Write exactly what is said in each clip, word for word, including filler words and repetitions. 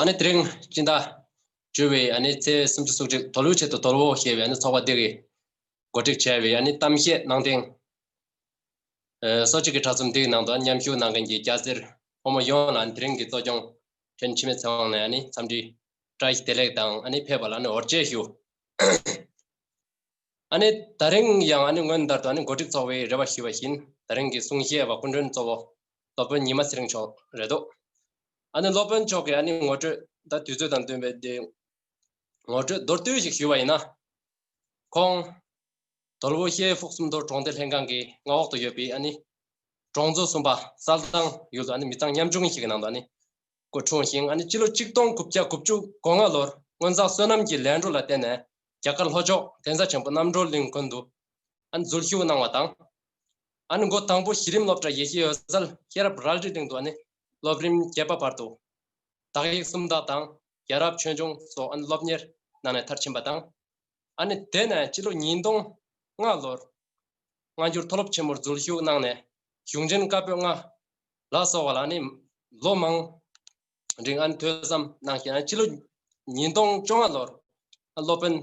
ནི་དེ་རིང་སྤྱི་ཟླ་བཅུ་པའི་ཨ་ནི་ཚེས་སུམ་ཅུ་སོ་གཅིག་དོལ་པོའི་ཆེད་དུ་དོལ་པོ་ཞེས་པའི་ཨ་ནི་ཚོགས་པ་འདི་གིས་གོ་སྒྲིག་བྱས་པའི་ཨ་ནི་གཏམ་བཤད་གནང་སྟེང་། ཨ་གསོ་སྤྱོད་ཀྱི་གྲྭ་ཚོམས་འདིའི་ནང་དུ་མཉམ་ཞུགས་གནང་མཁན་གྱི་སྐྱ་སེར་ཕོ་མོ་ཡོངས་ལ་ཨ་ནི་དེ་རིང་གི་གཙོ་སྐྱོང་ཕྲན་འཆི་མེད་ཚེ་དབང་ནས་ཨ་ནི་འཚམས་འདྲི་བཀྲ་ཤིས་བདེ་ལེགས་དང་ཨ་ནི་ཕེབས་པ་ལ་ཨ་ནི་འོ་བརྒྱལ་ཞུ། ཨ་ནི་ད་རིང་ཡང་ཨ་ནི་སྔོན་ལྟར་དུ་ཨ་ནི་གོ་སྒྲིག་ཚོགས་པའི་རེ་བ་ཞུས་པ་བཞིན་ད་རིང་གི་གསུང་བཤད་པ་སྐུ་མགྲོན་གཙོ་བོ་སློབ་དཔོན་ཉི་མ་ཚེ་རིང་མཆོག་རེད་འདུག་ཨ་ནི་སློབ་དཔོན་མཆོག་གིས་ཨ་ནི་ངོ་སྤྲོད་ད་དུས་ཚོད་དང་བསྟུན་པའི་དེ་ངོ་སྤྲོད་མདོར་བསྡུས་ཤིག་ཞུས་པ་ཡིན་ན། ཁོང་དོལ་པོ་ཤེ་ཧྥུག་སུམ་མདོ་གྲོང་སྡེ་ལྷན་ཁང་གི་མངའ་འོག་ཏུ་ཡོད་པའི་ཨ་ནི་གྲོང་ཚོ་གསུམ་པ་གསལ་ཐང་ཡུལ་དུ་ཨ་ནི་མི་ཚང་ཉམ་ཆུང་ཞིག་གི་ནང་དུ་ཨ་ནི་སྐུ་འཁྲུངས་ཤིང་ཨ་ནི་སྤྱི་ལོ་གཅིག་སྟོང་དགུ་བརྒྱ་དགུ་བཅུ་གོ་ལྔ་ལོར་སྔོན་བྱོན་བསོད་ནམས་ཀྱི་ལས་འགྲོ་ལ་བརྟེན་ནས་རྒྱ་གར་ལྷོ་ཕྱོགས་གདན་ས་ཆེན་པོ་རྣམ་གྲོལ་གླིང་དགོན་དུ་ཨ་ནི་འཛུལ་ཞུགས་གནང་བ་དང་། ཨ་ནི་འགོ་དང་པོ་གཞི་རིམ་སློབ་གྲྭ་ཡེ་ཤེས་འོད་གསལ་ཤེས་རབ་རལ་གྲི་སྟེང་དུ་ཨ་ནི་སློབ་རིམ་བརྒྱད་པ་བར་དུ་དག་ཡིག་སུམ་རྟགས་དང་རྒྱལ་རབས་ཆོས་འབྱུང་སོགས་ཨ་ནི་སློབ་གཉེར་གནང་ནས་མཐར་ཕྱིན་པ་དང་། ཨ་ནི་དེ་ནས་སྤྱི་ལོ་ཉིས་སྟོང་ལྔ་ལོར་སྔ་འགྱུར་མཐོ་སློབ་ཆེན་མོར་འཛུལ་ཞུགས་གནང་ནས་གཞུང་ཆེན་བཀའ་པོད་ལྔ་ལ་སོགས་པ་ལ་ཨ་ནི་ལོ་མང་རིང་ཨ་ནི་ཐོས་བསམ་གནང་བཞིན་ཨ་ནི་སྤྱི་ལོ་ཉིས་སྟོང་བཅོ་ལྔ་ལོར་ཨ་སློབ་དཔོན་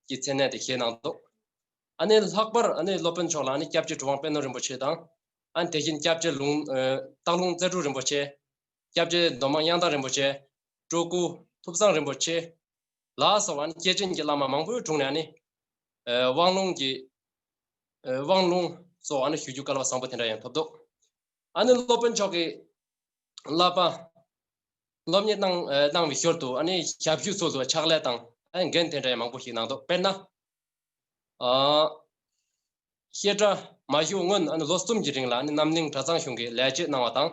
གྱི་མཚན་གནས་དེ་བཞེས་གནང་འདུག་ཨ་ནི་ལྷག་པར་ཨ་ནི་སློབ་དཔོན་མཆོག་ལ་ཨ་ནི་སྐྱབས་རྗེ་གྲུབ་དབང་པད་ནོར་རིན་པོ་ཆེ་དང་། ཨ་ནི་དེ་བཞིན་སྐྱབས་རྗེ་ལུང་ཨ་སྟག་ལུང་རྩེ་དྲུག་རིན་པོ་ཆེ། སྐྱབས་རྗེ་མདོ་མང་གཡང་ཐང་རིན་པོ་ཆེ། སྤྲུལ་སྐུ་ཐུབ་བཟང་རིན་པོ་ཆེ་ལ་སོགས་པ་ཨ་ནི་སྐྱེས་ཆེན་གྱི་བླ་མ་མང་པོའི་དྲུང་ནས་ཨ་ནི་ཨ་དབང་ལུང་གི་ཨ་དབང་ལུང་སོགས་ཨ་ནི་ཞུ་རྒྱུ་སྐལ་བ་བཟང་པོ་དེ་འདྲ་ཡང་ཐོབ་འདུག་ཨ་ནི་སློབ་དཔོན་མཆོག་གིས་བསླབ་པ་སློབ་གཉེར་གནང་ཨ་གནང་བའི་ཞོར་དུ་ཨ་ནི་ཞབས་ཞུའི་ཚུལ་དུ་ཕྱག་ལས་དང་ཨ་ནི་འགན་དེ་འདྲ་ཡང་མང་པོ་ཞིག་གནང་འདུག་དཔེར་ན། ཨ་བཤད་གྲྭ་མ་ཞུགས་སྔོན་ཨ་ནི་ལོ་གསུམ་གྱི་རིང་ལ་ཨ་ནི་རྣམ་གླིང་གྲྭ་ཚང་གཞུང་གི་ལས་བྱེད་གནང་བ་དང་།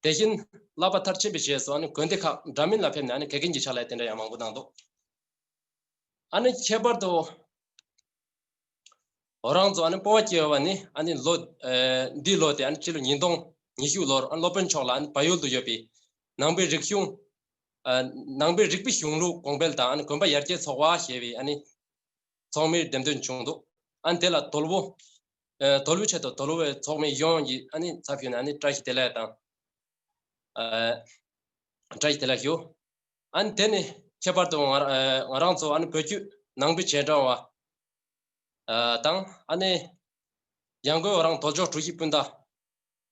དེ་བཞིན་བསླབ་པ་མཐར་ཕྱིན་པའི་རྗེས་སུ་ཨ་ནི་དགོན་སྡེ་ཁག་འདྲ་མིན་ལ་ཕེབས་ནས་ཨ་ནི་དགེ་རྒན་གྱི་ཕྱག་ལས་དེ་འདྲ་ཡང་མང་པོ་གནང་འདུག་ཨ་ནི་ཁྱད་པར་དུ་ང་རང་ཚོ་ཨ་ནི་སྤོབས་པ་སྐྱེ་བ་ནི་ཨ་ནི་ལོ་ཨ་འདིའི་ལོ་དེ་ཨ་ནི་སྤྱི་ལོ་ཉིས་སྟོང་ཉི་ཤུ་ལོར་ཨ་ནི་སློབ་དཔོན་མཆོག་ལ་ཨ་ནི་བལ་ཡུལ་དུ་ཡོད་པའི་ནང་པའི་རིག་གཞུང་ཨ་ནང་པའི་རིག་པའི་གཞུང་ལུགས་གོང་འཕེལ་དང་ཨ་ནི་དགོན་པ་ཡར་རྒྱས་ཚོགས་པ་ཞེས་པའི་ཨ་ནི་ཚོགས་མིའི་འདེམས་ཐོན་བྱུང་འདུག་ཨ་ནི་དེ་ལ་དོལ་པོ་ཨ་དོལ་པོའི་ཆེད་དུ་དོལ་པོའི་ཚོགས་མི་ཡོངས་ཀྱིས་ཨ་ནི་ཚབ་ཞུས་ནས་ཨ་ནི་བཀྲ་ཤིས་བདེ་ལེགས་དང་ཨ་བཀྲ་ཤིས་བདེ་ལེགས་ཞུ། ཨ་ནི་དེ་ནི་ཁྱད་པར་དུ་ང་ཨ་ང་རང་ཚོ་ཨ་ནི་བོད་བརྒྱུད་ནང་པའི་རྗེས་འབྲང་བ་ཨ་དང་ཨ་ནི་ཡང་སྒོས་ང་རང་དོལ་ཕྱོགས་གྲོས་གཞི་སྤུན་ཟླ་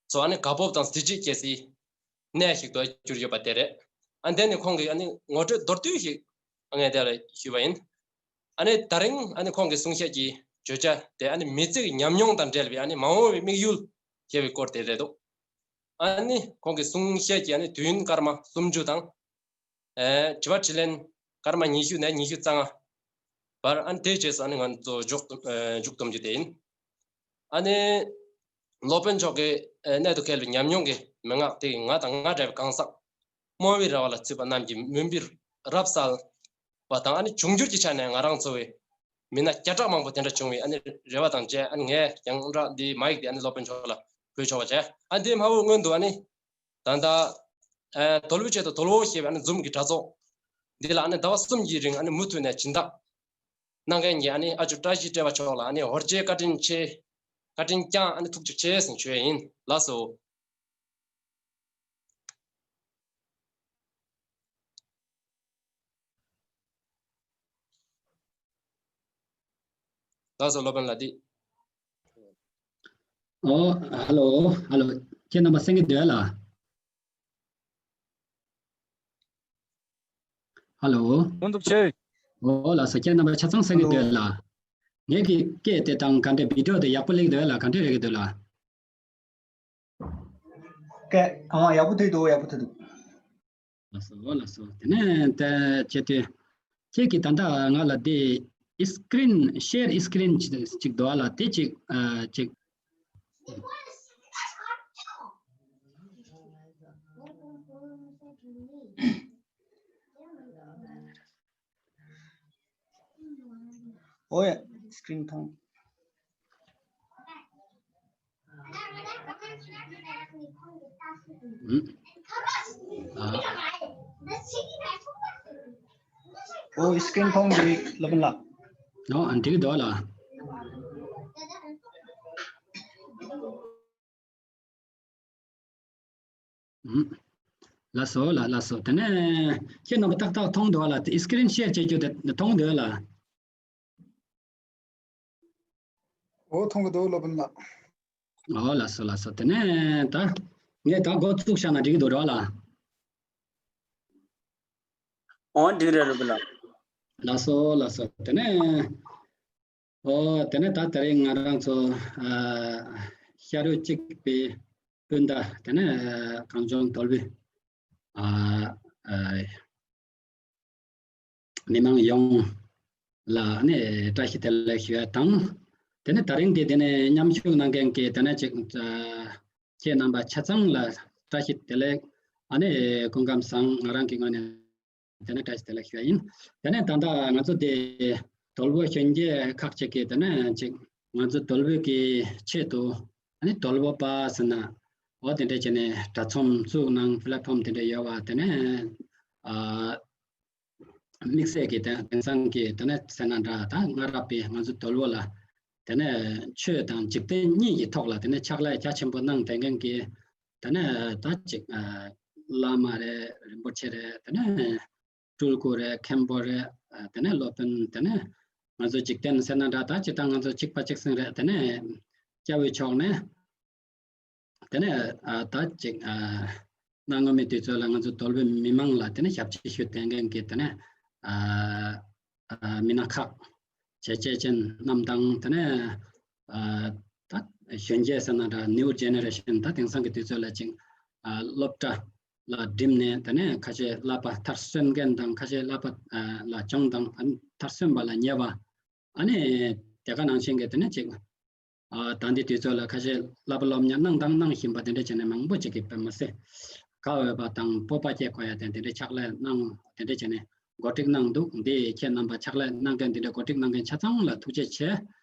ཚོ་ཨ་ནི་དགའ་སྤོབས་དང་གཟི་བརྗིད་སྐྱེ་སའི་གནས་ཤིག་ཏུ་གྱུར་ཡོད་པ་དེ་རེད། ཨ་ནི་དེ་ནི་ཁོང་གི་ཨ་ནི་ངོ་སྤྲོད་མདོར་བསྡུས་ཤིག་ཨ་ངས་དེ་ལ་ཞུས་པ་ཡིན། ཨ་ནི་ད་རིང་ཨ་ནི་ཁོང་གི་གསུང་བཤད་ཀྱི་བརྗོད་བྱ་དེ་ཨ་ནི་མི་ཚེ་གི་ཉམས་མྱོང་དང་འབྲེལ་བའི་ཨ་ནི་མ་འོངས་པའི་དམིགས་ཡུལ་ཞེས་པའི་སྐོར་དེ་རེད་འདུག་ཨ་ནི་ཁོང་གི་གསུང་བཤད་ཀྱི་ཨ་ནི་དུས་ཡུན་སྐར་མ་སུམ་ཅུ་དང་། ཨེ་དྲི་བ་དྲིས་ལན་སྐར་མ་ཉི་ཤུ་ནས་ཉི་ཤུ་རྩ་ལྔ་བར་ཨ་ནི་དེའི་རྗེས་སུ་ཨ་ནི་ང་ཚོ་མཇུག་ཨེ་མཇུག་བསྡོམ་རྒྱུ་དེ་ཡིན། ཨ་ནི་སློབ་དཔོན་མཆོག་གི་ཨེ་གནད་དུ་འཁེལ་བའི་ཉམས་མྱོང་གི་མན་ངག་དེ་ང་དང་ང་འདྲ་བའི་གང་ཟག་རྨོ་བོའི་ར་བ་ལ་ཚུད་པ་རྣམས་ཀྱི་མུན་པའི་རབ་བསལ་བ་དང་། ཨ་ནི་འབྱུང་འགྱུར་གྱི་ཆ་ནས་ང་རང་ཚོ་བའི་མི་སྣ་བརྒྱ་ཕྲག་མང་པོ་དེ་འདྲ་བྱུང་བའི་ཨ་ནི་རེ་བ་དང་བཅས་ཨ་ནི་ངས་ཡང་བསྐྱར་འདིའི་མ་ཡིག་དེ་ཨ་ནི་སློབ་དཔོན་མཆོག་ལ་འབུལ་ཆོག་པ་བྱས། ཨ་ནི་དེ་མ་འོངས་སྔོན་དུ་ཨ་ནི་ད་ལྟ་ཨ་དོལ་པོའི་ཆེད་དུ་དོལ་པོ་ཞེས་པའི་ཨ་ནི་འཛུམ་གྱི་དྲ་ཚོགས་འདི་ལ་ཨ་ནི་ཟླ་བ་གསུམ་གྱི་རིང་ཨ་ནི་མུ་མཐུད་ནས་སྦྱིན་བདག་གནང་མཁན་གྱི་ཨ་ནི་ཨ་ཇོ་བཀྲ་ཤིས་བཀྲ་བྷ་མཆོག་ལ་ཨ་ནི་འོ་བརྒྱལ་བཀའ་དྲིན་ཆེ། བཀའ་དྲིན་བསྐྱངས། ཨ་ནི་ཐུགས་རྗེ་ཆེ་ཟེར་ཞུ་ཡས་ཡིན། ལགས་སོ། ལགས་སོ་སློབ་དཔོན་ལགས་འདི། ཨོ། ཧ་ལོ། ཧ་ལོ། ཁྱེད་རྣམ་པ་གསན་གྱི་འདུག་ལ། ཧ་ལོ། ཨོ་འདུག་ཆེ། ཨོ་ལགས་སོ། ཁྱེད་རྣམ་པ་ཆ་ཚང་གསན་གྱི་འདུག་ལ། ངེད་ཀྱི་སྐད་དེ་དང་ག་འདྲ་བི་ཌི་ཡོ་དེ་ཡག་པོ་སླེབས་འདུག་ལ། ག་འདྲ་རེད་ཀྱི་འདུག་ལ། སྐད་ཨང་ཡག་པོ་ཐོས་འདུག་ཡག་པོ་ཐོས་འདུག་ལགས་སོ། ལགས་སོ། དེ་ནས་ད་བྱས་ཏེ་ཁྱེད་ཀྱིས་ད་ལྟ་ང་ལ་དེ་ཨི་སི་ཀི་རིན་ཤེར་ཨི་སི་ཀི་རིན་ཅིག་འདུག་ལ། དེ་ཅིག་ཨ་ཅིག་ཨོ་ཡ། སི་ཀི་རིན་མཐོང་། ཨོ་ཡ། སི་ཀི་རིན་མཐོང་འདུག་སློབ་དཔོན་ལགས། ཨོ་ཨ་འགྲིག་འདུག་ལ། ཨུམ། ལགས་སོ་ལགས་ལགས་སོ། དེ་ནས་ཁྱེད་རྣམ་པ་ཏག་ཏག་མཐོང་འདུག་ལ། དེ་སི་ཀི་རིན་ཤེར་བྱེད་རྒྱུ་དེ་མཐོང་འདུག་ལ། འོ་མཐོང་གི་འདུག་སློབ་དཔོན་ལགས། འོ་ལགས་སོ་ལགས་སོ། དེ་ནས་ད་ངས་ད་འགོ་བཙུགས་བཞག་ན་འགྲིག་གི་འདུག་ར་ལ། འོ་འགྲིག་རེད་སློབ་དཔོན་ལགས། ལགས་སོ་ལགས་སོ། དེ་ནས་འོ་དེ་ནས་ད་དེ་རིང་ང་རང་ཚོ་ཨ་ཤ་རུས་གཅིག་པའི་སྤུན་ཟླ་དེ་ནས་ཨ་གངས་ལྗོངས་དོལ་པོའི་ཨ་ཨ་མི་མང་ཡོངས་ལ་ནི་བཀྲ་ཤིས་བདེ་ལེགས་ཞུ་ཡ་དང་། དེ་ནས་ད་རིང་གི་དེ་ནས་མཉམ་ཞུགས་གནང་མཁན་གྱི་དེ་ནས་ཅིག་ཨ་ཁྱེད་རྣམ་པ་ཆ་ཚང་ལ་བཀྲ་ཤིས་བདེ་ལེགས། ཨ་ནི་སྐུ་ཁམས་བཟང་། ང་རང་གི་ངོས་ནས་དེ་ནས་བཀྲ་ཤིས་བདེ་ལེགས་ཞུ་ཡ་ཡིན། དེ་ནས་ད་ལྟ་ང་ཚོ་དེ་དོལ་པོ་གཞོན་སྐྱེས་ཁག་ཅིག་གིས་དེ་ནས་ཅིག་ང་ཚོ་དོལ་པོ་གི་ཆེད་དུ་ཨ་ནི་དོལ་པོ་པ་ཟེར་ན་འོ་དེ་འདྲས་བྱས་ནས་དྲ་ཚོམས་བཙུགས་གནང་། པི་ལེ་ཊི་ཕོམ་དེ་འདྲས་ཡོད་པ། དེ་ནས་ཨ་དམིགས་བསལ་གྱི་དེ་དེང་སང་གི་དེ་ནས་ཟེར་ན་འདྲ། ད་སྔ་རབས་པའི་ང་ཚོ་དོལ་པོ་ལ་དེ་ནས་ཆོས་དང་འཇིག་རྟེན་གཉིས་ཀྱི་ཐོག་ལ་དེ་ནས་ཕྱག་ལས་རྒྱ་ཆེན་པོ་གནང་བསྡད་མཁན་གྱི་དེ་ནས་ད་ཅིག་ཨ་བླ་མ་རེད། རིན་པོ་ཆེ་རེད། དེ་ནས་སྤྲུལ་སྐུ་རེད། མཁན་པོ་རེད། ཨ་དེ་ནས་སློབ་དཔོན། དེ་ནས་ང་ཚོ་འཇིག་རྟེན་ཟེར་ན་འདྲ། ད་སྤྱིར་བཏང་ང་ཚོ་གཅིག་པ་གཅིག་སེང་རེད། དེ་ནས་སྐྱ་བོའི་ཕྱོགས་ནས། དེ་ནས་ཨ་ད་ཅིག་ཨ་གནའ་སྔ་མོའི་དུས་ཚོད་ལ་ང་ཚོ་དོལ་པོའི་མི་མང་ལ་དེ་ནས་ཞབས་ཕྱི་ཞུ་བསྡད་མཁན་གྱི་དེ་ནས་ཨ་ཨ་མི་སྣ་ཁག་བྱས་རྗེས་ཅན་རྣམས་དང་། དེ་ནས་ཨ་ད་གཞོན་སྐྱེས་ཟེར་ན་འདྲ། ནིའུ་ཇེ་ནེ་རེ་ཤན། ད་དེང་སང་གི་དུས་ཚོད་ལ་ཅིག་ཨ་སློབ་གྲྭ་ལ་འགྲིམས་ནས་དེ་ནས་ཁ་ཤས་བསླབ་པ་མཐར་སོན་མཁན་དང་། ཁ་ཤས་བསླབ་པ་ཨ་ལ་སྦྱོང་དང་། ཨ་མཐར་སོན་པ་ལ་ཉེ་བ། ཨ་ནི་དེ་ག་ནང་བཞིན་གྱི་དེ་ནས་ཅིག་ཨ་ད་ལྟའི་དུས་ཚོད་ལ་ཁ་ཤས་བསླབ་པ་སློབ་གཉེར་གནང་དང་གནང་བཞིན་པ་དེ་འདྲ་བྱས་ནས་མང་པོ་ཅིག་གིས་དཔེ་མི་སྲིད་དགའ་འོས་པ་དང་སྤོབས་པ་སྐྱེ་དགོས་ཡ་དེ་དེ་འདྲའི་ཕྱག་ལས་གནང་། དེ་འདྲ་བྱས་ནས་གོ་སྒྲིག་གནང་འདུག། འདི་ཁྱེད་རྣམ་པ་ཕྱག་ལས་གནང་མཁན་དེ་འདྲ་གོ་སྒྲིག་གནང་མཁན་ཆ་ཚང་ལ་ཐུགས་རྗེ་ཆེ།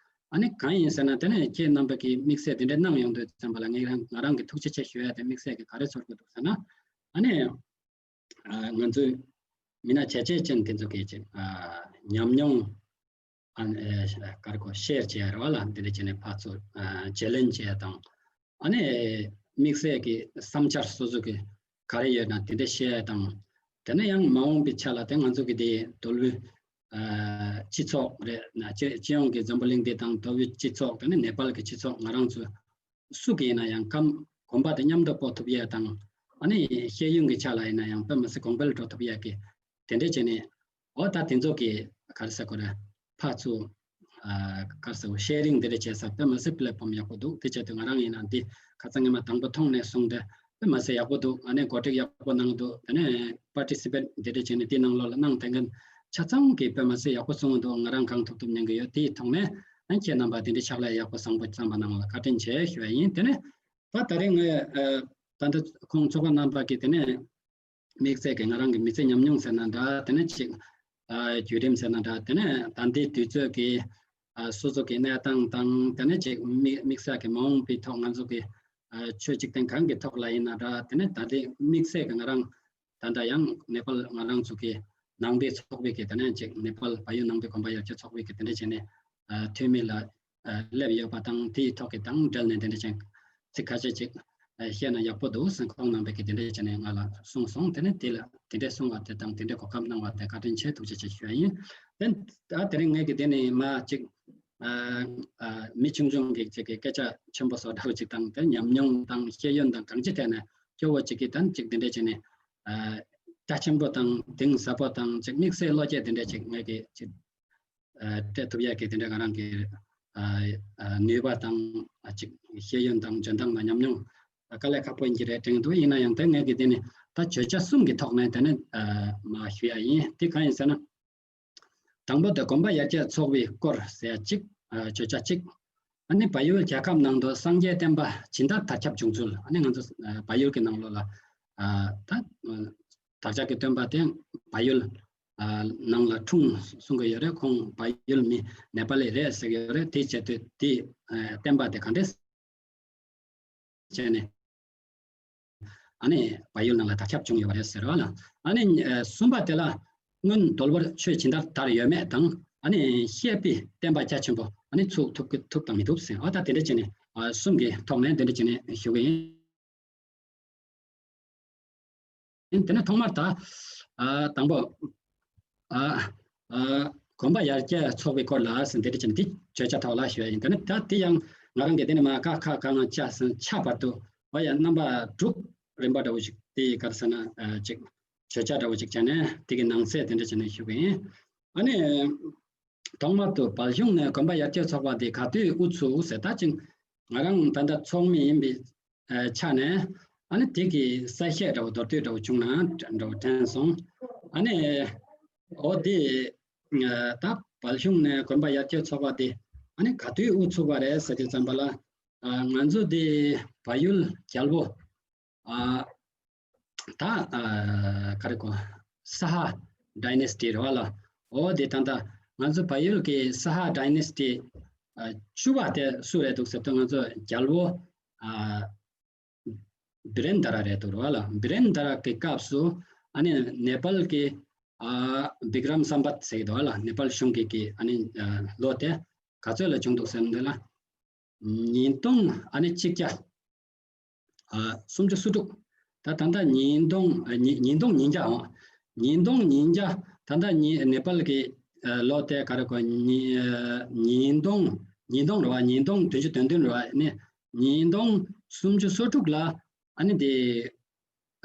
ཨ་ནི་གང་ཡིན་ཟེར་ན་དེ་ནས་ཁྱེད་རྣམ་པ་གིས་དམིགས་བསལ་དེ་འདྲ་གནང་ཡོང་དུས་ཙམ་པ་ལ་ངས་རང་ང་རང་གིས་ཐུགས་རྗེ་ཆེ་ཞུ་ཡ་དེ་དམིགས་བསལ་གྱི་ག་རེ་ཚོར་གྱི་འདུག་ཟེར་ན། ཨ་ནི་ཨ་ང་ཚོའི་མི་སྣ་བྱས་རྗེས་ཅན་དེ་ཚོ་གིས་ཅིག་ཨ་ཉམས་མྱོང་ཨ་ནི་ཨ་ག་རེ་གོ་ཤེར་བྱེད་ཡ་རེད་བ་ལ། འདི་འདྲ་བྱས་ནས་ཕར་ཚུར་ཨ་བརྗེ་ལེན་བྱེད་ཡ་དང་། ཨ་ནི་དམིགས་བསལ་གྱི་བསམ་འཆར་སོ་སོ་གི་ག་རེ་ཡོད་ན་དེ་འདྲ་བཤད་ཡ་དང་། དེ་ནས་ཡང་མ་འོངས་པའི་ཆ་ལ་དེ་ང་ཚོ་གི་དེ་དོལ་པོའི་ཨ་སྤྱི་ཚོགས་རེད་ན། སྤྱི་སྤྱི་ཡོངས་ཀྱི་འཛམ་བུ་གླིང་འདི་དང་དོལ་པོའི་སྤྱི་ཚོགས། དེ་ནས་ནེ་པཱལ་གྱི་སྤྱི་ཚོགས། ང་རང་ཚོ་སུ་གིས་ཡིན་ན་ཡང་གམ་གོམ་པ་དེ་མཉམ་དུ་སྤོ་ཐུབ་ཡས་དང་། ཨ་ནི་ཤེས་ཡོན་གྱི་ཆ་ལ་ཡིན་ན་ཡང་དཔེ་མི་སྲིད་གོང་འཕེལ་འགྲོ་ཐུབ་ཡས་ཀྱི་དེ་འདྲས་བྱས་ནས། འོ་ད་དེ་ཚོ་གི་ག་རེ་ཟེར་དགོས་རེད། ཕར་ཚུར་ཨ་ག་རེ་ཟེར་དགོས། ཤེ་རིང་དེ་འདྲས་བྱས་ས་དཔེ་མི་སྲིད་པི་ལེ་ཕོམ་ཡག་པོ་འདུག། དེ་བྱས་དུས་ང་རང་ཡིན་ན་འདི་ཁ་སང་ཉི་མ་དང་པོ་མཐོང་ནས་བཟུང་སྟེ་དཔེ་མི་སྲིད་ཡག་པོ་འདུག། ཨ་ནི་གོ་སྒྲིག་ཡག་པོ་གནང་འདུག། དེ་ནས་པར་ཊི་སི་པེཊ་དེ་འདྲས་བྱས་ནས་དེའི་ནང་ལོགས་ལ་གནང་བསྡད་མཁན་ཆ་ཚང་གིས་དཔེ་མི་སྲིད་ཡག་པོ་གསུངས་འདུག། ང་རང་གང་ཐུབ་ཐུབ་ཉན་གི་ཡོད། དེའི་ཐོག་ནས་ཨ་ཁྱེད་རྣམ་པ་དེ་འདྲའི་ཕྱག་ལས་ཡག་པོ་བཟང་པོ་བརྩམས་པ་རྣམས་ལ་བཀའ་དྲིན་ཆེ་ཞུ་བ་ཡིན། དེ་ནས་ད་ད་རེས་ངས་ཨ་ད་ལྟ་ཁོང་ཚོགས་པ་རྣམ་པ་གིས་དེ་ནས་དམིགས་བསལ་གྱི་ང་རང་གི་མི་ཚེ་ཉམས་མྱོང་ཟེར་ན་འདྲ། དེ་ནས་ཅིག་ཨ་བརྒྱུད་རིམ་ཟེར་ན་འདྲ། དེ་ནས་ད་ལྟའི་དུས་ཚོད་ཀྱི་ཨ་སོ་སོ་གི་གནས་སྟངས་དང་། དེ་ནས་ཅིག་དམིགས་དམིགས་བསལ་གྱི་མ་འོངས་པའི་ཐོག་ང་ཚོ་གི་ཨ་ཆོས་འཇིག་རྟེན་གང་གི་ཐོག་ལ་ཡིན་ན་འདྲ། དེ་ནས་ད་ལྟའི་དམིགས་བསལ་གྱི་ང་རང་ད་ལྟ་ཡང་ནེ་པཱལ་ང་རང་ཚོ་གི་ནང་པའི་ཚོགས་པའི་གི་དེ་ནས་ཅིག་ནེ་པཱལ་བལ་ཡུལ་ནང་པའི་གོམས་པ་ཡར་རྒྱས་ཚོགས་པའི་གི་དེ་འདྲ་བྱས་ནས་ཨ་འཐུས་མི་ལ་ཨ་སླེབས་ཡོད་པ་དང་། དེའི་ཐོག་གི་དང་འབྲེལ་ནས་དེ་འདྲ་བྱས་ཚིག་ཁ་ཤས་ཅིག་ཨ་བཤད་ན་ཡག་པོ་འདུག་ཟེར་ཁོང་རྣམ་པས་ཀྱི་དེ་འདྲ་བྱས་ནས་ང་ལ་གསུངས་སོང་། དེ་ནས་དེ་ལ་དེ་འདྲ་གསུང་བ་དེ་དང་དེ་འདྲ་གོ་སྐབས་གནང་བ་དེ་བཀའ་དྲིན་ཆེ་ཐུགས་རྗེ་ཆེ་ཞུ་བ་ཡིན། དེ་ད་དེ་རིང་ངས་ཀྱི་དེ་ནས་མ་ཅིག་ཨ་ཨ་མི་ཆུང་ཆུང་གི་ཅིག་གི་སྐད་ཆ་ཆེན་པོ་བཟོ་འདྲ་བོ་ཅིག་དང་། དེ་ཉམས་མྱོང་དང་ཤེས་ཡོན་དང་གང་ཅི་ཐད་ནས་སྐྱོ་བོ་ཅིག་གི་དང་ཅིག་དེ་འདྲ་བྱས་ནས་ཨ་རྒྱ་ཆེན་པོ་དང་གཏིང་ཟབ་པོ་དང་ཅིག་དམིགས་བསལ་བློ་སྐྱེད་དེ་འདྲ་ཅིག་ངས་ཀྱི་ཅིག་ཨ་སྤྲད་ཐུབ་ཡག་གི་དེ་འདྲ་ང་རང་གི་ཨ་ཨ་ནུས་པ་དང་ཨ་ཅིག་ཤེས་ཡོན་དང་འཇོན་ཐང་དང་ཉམས་མྱོང་དཀའ་ལས་ཁག་པོ་ཡིན་གྱི་རེད་དྲན་འདུག། ཡིན་ན་ཡང་དེ་ངས་ཀྱི་དེ་ནི་ད་བརྗོད་བྱ་གསུམ་གྱི་ཐོག་ནས་དེ་ནི་ཨ་མ་ཞུ་ཡ་ཡིན། དེ་གང་ཡིན་ཟེར་ན། དང་པོ་དེ་གོམས་པ་ཡར་རྒྱས་ཚོགས་པའི་སྐོར་ཟེར་ཡ་གཅིག། ཨ་བརྗོད་བྱ་གཅིག། ཨ་ནི་བལ་ཡུལ་རྒྱལ་ཁབ་ནང་དུ་སངས་རྒྱས་བསྟན་པ་ཇི་ལྟར་དར་ཁྱབ་བྱུང་ཚུལ། ཨ་ནི་ང་ཚོ་ཨ་བལ་ཡུལ་གྱི་ནང་ལོགས་ལ་ཨ་ད་བདག་ཅག་གི་སྟོན་པ་དེ་བལ་ཡུལ་ཨ་ནང་ལ་འཁྲུངས་གསུང་གི་ཡོད་རེད། ཁོང་བལ་ཡུལ་མི་ནེ་པ་ལི་རེད་ཟེར་གྱི་ཡོད་རེད། དེ་བྱས་དུས་དེ་ཨ་བསྟན་པ་དེ་ག་འདྲས་བྱས་ནས་ཨ་ནི་བལ་ཡུལ་ནང་ལ་དར་ཁྱབ་བྱུང་ཡོད་པ་རེད་ཟེར་བ་ལ། ཨ་ནི་ཨ་གསུམ་པ་དེ་ལ་སྔོན་དོལ་པོར་ཆོས་ཇི་ལྟར་དར་ཡོད་མེད་དང་། ཨ་ནི་བཤད་པའི་བསྟན་པ་རྒྱ་ཆེན་པོ་ཨ་ནི་ཚུགས་ཐུབ་ཀྱི་ཐུབ་དང་མི་ཐུབ་ཟེར་བ་ད་དེ་འདྲ་བྱས་ནས་ཨ་གསུམ་གྱི་ཐོག་ནས་དེ་འདྲ་བྱས་ནས་ཞུ་གི་ཡིན། ཡིན། དེ་ནས་ཐོག་མར་ད་ཨ་དང་པོ་ཨ་ཨ་གོམ་པ་ཡར་རྒྱས་ཚོགས་པའི་སྐོར་ལ་ཟེར་འདི་འདྲ་བྱས་ནས་འདི་བརྗོད་བྱ་ཐོག་ལ་ཞུ་ཡ་ཡིན། དེ་ནས་ད་དེ་ཡང་ང་རང་གིས་དེ་ནས་མ་ཀ་ཁ་ག་ང་ཅ་ཟེར་ཆ་བར་དུ་འོ་ཡ་རྣམ་པ་དྲུག་རིམ་པ་འདྲ་བོ་ཞིག་དེ་ག་རེ་ཟེར་ན་ཨ་ཅིག་བརྗོད་བྱ་འདྲ་བོ་ཞིག་བྱས་ནས་དེ་གི་ནང་གསེས་དེ་འདྲ་བྱས་ནས་ཞུ་གི་ཡིན། ཨ་ནི། ཐོག་མར་དུ་བལ་གཞུང་ནས་གོམ་པ་ཡར་རྒྱས་ཚོགས་པ་འདི་ག་དུས་དབུ་ཚུགས་ཟེར་ད་ཅིང་ང་རང་ད་ལྟ་ཚོགས་མི་ཡིན་པའི་ཆ་ནས་ཨ་ནི་དེ་གི་གསལ་བཤད་འདྲ་བོ་མདོར་བསྡུས་འདྲ་བོ་བྱུང་ན་འདྲ་བོ་དྲན་སོང་། ཨ་ནི་འོ་དེ་ད་བལ་གཞུང་ནས་གོམ་པ་ཡར་རྒྱས་ཚོགས་པ་འདི་ཨ་ནི་ག་དུས་དབུ་ཚུགས་པ་རེད་ཟེར་དུས་ཙམ་པ་ལ་ང་ཚོ་འདི་བལ་ཡུལ་རྒྱལ་པོ་ཨ་ད་ཨ་ག་རེ་གོ་ས་ཧ་ཌའི་ནེ་སི་ཊི་རེད་བ་ལ། འོ་དེ་ད་ལྟ་ང་ཚོ་བལ་ཡུལ་གྱི་ས་ཧ་ཌའི་ནེ་སི་ཊི་ཨ་བཅུ་པ་དེ་སུ་རེད་འདུག་ཟེར་དུས་ང་ཚོ་རྒྱལ་པོ་ཨ་བི་རེན་དྷ་ར་རེད་འདུག་རེད་བ་ལ། བི་རེན་དྷ་ར་གི་སྐབས་སུ་ཨ་ནི་ནེ་པཱལ་གྱི་ཨ་བི་ཀྲམ་སམ་བཏ་ཟེར་གྱི་འདུག་བ་ལ། ནེ་པཱལ་གཞུང་གི་གི་ཨ་ནི་ཨ་ལོ་དེ་ག་ཚོད་ལ་བྱུང་འདུག་ཟེར་ན་དེ་ལ། ཉིས་སྟོང་ཨ་ནི་གཅིག་བརྒྱ་ཨ་སུམ་ཅུ་སོ་དྲུག་ད་ད་ལྟ་ཉིས་སྟོང་ཨ་ཉིས་ཉིས་སྟོང་ཉིས་བརྒྱ་འོང་། ཉིས་སྟོང་ཉིས་བརྒྱ་ད་ལྟ་ཉི་ནེ་པཱལ་གྱི་ཨ་ལོ་དེ་ག་རེ་གོ་ཉི་ཨ་ཉིས་སྟོང་ཉིས་སྟོང་རེད་བ། ཉིས་སྟོང་བདུན་ཅུ་དོན་བདུན་རེད་བ། ཨ་ནི་ཉིས་སྟོང་སུམ་ཅུ་སོ་དྲུག་ལ་ཨ་ནི་དེ་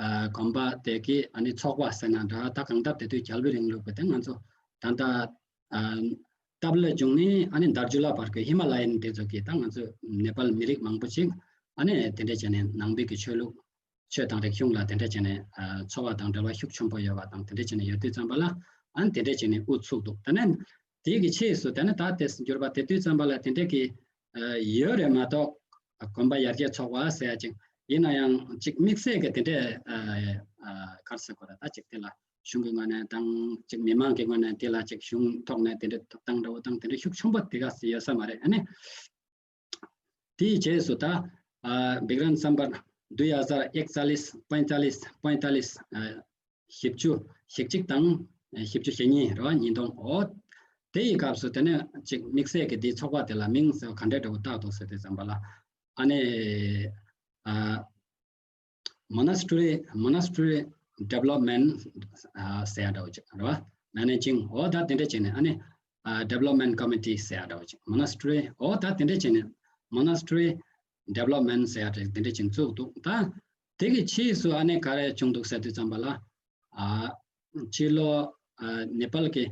ཨ་གོམ་པ་དེ་གི་ཨ་ནི་ཚོགས་པ་ཟེར་ན་འདྲ། ད་གང་ལྟར་དེ་དུས་རྒྱལ་པོའི་རིང་ལུགས་པ་དེ་ང་ཚོ་ད་ལྟ་ཨ་སྟབས་ལ་བྱུང་ནས་ཨ་ནི་དར་ཇུ་ལ་བར་གྱི་ཧི་མ་ལ་ཡན་དེ་ཚོ་གི་ད་ང་ཚོ་ནེ་པཱལ་མི་རིགས་མང་པོ་ཞིག་ཨ་ནི་དེ་འདྲ་བྱས་ནས་ནང་པའི་གི་ཆོས་ལུགས་ཆོས་དང་རིག་གཞུང་ལ་དེ་འདྲ་བྱས་ནས་ཨ་འཚོ་བ་དང་འབྲེལ་བ་ཤུགས་ཆེན་པོ་ཡོད་པ་དང་དེ་འདྲ་བྱས་ནས་ཡོད་དུས་ཙམ་པ་ལ་ཨ་ནི་དེ་འདྲ་བྱས་ནས་དབུ་ཚུགས་འདུག་ད་ནི་དེའི་གི་ཆེས་སུ་ད་ནི་ད་དེ་འགྱུར་བ་དེ་དུས་ཙམ་པ་ལ་དེ་འདྲ་གི་ཨ་ཡོད་རེད་མ་གཏོགས་གོམ་པ་ཡར་རྒྱས་ཚོགས་པ་ཟེར་ཡ་ཅིག་ཡིན་ན་ཡང་ཅིག་དམིགས་བསལ་གི་དེ་འདྲ་ཨ་ཨ་ག་རེ་ཟེར་དགོས་རེད། ད་ཅིག་དེ་ལ་གཞུང་གི་ངོས་ནས་དང་ཅིག་མི་མང་གི་ངོས་ནས་དེ་ལ་ཅིག་གཞུང་ཐོག་ནས་དེ་འདྲ་ཐོབ་ཐང་འདྲ་བོ་དང་དེ་འདྲ་ཤུགས་ཆེན་པོ་དེ་ག་ཟེ་ཡོད་ས་མ་རེད། ཨ་ནི་དེའི་རྗེས་སུ་ད་ཨ་བི་ཀྲམ་སམ་བཏ་དུ་ཧ་ཛར་ཨེག་ཙཱ་ལིས་པེང་ཙཱ་ལིས་པེང་ཙཱ་ལིས་ཨ་བཞི་བཅུ་ཞེ་གཅིག་དང་བཞི་བཅུ་ཞེ་གཉིས་རེད་བ། ཉིས་སྟོང་འོ་དེ་ཡི་སྐབས་སུ་དེ་ནས་ཅིག་དམིགས་བསལ་གྱི་དེའི་ཚོགས་པ་དེ་ལ་མིང་ཟེར་བ་ག་འདྲ་འདྲ་བོ་བཏགས་འདུག་ཟེར་དུས་ཙམ་པ་ལ་ཨ་ནི་ཨ་Monastery Monastery Development ཨ་ཟེར་ཡ་འདྲ་བོ་ཅིག་རེད་བ། Managing འོ་ད་དེ་འདྲ་བྱས་ནས་ཨ་ནི་ཨ་Development Committee ཟེར་ཡ་འདྲ་བོ་ཅིག Monastery འོ་ད་དེ་འདྲ་བྱས་ནས་Monastery Development ཟེར་ཡ་དེ་དེ་འདྲ་བྱས་ནས་བཙུགས་འདུག་ད་དེ་གི་ཕྱིས་སུ་ཨ་ནི་ག་རེ་བྱུང་འདུག་ཟེར་དུས་ཙམ་པ་ལ་ཨ་ཕྱི་ལོ་ཨ་ནེ་པཱལ་གི་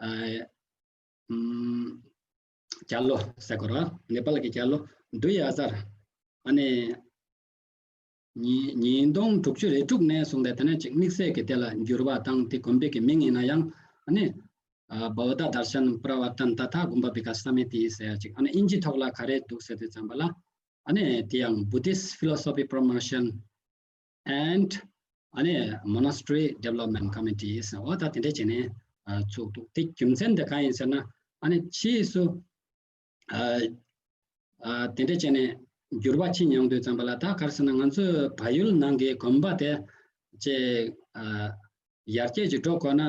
ཨ་ཨམ་རྒྱལ་ལོ་ཟེར་དགོས་རེད་བ། ནེ་པཱལ་གི་རྒྱལ་ལོ་དུ་ཧ་ཛར་ཨ་ནི་ཉིས་ཉིས་སྟོང་དྲུག་ཅུ་རེ་དྲུག་ནས་བཟུང་སྟེ་དེ་ནས་ཅིག་དམིགས་བསལ་གྱི་དེ་ལ་འགྱུར་བ་བཏང་སྟེ་དགོན་པའི་གི་མིང་ཡིན་ན་ཡང་ཨ་ནི་ཨ་Buddha Darshan Pravartan Tatha Gumba Vikas Samiti ཟེར་ཅིག་ཨ་ནི་ཨིན་ཇི་ཐོག་ལ་ག་རེ་འདུག་ཟེར་དུས་ཙམ་པ་ལ་ཨ་ནི་དེ་ཡང་Buddhist Philosophy Promotion and ཨ་ནི་Monastery Development Committee ཟེར་འོ་ད་དེ་འདྲ་བྱས་ནས་ཨ་བཙུགས་འདུག་དེ་རྒྱུ་མཚན་དེ་གང་ཡིན་ཟེར་ན་ཨ་ནི་ཕྱིས་སུ་ཨ་ཨ་དེ་འདྲ་བྱས་ནས་འགྱུར་བ་ཕྱིན་ཡོང་དུས་ཙམ་པ་ལ་ད་ག་རེ་ཟེར་ན་ང་ཚོའི་བལ་ཡུལ་ནང་གི་དགོན་པ་དེ་ཅིག་ཨ་ཡར་རྒྱས་ཀྱི་འགྲོ་དགོས་ན་ཨ་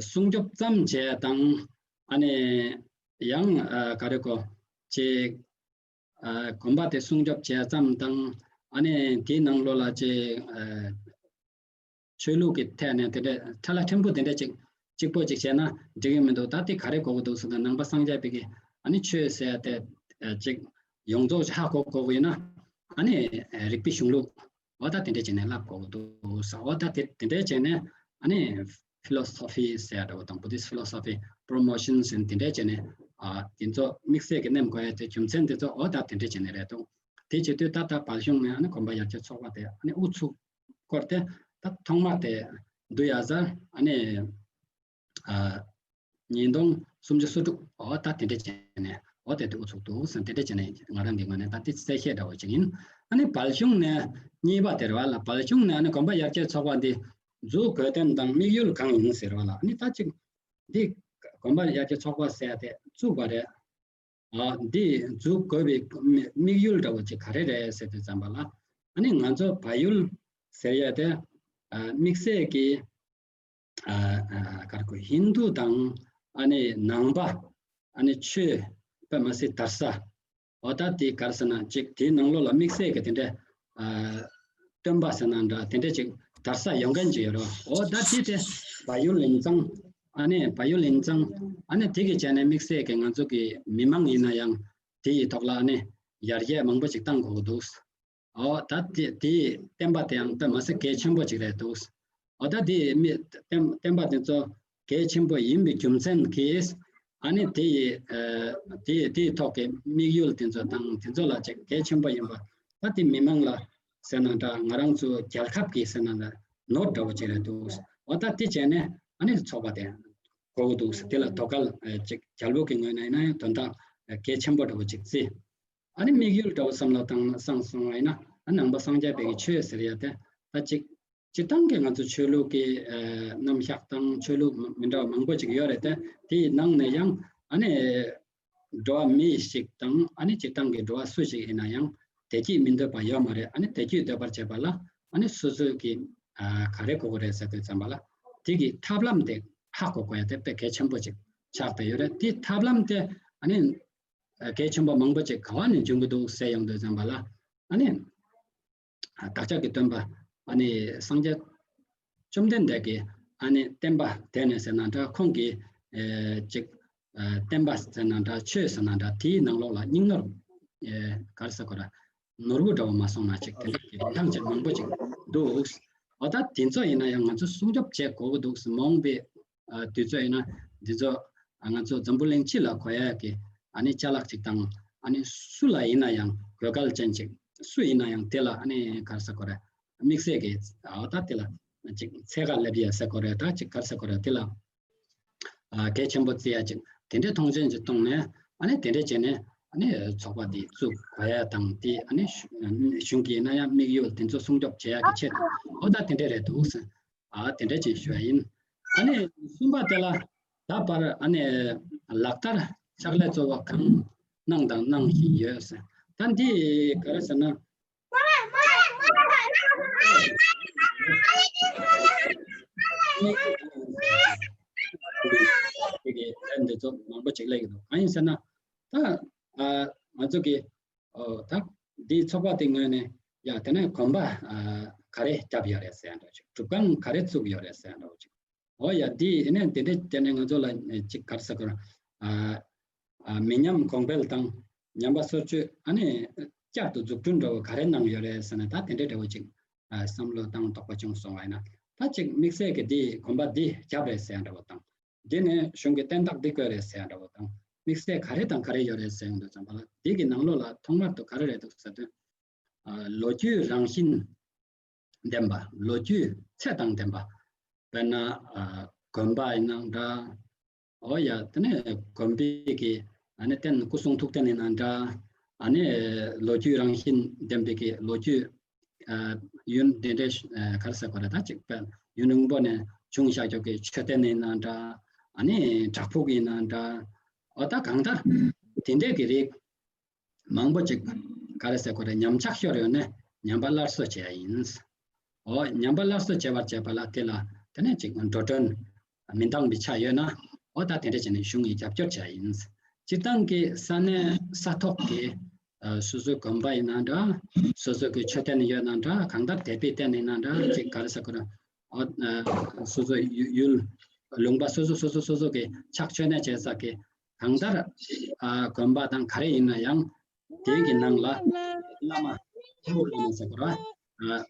སྲུང་སྐྱོབ་ཙམ་བྱས་དང་ཨ་ནི་ཡང་ཨ་ག་རེ་གོ་ཅིག་ཨ་དགོན་པ་དེ་སྲུང་སྐྱོབ་བྱས་ཙམ་དང་ཨ་ནི་དེའི་ནང་ལོགས་ལ་ཅིག་ཨ་ཆོས་ལུགས་ཀྱི་ཐད་ནས་དེ་འདྲ་ཐལ་བ་ཕྲན་བུ་དེ་འདྲ་ཅིག་གཅིག་པོ་ཅིག་བྱས་ན་འགྲིག་གི་མི་འདུག་ད་དེ་ག་རེ་དགོས་ཀྱི་འདུག་ཟེར་ན་ནང་པ་སངས་རྒྱས་པའི་གི་ཨ་ནི་ཆོས་ཟེར་ཡ་དེ་ཨ་ཅིག་ཡོངས་རྫོགས་ཧ་གོ་དགོས་ཀྱི་ཡོད་ན་ཨ་ནི་རིག་པའི་གཞུང་ལུགས་འོ་ད་དེ་འདྲ་བྱས་ནས་བསླབ་དགོས་ཀྱི་འདུག་ཟེར། འོ་ད་དེ་དེ་འདྲ་བྱས་ནས་ཨ་ནི་Philosophy ཟེར་ཡ་འདྲ་བོ་དང་Buddhist Philosophy Promotion ཟེར་དེ་འདྲ་བྱས་ནས་ཨ་དེ་ཚོ་དམིགས་བསལ་གྱི་ནེམ་དགོས་ཡ་དེ་རྒྱུ་མཚན་དེ་ཚོ་འོ་ད་དེ་འདྲ་བྱས་ནས་རེད་འདུག་དེ་བྱེད་དུས་ད་ལྟ་བལ་གཞུང་ནས་ཨ་ནི་དགོན་པ་ཡར་རྒྱས་ཚོགས་པ་དེ་ཨ་ནི་དབུ་ཚུགས་སྐོར་དེ་ད་ཐོག་མ་དེ་དུ་ཧ་ཛར་ཨ་ནི་ཨ་ཉིས་སྟོང་སུམ་ཅུ་སོ་དྲུག་འོ་ད་དེ་འདྲ་བྱས་ནས་འོ་དེ་དུ་དབུ་ཚུགས་འདུག་ཟེར་དེ་འདྲ་བྱས་ནས་ང་རང་གི་ངོས་ནས་ད་དེ་གསལ་བཤད་འདྲ་བོ་ཅིག་ཡིན། ཨ་ནི་བལ་གཞུང་ནས་གཉིས་པ་དེ་རེད་བ་ལ། བལ་གཞུང་ནས་ཨ་ནི་དགོན་པ་ཡར་རྒྱས་ཚོགས་པ་འདི་འཛུགས་དགོས་དོན་དང་དམིགས་ཡུལ་གང་ཡིན་ཟེར་བ་ལ། ཨ་ནི་ད་ཅིག་འདི་དགོན་པ་ཡར་རྒྱས་ཚོགས་པ་ཟེར་ཡ་དེ་བཙུགས་པ་རེད། ཨ་འདི་འཛུགས་དགོས་པའི་དམིགས་ཡུལ་འདྲ་བོ་ཅིག་ག་རེ་རེད་ཟེར་དུས་ཙམ་པ་ལ། ཨ་ནི་ང་ཚོ་བལ་ཡུལ་ཟེར་ཡ་དེ་ཨ་དམིགས་བསལ་གྱི་ཨ་ཨ་ག་རེ་གོ་ཧིན་དུ་དང་ཨ་ནི་ནང་པ་ཨ་ནི་ཆོས་པ་མ་སི་དར་ས་འོ་ད་དེ་ག་རེ་ཟེར་ན་ཅིག་དེའི་ནང་ལོགས་ལ་དམིགས་བསལ་གྱི་དེ་འདྲ་ཨ་སྟོན་པ་ཟེར་ན་འདྲ་དེ་འདྲ་ཅིག་ དར་ས་ཡོང་མཁན་ཅིག་ཡོད་རེད། འོ་ད་དེ་དེ་བལ་ཡུལ་ལིན་ཙང་། ཨ་ནི་བལ་ཡུལ་ལིན་ཙང་། ཨ་ནི་དེ་གི་བྱས་ནས་དམིགས་བསལ་གྱི་ང་ཚོ་གི་མི་མང་ཡིན་ན་ཡང་དེ་ཡི་ཐོག་ལ་ཨ་ནི་ཡར་རྒྱས་མང་པོ་ཅིག་བཏང་དགོས་ཀྱི་འདུག། འོ་ད་དེ་དེའི་བསྟན་པ་དེའང་དཔེ་མ་སྲིད་གལ་ཆེན་པོ་ཅིག་རེད་འདུག། འོ་ད་དེ་མི་བསྟན་བསྟན་པ་དེ་ཚོ་གལ་ཆེན་པོ་ཡིན་པའི་རྒྱུ་མཚན་གྱིས། ཨ་ནི་དེ་ཡི་ཨ་དེ་དེའི་ཐོག་གི་དམིགས་ཡུལ་དེ་ཚོ་དང་དེ་ཚོ་ལ་ཅིག་གལ་ཆེན་པོ་ཡིན་པ། ད་དེ་མི་མང་ལ་ཟེར་ན་འདྲ། ང་རང་ཚོ་རྒྱལ་ཁབ་ཀྱི་ཟེར་ན་འདྲ་ནོར་འདྲ་བོ་ཅིག་རེད་འདུག། འོ་ད་དེ་བྱས་ནས་ཨ་ནི་ཚོགས་པ་དེ་དགོས་ཀྱི་འདུག། དེ་ལ་དོ་གལ་ཨ་ཅིག་རྒྱལ་པོ་གི་ངོས་ནས་ཡིན་ན་ཡང་དོན་དག་གལ་ཆེན་པོ་འདྲ་བོ་ཅིག་བརྩི། ཨ་ནི་དམིགས་ཡུལ་འདྲ་བོ་བསམ་བློ་བཏང་བསམ་སོང་བ་ཡིན་ན། ཨ་ནང་པ་སངས་རྒྱས་པའི་གི་ཆོས་ཟེར་ཡ་དེ་ད་ཅིག་སྤྱིར་བཏང་གི་ང་ཚོ་ཆོས་ལུགས་ཀྱི་ཨ་རྣམ་གཞག་དང་ཆོས་ལུགས་མི་འདྲ་བ་མང་པོ་ཅིག་ཡོད་རེད་དེ། དེའི་ནང་ནས་ཡང་ཨ་ནི་འགྲོ་བ་མི་ཞིག་དང་ཨ་ནི་སྤྱིར་བཏང་གི་འགྲོ་བ་སུ་ཞིག་ཡིན་ན་ཡང་བདེ་སྐྱིད་མི་འདོད་པ་ཡོད་མ་རེད། ཨ་ནི་བདེ་སྐྱིད་འདོད་པར་བྱེད་པ་ལ་ཨ་ནི་སོ་སོའི་གི་ཨ་ག་རེ་དགོས་ཀྱི་རེད་ཟེར་དུས་ཙམ་པ་ལ། དེ་གི་ཐབས་ལམ་དེ་ཧ་གོ་དགོས་ཡ་དེ་དཔེ་གལ་ཆེན་པོ་ཅིག་ཆགས་བསྡད་ཡོད་རེད། དེ་ཐབས་ལམ་དེ་ཨ་ནི་གལ་ཆེན་པོ་མང་པོ་ཅིག་ག་བ་ནས་འབྱུང་གི་འདུག་ཟེར་ཡོང་དུས་ཙམ་པ་ལ། ཨ་ནི་བདག་ཅག་གི་སྟོན་པ་ཨ་ནི་སངས་རྒྱས་བཅོམ་ལྡན་འདས་ཀྱི་ཨ་ནི་བསྟན་པ་དེ་ནས་ཟེར་ན་འདྲ། ཁོང་གི་ཨེ་ཅིག་ཨེ་བསྟན་པ་ཟེར་ན་འདྲ། ཆོས་ཟེར་ན་འདྲ། དེའི་ནང་ལོགས་ལ་སྙིང་ནོར་ཨེ་ག་རེ་ཟེར་དགོས་རེད། ནོར་བུ་འདྲ་བོ་མ་སོང་ན་ཅིག་དེ་འདྲ་གི་རིན་ཐང་ཅིག་མང་པོ་ཅིག་འདུག། འོ་ད་དེ་ཚོ་ཡིན་ན་ཡང་ང་ཚོ་སྲུང་སྐྱོབ་བྱེད་དགོས་ཀྱི་འདུག་ཟེར། མ་འོངས་པའི་ཨ་དུས་ཚོད་ཡིན་ན་འདི་ཚོ་ཨ་ང་ཚོ་འཛམ་བུ་གླིང་སྤྱི་ལ་གོ་ཡ་གི་ཨ་ནི་ཅ་ལག་ཅིག་དང་། ཨ་ནི་སུ་ལ་ཡིན་ན་ཡང་དགོས་གལ་ཅན་ཅིག། སུ་ཡིན་ན་ཡང་དེ་ལ་ཨ་ནི་ག་རེ་ཟེར་དགོས་རེད། དམིགས་བསལ་གྱི་འོ་ད་དེ་ལ་ཅིག་འཚོལ་ག་སླེབས་ཡ་ཟེར་དགོས་རེད། ད་ཅིག་ག་རེ་ཟེར་དགོས་རེད། དེ་ལ་ཨ་གལ་ཆེན་པོ་བརྩི་ཡ་ཅིག་དེ་འདྲའི་མཐོང་ཆེན་ཅིག་གཏོང་ནས། ཨ་ནི་དེ་འདྲ་བྱས་ནས་ཨ་ནི་ཚོགས་པ་འདི་བཙུགས་དགོས་ཡ་དང་། དེ་ཨ་ནི་གཞུང་གཞུང་གི་ཡིན་ན་ཡང་དམིགས་ཡུལ་དེ་ཚོ་སྲུང་སྐྱོབ་བྱེད་ཡ་གི་ཆེད་དུ། འོ་ད་དེ་འདྲ་རེད་འདུག་ཟེར། ཨ་དེ་འདྲ་ཅིག་ཞུ་ཡ་ཡིན། ཨ་ནི་གསུམ་པ་དེ་ལ་ད་བར་ཨ་ནི་ལག་བསྟར་ཕྱག་ལས་གཙོ་བོ་གང་གནང་དང་གནང་བཞིན་ཡོད་ཟེར། ད་འདི་ག་རེ་ཟེར་ན། འདི་ཚོ་མང་པོ་ཅིག་སླེབས་ཀྱི་འདུག། གང་ཡིན་ཟེར་ན། ད་ཨ་ང་ཚོ་གི་ཨོ་ད་འདིའི་ཚོགས་པ་དེ་ངོས་ནས་ཡ་དེ་ནས་གོམ་པ་ཨ་ག་རེ་བརྒྱབ་ཡོད་རེད་ཟེར་ཡ་འདྲ་བོ་ཅིག། སྒྲུབ་ཁང་ག་རེ་བཙུགས་ཡོད་རེད་ཟེར་ཡ་འདྲ་བོ་ཅིག། འོ་ཡ་འདི་ཨ་ནི་དེ་འདྲས་བྱས་ནས་ང་ཚོ་ལ་ཅིག་ག་རེ་ཟེར་དགོས་རེད། ཨ་ཨ་མི་ཉམས་གོང་འཕེལ་དང་ཉམས་པ་སོར་ཆུད་ཨ་ནི་བསྐྱར་དུ་འཛུགས་སྐྲུན་འདྲ་བོ་ག་རེ་གནང་ཡོད་རེད་ཟེར་ན། ད་དེ་འདྲས་འདྲ་བོ་ཅིག་ཨ་བསམ་བློ་བཏང་དོགས་པ་བྱུང་སོང་བ་ཡིན་ན། ད་ཅིག་དམིགས་བསལ་གྱི་འདི་གོམ་པ་འདི་བརྒྱབ་རེད་ཟེར་ཡ་འདྲ་བོ་དང་། འདི་ནས་གཞུང་གི་བསྟན་བདག་འདི་བསྐོས་རེད་ཟེར་ཡ་འདྲ་བོ་དང་། དམིགས་བསལ་ག་རེ་དང་ག་རེ་ཡོད་རེད་ཟེར་ཡོང་དུས་ཙམ་པ་ལ། འདི་གི་ནང་ལོགས་ལ་ཐོག་མར་དུ་ག་རེ་རེད་འདུག་ཟེར་དུས། ཨ་ལོ་རྒྱུས་རང་བཞིན་ལྡན་པ། ལོ་རྒྱུས་ཚད་དང་ལྡན་པ། དཔེར་ན་ཨ་དགོན་པ་ཡིན་ན་འདྲ། འོ་ཡ་དེ་ནས་དགོན་པའི་གི་ཨ་ནི་རྟེན་སྐུ་གསུང་ཐུགས་རྟེན་ཡིན་ན་འདྲ། ཨ་ནི་ལོ་རྒྱུས་རང་བཞིན་ལྡན་པའི་གི་ལོ་རྒྱུས་ཨ་ཡུན་དེ་འདྲའི་ཨ་ག་རེ་ཟེར་དགོས་རེད། ད་ཅིག་དཔེ་ཡུན་རིང་པོ་ནས་བྱུང་བཞག་ཆོག་གི་མཆོད་རྟེན་ཡིན་ན་འདྲ། ཨ་ནི་བྲག་ཕུག་ཡིན་ན་འདྲ། འོ་ད་གང་ལྟར་དེ་འདྲའི་གི་རིགས་མང་པོ་ཅིག་ག་རེ་ཟེར་དགོས་རེད། ཉམས་ཆག་ཤོར་ཡོང་ནས་ཉམས་པ་སླར་གསོ་བྱེད་ཡ་ཡིན། འོ་ཉམས་པ་སླར་གསོ་བྱེད་པར་བྱེད་པ་ལ་དེ་ལ་དེ་ནས་ཅིག་འགྲོ་གྲོན་མི་འདང་བའི་ཆ་ཡོད་ན། འོ་ད་དེ་འདྲ་བྱས་ནས་གཞུང་གིས་རྒྱབ་སྐྱོར་བྱེད་ཡ་ཡིན། སྤྱིར་བཏང་གི་ས་གནས་ས་ཐོག་གི་ཨ་སོ་སོའི་དགོན་པ་ཡིན་ན་འདྲ། སོ་སོ་གི་མཆོད་རྟེན་ཡོད་ན་འདྲ། གང་ལྟར་དད་པའི་རྟེན་ཡིན་ན་འདྲ། ཅིག་ག་རེ་ཟེར་དགོས་རེད། འོ་ཨ་སོ་སོ་ཡུ་ཡུལ་ལུང་པ་སོ་སོ་སོ་སོ་སོ་སོ་གི་ཕྱག་མཆོད་གནས་བྱེད་ས་གི་གང་ལྟར་ཨ་དགོན་པ་དང་ག་རེ་ཡིན་ན་ཡང་དེའི་གི་ནང་ལ་བླ་མ་ཐུ་བོ་བླ་མ་ཟེར་དགོས་རེད། ཨ་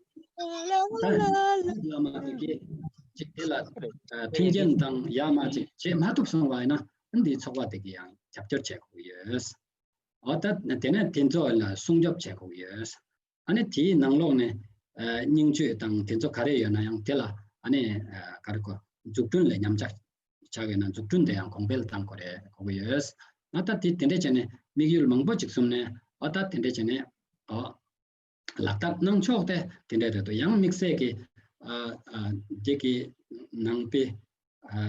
ད་བླ་མ་དེ་གི་ཅིག་དེ་ལ་ཨ་མཐུན་རྐྱེན་དང་ཡར་མར་ཅིག་བྱེད་མ་ཐུབ་སོང་བ་ཡིན་ན། འདིའི་ཚོགས་པ་དེ་གི་ཡང་རྒྱབ་སྐྱོར་བྱེད་དགོས་ཀྱི་ཡོད། འོ་ད་དེ་ནས་དེ་ཚོ་ལ་སྲུང་སྐྱོབ་བྱེད་དགོས་ཀྱི་ཡོད། ཨ་ནི་དེའི་ནང་ལོགས་ནས་ཨ་སྙིང་བཅུད་དང་དེ་ཚོ་ག་རེ་ཡོད་ན་ཡང་དེ་ལ་ཨ་ནི་ཨ་ག་རེ་གོ་འཛུགས་སྐྲུན་ལ་ཉམས་ཆག་ཆགས་ཡོད་ན་འཛུགས་སྐྲུན་དེ་ཡང་གོང་འཕེལ་གཏང་དགོས་རེད། དགོས་ཀྱི་ཡོད། ང་ད་དེ་དེ་འདྲས་བྱས་ནས་དམིགས་ཡུལ་མང་པོ་ཅིག་བཟུང་ནས། འོ་ད་དེ་འདྲས་བྱས་ནས་འོ་ལག་བསྟར་གནང་ཕྱོགས་དེ་དེ་འདྲས་རེད་འདུག། ཡང་དམིགས་བསལ་གྱི་ཨ་ཨ་འདི་གི་ནང་པའི་ཨ་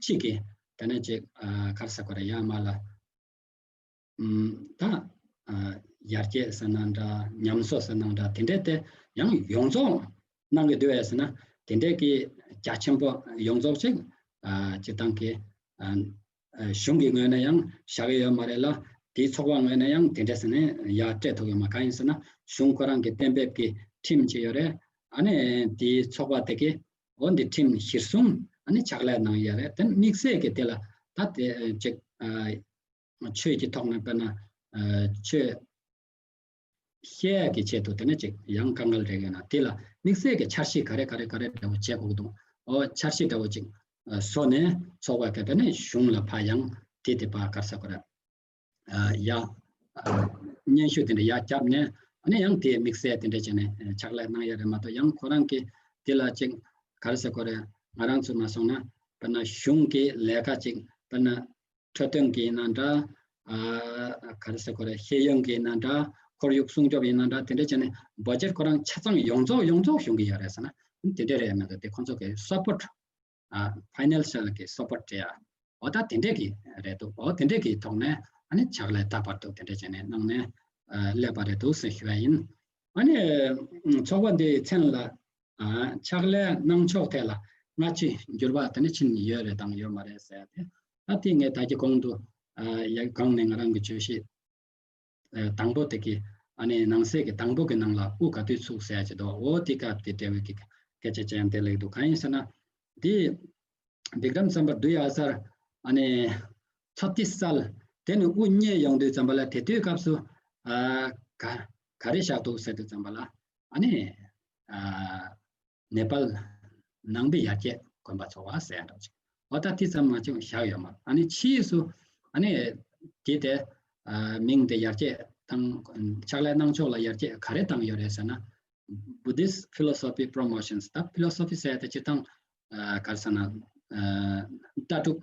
གཅིག་གི་དེ་ནས་ཅིག་ཨ་ག་རེ་ཟེར་དགོས་རེད། ཡར་མར་ལ་ཨམ་ད་ཨ་ཡར་རྒྱས་ཟེར་ན་འདྲ། ཉམས་གསོ་ཟེར་ན་འདྲ། དེ་འདྲས་དེ་ཡང་ཡོངས་རྫོགས་གནང་གི་འདུག་ཨེ་ཟེར་ན། དེ་འདྲས་ཀྱི་རྒྱ་ཆེན་པོ་ཡོངས་རྫོགས་ཅིག་ཨ་སྤྱིར་བཏང་གི་ཨ་ཨ་གཞུང་གི་ངོས་ནས་ཡང་བཞག་གི་ཡོད་མ་རེད་ལ། དེའི་ཚོགས་པ་ངོས་ནས་ཡང་དེ་འདྲས་ཟེར་ནས་ཡར་སྤྲད་ཐུབ་ཡོད་མ། གང་ཡིན་ཟེར་ན་གཞུང་ཁོ་རང་གི་གཏན་འབེབས་ཀྱི་ཁྲིམས་ཅིག་ཡོད་རེད། ཨ་ནི་དེའི་ཚོགས་པ་དེ་གི་འོ་འདི་ཁྲིམས་གཞིར་བཟུང་ཨ་ནི་ཕྱག་ལས་གནང་ཡ་རེད། དེ་དམིགས་བསལ་གྱི་དེ་ལ་ད་དེ་ཅིག་ཆོས་ཀྱི་ཐོག་ནས་དཔེར་ན་ཆོས་བཤད་ཡ་གི་ཆེད་དུ་དེ་ནས་ཅིག་ཡང་དཀའ་ངལ་རེ་ཡོད་ན་དེ་ལ་དམིགས་བསལ་གྱི་འཆར་གཞི་ག་རེ་ག་རེ་ག་རེ་འདྲ་བོ་བྱེད་དགོས་ཀྱི་འདུག་འོ་འཆར་གཞི་འདྲ་བོ་ཅིག་བཟོ་ནས་ཚོགས་པ་དེ་དེ་ནས་གཞུང་ལ་ཕར་ཡང་དེ་དེ་ཕར་ག་རེ་ཟེར་དགོས་རེད། ཡ། སྙན་ཞུ་དེ་འདྲ་ཡར་བརྒྱབ་ནས་ཨ་ནི་ཡང་དེ་དམིགས་བསལ་དེ་འདྲ་བྱས་ནས་ཕྱག་ལས་གནང་ཡ་རེད་མ་གཏོགས། ཡང་ཁོ་རང་གིས་དེ་ལ་ཅིག་ག་རེ་ཟེར་དགོས་རེད། ང་རང་ཚོ་མ་སོང་ན་དཔེར་ན་གཞུང་གི་ལས་ཀ་ཅིག་དཔེར་ན་འཕྲོད་བསྟེན་གྱི་ཡིན་ན་འདྲ། ག་རེ་ཟེར་དགོས་རེད། ཤེས་ཡོན་གྱི་ཡིན་ན་འདྲ། ཁོར་ཡུག་སྲུང་སྐྱོབ་ཡིན་ན་འདྲ། དེ་འདྲ་བྱས་ནས་བ་ཇེཊ་ཁོ་རང་ཆ་ཚང་ཡོངས་རྫོགས་ཡོངས་རྫོགས་གཞུང་གི་ཡོད་རེད་ཟེར་ན་དེ་འདྲ་རེད་མ་གཏོགས། དེ་ཁོ་ཚོ་གི་སབ་པོར་ཊི། ཕའི་ནན་ཤལ་གྱི་སབ་པོར་ཊི་སྤྲད་ཡ། འོ་ད་དེ་འདྲས་ཀྱི་རེད་འདུག་འོ་དེ་འདྲས་ཀྱི་ཐོག་ནས་ཨ་ནི་ཕྱག་ལས་ད་བར་དུ་དེ་འདྲས་བྱས་ནས་གནང་ནས་སླེབས་པ་རེད་འདུག་ཟེར་ཞུ་བ་ཡིན། ཨ་ནི་ཚོགས་པ་འདིའི་མཚན་ལ་ཕྱག་ལས་གནང་ཕྱོགས་ཐད་ལ་སྔ་ཕྱི་འགྱུར་བ་དེ་ནི་ཕྱིན་ཡོད་རེད་དང་ཡོད་མ་རེད་ཟེར་ཡ་དེ། ད་དེ་ངས་ད་གི་གོང་དུ་ཡ་གང་ནས་ང་རང་གི་བརྗོད་གཞི་དང་པོ་དེ་གི་ཨ་ནི་ནང་གསེས་ཀྱི་དང་པོ་གི་ནང་ལ་དབུ་ག་དུས་ཚུགས་ཟེར་ཡ་ཅིག་འདུག་འོ་དེ་སྐབས་དེ་འབྲེལ་བའི་གི་སྐད་ཆ་ཅན་དེ་ལེགས་འདུག་གང་ཡིན་ཟེར་ན། དེ་བི་ཀྲམ་སམ་བྷ་དུ་ཡ་ཨ་སར་ཨ་ནི་ཚོ་ཏི་སལ་དེ་ནི་དབུ་བརྙེས་ཡོང་དུས་ཙམ་པ་ལ་དེ་དུས་སྐབས་སུ་ཨ་ག་ག་རེ་བཞག་འདུག་ཟེར་དུས་ཙམ་པ་ལ་ཨ་ནི་ཨ་ནེ་པཱལ་ནང་པའི་ཡར་རྒྱས་དགོན་པ་ཚོགས་པ་ཟེར་ཡ་འདྲ་ཅིག་འོ་ད་དེ་ཙམ་མ་ཅིག་བཞག་ཡོད་མ་རེད། ཨ་ནི་ཕྱིས་སུ་ཨ་ནི་དེ་དེ་ཨ་མིང་དེ་ཡར་རྒྱས་དང་ཕྱག་ལས་གནང་ཕྱོགས་ལ་ཡར་རྒྱས་ག་རེ་བཏང་ཡོད་རེད་ཟེར་ན། Buddhist Philosophy Promotions། ད་ཕི་ལོ་སོ་ཕི་ཟེར་ཡ་དེ་སྤྱིར་བཏང་ཨ་ག་རེ་ཟེར་ན་ཨ་ལྟ་གྲུབ།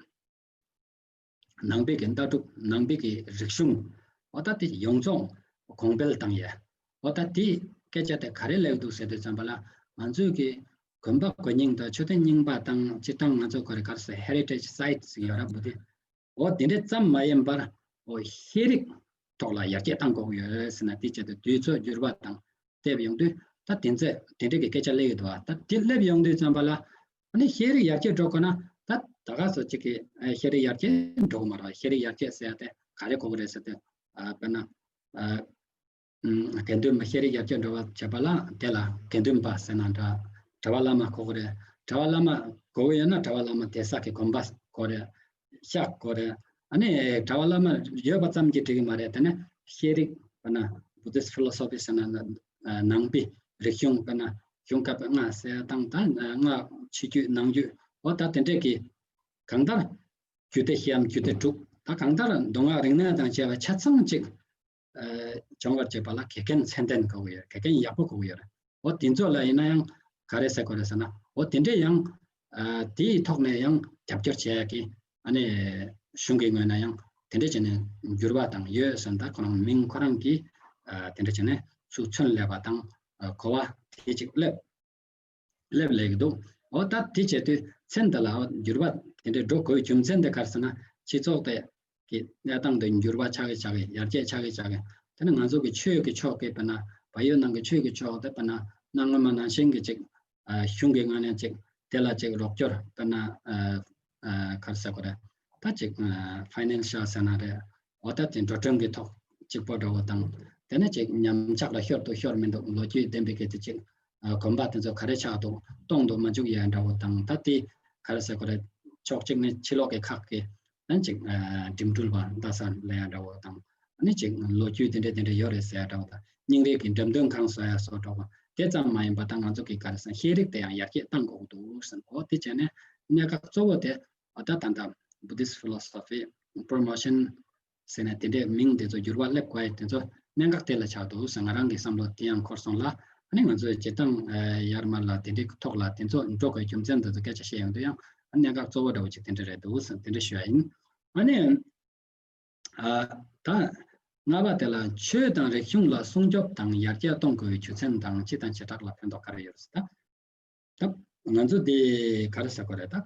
ནང་པའི་གི་ལྟ་གྲུབ། ནང་པའི་གི་རིག་གཞུང་། འོ་ད་དེ་ཡོངས་རྫོགས་གོང་འཕེལ་བཏང་ཡས། འོ་ད་དེ་སྐད་ཆ་དེ་ག་རེ་ལབ་འདུག་ཟེར་དུས་ཙམ་པ་ལ་ང་ཚོའི་གི་དགོན་པ་དགོན་རྙིང་དང་མཆོད་རྟེན་རྙིང་པ་དང་སྤྱིར་བཏང་ང་ཚོ་ག་རེ་ག་རེ་ཟེར་heritage sites་ཡོད་ར་བུ་དེ། འོ་དེ་འདྲ་ཙམ་མ་ཡིན་པར་འོ་ཤེས་རིག་ཐོག་ལ་ཡར་རྒྱས་བཏང་དགོས་ཀྱི་ཡོད་རེད་ཟེར་ན། དེ་ཆེད་དུ་དུས་ཚོད་འགྱུར་བ་དང་སླེབས་ཡོང་དུས་ད་དེ་ཚོ་དེ་འདྲ་གི་སྐད་ཆ་སླེབས་ཡོད་འདུག་བ། ད་དེ་སླེབས་ཡོང་དུས་ཙམ་པ་ལ་ཨ་ནི་ཤེས་རིག་ཡར་རྒྱས་འགྲོ་དགོས་ན་ད་ད་ག་སོ་ཅིག་གི་ཨ་ཤེས་རིག་ཡར་རྒྱས་འགྲོ་གི་མ་རེད། ཤེས་རིག་ཡར་རྒྱས་ཟེར་ཡ་དེ་ག་རེ་གོ་གི་རེད་ཟེར་དུས་ཨ་དཔེར་ན་ཨ་དགེ་འདུན་པ་ཤེས་རིག་ཡར་རྒྱས་འགྲོ་བ་བྱེད་པ་ལ་དེ་ལ་དགེ་འདུན་པ་ཟེར་ན་འདྲ། གྲྭ་པ་བླ་མ་གོ་གི་རེད། གྲྭ་པ་བླ་མ་གོ་གི་ཡོད་ན་གྲྭ་པ་བླ་མ་སྡེ་ས་གི་དགོན་པ་གོ་རེད། ཤག་དགོས་རེད། ཨ་ནི་གྲྭ་པ་བླ་མ་ཡོད་པ་ཙམ་གྱིས་འགྲིག་གི་མ་རེད། དེ་ནས་ཤེས་རིག་དཔེར་ན་Buddhist Philosophy་ཟེར་ན་ནང་པའི་རིག་གཞུང་དཔེར་ན་གཞུང་བཀའ་པོད་ལྔ་ཟེར་ཡ་དང་ད་སྔགས་ཕྱི་རྒྱུད་ནང་རྒྱུད་འོ་ད་དེ་འདྲས་ཀྱི་གང་ལྟར་རྒྱུད་སྡེ་བཞིའམ་རྒྱུད་སྡེ་དྲུག་ད་གང་ལྟར་མདོ་སྔགས་རིག་གནས་དང་བཅས་པ་ཆ་ཚང་གཅིག་སྦྱོང་བར་བྱེད་པ་ལ་དགེ་རྒན་ཚད་ལྡན་དགོས་ཀྱི་ཡོད། དགེ་རྒན་ཡག་པོ་དགོས་ཀྱི་ཡོད་རེད། འོ་དེ་ཚོ་ལ་ཡིན་ན་ཡང་ག་རེ་ཟེར་དགོས་རེད་ཟེར་ན། འོ་དེ་འདྲས་ཡང་ཨ་དེའི་ཐོག་ནས་ཡང་རྒྱབ་སྐྱོར་བྱེད་ཡག་གི་ཨ་ནི་གཞུང་གི་ངོས་ནས་ཡང་དེ་འདྲས་བྱས་ནས་འགྱུར་བ་བཏང་ཡོད་ཟེར་ན། ད་ཁོ་རང་མིང་ཁོ་རང་གིས་ཨ་དེ་འདྲས་བྱས་ནས་ཚུར་མཚོན་སླེབས་པ་དང་ཨ་གོ་བ་དེ་གཅིག་སླེབས་སླེབས་ལེགས་འདུག་འོ་ད་དེ་བྱས་དུས་མཚན་དེ་ལ་འོ་འགྱུར་བ་དེ་འདྲས་འགྲོ་དགོས་རྒྱུ་མཚན་དེ་ག་རེ་ཟེར་ན། སྤྱི་ཚོགས་དེ་གི་གནས་སྟངས་དེ་འགྱུར་བ་ཆགས་ཀྱི་ཆགས་ཀྱི་ཡར་རྒྱས་ཆགས་ཀྱི་ཆགས་ཀྱི། དེ་ནི་ང་ཚོ་གི་ཆོས་ཀྱི་ཕྱོགས་ཀྱི་དཔེར་ན་བལ་ཡུལ་ནང་གི་ཆོས་ཀྱི་ཕྱོགས་དེ་དཔེར་ན་གནའ་སྔ་མོ་ནང་བཞིན་གྱི་ཅིག་ཨ་གཞུང་གི་ངོས་ནས་ཅིག་དེ་ལ་ཅིག་རོགས་སྐྱོར་དཔེར་ན་ཨ་ཨ་ག་རེ་ཟེར་དགོས་རེད། ད་ཅིག་ཨ་ཕའི་ནན་ཤལ་ཟེར་ན་རེད། འོ་ད་དེ་འགྲོ་གྲོན་གྱི་ཐོག་གཅིག་པོ་འདྲ་བོ་དང་། དེ་ནས་ཅིག་ཉམས་ཆག་ལ་ཤོར་འདུག་ཤོར་མི་འདུག་ལོ་རྒྱུས་ལྡན་པའི་སྐད་དུ་ཅིག་ཨ་གོམ་པ་དེ་ཚོ་ག་རེ་ཆགས་འདུག་སྟོང་དུ་མ་འཇུག་ཡ་འདྲ་བོ་དང་། ད་དེ་ག་རེ་ཟེར་དགོས་རེད། ཕྱོགས་གཅིག་ནས་ཕྱི་ལོགས་ཀྱི་ཁག་གི་ཨ་ཅིག་ཨ་འགྲིམ་འགྲུལ་བ་ལྟ་ས་ལ་ཡ་འདྲ་བོ་དང་། ཨ་ནི་ཅིག་ལོ་རྒྱུས་དེ་འདྲ་དེ་འདྲ་ཡོད་རེད་ཟེར་ཡ་འདྲ་བོ་དང་། རྙིང་རིགས་ཀྱི་འགྲེམས་སྟོན་ཁང་བཟོ་ཡ་སོགས་འདྲ་བོ་དེ་ཙམ་མ་ཡིན་པ་ད་ང་ཚོ་གི་ག་རེ་ཟེར་ཤེས་རིག་དེ་ཡང་ཡར་རྒྱས་གཏང་དགོས་འདུག་ཟེར། འོ་དེ་བྱས་ནས་གནད་འགག་གཙོ་བོ་དེ་འོ་ད་ད་ལྟ་Buddhist Philosophy Promotion ཟེར་ནས་དེ་འདྲའི་མིང་དེ་ཚོ་འགྱུར་བ་སླེབས་དགོས་ཡ་དེ་ཚོ་གནད་འགག་དེ་ལ་ཆགས་འདུག་ཟེར་ང་རང་གི་བསམ་བློ་དེ་ཡང་འཁོར་སོང་ལ། ཨ་ནི་ང་ཚོས་སྤྱིར་བཏང་ཡར་མར་ལ་དེ་འདྲའི་ཐོག་ལ་དེ་ཚོ་འགྲོ་དགོས་རྒྱུ་མཚན་དེ་ཚོ་སྐད་ཆ་བཤད་ཡོང་དུས་ཡང་ཨ་གནད་འགག་གཙོ་བོ་འདྲ་བོ་ཅིག་དེ་འདྲ་རེད་འདུག་ཟེར་དེ་འདྲ་ཞུ་ཡ་ཡིན། ཨ་ནི་ཨ་ད་ལྔ་པ་དེ་ལ་ཆོས་དང་རིག་གཞུང་ལ་སྲུང་སྐྱོབ་དང་ཡར་རྒྱས་གཏོང་དགོས་པའི་རྒྱུ་མཚན་དང་སྤྱི་དང་བྱེ་བྲག་ལ་ཕན་ཐོགས་ག་རེ་ཡོད་རེད་ཟེར་ད། ད་ང་ཚོ་འདི་ག་རེ་ཟེར་དགོས་རེད་ད།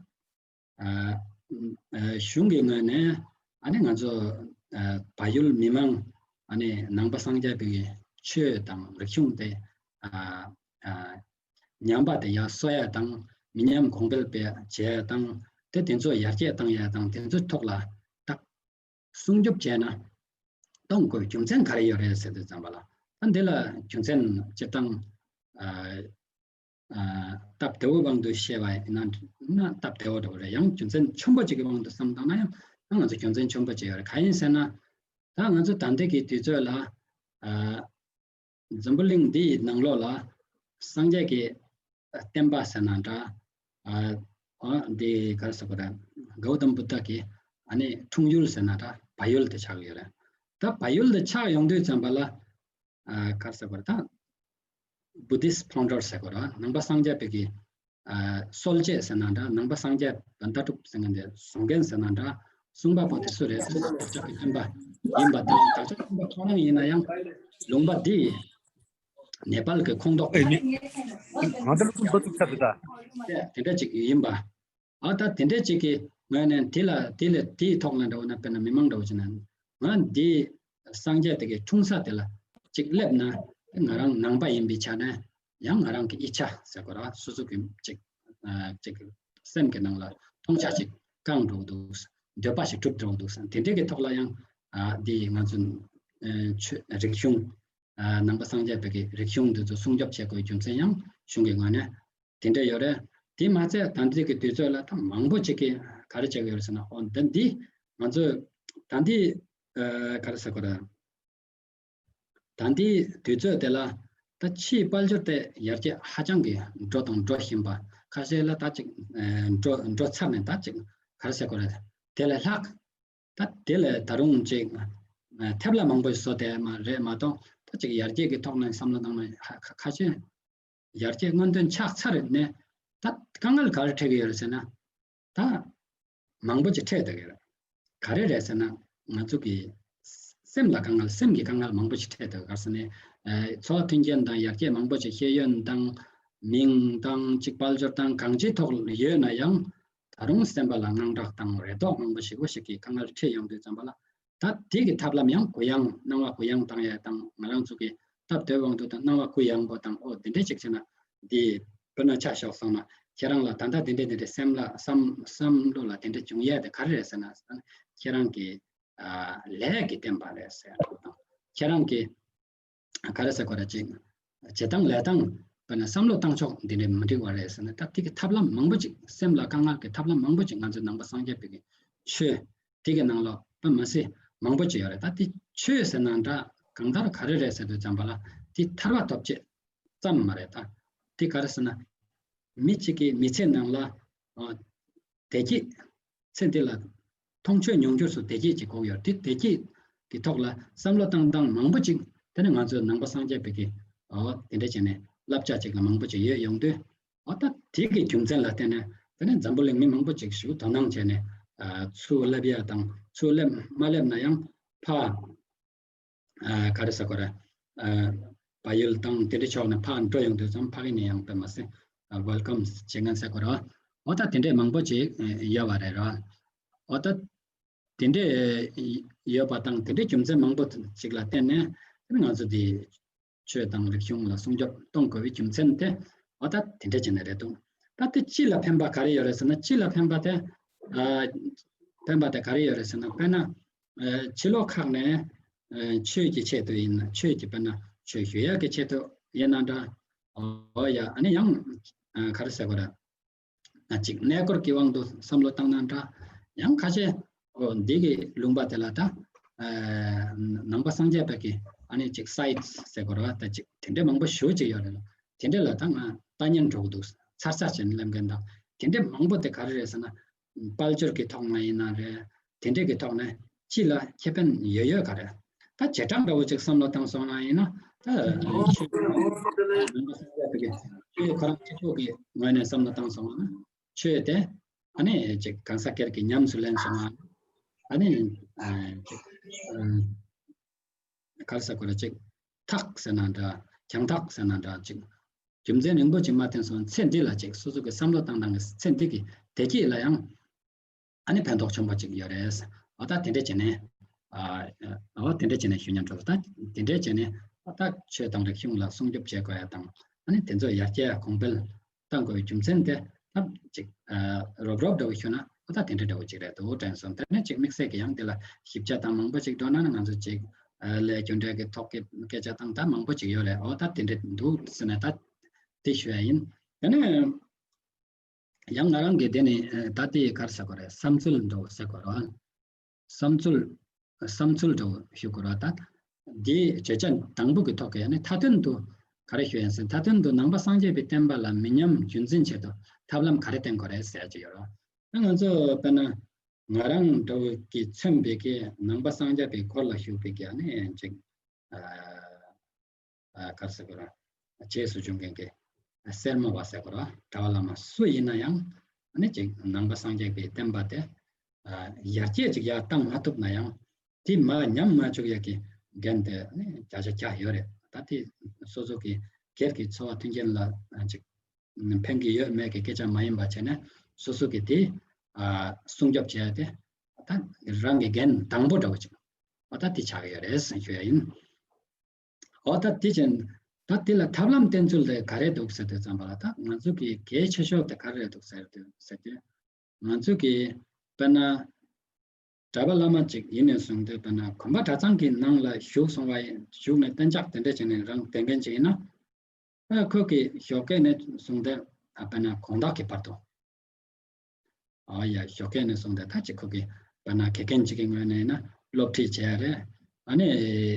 ཨ་ཨ་གཞུང་གི་ངོས་ནས་ཨ་ནི་ང་ཚོ་ཨ་བལ་ཡུལ་མི་མང་ཨ་ནི་ནང་པ་སངས་རྒྱས་པའི་ཆོས་དང་རིག་གཞུང་དེ་ཨ་ཨ་ཉམས་པ་དེ་ཡར་གསོ་ཡ་དང་མི་ཉམས་གོང་འཕེལ་སྤེལ་བྱེད་ཡ་དང་དེ་དེ་ཚོ་ཡར་རྒྱས་བཏང་ཡ་དང་དེ་ཚོའི་ཐོག་ལ་ད་སྲུང་སྐྱོབ་བྱས་ན་གཏོང་དགོས་རྒྱུ་མཚན་ག་རེ་ཡོད་རེད་ཟེར་དུས་ཙམ་པ་ལ། ད་འདི་ལ་རྒྱུ་མཚན་སྤྱིར་བཏང་ཨ་ ཨ་སྟབས་བདེ་བོ་དབང་དུ་བཤད་པ་ཡིན་ན་ན་སྟབས་བདེ་བོ་འདྲ་བོ་རེད། ཡང་རྒྱུ་མཚན་ཆེན་པོ་ཅིག་གི་དབང་དུ་བསམ་བཏང་ན་ཡང་ང་ཚོ་རྒྱུ་མཚན་ཆེན་པོ་ཅིག་ཡོད་རེད། གང་ཡིན་ཟེར་ན། ད་ང་ཚོ་ད་ལྟའི་གི་དུས་ཚོད་ལ་ཨ་འཛམ་བུ་གླིང་འདིའི་ནང་ལོགས་ལ་སངས་རྒྱས་ཀྱི་བསྟན་པ་ཟེར་ན་འདྲ། ཨ་ཨ་འདི་ག་རེ་ཟེར་དགོས་རེད། གའུ་ཏམ་བུདྡྷ་གི་ཨ་ནི་འཁྲུངས་ཡུལ་ཟེར་ན་འདྲ། བལ་ཡུལ་དེ་ཆགས་ཡོད་རེད། ད་བལ་ཡུལ་དེ་ཆགས་ཡོང་དུས་ཙམ་པ་ལ་ཨ་ག་རེ་ཟེར་དགོས་རེད། ད་བུ་དིསྟ་ཕའུན་ཌར་ཟེར་དགོས་རེད། ནང་པ་སངས་རྒྱས་པའི་གི་ཨ་སྲོལ་འབྱེད་ཟེར་ན་འདྲ། ནང་པ་སངས་རྒྱས་པ་ལྟ་གྲུབ་ཟེར་མཁན་དེ་བཟོ་མཁན་ཟེར་ན་འདྲ། གསུངས་པ་པོ་དེ་སུ་རེད་ཟེར་ན་བདག་ཅག་གི་སྟོན་པ་ཡིན་པ་དང་། བདག་ཅག་སྟོན་པ་ཁོ་རང་ཡིན་ན་ཡང་ལུང་པ་འདི་ནེ་པཱལ་གྱི་ཁོངས་གཏོགས་ཨེ་ནི་ང་ད་ལོ་ཀུན་ཏུ་ཚར་ད། དེ་འདྲ་ཅིག་ཡིན་པ། ཨ་ད་དེ་འདྲ་ཅིག་གི་ངོས་ནས་དེ་ལ་དེ་ལ་དེའི་ཐོག་ལ་འདྲ་བོ་ན། དཔེར་ན་མི་མང་འདྲ་བོ་ཅིག་ན་ང་འདི་སངས་རྒྱས་དེ་གའི་འཁྲུངས་ས་དེ་ལ་ཅིག་སླེབས་ན་ང་རང་ནང་པ་ཡིན་པའི་ཆ་ནས་ཡང་ང་རང་གི་ཡིད་ཆ་ཟེར་དགོས་ར། སོ་སོ་གི་ཅིག་ཨ་ཅིག་སེམས་ཀྱི་ནང་ལ་མཐོང་ཆ་ཅིག་བསྐང་འགྲོ་གི་འདུག། འདོད་པ་ཞིག་འགྲུབ་འགྲོ་གི་འདུག། དེ་འདྲའི་གི་ཐོག་ལ་ཡང་ཨ་འདི་ང་ཚོ་ཨ་ཆོས་རིག་གཞུང་ཨ་ནང་པ་སངས་རྒྱས་པའི་གི་རིག་གཞུང་འདི་ཚོ་སྲུང་སྐྱོབ་བྱེད་དགོས་རྒྱུ་མཚན་ཡང་གཞུང་གི་ངོས་ནས་དེ་འདྲ་ཡོད་རེད། དེ་མ་ཚད་ད་ལྟའི་གི་དུས་ཚོད་ལ་ད་མང་པོ་ཅིག་གིས་ག་རེ་བྱེད་ཀྱི་ཡོད་རེད་ཟེར་ན། ཨོ་ད་འདི་ང་ཚོས་ད་འདི་ཨ་ག་རེ་ཟེར་དགོས་རེད། ད་ལྟའི་དུས་ཚོད་དེ་ལ་ད་ཕྱིའི་དཔལ་འབྱོར་དེ་ཡར་རྒྱས་ཧ་ཅང་གི་འགྲོ་དང་འགྲོ་བཞིན་པ། ཁ་ཤས་ལ་ད་ཅིག་ཨ་འགྲོ་འགྲོ་ཚར་ནས་ད་ཅིག་ག་རེ་ཟེར་དགོས་རེད། དེ་ལས་ལྷག་ད་དེ་ལས་ད་རུང་ཅིག་ཨ་ཐབས་ལ་མང་པོ་ཞིག་བཟོ་དེ་མ་རེད་མ་གཏོགས། ད་ཅིག་ཡར་རྒྱས་ཀྱི་ཐོག་ནས་བསམ་བློ་བཏང་ན་ཧ་ཁ་ཁ་ཤས་ཡར་རྒྱས་སྔོན་ཐོན་ཆགས་ཚར་ནས་ད་དཀའ་ངལ་ག་རེ་འཕྲད་ཀྱི་ཡོད་རེད་ཟེར་ན། ད་མང་པོ་ཅིག་འཕྲད་བསྡད་ཀྱི་རེད། ག་རེ་རེད་ཟེར་ན། ང་ཚོ་གི་སེམས་ལ་དཀའ་ངལ། སེམས་ཀྱི་དཀའ་ངལ་མང་པོ་ཞིག་འཕྲད་བསྡད་ཀྱི་ཟེར་ནས། ཨ་འཚོ་བ་མཐུན་རྐྱེན་དང་ཡར་རྒྱས་མང་པོ་ཞིག་ཤེས་ཡོན་དང་མིང་དང་ཅིག་དཔལ་འབྱོར་དང་གང་ཅིའི་ཐོག་ཡོད་ན་ཡང་། ད་རུང་སེམས་པ་ལ་དངངས་སྐྲག་དང་རེ་དོགས་མང་པོ་ཞེ་པོ་ཞིག་གི་དཀའ་ངལ་འཕྲད་ཡོང་དུས་ཙམ་པ་ལ། ད་དེ་གི་ཐབས་ལམ་ཡང་གུ་ཡངས། སྣང་བ་གུ་ཡངས་བཏང་ཡས་དང་། ང་རང་ཚོ་གི་སྟབས་བདེ་དབང་དུ་དང་སྣང་བ་གུ་ཡངས་པོ་དང་། ཨོ་དེ་འདྲས་ཅིག་བྱས་ན་འདི་དཔེར་ན་ཆ་བཞག་སོང་ན། ཁྱེད་རང་ལ་ད་ལྟ་དེ་འདྲས་དེ་འདྲས་སེམས་ལ་བསམ་བསམ་བློ་ལ་དེ་འདྲས་བྱུང་ཡས་དེ་ག་རེ་རེད་ཟེར་ན། ཁྱེད་རང་གི་ཨ་ལས་ཀྱི་བརྟེན་པ་རེད་ཟེར་ཡ་དང་། ཁྱེད་རང་གི་ག་རེ་ཟེར་དགོས་རེད། ཅིག་བྱེད་སྟངས་ལས་སྟངས། དཔེར་ན་བསམ་བློ་བཏང་ཕྱོགས་འདི་འདྲའི་མི་འགྲིག་པ་རེད་ཟེར་ན། ད་དེ་གི་ཐབས་ལམ་མང་པོ་ཅིག་སེམས་ལ་དཀའ་ངལ་གྱི་ཐབས་ལམ་མང་པོ་ཅིག་ང་ཚོའི་ནང་པ་སངས་རྒྱས་པའི་གི་ཆོས་དེ་གི་ནང་ལོགས་ད་མ་ཟད་མང་པོ་ཅིག་ཡོད་རེད། ད་དེ་ཆོས་ཟེར་ན་འདྲ་གང་ལྟར་ག་རེ་རེད་ཟེར་དུས་ཙམ་པ་ལ་དེ་ཐར་པ་ཐོབ་ཆེད་ཙམ་མ་རེད། ད་དེ་ག་རེ་ཟེར་ན། མི་གཅིག་གི་མི་ཚེ་ནང་ལ་ཨ་བདེ་སྐྱིད། ཚེ་འདི་ལ་མཐོང་ཆོས་མྱོང་འགྱུར་སོགས་བདེ་སྐྱིད་ཅིག་དགོས་ཡོད་དེ། བདེ་སྐྱིད་ཀྱི་ཐོག་ལ་བསམ་བློ་བཏང་སྟངས་མང་པོ་ཅིག་དེ་ནི་ང་ཚོའི་ནང་པ་སངས་རྒྱས་པའི་གི་ཨོ་དེ་འདྲ་བྱས་ནས་བསླབ་བྱ་ཅིག་ལ་མང་པོ་ཅིག་ཡོད་ཡོང་དུས། ཨོ་ད་དེ་གི་རྒྱུ་མཚན་ལ་བརྟེན་ནས་དེ་ནི་འཛམ་བུ་གླིང་མི་མང་པོ་ཅིག་ཞིག་དོ་སྣང་བྱས་ནས་ཨ་ཚུར་བསླབ་ཡ་དང་། ཚུར་སླེབས་མ་སླེབས་ན་ཡང་ཕ་ཨ་ག་རེ་ཟེར་དགོས་རེད། ཨ་བལ་ཡུལ་དང་དེ་འདྲ་ཕྱོགས་ནས་ཕར་འགྲོ་ཡོང་དུས་ཙམ་ཕ་གི་ནས་ཡང་དཔེ་མ་ཟད་ཨ་ཝེལ་ཀམ་བྱེད་མཁན་ཟེར་དགོས་རེད་བ། འོ་ད་དེ་འདྲས་མང་པོ་ཅིག་ཡོད་པ་རེད་ར། འོ་ད་དེ་འདྲས་ཡོད་པ་དང་། དེ་འདྲས་རྒྱུ་མཚན་མང་པོ་ཅིག་ལ་བརྟེན་ནས་དེ་ནི་ང་ཚོ་འདི་ཆོས་དང་རིག་གཞུང་ལ་སྲུང་སྐྱོབ་གཏོང་དགོས་པའི་རྒྱུ་མཚན་དེ་འོ་ད་དེ་འདྲས་བྱས་ནས་རེད་འདུག། ད་དེ་སྤྱི་ལ་ཕན་པ་ག་རེ་ཡོད་རེད་ཟེར་ན། སྤྱི་ལ་ཕན་པ་དེ་ཨ་ཕན་པ་དེ་ག་རེ་ཡོད་རེད་ཟེར་ན། དཔེར་ན། ཨ་ཕྱི་ལོགས་ཁག་ནས་ཨ་ཆོས་ཀྱི་ཆེད་དུ་ཡིན་ན། ཆོས་ཀྱི་དཔེར་ན་ཆོས་ཞུ་ཡག་གི་ཆེད་དུ་ཡིན་ན་འདྲ། འོ་ཡ། ཨ་ནི་ཡང་ཨ་ག་རེ་ཟེར་དགོས་རེད། ཨ་ཅིག་གནས་སྐོར་གྱི་དབང་དུ་བསམ་བློ་བཏང་ན་འདྲ། ཡང་ཁ་ཤས་འོ་འདི་གི་ལུང་པ་དེ་ལ་ད་ཨ་ནང་པ་སངས་རྒྱས་པའི་གི་ཨ་ནི་ཅིག་སའིཊ་ཟེར་དགོས་རེད་བ། ད་ཅིག་དེ་འདྲས་མང་པོ་ཞེ་པོ་ཅིག་ཡོད་རེད་ལ། དེ་འདྲས་ལ་ད་ང་ལྟ་ཉན་འགྲོ་གི་འདུག། ཚར་ཚར་བྱས་ནས་སླེབས་མཁན་དང་། དེ་འདྲས་མང་པོ་དེ་ག་རེ་རེད་ཟེར་ན། དཔལ་འབྱོར་གྱི་ཐོག་ནས་ཡིན་ན་རེད། དེ་འདྲས་ཀྱི་ཐོག་ནས་སྤྱི་ལ་ཁེ་ཕན་ཡོད་ཡོད་ག་རེད། ད་བྱེ་བྲག་འདྲ་བོ་ཅིག་བསམ་བློ་བཏང་སོང་ན་ཡིན་ན། ད་ཆོས་ཆོས་ཁོ་རང་སྤྱི་ཚོགས་ཀྱི་ངོས་ནས་བསམ་བློ་བཏང་སོང་ན། ཆོས་དེ་ཨ་ནི་ཅིག་གང་ཟག་སྒེར་གྱི་ཉམས་སུ་ལེན་སོང་ན། ཨ་ནི་ཨ་ཅིག་ཨ་ག་རེ་ཟེར་དགོས་རེད། ཅིག་ཐག་ཟེར་ན་འདྲ། རྒྱང་ཐག་ཟེར་ན་འདྲ། ཅིག་རྒྱུ་མཚན་རིང་པོ་ཅིག་མ་བསྟེན་སོང་ཚེ་འདི་ལ། ཅིག་སོ་སོ་གི་བསམ་བློ་བཏང་སྟངས་ཀྱི་ཚེ་འདི་གི་བདེ་སྐྱིད་ལ་ཡང་ཨ་ནི་ཕན་ཐོགས་ཆེན་པོ་ཅིག་ཡོད་རེད། འོ་ད་དེ་འདྲས་བྱས་ནས་ཨ་འོ་དེ་འདྲས་བྱས་ནས་ཞུ་སྙན་འགྲོ། ད་དེ་འདྲས་བྱས་ནས་འོ་ད་ཆོས་དང་རིག་གཞུང་ལ་སྲུང་སྐྱོབ་བྱེད་དགོས་ཡ་དང་། ཨ་ནི་དེ་ཚོ་ཡར་རྒྱས་གོང་འཕེལ་གཏང་དགོས་པའི་རྒྱུ་མཚན་དེ་ད་ཅིག་ཨ་རོབ་རོབ་འདྲ་བོ་ཞུ་ན། འོ་ད་དེ་འདྲ་འདྲ་བོ་ཅིག་རེད་འདུག་དྲན་སོང་། དེ་ནས་ཅིག་དམིགས་བསལ་གྱི་ཡང་འདི་ལ་ཞིབ་ཆ་དང་མང་པོ་ཅིག་འགྲོ་ན་ནི་ང་ཚོ་ཅིག་ཨ་ལས་རྒྱུ་འབྲས་ཀྱི་ཐོག་གི་སྐད་ཆ་དང་ད་མང་པོ་ཅིག་ཡོད་རེད། འོ་ད་དེ་འདྲ་འདུག་ཟེར་ནས་ད་དེ་ཞུ་ཡ་ཡིན། དེ་ནས་ཡང་ང་རང་གི་དེ་ནི་ད་ལྟའི་ག་རེ་ཟེར་དགོས་རེད། བསམ་ཚུལ་འདྲ་བོ་ཟེར་དགོས་རེད། བསམ་ཚུལ་བསམ་ཚུལ་འདྲ་བོ་ཞུ་དགོས་རེད། ད་འདིའི་བརྗོད་བྱ་དང་པོ་གི་ཐོག་གི་ནི་མཐའ་དོན་དུ་ག་རེ་ཞུ་ཡིན་ཟེར། མཐའ་དོན་དུ་ནང་པ་སངས་རྒྱས་པའི་བསྟན་པ་ལ་མི་ཉམས་རྒྱུན་འཛིན་ཆེད་དུ་ཐབས་ལམ་ག་རེ་བསྟེན་དགོས་རེད་ཟེར་གྱི་ཡོད་རེད། ད་ང་ཚོ་དཔེར་ན་ང་རང་འདྲ་བོ་གིས་མཚོན་པའི་གི་ནང་པ་སངས་རྒྱས་པའི་སྐོར་ལ་ཞུགས་པའི་གི་ནི་ཅིག་ཨ་ག་རེ་ཟེར་དགོས་རེད། རྗེས་སུ་འཇུག་མཁན་གྱི་སེར་མོ་བ་ཟེར་དགོས་རེད། གྲྭ་པ་བླ་མ་སུ་ཡིན་ན་ཡང་ནི་ཅིག་ནང་པ་སངས་རྒྱས་པའི་བསྟན་པ་དེ་ཡར་རྒྱས་ཅིག་ཡར་བཏང་མ་ཐུབ་ན་ཡང་དེ་མར་ཉམས་མ་བཅུག་ཡག་གི་འགན་དེ་ནི་བརྒྱ་ཆ་བརྒྱ་ཡོད་རེད། ད་དེ་སོ་སོ་གི་སྒེར་གྱི་འཚོ་བ་མཐུན་རྐྱེན་ལ་ཅིག་ཕན་གྱི་ཡོད་མེད་ཀྱི་སྐད་ཆ་མ་ཡིན་པ་བྱས་ནས་སོ་སོ་གི་དེ་ཨ་སྲུང་སྐྱོབ་བྱས་ཏེ་ད་རང་གི་འགན་དང་པོ་འདྲ་བོ་ཅིག་ཨ་ད་དེ་ཆགས་ཀྱི་ཡོད་རེད་ཟེར་ཞུ་ཡ་ཡིན། ཨོ་ད་དེ་བཞིན་ད་དེ་ལ་ཐབས་ལམ་བསྟེན་ཚུལ་དེ་ག་རེ་འདུག་ཟེར་དུས་ཙམ་པ་ལ་ད་ང་ཚོ་གི་གལ་ཆེ་ཤོས་དེ་ག་རེ་འདུག་ཟེར་དུས་ཟེར་དུས་ང་ཚོ་གི་དཔེར་ན་གྲྭ་པ་བླ་མ་ཅིག་ཡིན་ནས་བཟུང་སྟེ་དཔེར་ན་དགོན་པ་གྲྭ་ཚང་གི་ནང་ལ་བཞུགས་སོང་བ་ཡིན། བཞུགས་ནས་གཏན་འཇགས་དེ་འདྲ་བྱས་ནས་རང་བསྡད་མཁན་ཅིག་ཡིན་ན། ཨ་ཁོ་གི་ཞོགས་ཀས་ནས་བཟུང་སྟེ་ཨ་དཔེར་ན་དགོང་དག་གི་བར་དུ། ཨ་ཡ་ཞོགས་ཀས་ནས་བཟུང་སྟེ་ད་ཅིག་ཁོ་གི་དཔེར་ན་དགེ་རྒན་ཅིག་གི་ངོས་ནས་ཡིན་ན་སློབ་ཁྲིད་བྱས་རེད། ཨ་ནི་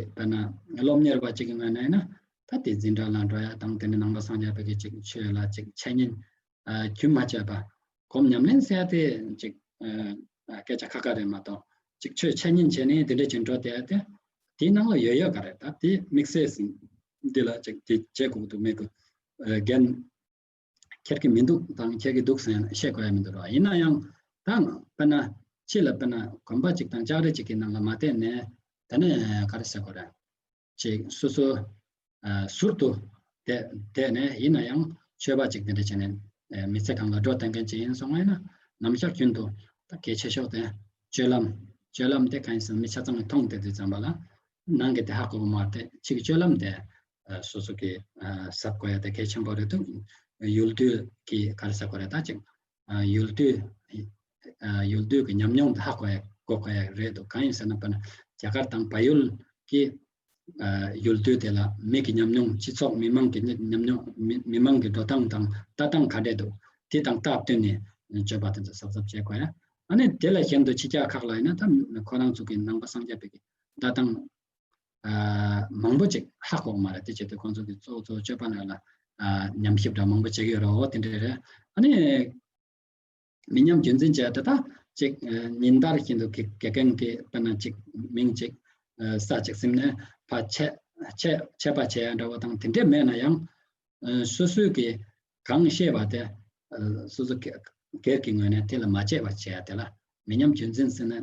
དཔེར་ན་སློབ་གཉེར་བ་ཅིག་གི་ངོས་ནས་ཡིན་ན་ད་དེ་འཛིན་གྲྭ་ལ་འགྲོ་ཡ་དང་དེ་ནས་ནང་པ་སངས་རྒྱས་པའི་གི་ཅིག་ཆོས་ལ་ཅིག་འཆད་ཉན་ཨ་རྒྱུན་མ་ཆད་པ་སྒོམ་ཉམས་ལེན་ཟེར་ཡ་དེ་ཅིག་ཨ་སྐད་ཆ་ཁ་ཁ་རེད་མ་གཏོགས་ཅིག་ཆོས་འཆད་ཉན་བྱས་ནས་དེ་འདྲ་ཅིག་འགྲོ་བསྡད་ཡ་དེ་དེའི་ནང་ལ་ཡོད་ཡོད་ག་རེད། ད་དེ་དམིགས་བསལ་ཟིན་འདི་ལ་ཅིག་དེ་བྱེད་དགོས་འདུག་མེད་དགོས་ཨ་འགན་ཁྱེར་གྱི་མི་འདུག་དང་ཁྱེར་གྱི་འདུག་ཟེར་བཤད་དགོས་ཡ་མི་འདུག་ར། ཡིན་ན་ཡང་ད་དཔེར་ན་ཕྱི་ལ་དཔེར་ན་དགོན་པ་གཅིག་དང་ལྕགས་རི་གཅིག་གི་ནང་ལ་མ་བསྡད་ནས་དེ་ནས་ག་རེ་ཟེར་དགོས་རེད། ཅིག་སོ་སོ་ཨ་ཟུར་དུ་བསྡད་བསྡད་ནས་ཡིན་ན་ཡང་ཆོས་པ་ཅིག་དེ་འདྲ་བྱས་ནས་ཨ་མི་ཚེ་གང་ལ་འགྲོ་བསྡད་མཁན་ཅིག་ཡིན་སོང་བ་ཡིན་ན་ནམ་ཞག་རྒྱུན་དུ་ད་གལ་ཆེ་ཤོས་དེ་སྤྱོད་ལམ། སྤྱོད་ལམ་དེ་གང་ཡིན་ཟེར་ན་མི་ཆ་ཚང་གིས་མཐོང་བསྡད་དུས་ཙམ་པ་ལ་ནང་གི་དེ་ཧ་གོ་གི་མ་རེད་དེ་ཕྱི་གི་སྤྱོད་ལམ་དེ་ཨ་སོ་སོ་གི་ཨ་གཟབ་དགོས་ཡ་དེ་གལ་ཆེན་པོ་རེད་འདུག་ཡུལ་དུས་ཀྱི་ག་རེ་ཟེར་དགོས་རེད། ད་ཅིག་ཨ་ཡུལ་དུས་ཨ་ཡུལ་དུས་ཀྱི་ཉམས་མྱོང་དེ་ཧ་གོ་ཡ་གོ་དགོས་ཡ་རེད་འདུག་གང་ཡིན་ཟེར་ན་དཔེར་ན་རྒྱ་གར་དང་བལ་ཡུལ་གྱི་ཨ་ཡུལ་དུས་དེ་ལ་མི་གི་ཉམས་མྱོང་སྤྱི་ཚོགས་མི་མང་གི་ཉམས་མྱོང་མི་མི་མང་གི་འགྲོ་སྟངས་དང་ལྟ་སྟངས་ག་འདྲས་འདུག་དེ་དང་སྟབས་བསྟུན་ནས་སྤྱོད་པ་དེ་ཚོ་གཟབ་གཟབ་བྱེད་དགོས་ཡ། ཨ་ནི་དེ་ལས་གཞན་དུ་ཕྱི་རྒྱལ་ཁག་ལ་ཡིན་ན་ད་ཁོ་རང་ཚོ་གི་ནང་པ་སངས་རྒྱས་པའི་གི་ལྟ་སྟངས་ཨ་མང་པོ་ཅིག་ཧ་གོ་མ་རེད། དེ་བྱེད་དུས་ཁོང་ཚོ་གི་གཙོ་བོ་གཙོ་བོ་སྤྱོད་པ་ནང་ལ་ཨ་ཉམས་ཞིབ་འདྲ་མང་པོ་བྱེད་ཀྱི་ཡོད་རེད། འོ་དེ་འདྲ་རེད། ཨ་ནི་མི་ཉམས་རྒྱུན་འཛིན་བྱས་ཏེ་ད་ཅིག་ཉིན་ལྟར་བཞིན་དུ་དགེ་དགེ་རྒན་གྱི་དཔེར་ན་ཅིག་མིང་ཅིག་ས་ཅིག་ཟིན་ནས་ཕར་ཆད་ཆད་ཆད་པ་བྱས་འདྲ་བོ་དང་དེ་འདྲས་མེད་ན་ཡང་སོ་སོས་ཀྱི་གང་ཤེས་པ་དེ་སོ་སོ་སྒེར་གྱི་ངོས་ནས་དེ་ལ་མ་བརྗེད་པ་བྱས་ཏེ་ལ་མི་ཉམས་རྒྱུན་འཛིན་ཟེར་ན་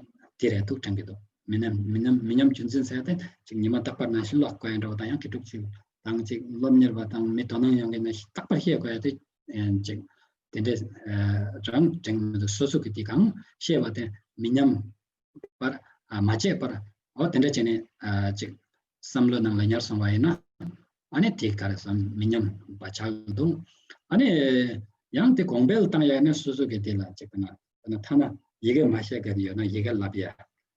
དེ་རེད་འདུག་དྲན་གྱི་འདུག་མི་ཉམས་མི་ཉམས་མི་ཉམས་རྒྱུན་འཛིན་ཟེར་ཏེ་ཅིག་ཉི་མ་རྟག་པར་ནང་བཞིན་ཀློག་དགོས་ཡ་འདྲ་བོ་དང་ཡང་དགེ་ཕྲུག་ཅིག་དང་ཅིག་སློབ་གཉེར་བ་དང་མི་དོ་སྣང་ཡོང་མཁན་ནང་བཞིན་རྟག་པར་ཤེས་དགོས་ཡ་དེ་ཅིག་དེ་འདྲས་རང་དྲན་གྱི་མི་འདུག་སོ་སོ་གི་དེ་གང་ཤེས་པ་དེ་མི་ཉམས་པར་མ་བརྗེད་པར་འོ་དེ་འདྲ་བྱས་ནས་ཅིག་བསམ་བློ་ནང་ལ་ཉར་སོང་བ་ཡིན་ན་ཨ་ནི་དེ་ག་རེ་ཟེར་མི་ཉམས་པ་ཆགས་འདུག་ཨ་ནི་ཡང་དེ་གོང་འཕེལ་བཏང་ཡ་ནི་སོ་སོ་གི་དེ་ལ་ཅིག་དཔེར་ན་ཐ་ན་ཡི་གེ་མ་ཤེས་མཁན་ཡོད་ན་ཡི་གེ་བསླབ་ཡ།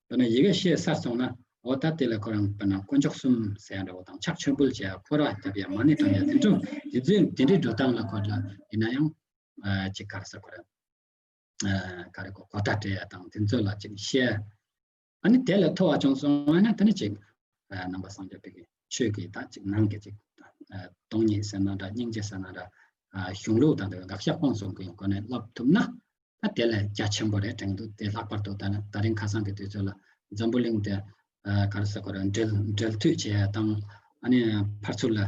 དཔེར་ན་ཡི་གེ་ཤེས་ཚར་སོང་ན་འོ་ད་དེ་ལ་ཁོ་རང་དཔེར་ན་དཀོན་མཆོག་གསུམ་ཟེར་ཡ་འདྲ་བོ་དང་ཕྱག་མཆོད་འབུལ་བྱེད་ཡ་ཁོ་ར་བརྒྱབ་ཡ་མ་ཎི་བགྲང་ཡ་དེ་འདྲ་དེ་ཚོའི་དེ་འདྲའི་འགྲོ་སྟངས་ལ་ཁོ་ལ་ཡིན་ན་ཡང་ཅིག་ག་རེ་ཟེར་དགོས་རེད། ག་རེ་གོ་གོ་བརྡ་སྤྲད་ཡ་དང་དེ་ཚོ་ལ་ཅིག་བཤད། ཨ་ནི་དེ་ལས་མཐོ་བ་བྱུང་སོང་ན་དེ་ནི་ཅིག་ནང་པ་སངས་རྒྱས་པའི་གི་ཆོས་ཀྱི་ད་ཅིག་ནང་གི་ཅིག་སྟོང་ཉིད་ཟེར་ན་འདྲ་སྙིང་རྗེ་ཟེར་ན་འདྲ་གཞུང་ལུགས་དང་དེ་དགག་བཞག་སྤོང་གསུམ་གྱི་སྒོ་ནས་བསླབ་ཐུབ་ན་ད་དེ་ལས་རྒྱ་ཆེན་པོ་རེད་དྲན་འདུག་དེ་ལྷག་པར་དུ་ད་ད་རིང་ཁ་སང་གི་དུས་ཚོད་ལ་འཛམ་བུ་གླིང་དེ་ག་རེ་ཟེར་དགོས་རེད། འབྲེལ་འབྲེལ་མཐུད་བྱེད་ཡ་དང་ཨ་ནི་ཕར་ཚུར་ལ་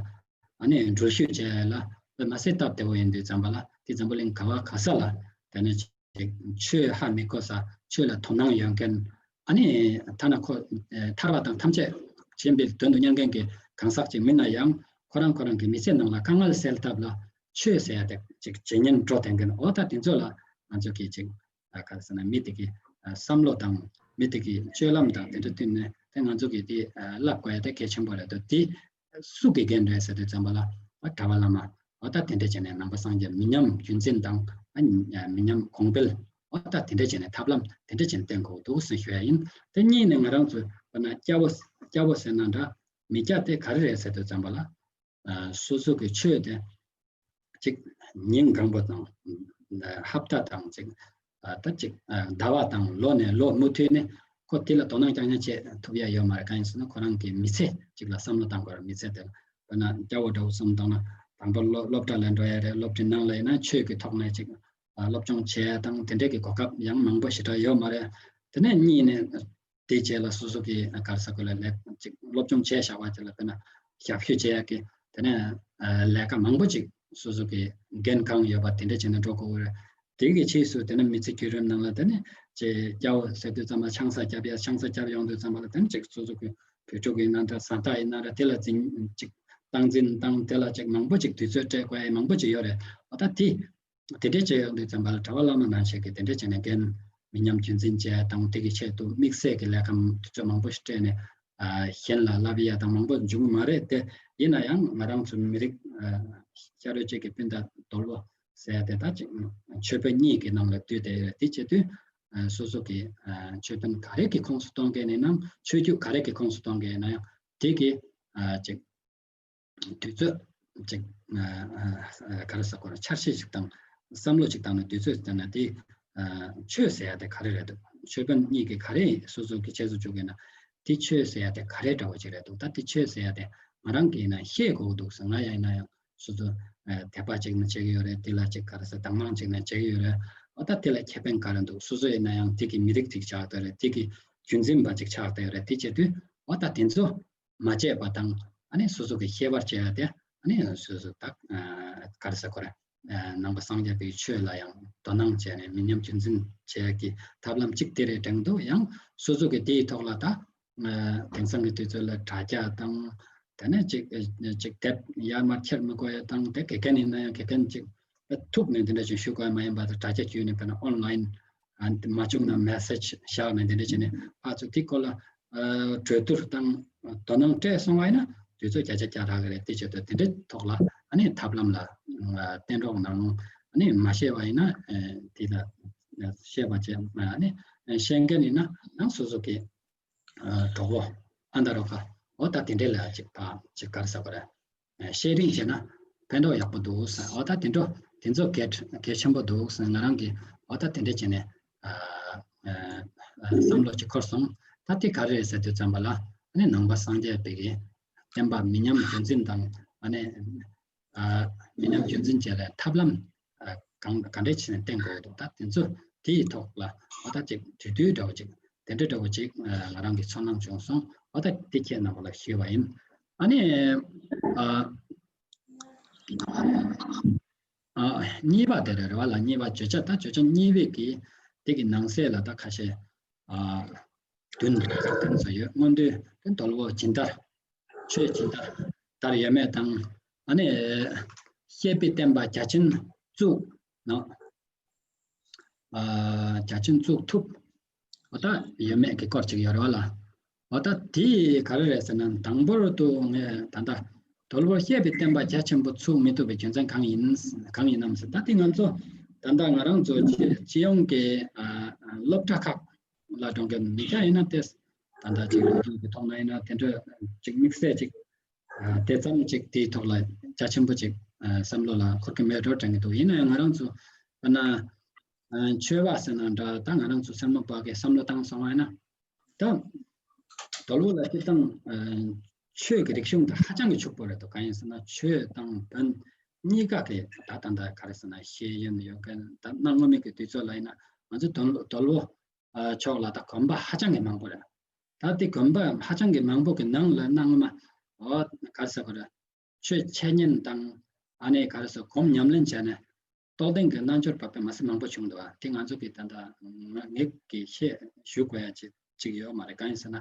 ཨ་ནི་འགྲུལ་བཞུད་བྱས་ལ་དཔེ་མ་སྲིད་སྟབས་བདེ་བོ་ཡིན་དུས་ཙམ་པ་ལ་དེ་འཛམ་བུ་གླིང་ག་བ་ག་ས་ལ་དེ་ནི་ཅིག་ཆོས་ཧ་མི་གོ་ས་ཆོས་ལ་དོ་སྣང་ཡོད་མཁན་ཨ་ནི་ཐ་ན་ཁོ་ཐར་པ་དང་ཐམས་ཅད་མཁྱེན་པའི་དོན་དུ་མཉམ་མཁན་གྱི་གང་ཟག་ཅིག་མིན་ན་ཡང་ཁོ་རང་ཁོ་རང་གི་མི་ཚེ་ནང་ལ་དཀའ་ངལ་སེལ་ཐབས་ལ་ཆོས་ཟེར་ཡ་དེ་ཅིག་ཇེ་ཉུང་འགྲོ་བསྡད་མཁན་འོ་ད་དེ་ཚོ་ལ་ང་ཚོ་གིས་ཅིག་ག་རེ་ཟེར་ན་མི་དེ་གི་བསམ་བློ་དང་མི་དེ་གི་སྤྱོད་ལམ་དང་དེ་འདྲ་བསྟུན་ནས་དེ་ང་ཚོ་གི་དེ་བསླབ་དགོས་ཡ་དེ་གལ་ཆེན་པོ་རེད་འདུག་དེ་སུ་གི་འགན་རེད་ཟེར་དུས་ཙམ་པ་ལ་གྲྭ་པ་བླ་མ་འོ་ད་དེ་འདྲ་བྱས་ནས་ནང་པ་སངས་རྒྱས་མི་ཉམས་རྒྱུན་འཛིན་དང་མི་ཉམས་གོང་འཕེལ་འོ་ད་དེ་འདྲ་བྱས་ནས་ཐབས་ལམ་དེ་འདྲ་བྱས་ནས་བསྟེན་དགོས་འདུག་ཟེར་ཞུ་ཡ་ཡིན། དེ་གཉིས་ནས་ང་རང་ཚོ་དཔེར་ན་སྐྱ་བོ་སྐྱ་བོ་ཟེར་ན་འདྲ་མི་སྐྱ་དེ་ག་རེ་རེད་ཟེར་དུས་ཙམ་པ་ལ་སོ་སོ་གི་ཆོས་དེ་ ཅིག་ཉིན་གང་པོ་དང་ཧབ་ཏ་དང་ཅིག་ད་ཅིག་ཟླ་བ་དང་ལོ་ནས་ལོ་མུ་མཐུད་ནས་ཁོ་དེ་ལ་དོ་སྣང་རྐྱང་རྐྱང་བྱེད་ཐུབ་ཡ་ཡོད་མ་རེད། གང་ཡིན་ཟེར་ན་ཁོ་རང་གི་མི་ཚེ་ཅིག་ལ་བསམ་བློ་བཏང་དགོས་རེད། མི་ཚེ་དེ་ལ་དཔེར་ན་སྐྱ་བོ་འདྲ་བོ་བསམ་བཏང་ན་དང་པོ་སློབ་སློབ་གྲྭ་ལ་འགྲོ་ཡ་རེད། སློབ་གྲྭའི་ནང་ལ་ཡིན་ན་ཆོས་ཀྱི་ཐོག་ནས་ཅིག་སློབ་སྦྱོང་བྱེད་ཡ་དང་དེ་འདྲས་ཀྱི་གོ་སྐབས་ཡང་མང་པོ་ཞེ་དྲག་ཡོད་མ་རེད། དེ་ནས་གཉིས་ནས་དེའི་རྗེས་ལ་སོ་སོ་གི་ག་རེ་ཟེར་དགོས་ལ་ལས་ཅིག་སློབ་སྦྱོང་བྱས་བཞག་པ་དེ་ལ་དཔེར་ན་ཞབས་ཞུ་བྱེད་ཡག་གི་དེ་ནས་ལས་ཀ་མང་པོ་ཅིག་སོ་སོ་གི་འགན་འཁུར་ཡོད་པ་དེ་འདྲ་བྱས་ནས་འགྲོ་དགོས་རེད། དེ་གི་ཕྱིས་སུ་དེ་ནས་མི་ཚེ་བརྒྱུད་རིམ་ནང་ལ་དེ་ནས་ཅིག་སྐྱ་བོ་ཟེར་དུས་ཙམ་པ་ཆང་ས་བརྒྱབ་ཡ་ཆང་ས་བརྒྱབ་ཡོང་དུས་ཙམ་པ་ལ་དེ་ནས་ཅིག་སོ་སོ་གི་བུ་ཕྲུག་གི་ན་འདྲ་བཟའ་ཟླ་ཡིན་ན་ར་དེ་ལ་འཛིན་ཅིག་སྟངས་འཛིན་དང་དེ་ལ་ཅིག་མང་པོ་ཅིག་དུས་ཚོད་སྤྲད་དགོས་ཡ་མང་པོ་ཅིག་ཡོད་རེད། འོ་ད་དེ། དེ་འདྲས་བྱས་ཡོང་དུས་ཙམ་པ་ལ་གྲྭ་པ་བླ་མ་ནང་བཞིན་གྱི་དེ་འདྲས་བྱས་ནས་འགན་མི་ཉམས་རྒྱུན་འཛིན་བྱས་དང་དེ་གི་ཆེད་དུ་དམིགས་བསལ་གྱི་ལས་ཀ་དུས་ཚོད་མང་པོ་ཞིག་སྤྲད་ནས་ཨ་གཞན་ལ་བསླབ་ཡ་དང་མང་པོ་འབྱུང་གི་མ་རེད་དེ། ཡིན་ན་ཡང་ང་རང་ཚོ་མི་རིགས་ཨ་ཤ་རོས་གཅིག་གི་སྤུན་ཟླ་དོལ་པོ་ཟེར་ཡ་དེ་ད་ཅིག་ཆོས་དཔོན་གཉིས་ཀྱི་ནང་ལ་འདུས་བསྡད་ཡོད་རེད། དེ་བྱེད་དུས་ཨ་སོ་སོ་གི་ཨ་ཆོས་དཔོན་ག་རེ་གི་ཁོངས་སུ་གཏོང་མཁན་ཡིན་ནའང་ཆོས་བརྒྱུད་ག་རེ་གི་ཁོངས་སུ་གཏོང་མཁན་ཡིན་ན་ཡང་དེ་གི་ཨ་ཅིག་དུས་ཚོད་ཅིག་ཨ་ཨ་ག་རེ་ཟེར་དགོས་རེད། འཆར་གཞི་ཞིག་དང་བསམ་བློ་ཅིག་བཏང་ནས་དུས་ཚོད་བཏང་ན་དེ་ཨ་ཆོས་ཟེར་ཡ་དེ་ག་རེ་རེད་འདུག་ཆོས་དཔོན་གཉིས་ཀྱིས་ག་རེ་སོ་སོ་གི་ཆེད་དུ་བཅུག་གི་ན་དེ་ཆོས་ཟེར་ཡ་དེ་ག་རེ་འདྲ་བོ་ཅིག་རེད་འདུག་ད་དེ་ཆོས་ཟེར་ཡ་དེ་ང་རང་གིས་ན་ཤེས་དགོས་འདུག་ཟེར། ང་ཡང་ཡིན་ན་ཡང་སོ་སོ་ཨ་དད་པ་ཅིག་ན་བྱེད་ཀྱི་ཡོད་རེད། དེ་ལ་ཅིག་ག་རེ་ཟེར་དག་སྣང་ཅིག་ན་བྱེད་ཀྱི་ཡོད་རེད། འོ་ད་དེ་ལ་ཁེ་ཕན་ག་རེ་འདུག་སོ་སོ་ཡིན་ན་ཡང་དེ་གི་མི་རིགས་ཅིག་ཆགས་བསྡད་རེད། དེ་གི་རྒྱུན་འཛིན་པ་ཅིག་ཆགས་བསྡད་ཡོད་རེད། དེ་བྱེད་དུས་འོ་ད་དེ་ཚོ། མ་བྱས་པ་དང་ཨ་ནི་སོ་སོ་གི་ཤེས་པར་བྱས་ཡ་དེ་ཨ་ནི་སོ་སོ་ད་ག་རེ་ཟེར་དགོས་རེད། ནང་པ་སངས་རྒྱས་པའི་ཆོས་ལ་ཡང་དོ་སྣང་བྱས་ནས་མི་ཉམས་རྒྱུན་འཛིན་བྱེད་ཡ་གི་ཐབས་ལམ་གཅིག་དེ་རེད་དྲན་འདུག་ཡང་སོ་སོ་གི་དེའི་ཐོག་ལ་ད་དེང་སང་གི་དུས་ཚོད་ལ་དྲ་རྒྱ་དང་དེ་ནས་ཅིག་ཅིག་དེབ་ཡར་མར་འཁྱེར་མི་དགོས་ཡ་དང་དེ་དགེ་རྒན་ཡིན་ན་ཡང་དགེ་རྒན་ཅིག་ཐུག་ནས་འདི་འདྲ་ཅིག་ཞུ་དགོས་ཡ་མ་ཡིན་པ་དང་དྲ་རྒྱ་བརྒྱུད་ནས་དཔེར་ན་ཨོན་ལ་ཡིན། ཨ་མ་བྱུང་ན་མེ་སེ་ཇི་བཞག་ནས་འདི་འདྲ་བྱས་ནས་ཕར་ཚུར་དེ་སྐོར་ལ་གྲོས་བསྡུར་དང་དོ་སྣང་སྤྲད་སོང་བ་ཡིན་ན་དུས་ཚོད་བརྒྱ་ཆ་བརྒྱ་རག་གི་རེད། དེ་བྱེད་དུས་དེ་འདྲའི་ཐོག་ལ་ཨ་ནི་ཐབས་ལམ་ལ་བསྟེན་རོགས་གནང་། ཨ་ནི་མ་ཤེས་པ་ཡིན་ན་དེ་ལ་ཤེས་པ་བྱས་ཨ་ནི་ཤེས་མཁན་ཡིན་ན་ཡང་སོ་སོ་གི་གྲོགས་པོ་ཨ་མདའ་རོགས་ཁ་འོ་ད་དེ་འདྲའི་ལ་ཅིག་ཕ་ཅིག་ག་རེ་ཟེར་དགོས་རེད། ཤེས་རིག་བྱས་ན་ཕན་ཐོགས་ཡག་པོ་འདུག་ཟེར། འོ་ད་དེ་འདྲ་དེ་ཚོ་གལ་གལ་ཆེན་པོ་འདུག་ཟེར། ང་རང་གིས་འོ་ད་དེ་འདྲ་བྱས་ནས་ཨ་ཨ་བསམ་བློ་ཅིག་འཁོར་སོང་། ད་དེ་ག་རེ་རེད་ཟེར་དུས་ཙམ་པ་ལ་ཨ་ནི་ནང་པ་སངས་རྒྱས་པའི་གི་བསྟན་པ་མི་ཉམས་རྒྱུན་འཛིན་དང་ཨ་ནི་ཨ་མི་ཉམས་རྒྱུན་འཛིན་བྱེད་ལ་ཐབས་ལམ་ཨ་གང་ག་འདྲ་བྱས་ནས་བསྟེན་དགོས་འདུག་ད་དེ་ཚོ་དེའི་ཐོག་ལ་འོ་ད་ཅིག་དུས་དུས་འདྲ་བོ་ཅིག་དེ་འདྲ་འདྲ་བོ་ཅིག་ཨ་ང་རང་གི་ཚོར་སྣང་བྱུང་སོང་། འོ་ད་དེ་ཁྱེད་རྣམ་པ་ལ་ཞུས་པ་ཡིན། ཨ་ནི་ཨ་ཨ་གཉིས་པ་དེ་རེད་རེད་བ་ལ། གཉིས་པ་བརྗོད་བྱ་ད་བརྗོད་བྱ་གཉིས་པའི་གི་དེ་གི་ནང་གསེས་ལ་ད་ཁ་ཤས་ཨ་བདུན་ཁག་བདུན་ཙམ་ཡོད། སྔོན་དུས་དེ་དོལ་པོ་ཇི་ལྟར་ཆོས་ཇི་ལྟར་དར་ཡོད་མེད་དང་། ཨ་ནི་བཤད་པའི་བསྟན་པ་རྒྱ་ཆེན་བཙུགས་ནོ། ཨ་རྒྱ་ཆེན་བཙུགས་ཐུབ་འོ་ད་ཡོད་མེད་ཀྱི་སྐོར་ཅིག་ཡོད་རེད་བ་ལ། འོ་ད་དེ་ག་རེ་རེད་ཟེར་ན་དང་པོར་དུ་ངས་ད་ལྟ་དོལ་པོར་བཤད་པའི་བསྟན་པ་རྒྱ་ཆེན་པོ་ཚུགས་མི་ཐུབ་པའི་རྒྱུ་མཚན་གང་ཡིན་གང་ཡིན་ནམ་ཟེར། ད་དེ་ང་ཚོ་ད་ལྟ་ང་རང་ཚོ་སྤྱི་སྤྱི་ཡོངས་ཀྱི་ཨ་སློབ་གྲྭ་ཁག་ལ་འགྲོ་མཁན་མི་སྐྱ་ཡིན་ན་དེ་ད་ལྟ་ཅིག་ལོ་རྒྱུས་ཀྱི་ཐོག་ན་ཡིན་ན་དེ་འདྲ་ཅིག་དམིགས་བསལ་ཅིག་ཨ་དེ་ཙམ་ཅིག་དེའི་ཐོག་ལ་རྒྱ་ཆེན་པོ་ཅིག་ཨ་བསམ་བློ་ལ་འཁོར་གྱི་མེད་འགྲོ་དྲན་གྱི་འདུག་ཡིན་ན་ཡང་ང་རང་ཚོ་ཨ་ན་ཨ་ཆོས་པ་ཟེར་ན་འདྲ། ད་ང་རང་ཚོ་སེར་མོ་པ་གི་བསམ་བློ་བཏང་སོང་བ་ཡིན་ན་ད་དོལ་པོ་ལ་སྤྱིར་བཏང་ཨ་ཆོས་ཀྱི་རིག་གཞུང་དེ་ཧ་ཅང་གི་ཕྱུག་པོ་རེད་འདུག་གང་ཡིན་ཟེར་ན་ཆོས་དང་བོན་གཉིས་ཀ་གི་ད་ད་ད་ག་རེ་ཟེར་ན་ཤེས་ཡོན་ཡོད་མཁན། ད་གནའ་སྔོན་མའི་གི་དུས་ཚོད་ལ་ཡིན་ན་ང་ཚོ་དོལ་དོལ་པོ་ཨ་ཕྱོགས་ལ་ད་དགོན་པ་ཧ་ཅང་གི་མང་པོ་རེད། ད་དེ་དགོན་པ་ཧ་ཅང་གི་མང་པོ་གི་ནང་ལ་གནའ་སྔོན་མ་འོ་ག་རེ་ཟེར་དགོས་རེད། ཆོས་འཆད་ཉན་དང་ཨ་ནི་ག་རེ་ཟེར་སྒོམ་ཉམས་ལེན་བྱས་ནས་རྟོགས་ལྡན་གྱི་རྣལ་འབྱོར་པ་དཔེ་མ་སྲིད་མང་པོ་བྱུང་འདུག་བ། དེ་ང་ཚོ་གི་ད་ལྟ་ངེད་ཀྱི་ཤེས་ཞུ་དགོས་ཡ་ཅིག་ཅིག་ཡོད་མ་རེད། གང་ཡིན་ཟེར་ན་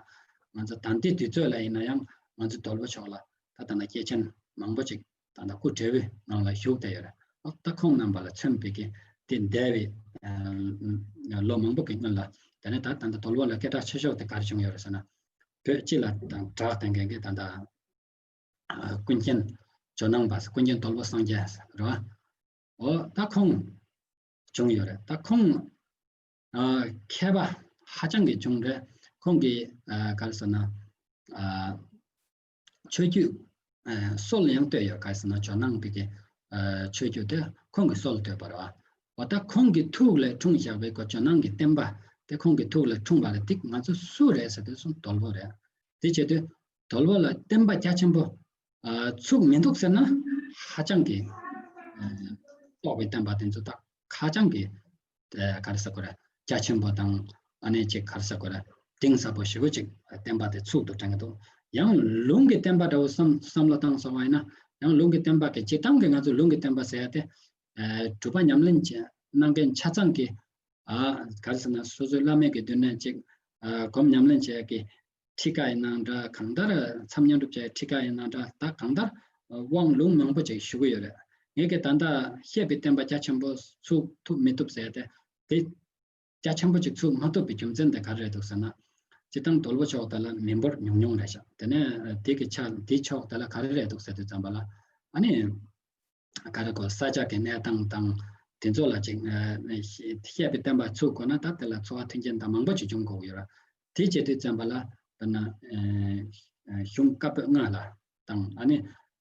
ང་ཚོ་ད་ལྟའི་དུས་ཚོད་ལ་ཡིན་ན་ཡང་ང་ཚོ་དོལ་པོ་ཕྱོགས་ལ་ད་ད་ལྟ་སྐྱེས་ཆེན་མང་པོ་ཅིག་ད་ལྟ་སྐུ་བགྲེས་པོའི་ནང་ལ་བཞུགས་བསྡད་ཡོད་རེད། ཨོ་ད་ཁོང་རྣམ་པ་ལ་མཚོན་པའི་གི་དེ་འདས་པའི་ཨ་ལོ་མང་པོ་གི་སྔོན་ལ་དེ་ནས་ད་ད་ལྟ་དོལ་པོ་ལ་སྐད་གྲགས་ཆེ་ཤོས་དེ་ག་རེ་བྱུང་ཡོད་རེད་ཟེར་ན། བོད་སྤྱི་ལ་དང་གྲགས་ལྡན་མཁན་གྱི་ད་ལྟ་ཨ་ཀུན་མཁྱེན་ཇོ་ནང་པ་ཀུན་མཁྱེན་དོལ་པོ་སངས་རྒྱས་རེད་བ། ཨོ་ད་ཁོང་བྱུང་ཡོད་རེད། ད་ཁོང་ཨ་མཁས་པ་ཧ་ཅང་གི་བྱུང་རེད། ཁོང་གིས་ཨ་ག་རེ་ཟེར་ན་ཨ་ཆོས་བརྒྱུད་ཨ་སྲོལ་ཡང་བཏོད་ཡོད། ག་རེ་ཟེར་ན་ཇོ་ནང་པའི་གི་ ཆོས་བརྒྱུད་དེ་ཁོང་གི་སྲོལ་བཏོད་པ་རེད་བ། འོ་ད་ཁོང་གི་ཐུགས་ལས་འཁྲུངས་བཞག་པའི་གོ་ཇོ་ནང་གི་བསྟན་པ་དེ་ཁོང་གི་ཐུགས་ལས་འཁྲུངས་པ་རེད། དེ་ང་ཚོ་སུ་རེད་ཟེར་དུས་སུ་དོལ་པོ་རེད། དེ་བྱེད་དུས་དོལ་པོ་ལ་བསྟན་པ་རྒྱ་ཆེན་པོ་ཨ་ཚུགས་མི་འདུག་ཟེར་ན་ཧ་ཅང་གི་ཨ་རྟོགས་པའི་བསྟན་པ་དེ་ཚོ་ད་ཧ་ཅང་གི་ཨ་ག་རེ་ཟེར་དགོས་རེད། རྒྱ་ཆེན་པོ་དང་ཨ་ནི་ཅིག་ག་རེ་ཟེར་དགོས་རེད། གཏིང་ཟབ་པོ་ཞེ་པོ་ཅིག་བསྟན་པ་དེ་ཚུགས་འདུག་དྲན་གི་འདུག་ཡང་ལུང་གི་བསྟན་པ་འདྲ་བོ་བསམ་བསམ་བློ་བཏང་སོང་བ་ཡིན་ན་ཡང་ལུང་གི་བསྟན་པ་གི་སྤྱིར་བཏང་གི་ང་ཚོ་ལུང་གི་བསྟན་པ་ཟེར་ཡ་དེ་ཨ་སྒྲུབ་པ་ཉམས་ལེན་བྱེད་གནང་མཁན་ཆ་ཚང་གི་ཨ་ག་རེ་ཟེར་ན་སོ་སོའི་བླ་མེད་ཀྱི་མདུན་ནས་ཅིག་ཨ་སྒོམ་ཉམས་ལེན་བྱེད་ཡ་གི་ཁྲིད་ཀ་ཡིན་ནའང་འདྲ། གང་ལྟར་མཚམས་བསྙེན་སྒྲུབ་བྱས་ཁྲིད་ཀ་ཡིན་ནའང་འདྲ། ད་གང་ལྟར་དབང་ལུང་མང་པོ་ཅིག་ཞུ་གི་ཡོད་རེད། ངས་ཀྱི་ད་ལྟ་བཤད་པའི་བསྟན་པ་རྒྱ་ཆེན་པོ་ཚུགས་ཐུབ་མི་ཐུབ་ཟེར་ཏེ་དེ་རྒྱ་ཆེན་པོ་ཅིག་ཚུགས་མ་ཐུབ་པའི་རྒྱུ་མཚན་དེ་ག་རེ་རེད་འདུག་ཟེར་ན། སྤྱིར་བཏང་དོལ་པོ་ཕྱོགས་དེ་ལ་མི་འབོར་ཉུང་ཉུང་རེད་ཤག་དེ་ནས་དེ་གི་ཆ་དེ་ཕྱོགས་དེ་ལ་ག་རེ་རེད་འདུག་ཟེར་དུས་ཙམ་པ་ལ་ཨ་ནི། ག་རེ་གོ་ས་ཆ་གི་གནས་སྟངས་དང་དེ་ཚོ་ལ་ཅིག་བཤད་པའི་བསྟན་པ་ཚུགས་དགོས་ན་ད་དེ་ལ་འཚོ་བ་མཐུན་རྐྱེན་དང་མང་པོ་ཅིག་འབྱུང་དགོས་ཀྱི་ཡོད་ར། དེ་བྱེད་དུས་ཙམ་པ་ལ་དཔེར་ན་གཞུང་བཀའ་པོད་ལྔ་ལ་དང་ཨ་ནི་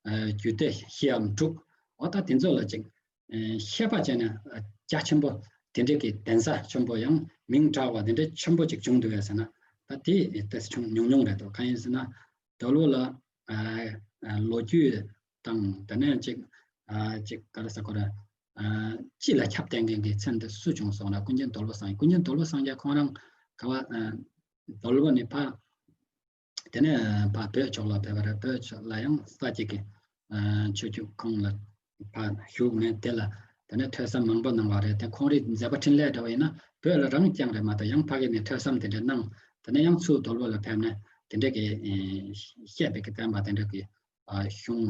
རྒྱུད་སྡེ་བཞིའམ་དྲུག་འོ་ད་དེ་ཚོ་ལ་ཅིག་བཤད་པ་བྱས་ན་རྒྱ་ཆེན་པོ་དེ་འདྲས་ཀྱི་གདན་ས་ཆེན་པོ་ཡང་མིང་གྲགས་པ་དེ་འདྲས་ཆེན་པོ་ཅིག་བྱུང་འདུག་ཡ་ཟེར་ན་ད་དེ་ཏོག་ཙམ་ཉུང་ཉུང་རེད་འདུག་གང་ཡིན་ཟེར་ན། དོལ་པོ་ལ་ཨ་ཨ་ལོ་རྒྱུས་དང་དེ་ནས་ཅིག་ཨ་ཅིག་ག་རེ་ཟེར་དགོས་རེད། ཨ་སྤྱི་ལ་ཁྱབ་བསྡད་མཁན་གྱི་མཚན་དེ་སུ་བྱུང་སོང་ན་ཀུན་མཁྱེན་དོལ་པོ་སངས་རྒྱས། ཀུན་མཁྱེན་དོལ་པོ་སངས་རྒྱས་ཁོང་རང་ག་བ་ཨ་དོལ་པོ་ནས་ཕ་དེ་ནས་ཕ་བོད་ཕྱོགས་ལ་ཕེབས་པ་རེད། བོད་ཕྱོགས་ལ་ཡང་ས་སྐྱ་གི་ཨ་ཆོས་བརྒྱུད་ཁོང་ལ་ཕ་བཞུགས་ནས་དེ་ལ་དེ་ནས་ཐོས་བསམ་མང་པོ་གནང་བ་རེད། དེ་ཁོང་རའི་མཛད་པ་འཕྲིན་ལས་འདྲ་བ་ཡིན་ན་བོད་ལ་རང་རྐྱང་རེད་མ་གཏོགས་ཡང་ཕ་གི་ནས་ཐོས་བསམ་དེ་འདྲ་གནང་། དེ་ནས་ཡང་ཚུར་དོལ་པོ་ལ་ཕེབས་ནས་དེ་འདྲ་གི་ཨེ་བཤད་པའི་གི་བསྟན་པ་དེ་འདྲ་གི་ཨ་གཞུང་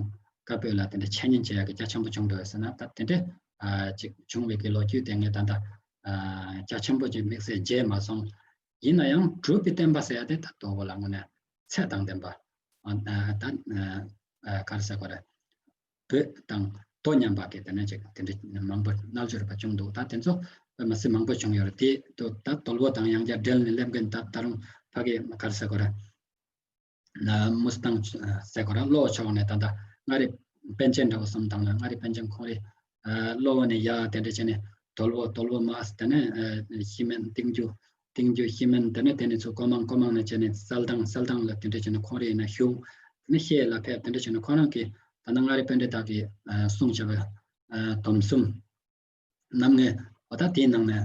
བཀའ་པོད་ལ་དེ་འདྲ་འཆད་ཉན་བྱེད་ཡག་གི་རྒྱ་ཆེན་པོ་བྱུང་འདུག་ཟེར་ན་ད་དེ་འདྲ་ཨ་ཅིག་བྱུང་བའི་གི་ལོ་རྒྱུས་དེ་ངས་ད་ལྟ་ཨ་རྒྱ་ཆེན་པོ་ཅིག་དམིགས་བསལ་མཇལ་མ་སོང་། ཡིན་ན་ཡང་སྒྲུབ་པའི་བསྟན་པ་ཟེར་ཡ་དེ་ད་དོལ་པོ་ལ་དངོས་གནས་ཚད་དང་ལྡན་པ་ཨ་ད་ཨ་ག་རེ་ཟེར་དགོས་རེད། བོད་དང་དོ་མཉམ་པ་གི་དེ་ནས་ཅིག་དེ་འདྲ་མང་པོ་རྣལ་འབྱོར་པ་བྱུང་འདུག་ད་དེ་ཚོ་མ་སྲིད་མང་པོ་བྱུང་ཡོད་རེད། དེ་ད་དོལ་པོ་དང་ཡང་བསྐྱར་འབྲེལ་ནས་སླེབས་མཁན་ད་ད་རུང་ཕ་གི་ག་རེ་ཟེར་དགོས་རེད། མུ་སི་ཏང་ཟེར་དགོས་རེད། བློ་ཕྱོགས་ནས་ད་ལྟ་མངའ་རིས་པཎ་ཆེན་འདྲ་བོ་བསམ་བཏང་ན་མངའ་རིས་པཎ་ཆེན་ཁོང་རེ་གློ་བོ་ནས་ཡ་དེ་འདྲ་བྱས་ནས་དོལ་པོ་དོལ་པོ་མ་དེ་ནས་ཤི་མན་ཏིང་ཇུ་ཏིང་ཇུ་ཤི་མན་དེ་ནས་དེ་ནས་ཚུར་ཀོ་མང་ཀོ་མང་ནས་བྱས་ནས་གསལ་ཐང་གསལ་ཐང་ལ་དེ་འདྲ་བྱས་ནས་ཁོང་རེ་ཡིན་ན་བཞུགས། དེ་ནས་ཤེས་ལ་ཕེབས། དེ་འདྲ་བྱས་ནས་ཁོ་རང་གིས་ད་ནང་མངའ་རིས་པཎ་ཆེན་དག་གིས་གསུངས་བྱ་བའི་སྡོམ་གསུམ་རྣམ་ངེས་འོ་ད་དེའི་ནང་ནས་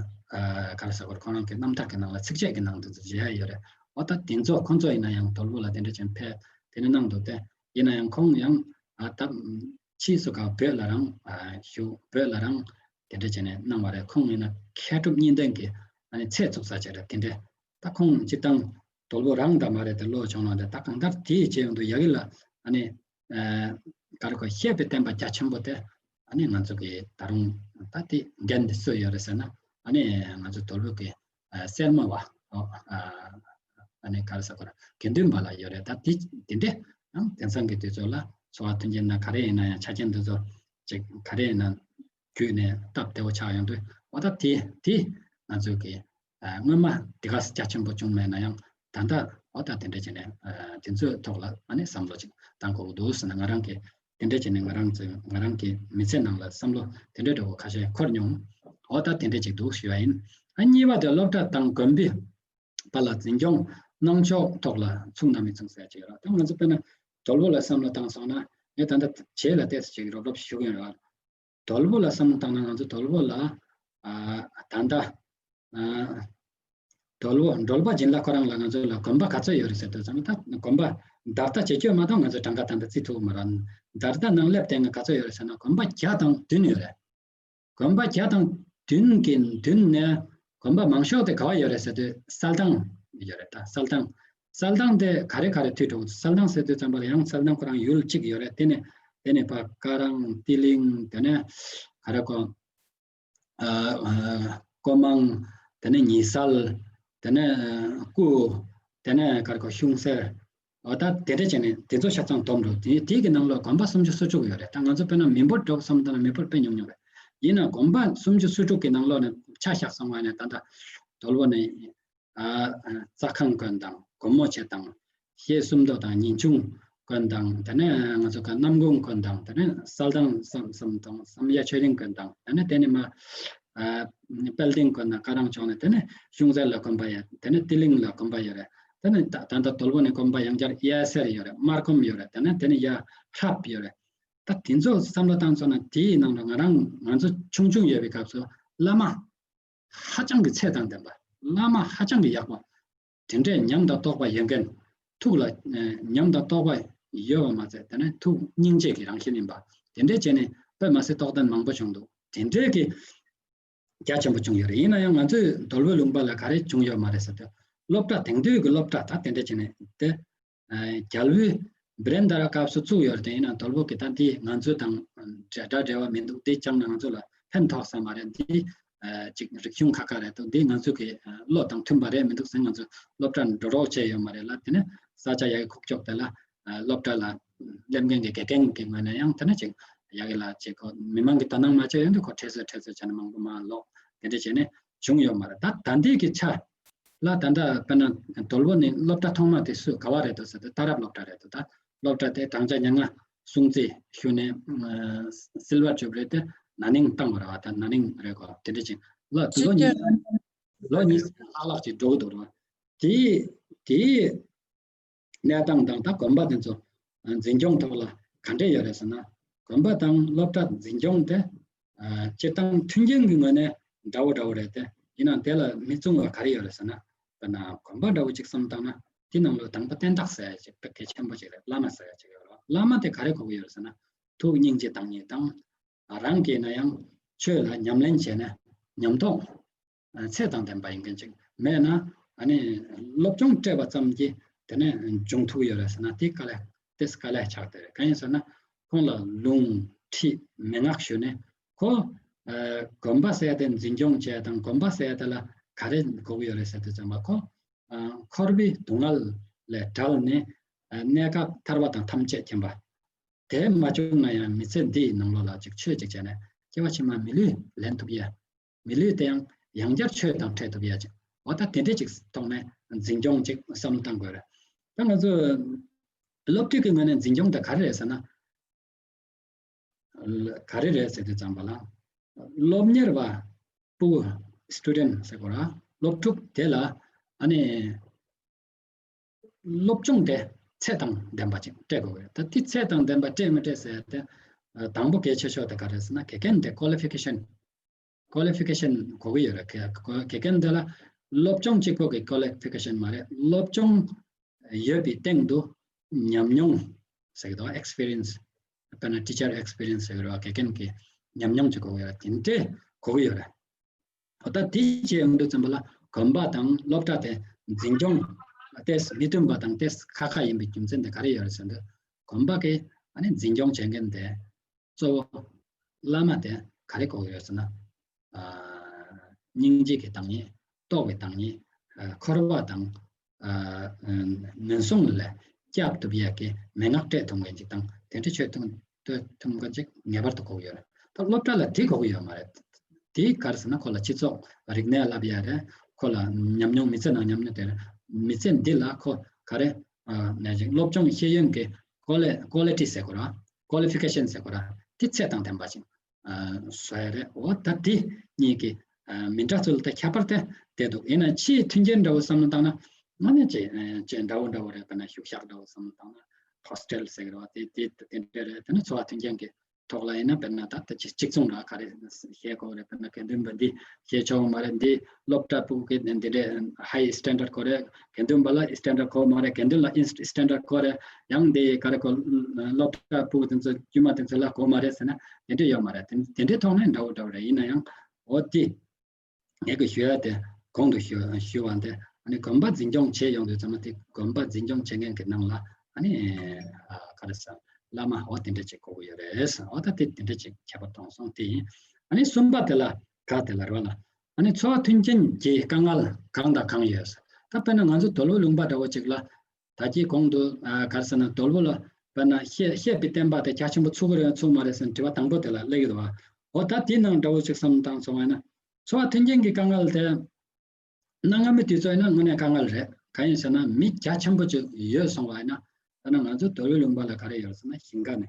ག་རེ་ཟེར་དགོས་རེད། ཁོ་རང་གི་རྣམ་ཐར་གྱི་ནང་ལ་ཚིགས་བཅད་ཀྱི་ནང་དུ་མཇལ་ཡ་ཡོད་རེད། འོ་ད་དེ་ཚོ་ཁོང་ཚོ་ཡིན་ན་ཡང་དོལ་པོ་ལ་དེ་འདྲ་བྱས་ནས་ཕེབས་དེ་ནས་གནང་འདུག་སྟེ། ཡིན་ན་ཡང་ཁོང་ཡང་ཨ་ད་ཕྱིས་སུ་ག་བོད་ལ་རང་ཨ་བཞུགས། བོད་ལ་རང་དེ་འདྲ་བྱས་ནས་གནང་བ་རེད། ཁོང་ཡིན་ན་མཁས་གྲུབ་གཉིས་ལྡན་གྱི་ཨ་ནི་ཚད་བཙུགས་ས་ཅིག་རེད། དེ་འདྲ་ད་ཁོང་སྤྱིར་བཏང་དོལ་པོ་རང་ད་མ་རེད་དེ་བློ་སྦྱོང་ལ་འདྲ། ད་གང་ལྟར་དེའི་རྗེས་ཡོང་དུ་ཡ་གི་ལ་ཨ་ནི་ཨ་ག་རེ་གོ་བཤད་པའི་བསྟན་པ་རྒྱ་ཆེན་པོ་དེ་ཨ་ནི་ང་ཚོ་གི་ད་རུང་ད་དེ་འགན་འདི་སུ་ཡོད་རེད་ཟེར་ན་ཨ་ནི་ང་ཚོ་དོལ་པོ་གི་ཨ་སེར་མོ་བ་ཨ་ཨ་ནི་ག་རེ་ཟེར་དགོས་རེད། དགེ་འདུན་པ་ལ་ཡོད་རེད། ད་དེ་དེ་འདྲས་ཡང་དེང་སང་གི་དུས་ཚོད་ལ་འཚོ་བ་མཐུན་རྐྱེན་ན་ག་རེ་ཡིན་ན་ཡང་ཆ་རྐྱེན་འདི་ཚོ་ཅིག་ག་རེ་ཡིན་ན་བརྒྱུད་ནས་སྟབས་བདེ་བོ་ཆགས་ཡོང་དུས་འོ་ད་དེ་དེ་ང་ཚོ་གི་ཨ་སྔོན་མ་དེ་ག་རྒྱ་ཆེན་པོ་བྱུང་མེད་ན་ཡང་ད་ལྟ་འོ་ད་དེ་འདྲ་བྱས་ནས་ཨ་དེ་ཚོའི་ཐོག་ལ་ཨ་ནི་བསམ་བློ་ཅིག་བཏང་དགོས་ཀྱི་འདུག་ཟེར་ན་ང་རང་གི་དེ་འདྲ་བྱས་ནས་ང་རང་ཚོའི་ང་རང་གི་མི་ཚེ་ནང་ལ་བསམ་བློ་དེ་འདྲ་འདྲ་བོ་ཁ་ཤས་འཁོར་མྱོང་། འོ་ད་དེ་འདྲ་ཅིག་འདུག་ཞུ་བ་ཡིན། ཨ་གཉིས་པ་དེ་སློབ་གྲྭ་དང་དགོན་པའི་པ་ལ་འཛིན་སྐྱོང་གནང་ཕྱོགས་ཐོག་ལ་མཚུངས་དང་མི་མཚུངས་ཟེར་ཅིག་ཡོད་ར། ད་ང་ཚོ་དཔེར་ན་དོལ་པོ་ལ་བསམ་བློ་བཏང་སོང་ན་ངས་ད་ལྟ་བྱེད་ལ་ཏོག་ཙམ་ཅིག་རོབ་རོབ་ཞུ་གི་ཡོད་ར། དོལ་པོ་ལ་བསམ་བློ་བཏང་ན་ང་ཚོ་དོལ་པོ་ལ་ཨ་ད་ལྟ་ཨ་དོལ་པོ་འགྲོལ་པ་སྦྱིན་བདག་ཁོ་རང་ལ་ང་ཚོ་ལ་དགོན་པ་ག་ཚོད་ཡོད་རེད་ཟེར་དུས་ཙམ་ད་དགོན་པ་ད་ལྟ་བྱེད་སྤྱོད་མ་གཏོགས་ང་ཚོ་གྲངས་ཀ་ད་ལྟ་བརྩི་ཐུབ་མ་རེད། ད་ལྟ་ནང་སླེབས་བསྡད་མཁན་ག་ཚོད་ཡོད་རེད་ཟེར་ན་དགོན་པ་བརྒྱ་དང་བདུན་ཡོད་རེད། དགོན་པ་བརྒྱ་དང་བདུན་གྱི་མདུན་ནས་དགོན་པ་མང་ཤོས་དེ་ག་བ་ཡོད་རེད་ཟེར་དུས་གསལ་ཐང་ཡོད་རེད། ད་གསལ་ཐང་གསལ་ཐང་དེ་ག་རེ་ག་རེ་མཐུད་འགྲོ་གསལ་ཐང་ཟེར་དུས་ཙམ་པ་ལ་ཡང་གསལ་ཐང་ཁོ་རང་ཡུལ་གཅིག་ཡོད་རེད། དེ་ནས་དེ་ནས་ཕ་ཀ་རང་ཏི་ལིང་དེ་ནས་ག་རེ་གོ་ཨ་ཨ་ཀོ་མང་དེ་ནས་ཉི་སལ་དེ་ནས་ཨ་སྐུ་དེ་ནས་ག་རེ་གོ་ཤུང་སེར། འོ་ད་དེ་འདྲ་བྱས་ནས་དེ་ཚོ་ཆ་ཚང་བསྡོམས་འགྲོ། དེ་དེ་གི་ནང་ལོགས་དགོན་པ་སུམ་ཅུ་སོ་དྲུག་ཡོད་རེད། ད་ང་ཚོ་དཔེར་ན་མི་འབོར་འདྲ་བོ་བསམ་བཏང་ན་མི་འབོར་དཔེ་ཉུང་ཉུང་རེད། ཡིན་ན་དགོན་པ་སུམ་ཅུ་སོ་དྲུག་གི་ནང་ལོགས་ནས་ཆ་བཞག་སོང་བ་ནས་ད་ལྟ་དོལ་པོ་ནས་ཨ་རྩ་ཁང་དགོན་དང་སྒོ་མོ་ཆེ་དང་ཤེལ་སུམ་མདོ་དང་ཉིན་ཆུང་ དགོན་དང་། དེ་ནས་ང་ཚོ་ག་ནམ་གུང་དགོན་དང་། དེ་ནས་གསལ་ཐང་བསམ་བསམ་དང་བསམ་ཡས་ཆོས་གླིང་དགོན་དང་། དེ་ནས་དེ་ནས་མ་ཨ་དཔལ་ལྡན་དགོན་དང་། ཀ་རང་ཕྱོགས་ནས་དེ་ནས་གཞུང་ཟས་ལ་དགོན་པ་ཡོད། དེ་ནས་ཏི་ལིང་ལ་དགོན་པ་ཡོད་རེད། དེ་ནས་ད་ད་ལྟ་དོལ་པོ་ནས་དགོན་པ་ཡང་བསྐྱར་གཡས་སེར་ཡོད་རེད། སྨར་ཁམས་ཡོད་རེད། དེ་ནས་དེ་ནས་ཡ་ཧྲབ་ཡོད་རེད། ད་དེ་ཚོ་བསམ་བློ་བཏང་སོང་ན། དེའི་ནང་དུ་ང་རང་ང་ཚོ་ཆུང་ཆུང་ཡོད་པའི་སྐབས་སུ་བླ་མ་ཧ་ཅང་གི་ཚད་དང་ལྡན་པ། བླ་མ་ཧ་ཅང་གི་ཡག་པ། དེ་འདྲའི་ཉམས་དང་རྟོགས་པ་ཡོད་མཁན། ཐུགས་ལ་ཨ་ཉམས་དང་རྟོགས་པ་ཡོད་པ་མ་ཚད། དེ་ནས་ཐུགས་སྙིང་རྗེ་གི་རང་བཞིན་ཡིན་པ། དེ་འདྲའི་བྱས་ནས་དཔེ་མ་སྲིད་རྟོགས་ལྡན་མང་པོ་བྱུང་འདུག། དེ་འདྲའི་གི་རྒྱ་ཆེན་པོ་བྱུང་ཡོད་རེད། ཡིན་ན་ཡང་ང་ཚོའི་དོལ་པོའི་ལུང་པ་ལ་ག་རེ་བྱུང་ཡོད་མ་རེད་ཟེར་དུས། སློབ་གྲྭ་དེང་དུས་ཀྱི་སློབ་གྲྭ་ད་དེ་འདྲ་བྱས་ནས་དེ། ཨ་རྒྱལ་པོའི་བི་རེན་ད་ར་སྐབས་སུ་བཙུགས་ཡོད་རེད། དེ་ཡིན་ན་དོལ་པོ་གི་ད་འདི་ང་ཚོའི་དང་འདྲ་འདྲ་འབྲེལ་བ་མི་འདུག། འདི་སྦྱངས་ན་ང་ཚོ་ལ་ཕན་ཐོགས་ས་མ་རེད། འདི་ཨ་ཅིག་རིག་གཞུང་ཁ་ཁ་རེད་འདུག། འདི་ང་ཚོ་གི་ཨ་བློ་དང་མཐུན་པ་རེད་མི་འདུག་ཟེར། ང་ཚོ་སློབ་གྲྭར་འགྲོ་རོགས་བྱས་ཡོད་མ་རེད་ལ། དེ་ནས་ས་ཆ་ཡག་གི་ཁུག་ཀྱོག་དེ་ལ་ཨ་སློབ་གྲྭ་ལ་སླེབས་མཁན་གྱི་དགེ་རྒན་གྱི་ངོས་ནས་ཡང་དེ་ནས་ཅིག་ཡག་གི་ལ་ཅིག་ཁོ་མི་མང་གི་དོ་སྣང་མ་བྱས་ཡོང་དུས། ཁོ་ཁྲེལ་ཚོད་ཁྲེལ་ཚོད་བྱས་ནས་མང་པོ་མ་ཀློག། དེ་འདྲ་བྱས་ནས་བྱུང་ཡོད་མ་རེད། ད་ད་ལྟའི་གི་ཆ་ལ་ད་ལྟ་དཔེར་ན་དོལ་པོ་ནི་སློབ་གྲྭ་ཐོག་མ་དེ་སུ་ག་བ་རེད་འདུག་ཟེར་དུས། ད་རབ་སློབ་གྲྭ་རེད་འདུག། ད་སློབ་གྲྭ་དེ་བགྲང་བྱ་མྱ་ངན་སྲུང་བརྩི་ཞུས་ནས་ཨ་སིལ་ཝར་ཇུབ་ལི་དེ་ན་ནིང་བཏང་བ་རེད་བ། ད་ན་ནིང་རེད་གོ། དེ་འདྲ་ཅིག་ལ་ལོ་གཉིས་ལོ་གཉིས་ལྷག་ལྷག་ཅིག་འགྲོ་གི་འདུག་རེད་བ། དེ་དེ་གནས་སྟངས་དང་ད་དགོན་པ་དེ་ཚོ་འཛིན་སྐྱོང་ཐོག་ལ་ག་འདྲས་ཡོད་རེད་ཟེར་ན། དགོན་པ་དང་སློབ་གྲྭ་འཛིན་སྐྱོང་དེ་ཨ་སྤྱིར་བཏང་མཐུན་རྐྱེན་གྱི་ངོས་ནས་འདྲ་བོ་འདྲ་བོ་རེད་དེ། ཡིན་ནའང་དེ་ལ་མི་བསྲུང་བ་ག་རེ་ཡོད་རེད་ཟེར་ན། དཔེར་ན་དགོན་པ་འདྲ་བོ་ཅིག་བསམ་བཏང་ན། དེ་ནང་ལོགས་དང་པོ་བསྟན་བདག་ཟེར་ཡ་ཅིག་དཔེ་གལ་ཆེན་པོ་ཅིག་རེད། བླ་མ་ཟེར་ཡ་ཅིག་ཡོད་རེད། བླ་མ་དེ་ག་རེ་དགོས་ཀྱི་ཡོད་རེད་ཟེར་ན། ཐུགས་སྙིང་རྗེ་བཏང་མཁན་དང་། རང་གིས་ན་ཡང་ཆོས་ལ་ཉམས་ལེན་བྱས་ནས་ཉམས་རྟོགས་ཚད་དང་ལྡན་པ་ཡིན་མཁན་ཅིག་མེད་ན། ཨ་ནི་སློབ་སྦྱོང་སྤྲད་པ་ཙམ་གྱིས་དེ་ནས་འབྱུང་ཐུབ་ཀྱི་ཡོད་རེད་ཟེར་ན། དེ་དཀའ་ལས་དེ་དཀའ་ལས་ཆགས་བསྡད་རེད། གང་ཡིན་ཟེར་ན། ཁོང་ལ་ལུང་ཁྲིད་མན་ངག་ཞུས་ནས། ཁོ་ཨ་དགོན་པ་ཟེར་ཡ་དེ་འཛིན་སྐྱོང་བྱས་དང་། དགོན་པ་ཟེར་ཡ་དེ་ལ་ག་རེ་དགོས་ཀྱི་ཡོད་རེད་ཟེར་དུས་ཙམ་པ། ཁོ་ཨ་འཁོར་བའི་སྡུག་བསྔལ་ལས་བྲལ་ནས་ཨ་གནས་སྐབས་ཐར་པ་དང་ཐམས་ཅད་མཁྱེན་པ། དེ་མ་བྱུང་ན་ཡང་མི་ཚེ་འདིའི་ནང་ལོགས་ལ་ཅིག་ཆོས་ཅིག་བྱས་ནས་སྐྱེ་བ་ཕྱི་མ་མི་ལུས་ལེན་ཐུབ་ཡ། མི་ལུས་དེ་ཡང་ཡང་བསྐྱར་ཆོས་དང་འཕྲད་ཐུབ་ཡ་ཅིག་འོ་ད་དེ་འདྲས་ཅིག་ཐོག་ནས་འཛིན་སྐྱོང་ཅིག་བསམ་བློ་བཏང་དགོས་རེད། ད་ང་ཚོ་སློབ་ཁྲིད་ཀྱི་ངོས་ནས་འཛིན་སྐྱོང་དེ་ག་རེ་རེད་ཟེར་ན། ག་རེ་རེད་ཟེར་དུས་ཙམ་པ་ལ། སློབ་གཉེར་བ་ཕྲུ་གུ། སི་ཊུ་ཌེན་ཊི་ཟེར་དགོས་ར། སློབ་ཕྲུག་དེ་ལ་ཨ་ནི་སློབ་སྦྱོང་དེ་ཚད་དང་ལྡན་པ་ཅིག་སྤྲད་དགོས་རེད། ད་དེ་ཚད་དང་ལྡན་པ་སྤྲད་མི་སྤྲད་ཟེར་ཏེ། ཨ་དང་པོ་གལ་ཆེ་ཤོས་དེ་ག་རེ་ཟེར་ན། དགེ་རྒན་དེ་ཀོ་ལི་ཕི་ཀེ་ཤན། ཀོ་ལི་ཕི་ཀེ་ཤན་དགོས་ཀྱི་ཡོད་རེད། དགེ་དགེ་རྒན་དེ་ལ་སློབ་སྦྱོང་གཅིག་པོ་གི་ཀོ་ལི་ཕི་ཀེ་ཤན་མ་རེད། སློབ་སྦྱོང་ཡོད་པའི་སྟེང་དུ་ཉམས་མྱོང་ཟེར་གྱི་འདུག། ཨེག་སི་པི་རི་ཡན་སི། དཔེར་ན་ཊི་ཆར་ཨེག་སི་པི་རི་ཡན་སི་ཟེར་གྱི་རེད་བ། དགེ་རྒན་གྱི་ཉམས་མྱོང་ཅིག་དགོས་ཀྱི་ཡོད་རེད། དེ་འདྲས་དགོས་ཀྱི་ཡོད་རེད། འོ་ད་དེ་བྱས་ཡོང་དུས་ཙམ་པ་ལ། དགོན་པ་དང་སློབ་གྲྭ་དེ་འཛིན་སྐྱོང་ཏོག་ཙམ་མི་མཐུན་པ་དང་ཏོག་ཙམ་ཁག་ཁག་ཡིན་པའི་རྒྱུ་མཚན་དེ་ག་རེ་ཡོད་རེད་ཟེར་དུས། དགོན་པ་གི་ཨ་ནི་འཛིན་སྐྱོང་བྱེད་མཁན་དེ་གཙོ་བོ་བླ་མ་དེ་ག་རེ་དགོས་ཀྱི་ཡོད་ཟེར་ན། ཨ་སྙིང་རྗེ་གི་བདག་ཉིད། རྟོགས་པའི་བདག་ཉིད། ཨ་འཁོར་བ་དང་ཨ་ངན་སོང་ལས་སྐྱབས་ཐུབ་ཡས་ཀྱི་མན་ངག་སྤྲད་ཐུབ་མཁན་ཅིག་དང་། དེ་འདྲ་ཆོས་ཐུང་ཐུང་ག་ཅིག་ངེས་པར་དུ་དགོས་ཀྱི་ཡོད་རེད། ད་སློབ་གྲྭ་ལ་དེ་དགོས་ཀྱི་ཡོད་མ་རེད། དེ་ག་རེ་ཟེར་ན། ཁོ་ལ་སྤྱི་ཚོགས་རིག་གནས་བསླབ་ཡ་རེད། ཁོ་ལ་ཉམས་མྱོང་། མི་ཚེ་ནང་ཉམས་མྱོང་དེ་རེད། མི་ཚེ་འདི་ལ་ཁོ་ག་རེ་ཨ་ནས་ཅིག་སློབ་སྦྱོང་ཤེས་ཡོན་གྱི་ཀོ་ལི་ཀོ་ལི་ཊི་ཟེར་དགོས་ར། ཀོ་ལི་ཕི་ཀེ་ཤན་ཟེར་དགོས་ར། དེ་ཚད་དང་ལྡན་པ་ཅིག་ཨ་བཟོ་ཡ་རེད། འོ་ད་དེ་གཉིས་ཀྱི་ཨ་མི་འདྲ་ཚུལ་དེ་ཁྱད་པར་དེ་དེ་འདུག། ཡིན་ན་ཕྱིའི་མཐུན་རྐྱེན་འདྲ་བོ་བསམ་བློ་བཏང་ན། ང་ནི་ཅི་ཅི་འདྲ་བོ་འདྲ་བོ་རེད། དཔེར་ན་བཞུགས་ཤག་འདྲ་བོ་བསམ་བློ་བཏང་ན། ཧོ་སི་ཊེལ་ཟེར་གི་རེད་བ། དེ་དེ་དེ་འདྲ་རེད། དེ་ནི་འཚོ་བ་མཐུན་རྐྱེན་གྱི་ཐོག་ལ་ཡིན་ན། དཔེར་ན་ད་ལྟ་ཅིག་གཅིག་མཚུངས་ར། ག་རེ་བཤད་དགོས་རེད། དཔེར་ན་དགེ་འདུན་པ་འདི་བཤད་ཆོག་མ་རེད། འདི་སློབ་གྲྭ་ཕྲུ་གུ་གི་འདི་འདྲའི་ཧའི་སི་ཊན་ཌར་དགོས་རེད། དགེ་འདུན་པ་ལ་སི་ཊན་ཌར་དགོས་མ་རེད། དགེ་འདུན་ལ་སི་ཊན་ཌར་དགོས་རེད། ཡང་འདི་ག་རེ་དགོས། སློབ་གྲྭ་ཕྲུ་གུ་དེ་ཚོ་དཀྱུས་མ་དེ་ཚོ་ལ་དགོས་མ་རེད་ཟེར་ན། དེ་འདྲ་ཡོད་མ་རེད། དེ་དེ་འདྲའི་ཐོག་ནས་འདྲ་བོ་འདྲ་བོ་རེད། ཡིན་ན་ཡང་འོ་དེ་ངས་གི་ཞུ་ཡ་དེ་གོང་དུ་ཞུ་ཞུ་བ་དེ། ཨ་ནི་དགོན་པ་འཛིན་སྐྱོང་བྱེད་ཡོང་དུས་ཙམ་པ། དེ་དགོན་པ་འཛིན་སྐྱོང་བྱེད་མཁན་གྱི་ནང་ལ་ཨ་ནི་ཨ་ག་རེ་ཟེར། བླ་མ་འོ་དེ་འདྲ་ཅིག་དགོས་ཀྱི་ཡོད་རེད། འོ་ད་དེ་དེ་འདྲ་ཅིག་ཁྱད་པར་མཐོང་སོང་། དེ་ཡིན། ཨ་ནི་གསུམ་པ་དེ་ལ་ག་དེ་ལ་རོ་ལ། ཨ་ནི་འཚོ་བ་མཐུན་རྐྱེན་གྱི་དཀའ་ངལ་གང་དང་གང་ཡོད་ཟེར། ད་དཔེར་ན་ང་ཚོ་དོལ་པོ་ལུང་པ་འདྲ་བོ་ཅིག་ལ། ད་ཅི་གོང་དུ་ཨ་ག་རེ་ཟེར་ན། དོལ་པོ་ལ་དཔེར་ན་བཤད་བཤད་པའི་བསྟན་པ་དེ་རྒྱ་ཆེན་པོ་ཚུགས་ཀྱི་རེད་ཚུགས་མ་རེད་ཟེར་ན། དྲི་བ་དང་པོ་དེ་ལ་སླེབས་ཀྱི་འདུག་བ། འོ་ད་དེའི་ནང་འདྲ་བོ་ཅིག་བསམ་བཏང་སོང་བ་ཡིན་ན། འཚོ་བ་མཐུན་རྐྱེན་གྱི་དཀའ་ངལ་དེ་གནའ་སྔ་མོའི་དུས་ཚོད་ཡིན་ན་དངོས་གནས་དཀའ་ངལ་རེད། གང་ཡིན་ཟེར་ན། མི་རྒྱ་ཆེན་པོ་ཅིག་ཡོད་སོང་བ་ཡིན་ན། ད་ནི་ང་ཚོ་དོལ་པོའི་ལུང་པ་ལ་ག་རེ་ཡོད་ཟེར་ན་ཞིང་ཁ་ནས་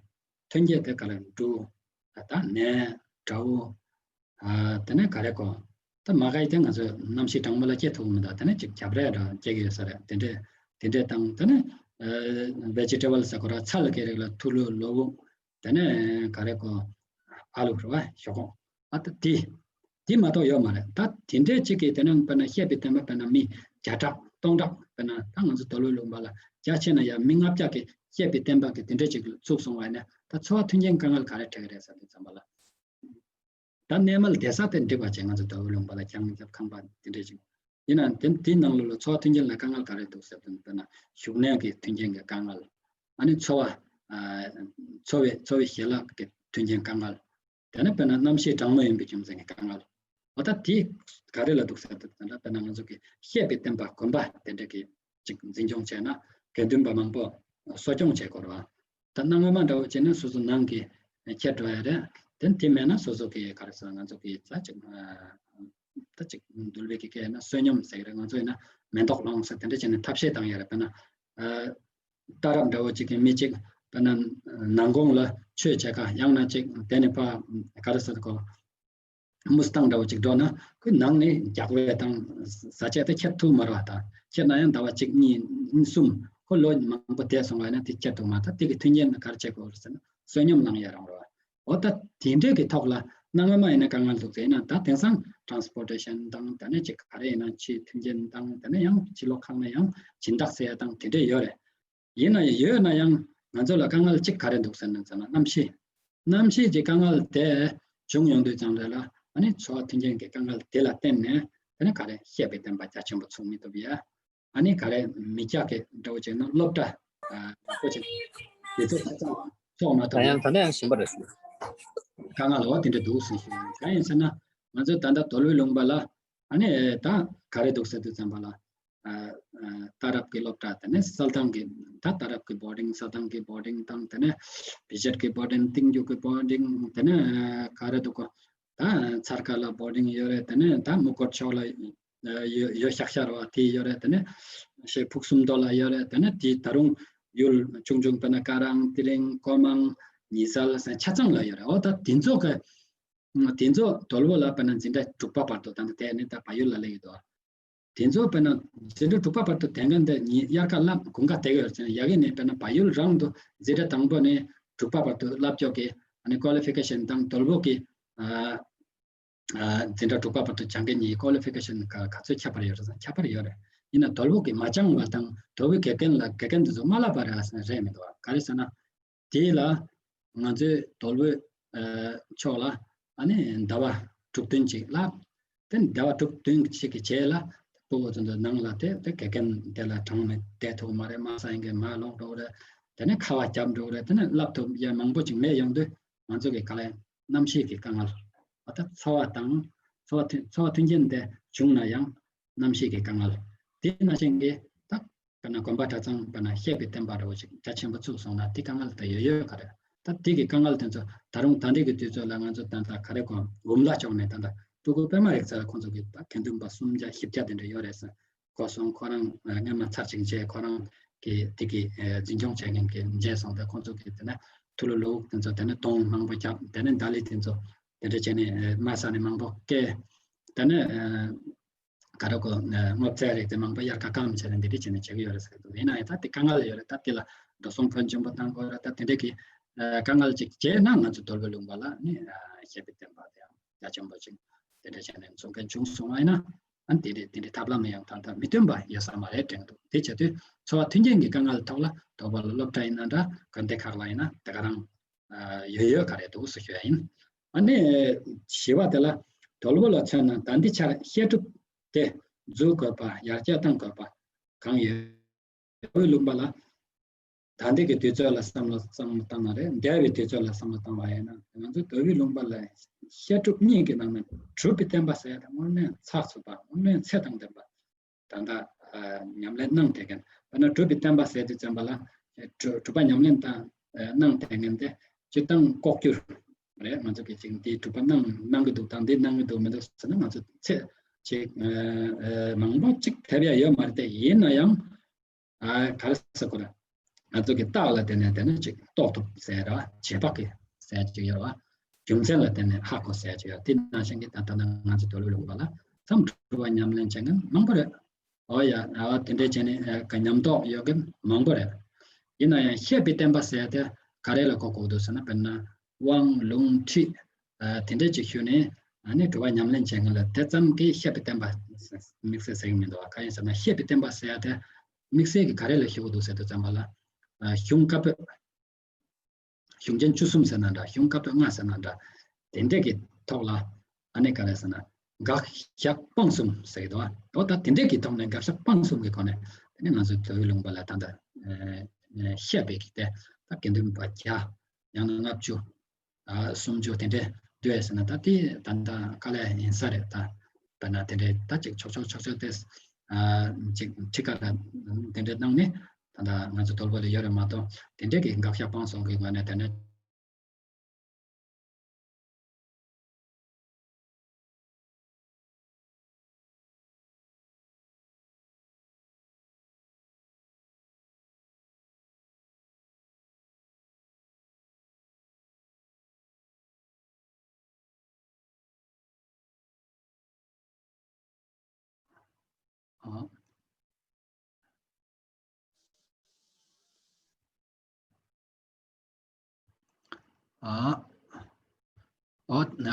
ཐོན་སྐྱེད་དེ་ག་རེ་འབྲུ། ད་ནས་དགྲ་བོ། དེ་ནས་ག་རེ་གོ། ད་མ་ག་ཡི་དེ་ང་ཚོ་གནམ་གཤིས་གྲང་མོ་ལ་སྐྱེ་ཐུབ་མི་འདུག་དེ་ནས་ཅིག་རྒྱབ་རས་འདྲ་སྐྱེ་གི་ཡོད་ས་རེད། དེ་འདྲས་དེ་འདྲས་དང་དེ་ནས་ཝེ་ཇི་ཊེ་བལ་ཟེར་གོ་ར་ཚལ་གི་རིགས་ལ་ཐུ་ལུ་ལོ་བུ། དེ་ནས་ག་རེ་གོ། ཨ་ལུ་རེད་བ་ཞོག་ཁོག་ཨ་ད་དེ། དེ་མ་གཏོགས་ཡོད་མ་རེད། ད་དེ་འདྲས་ཅིག་གིས་དེ་ནས་དཔེར་ན་བཤད་པའི་བསྟན་པ་དཔེར་ན་མི་བརྒྱ་ཕྲག་སྟོང་ཕྲག་དཔེར་ན་ད་ང་ཚོ་དོལ་པོའི་ལུང་པ་ལ་རྒྱ་ཆེ་ན་ཡང་མི་ལྔ་བརྒྱ་གིས་བཤད་པའི་བསྟན་པ་གི་དེ་འདྲས་ཅིག་ཚུགས་སོང་བ་ཡིན་ན་ད་འཚོ་བ་མཐུན་རྐྱེན་དཀའ་ངལ་ག་རེ་འཕྲད་ཀྱི་རེད་ཟེར་དུས་ཙམ་པ་ལ། ད་གནས་མལ་བསྡད་ས་དེ་འགྲིག་པ་བྱས་ང་ཚོ་དོལ་པོའི་ལུང་པ་ལ་ཀྱང་རྒྱབ་ཁང་པ་དེ་འདྲས་ཅིག་ཡིན་ན་དེ་དེའི་ནང་ལོགས་ལ་འཚོ་བ་མཐུན་རྐྱེན་ལ་དཀའ་ངལ་ག་རེ་འདུག་ཟེར་དུས་དཔེར་ན་བཞུགས་གནས་ཀྱི་མཐུན་རྐྱེན་གྱི་དཀའ་ངལ། ཨ་ནི་འཚོ་བ། འཚོ་བའི་འཚོ་བའི་ཞལ་ལག་གི་མཐུན་རྐྱེན་དཀའ་ངལ། དེ་ནས་དཔེར་ན་གནམ་གཤིས་གྲང་མོ་ཡིན་པའི་རྒྱུ་མཚན་གྱི་དཀའ་ངལ། འོ་ད་དེ་ག་རེ་ལ་འདུག་ཟེར་དུས་ད་ལྟ་དཔེར་ན་ང་ཚོ་གི་བཤད་པའི་བསྟན་པ་དགོན་པ་དེ་འདྲ་གི་ཅིག་འཛིན་སྐྱོང་བྱས་ན་དགེ་འདུན་པ་མང་པོ་གསོ་སྐྱོང་བྱེད་དགོས་རེད་བ། ད་གནའ་སྔོན་མ་འདྲ་བོ་བྱས་ན་སོ་སོ་ནང་གི་ཁྱེར་འགྲོ་ཡ་རེད། དེ་དེ་མེད་ན་སོ་སོ་གི་ག་རེ་ཟེར་ང་ཚོ་གི་ད་ཅིག་ད་ཅིག་འདུལ་བའི་གི་སྐད་ན་བསོད་སྙོམས་ཟེར་གི་རེད། ང་ཚོ་ཡིན་ན་མེ་ཏོག་ལོངས་ཟེར་དེ་འདྲ་བྱས་ནས་ཐབས་ཤེས་བཏང་ཡ་རེད། དཔེར་ན། རྟ་རབ་འདྲ་བོ་ཅིག་གི་མི་གཅིག་དཔེར་ན་ནང་ཁོངས་ལ་ཆོས་བྱེད་ཀ་ཡང་ན་ཅིག་དེ་ནས་ཕ་ག་རེ་ཟེར་གོ། མུ་སི་ཏང་འདྲ་བོ་ཅིག་འགྲོ་ན་ཁོའི་ནང་ནས་རྒྱག་པས་དང་ཟ་ཆས་དེ་ཁྱེར་ཐུབ་མ་རེད་བ། དང་ཁྱེར་ན་ཡང་ཟླ་བ་གཅིག་གཉིས་གསུམ་ཁོ་ལོ་མང་པོ་བསྡད་སོང་བ་ཡིན་ན་དེ་ཁྱེར་ཐུབ་མ། ད་དེ་གི་མཐུན་རྐྱེན་ག་རེ་བྱེད་དགོས་རེད་ཟེར་ན་བསོད་སྙོམས་བླང་ཡ་རང་རེད་བ། འོ་ད་དེ་འདྲས་ཀྱི་ཐོག་ལ་གནའ་སྔ་མ་ཡིན་ན་དཀའ་ངལ་འདུག་ཟེར་ན་ད་དེང་སང་ཊེ་རན་སི་པོར་ཊེ་ཤན་དང་ད་ནས་ཅིག་ག་རེ་ཡིན་ན་ཕྱིའི་མཐུན་རྐྱེན་དང་ད་ནས་ཡང་ཕྱི་ལོགས་ཁག་ནས་ཡང་སྦྱིན་བདག་ཟེར་ཡ་དང་དེ་འདྲས་ཡོད་རེད། ཡིན་ན་ཡང་ཡོད་ན་ཡང་ང་ཚོ་ལ་དཀའ་ངལ་གཅིག་ག་རེ་འདུག་ཟེར་ན་ཟེར་ན་གནམ་གཤིས། གནམ་གཤིས་ཀྱི་དཀའ་ངལ་དེ་བྱུང་ཡོང་དུས་ཙམ་རེ་ལ་ཨ་ནི་འཚོ་བ་མཐུན་རྐྱེན་གྱི་དཀའ་ངལ་དེ་ལ་བརྟེན་ནས་དེ་ནི་ག་རེ་བཤད་པའི་བསྟན་པ་རྒྱ་ཆེན་པོ་ཚུགས་མི་ཐུབ་ཡ། ཨ་ནི་ག་རེ་མི་སྐྱ་གི་འདྲ་བོ་བྱས་ན་སློབ་གྲྭ་ཨ་ཁོ་ཅིག་དེ་ཚོ་ཧ་ཅང་ཚོགས་མ་ད་ཐུབ་ཡ། ཡང་ད་ནས་ཡང་ཞིམ་པ་རེད་ཞུ། དཀའ་ངལ་འོ་དེ་འདྲ་འདུག་ཟེར་ཞུ། གང་ཡིན་ཟེར་ན་ང་ཚོ་ད་ལྟ་དོལ་པོའི་ལུང་པ་ལ་ཨ་ནི་ད་ག་རེ་འདུག་ཟེར་དུས་ཙམ་པ་ལ། ཨ་ཨ་ད་རབས་ཀྱི་སློབ་གྲྭ་དེ་ནས་སྲོལ་ཐང་གི་ད་ད་རབས་ཀྱི་བོར་ཌིང་སྲོལ་ཐང་གི་བོར་ཌིང་དང་དེ་ནས་བི་ཇེ་ཊི་གི་བོར་ཌིང་གཏིང་རྒྱུག་གི་བོར་ཌིང་དེ་ནས་ཨ་ག་རེ་འདུག་གོ། ད་ཚར་ཁ་ལ་བོར་ཌིང་ཡོད་རེད། དེ་ནས་ད་མུ་ཀོར་ཕྱོགས་ལ་ཨ་ཡོད་ཡོད་ཤག་ཤག་རེད་བ། དེ་ཡོད་རེད། དེ་ནས་ཤེ་ཕུག་སུམ་མདོ་ལ་ཡོད་རེད། དེ་ནས་དེ་ད་རུང་ཡུལ་ཆུང་ཆུང་དཔེར་ན་ཀ་རང་ཏི་རིང་ཀོ་མང་ཉི་ཟལ་ཆ་ཚང་ལ་ཡོད་རེད། འོ་ད་དེ་ཚོ་གི་དེ་ཚོ་དོལ་པོ་ལ་དཔེར་ན་འཛིན་གྲྭ་དྲུག་པ་བར་དུ་ད་ལྟ་དེ་ནི་ད་བལ་ཡུལ་ལ་སླེབས་ཡོད་དོ། དེ་ཚོ་དཔེར་ན་འཛིན་གྲྭ་དྲུག་པ་བར་དུ་དེ་ག་འདི་ཉིད་དབྱར་ཁ་བསླབ་དགུན་ཁ་བསྡད་ཡོད་ཅེ་ན་ཡ་གི་ནས་དཔེར་ན་བལ་ཡུལ་རང་དུ་འཛིན་གྲྭ་དང་པོ་ནས་དྲུག་པ་བར་དུ་བསླབ་ཕྱོགས་ཀྱི་ཨ་ནི་ཀོ་ལི་ཕི་ཀེ་ཤན་དང་དོལ་པོ་གི་ཨ་ཨ་འཛིན་གྲྭ་དྲུག་པ་བར་དུ་སྦྱང་མཁན་གཉིས་ཀོ་ལི་ཕི་ཀེ་ཤན་ག་ག་ཚོད་ཁྱད་པར་ཡོད་རེད་ཟེར་ན་ཁྱད་པར་ཡོད་རེད། ཡིན་ན་དོལ་པོ་གི་མ་སྦྱང་བ་དང་དོལ་པོའི་དགེ་རྒན་ལ་དགེ་རྒན་དེ་ཚོ་མ་བསླབ་པ་རེད་ཟེར་ན་རེད་མི་འདུག་བ། ག་རེ་ཟེར་ན། དེ་ལ་ང་ཚོའི་དོལ་པོའི་ཨ་ཕྱོགས་ལ་ཨ་ནི་ཟླ་བ་དྲུག་བདུན་ཅིག་བསླབ། དེ་ཟླ་བ་དྲུག་བདུན་ཅིག་གི་རྗེས་ལ་སྤོ་བོ་ཚོ་འདི་ནང་ལ་དེ་དེ་དགེ་རྒན་དེ་ལ་གྲངས་མེད་བསྡད་ཐུབ་མ་རེད། མ་ས་ཡིན་གི་མ་ལོག་འགྲོ་གི་རེད། དེ་ནས་ཁ་བ་བརྒྱབ་འགྲོ་གི་རེད། དེ་ནས་བསླབ་ཐུབ་ཡ་མང་པོ་ཅིག་མེད་ཡོང་དུས་ང་ཚོ་གི་ག་ལས་གནམ་གཤིས་ཀྱི་དཀའ་ངལ། འོ་ད་འཚོ་བ་དང་འཚོ་བ་མཐུན་འཚོ་བ་མཐུན་རྐྱེན་དེ་བྱུང་ན་ཡང་གནམ་གཤིས་ཀྱི་དཀའ་ངལ། དེ་ནང་བཞིན་གྱི་ད་དཔེར་ན་དགོན་པ་གྲྭ་ཚང་དཔེར་ན་བཤད་པའི་བསྟན་པ་འདྲ་བོ་ཞིག་རྒྱ་ཆེན་པོ་ཚུགས་སོང་ན་དེ་དཀའ་ངལ་དེ་ཡོད་ཡོད་ག་རེད། ད་དེ་གི་དཀའ་ངལ་དེ་ཚོ་ད་རུང་ད་ལྟའི་གི་དུས་ཚོད་ལ་ང་ཚོ་ད་ལྟ་ག་རེ་གོ་འབུམ་ལ་ཕྱོགས་ནས་ད་ལྟ་སྤྲུལ་སྐུ་པད་མ་རིག་རྩལ་ཁོང་ཚོ་གི་ད་དགེ་འདུན་པ་སུམ་བརྒྱ་བཞི་བརྒྱ་དེ་འདྲ་ཡོད་རེད་ཟེར། གོ་སོང་ཁོ་རང་སྔོན་མ་ཚར་གཅིག་མཇལ། ཁོ་རང་གི་དེ་གི་འཛིན་སྐྱོང་བྱེད་མཁན་གྱི་མཇལ་སོང་། དེ་ཁོང་ཚོ་གི་དེ་ནས་ཐུ་ལུ་ལུ་དེ་ཚོ་དེ་ནས་དོང་མང་པོ་བརྒྱབ། དེ་ནས་ད་ལི་དེ་ཚོ་དེ་འདྲ་བྱས་ནས་དམའ་ས་ནས་མང་པོ་སྐྱེལ། དེ་ནས་ག་རེ་གོ་སྔོ་ཚལ་རིགས་དེ་མང་པོ་དབྱར་ཁ་སྐམ་བྱས་ནས་འདི་འདྲ་བྱས་ནས་བྱེད་ཀྱི་ཡོད་རེད་ཟེར་གི་འདུག་ཡིན་ན་ཡང་ད་དེ་དཀའ་ངལ་ཡོད་རེད། ད་དེ་ལ་འགྲོ་སོང་ཕོན་ཆེན་པོ་བཏང་དགོས་རེད། ད་དེ་འདྲ་གི་དཀའ་ངལ་ཅིག་བྱས་ན་ང་ཚོ་དོལ་པོའི་ལུང་པ་ལ་ནི་བཤད་པའི་བསྟན་པ་དེ་ཡང་རྒྱ་ཆེན་པོ་ཅིག་དེ་འདྲ་བྱས་ནས་འཛུགས་མཁན་བྱུང་སོང་བ་ཡིན་ན། ཨ་ནི་དེ་འདྲའི་དེ་འདྲའི་ཐབས་ལམ་ཡང་ད་ལྟ་མི་སྟོན་པ་ཡོད་ས་མ་རེད་དྲན་འདུག་དེ་བྱེད་དུས་འཚོ་བ་མཐུན་རྐྱེན་གྱི་དཀའ་ངལ་ཐོག་ལ་དོགས་པ་ལ་སློབ་གྲྭ་ཡིན་ན་འདྲ་དགོན་སྡེ་ཁག་ལ་ཡིན་ན་དེ་ག་རང་ཡོད་ཡོད་ག་རེད་འདུག་ཟེར་ཞུ་ཡ་ཡིན། ཨ་ནི་བཞི་པ་དེ་ལ་དོལ་པོ་ལ་མཚོན་ན་ད་ལྟའི་ཆར་བཤད་སྒྲུབ་དེ་འཛུགས་དགོས་པ་ཡར་རྒྱས་གཏང་དགོས་པ་གང་ཡོད། བོད་ལུང་པ་ལ་ད་ལྟའི་གི་དུས་ཚོད་ལ་བསམ་བློ་བསམ་བློ་བཏང་ན་རེད། འདས་པའི་དུས་ཚོད་ལ་བསམ་བློ་བཏང་བ་ཡིན་ན་ང་ཚོ་དོལ་པོའི་ལུང་པ་ལ་བཤད་སྒྲུབ་གཉིས་ཀྱི་ནང་ནས་སྒྲུབ་པའི་བསྟན་པ་ཟེར་ཡ་དེ་དངོས་གནས་ཚགས་ཚུད་པ་དངོས་གནས་ཚད་དང་ལྡན་པ་ད་ལྟ་ཉམས་ལེན་གནང་བསྡད་མཁན་དཔེར་ན་སྒྲུབ་པའི་བསྟན་པ་ཟེར་དུས་ཙམ་པ་ལ་སྒྲུབ་པ་ཉམས་ལེན་དང་གནང་བསྡད་མཁན་དེ་སྤྱིར་བཏང་ལྐོག་གྱུར་རེད། ང་ཚོ་གི་ཅིག་འདི་སྒྲུབ་པ་གནང་གནང་གི་འདུག་དང་འདི་གནང་གི་འདུག་མི་འདུག་ཟེར་ན་ང་ཚོ་ཚད་ཅིག་མང་པོ་ཅིག་ཐེབས་ཡ་ཡོད་མ་རེད་དེ། ཡིན་ན་ཡང་ཨ་ག་རེ་ཟེར་དགོས་རེད། ང་ཚོ་གི་རྟགས་ལ་བརྟེན་ནས་དེ་ནི་ཅིག་རྟོགས་ཐུབ་ཟེར་ར། རྗེས་དཔག་གི་ཟེར་ཅིག་ཡོད་ར། རྒྱུ་མཚན་ལ་བརྟེན་ནས་ཧ་གོ་ཟེར་ཅིག་ཡོད། དེ་ནང་བཞིན་གྱི་ད་ལྟ་ང་ཚོ་དོལ་པོའི་ལུང་པ་ལ་མཚམས་དྲུག་པ་ཉམས་ལེན་བྱེད་མཁན་མང་པོ་རེད། ཨོ་ཡ། ཨ་དེ་འདྲའི་བྱས་ནས་ཨ་ག་ཉམས་རྟོགས་ཡོད་མཁན་མང་པོ་རེད། ཡིན་ན་ཡང་བཤད་པའི་བསྟན་པ་ཟེར་དེ་ག་རེ་ལ་གོ་དགོས་འདུག་ཟེར་ན། དཔེར་ན་དབང་ལུང་ཁྲིད་ཨ་དེ་འདྲ་ཅིག་ཞུས་ནས། ཨ་ནི་དྲི་བ་ཉམས་ལེན་བྱེད་མཁན་ལ་དེ་ཙམ་གྱིས་བཤད་པའི་བསྟན་པ་དམིགས་བསལ་ཟེར་གྱི་མི་འདུག་ག་ཡིན་ཟེར་ན་བཤད་པའི་བསྟན་པ་ཟེར་ཡ་དེ་དམིགས་བསལ་གྱི་ག་རེ་ལ་ཞུ་གི་འདུག་ཟེར་དུས་ཙམ་པ་ལ། ཨ་གཞུང་བཀའ་པོད། གཞུང་ཆེན་བཅུ་གསུམ་ཟེར་ན་འདྲ། གཞུང་བཀའ་པོད་ལྔ་ཟེར་ན་འདྲ། དེ་འདྲ་གི་ཐོག་ལ་ཨ་ནི་ག་རེ་ཟེར་ན། དགག་བཞག་སྤང་གསུམ་ཟེར་གྱི་འདུག་འོ་ད་དེ་འདྲ་གི་ཐོག་ནས་དགག་བཞག་སྤང་གསུམ་གྱི་སྒོ་ནས་དེ་ནི་ང་ཚོའི་དོལ་པོའི་ལུང་པ་ལ་ད་ལྟ་ཨ་བཤད་པའི་གི་དེ་ད་དགེ་འདུན་པ་བརྒྱ། ཡང་ན་ལྔ་བཅུ། ཨ་སུམ་ཅུ་དེ་འདྲས་འདུག་ཟེར་ན། ད་དེ་ད་ལྟ་དཀའ་ལས་ཡིན་ས་རེད། ད་དཔེར་ན་དེ་འདྲས་ད་ཅིག་ཆོག་ཆོག་ཆོག་ཆོག་དེ་ཨ་ཅིག་ཁྲི་ཀ་ར་དེ་འདྲས་གནང་ནས་ད་ལྟ་ང་ཚོ་དོལ་པོ་ལ་ཡོད་རེད་མ་གཏོགས། དེ་འདྲས་ཀྱི་དགག་བཞག་སྤང་གསུམ་གྱི་ངོས་ནས་དེ་ནས། ཨ། ཨ། ཨོ། ཨ།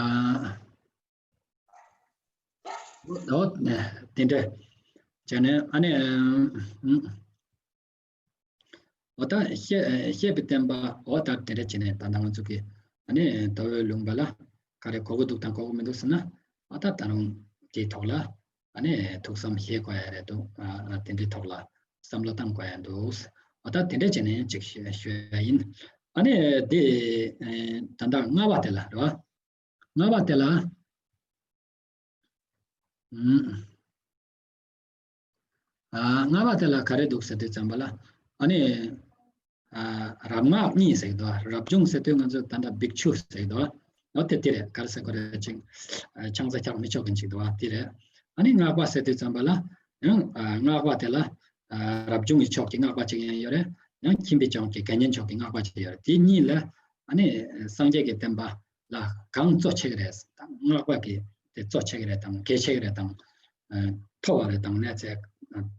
ཨོ། དེ་འདྲ་བྱས་ནས་ཨ་ནི། ཨ། ཨུམ། འོ་ད་བཤད་བཤད་པའི་བསྟན་པ། འོ་ད་དེ་འདྲ་བྱས་ནས་ད་ལྟ་ང་ཚོ་གི་ཨ་ནི་དོལ་པོའི་ལུང་པ་ལ་ག་རེ་གོ་གི་འདུག་དང་གོ་གི་མི་འདུག་ཟེར་ན། འོ་ད་ད་རུང་དེའི་ཐོག་ལ་ཨ་ནི་ཐུགས་བསམ་བཞེས་དགོས་ཡ་རེད་འདུག་ཨ་ཨ་དེ་འདྲའི་ཐོག་ལ་བསམ་བློ་བཏང་དགོས་ཡ་འདུག་འོ་ད་དེ་འདྲ་བྱས་ནས་ཅིག་ཞུ་ཞུ་ཡ་ཡིན། ཨ་ནི་དེ་ཨེ་ད་ལྟ་ལྔ་པ་དེ་ལ་རེད་བ། ལྔ་པ་དེ་ལ། ཨུམ། ཨ་ལྔ་པ་དེ་ལ་ག་རེ་འདུག་ཟེར་དུས་ཙམ་པ་ལ། ཨ་ནི། ཨ་རབ་སྔགས་གཉིས་ཟེར་གྱི་འདུག་རབ་བྱུང་ཟེར་དུས་ང་ཚོ་ད་ལྟ་བིག་ཆུ་ཟེར་གྱི་འདུག་འོ་དེ་དེ་རེད། ག་རེ་ཟེར་དགོས་རེད། ཅིག་ཨ་ཆང་ས་འཁྱག་མི་ཆོག་མཁན་ཅིག་འདུག་དེ་རེད། ཨ་ནི་སྔགས་པ་ཟེར་དུས་ཙམ་པ་ལ་ཡང་ཨ་སྔགས་པ་དེ་ལ་ཨ་རབ་བྱུང་གི་ཕྱོགས་ཀྱི་སྔགས་པ་ཅིག་ཡང་ཡོད་རེད། ཡང་ཁྱིམ་པའི་ཕྱོགས་ཀྱི་དགེ་བསྙེན་ཕྱོགས་ཀྱི་སྔགས་པ་ཅིག་ཡོད་རེད། དེ་གཉིས་ལ་ཨ་ནི་སངས་རྒྱས་ཀྱི་བསྟན་པ་ལ་གང་གཙོ་ཆེ་གི་རེད་དང་། སྔགས་པ་གི་དེ་གཙོ་ཆེ་གི་རེད་དང་། གལ་ཆེ་གི་རེད་དང་། ཨ་མཐོ་བ་རེད་དང་། གནས་ཚད་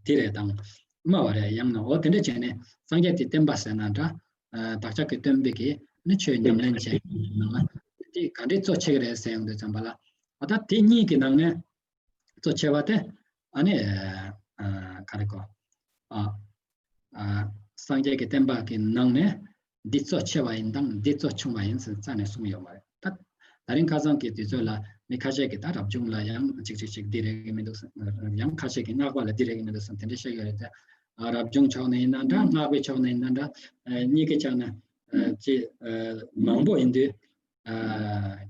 དེ་རེད་དང་། དམའ་བ་རེད། ཡང་ན་འོ་དེ་འདྲ་བྱས་ནས་སངས་རྒྱས་དེ་བསྟན་པ་ཟེར་ན་འདྲ། ཨ་བདག་ཅག་གི་སྟོན་པའི་གི་ནི་ཆོས་ཉམས་ལེན་བྱས་ནང་ལ་དེ་ག་འདྲས་གཙོ་ཆེ་གི་རེད་ཟེར་ཡོང་དུས་ཙམ་པ་ལ། འོ་ད་དེ་གཉིས་ཀྱི་ནང་ནས་གཙོ་ཆེ་བ་དེ་ཨ་ནི་ཨ་ག་རེ་གོ། ཨ་ཨ་སངས་རྒྱས་ཀྱི་བསྟན་པ་གི་ནང་ནས་འདི་གཙོ་ཆེ་བ་ཡིན་དང་འདི་གཙོ་ཆུང་བ་ཡིན་ཟེར་རྩ་ནས་གསུངས་ཡོད་མ་རེད། ད་ད་རིང་ཁ་སང་གི་དུས་ཚོད་ལ་མི་ཁ་ཤས་ཀྱིས་ད་རབ་བྱུང་ལ་ཡང་གཅིག་གཅིག་གཅིག་འདི་རེད་གི་མི་འདུག་ཟེར། ཡང་ཁ་ཤས་ཀྱིས་སྔགས་པ་ལ་འདི་རེད་གི་མི་འདུག་ཟེར། དེ་འདྲ་བཤད་ཀྱི་ཡོད་རེད་དེ། ཨ་རབ་བྱུང་ཕྱོགས་ནས་ཡིན་ན་འདྲ། སྔགས་པའི་ཕྱོགས་ནས་ཡིན་ན་འདྲ། ཨ་གཉིས་ཀའི་ཆ་ནས་ཨ་ཅི་ཨ་མང་པོ་ཡིན་དུས། ཨ་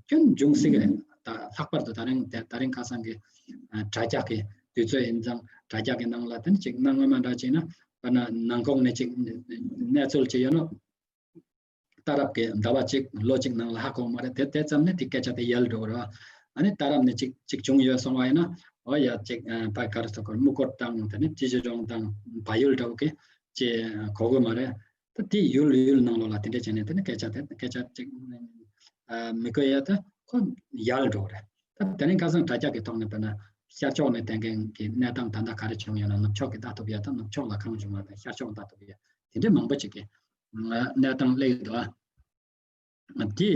སྐྱོན་འབྱུང་སྲིད་ཀྱི་རེད། ད་ལྷག་པར་དུ་ད་རིང་དེ་ད་རིང་ཁ་སང་གི་ཨ་དྲ་རྒྱ་གི་དུས་ཚོད་ཡིན་ཙང་། དྲ་རྒྱ་གི་ནང་ལ་དེ་ནི་ཅིག་གནའ་སྔ་མ་འདྲ་ཅིག་ན། དཔེར་ན་ནང་ཁོག་ནས་ཅིག་གནས་ཚུལ་ཅིག་ཡོད་ན། ད་རབས་ཀྱི་ཟླ་བ་གཅིག་ལོ་གཅིག་ནང་ལ་ཧ་གོ་མ་རེད། དེ་དེ་ཙམ་ནས་དེ་སྐད་ཆ་དེ་ཡལ་འགྲོ་གི་རེད་བ། ཨ་ནི་ད་རབས་ནས་ཅིག་ཅིག་བྱུང་ཡོད་སོང་བ་ཡིན་ན། འོ་ཡ་ཅིག་ཨ་ཕ་གར་ཚོ་གར་སྨུག་སྐོར་དང་། དེ་ནི་ཅི་ཞིག་རོང་དང་བལ་ཡུལ་འདྲ་བོ་གི་ཅི་གོ་གི་མ་རེད། ད་དེ་ཡུལ་ཡུལ་ནང་ལོགས་ལ་དེ་འདྲ་བྱས་ནས་དེ་ནི་སྐད་ཆ་དེ་སྐད་ཆ་ཅིག་ཨ་མི་གོ་ཡ་ད་ཁོ་ཡལ་འགྲོ་གི་རེད། ད་དེ་རིང་ཁ་སང་དྲ་རྒྱ་གི་ཐོག་ནས་དཔེར་ན་ཤར་ཕྱོགས་ནས་བསྟན་མཁན་གྱི་གནས་སྟངས་ད་ལྟ་ག་རེ་བྱུང་ཡོད་ན། ནུབ་ཕྱོགས་ཀྱི་ལྟ་ཐུབ་ཡ་དང་། ནུབ་ཕྱོགས་ལ་གང་བྱུང་བ་དང་། ཤར་ཕྱོགས་ལྟ་ཐུབ་ཡ། དེ་འདྲ་མང་པོ་ཅིག་གི་གནས་སྟངས་སླེབས་འདུག་ཨ། དེ་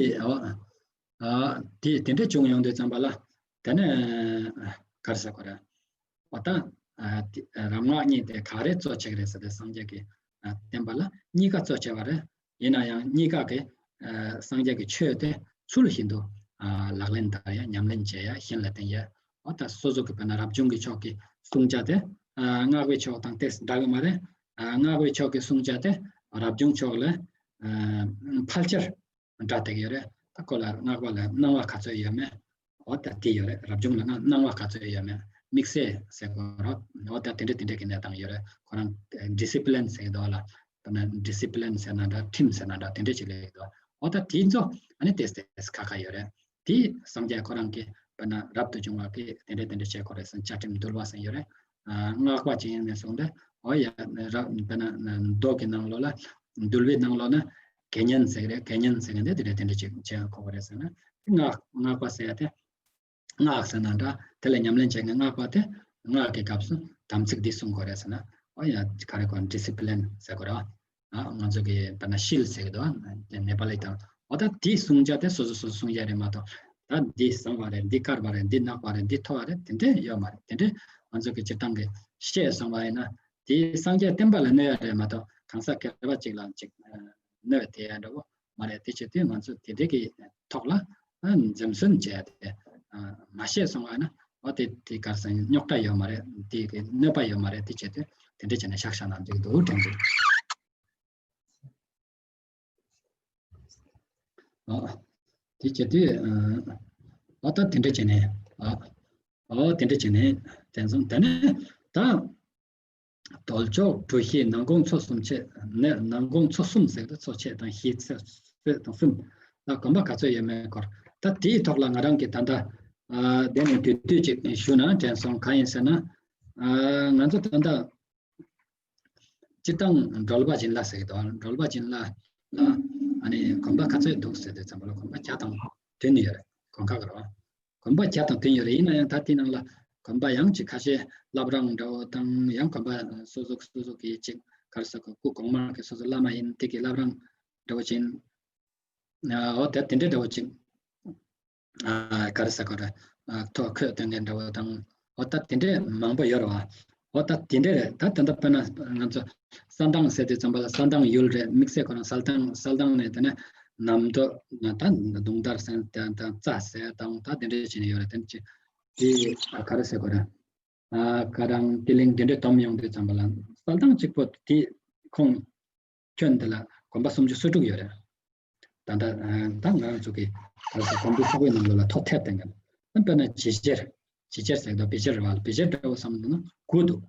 ཨ་དེ་དེ་འདྲ་བྱུང་ཡོང་དུས་ཙམ་པ་ལ། དེ་ནས་ག་རེ་ཟེར་དགོས་རེད། འོ་ད་ཨ་དེ་རབ་སྔགས་གཉིས་དེ་ག་རེ་གཙོ་ཆེ་གི་རེད་ཟེར་ཏེ། སངས་རྒྱས་ཀྱི་ཨ་བསྟན་པ་ལ་གཉིས་ཀ་གཙོ་ཆེ་བ་རེད། ཡིན་ན་ཡང་གཉིས་ཀ་གི་ཨ་སངས་རྒྱས་ཀྱི་ཆོས་དེ་ཚུལ་བཞིན་དུ་ཨ་ལག་ལེན་བསྟར་ཡ། ཉམས་ལེན་བྱེད་ཡ། གཞན་ལ་བསྟན་ཡ། འོ་ད་སོ་སོ་གི་དཔེར་ན་རབ་བྱུང་གི་ཕྱོགས་ཀྱི་བསྲུང་བྱ་དེ་ཨ་སྔགས་པའི་ཕྱོགས་དང་དེ་འདྲ་གི་མ་རེད། ཨ་སྔགས་པའི་ཕྱོགས་ཀྱི་བསྲུང་བྱ་དེ་རབ་བྱུང་ཕྱོགས་ལ་ཨ་ཕལ་ཆེར་འདྲ་བསྡད་ཀྱི་ཡོད་རེད། ད་ཁོ་ལ་སྔགས་པ་ལ་སྣང་བ་ག་ཚོད་ཡོད་མེད། འོ་ད་དེ་ཡོད་རེད། རབ་བྱུང་ལ་སྔགས་སྣང་བ་ག་ཚོད་ཡོད་མེད། དམིགས་བསལ་ཟེར་དགོས་རེད། འོ་ད་དེ་འདྲ་དེ་འདྲ་གི་གནས་སྟངས་ཡོད་རེད། ཁོ་རང་ཌི་སི་པི་ལིན་ཟེར་གི་འདུག་ལ། དཔེར་ན་ཌི་སི་པི་ལིན་ཟེར་ན་འདྲ། ཁྲིམས་ཟེར་ན་འདྲ། དེ་འདྲ་ཅིག་ལབ་ཀྱི་འདུག་འོ་ད་དེ་ཚོ་ཨ་ནི་ཏོག་ཙམ་ཁ་ཁ་ཡོད་རེད། དེ་སངས་རྒྱས་ཁོ་རང་གིས་དཔེར་ན་རབ་ཏུ་བྱུང་བ་གིས་དེ་འདྲ་དེ་འདྲ་བྱེད་དགོས་རེད་ཟེར། བཅའ་ཁྲིམས་འདུལ་བ་ཟེར་ཡོད་རེད། ཨ་སྔགས་པ་ཅིག་ཡིན་ནས་བཟུང་སྟེ། འོ་ཡ། རབ་དཔེར་ན་མདོ་གི་ནང་ལོགས་ལ་ འདུལ་བའི་ནང་ལོགས་ན་དགེ་བསྙེན་ཟེར་གི་རེད། དགེ་བསྙེན་ཟེར་གི་འདི་དེ་འདྲ་དེ་འདྲ་ཅིག་བྱེད་དགོས་པ་རེད་ཟེར་ན། སྔགས་སྔགས་པ་ཟེར་ཡ་དེ། སྔགས་ཟེར་ན་འདྲ། དེ་ལ་ཉམས་ལེན་བྱེད་མཁན་སྔགས་པ་དེ་སྔགས་ཀྱི་སྐབས་སུ་དམ་ཚིག་འདི་སྲུང་དགོས་རེད་ཟེར་ན། ཨོ་ཡ་ག་རེ་གོ་ཌི་སི་པི་ལིན་ཟེར་དགོས་རེད་བ། ཨ་ང་ཚོ་གི་དཔེར་ན་ཤིལ་ཟེར་གི་འདུག་བ་ནེ་པ་ལི་དང་། ཨོ་ད་དེ་སྲུང་བྱ་དེ་སོ་སོ་སོ་སོ་སྲུང་བྱ་རེད་མ་གཏོགས། ད་འདི་བཟང་བ་རེད། འདི་དཀར་བ་རེད། འདི་ནག་པ་རེད། འདི་མཐོ་བ་རེད། དེ་འདྲས་ཡོད་མ་རེད། དེ་འདྲས་ང་ཚོ་གི་སྤྱིར་བཏང་གི་བཤད་སོང་བ་ཡིན་ན། དེ་སངས་རྒྱས་བསྟན་པ་ལ་གནོད་ཡ་རེད་མ་གཏོགས་གང་ཟག་སྒེར་པ་གཅིག་ལ་གཅིག་གནོད་དེ་ཡ་འདྲ་བོ་མ་རེད། དེ་བྱེད་དུས་ང་ཚོ་དེ་འདྲས་ཀྱི་ཐོག་ལ་འཛེམ་ཟོན་བྱས་ཏེ་མ་བཤད་སོང་བ་ན། འོ་དེ་དེ་གར་སང་རྙོག་དྲ་ཡོད་མ་རེད། དེ་གི་གནོད་པ་ཡོད་མ་རེད། དེ་བྱེད་དུས་དེ་འདྲས་བྱས་ནས་བཞག་བཞག་ན་འགྲིག་འདུག་དྲན་འདུག་ཨ་དེ་བྱེད་དུས་ཨ་ད་དེ་འདྲས་བྱས་ནས་ཨ་ཨ་དེ་འདྲས་བྱས་ནས་དེ་ཚོ་དེ་ནས་ད། རྡོལ་ཕྱོགས་གྲུ་བཞི་ནང་གོང་མཚོ་གསུམ་ཆེ། ནས་ནང་གོང་མཚོ་གསུམ་ཟེར་ཏེ་མཚོ་ཆེ་དང་བཞི་ཚེ་ཚེ་དང་གསུམ་ལ་གོམ་པ་ག་ཚོད་ཡོད་མེད་སྐོར། ད་དེའི་ཐོག་ལ་ང་རང་གིས་ད་ལྟ་ཨ་དེ་ནས་དུས་དུས་ཅིག་ཞུ་ན་དྲན་སོང་། གང་ཡིན་ཟེར་ན་ཨ་ང་ཚོ་ད་ལྟ་སྤྱིར་བཏང་སྒྲོལ་པ་བྱིན་ལ་ཟེར་གི་འདུག་སྒྲོལ་པ་བྱིན་ལ་ལ་ཨ་ནི་གོམ་པ་ག་ཚོད་འདུག་ཟེར་དུས་ཙམ་པ་ལ་གོམ་པ་བརྒྱ་དང་བདུན་ཡོད་རེད། གོང་ཁ་ག་རེ་བ། གོམ་པ་བརྒྱ་དང་བདུན་ཡོད་རེད། ཡིན་ན་ཡང་ད་དེ་ནང་ལ་གོམ་པ་ཡང་ཅིག་ཁ་ཤས་བླ་བྲང་འདྲ་བོ་དང་། ཡང་གོམ་པ་སོ་སོ་སོ་སོ་གི་ཅིག་ག་རེ་ཟེར་དགོས། སྐུ་གོང་མ་གི་སོ་སོ་བླ་མ་ཡིན་དེ་གི་བླ་བྲང་འདྲ་བོ་ཅིག་ཡིན། ཨ་འོ་ད་དེ་འདྲའི་འདྲ་བོ་ཅིག་ཨ་ག་རེ་ཟེར་དགོས་རེད། ཨ་ཐོག་ཁོད་སྟོན་མཁན་འདྲ་བོ་དང་། འོ་ད་དེ་འདྲའི་མང་པོ་ཡོད་རེད་བ། འོ་ད་དེ་འདྲའི་རེད། ད་དེ་འདྲ་དཔེར་ན་ང་ཚོ་ས་དང་ཟེར་དུས་ཙམ་པ་ལ་ས་དང་ཡུལ་རེད། དམིགས་བསལ་ཁོ་རང་ས་དང་ས་དང་ནས་དེ་ནས་ནམ་མདོ་ན་ད་གདུང་དར་ཟེར་དང་རྩྭ་ཟེར་དང་ད་དེ་འདྲའི་བྱས་ནས་ཡོད་རེད། དེ་ནས་ཅི་དེ་ག་རེ་ཟེར་དགོས་རེད། ཨ་ག་རང་དེ་ལིང་དེ་འདྲའི་སྡོམ་ཡོང་དུས་ཙམ་པ་ལ་ས་དང་གཅིག་པོ་དེ་ཁོང་ཁྱོན་དེ་ལ་གོམ་པ་སུམ་ཅུ་སོ་དྲུག་ཡོད་རེད། ད་ལྟ་ཨ་ད་ང་རང་ཚོ་གི་ག་རེ་ཟེར་གོམ་བུ་ཚོགས་པའི་ནང་ལོགས་ལ་ཐོ་ཐེབས་བསྟན་གི། ཨ་དཔེར་ན་བྱི་ཅེར། བྱི་ཅེར་ཟེར་དུས་བི་ཅེར་རེད་བ། བི་ཅེར་འདྲ་བོ་བསམ་འདུག་ན་དགུ་འདུག་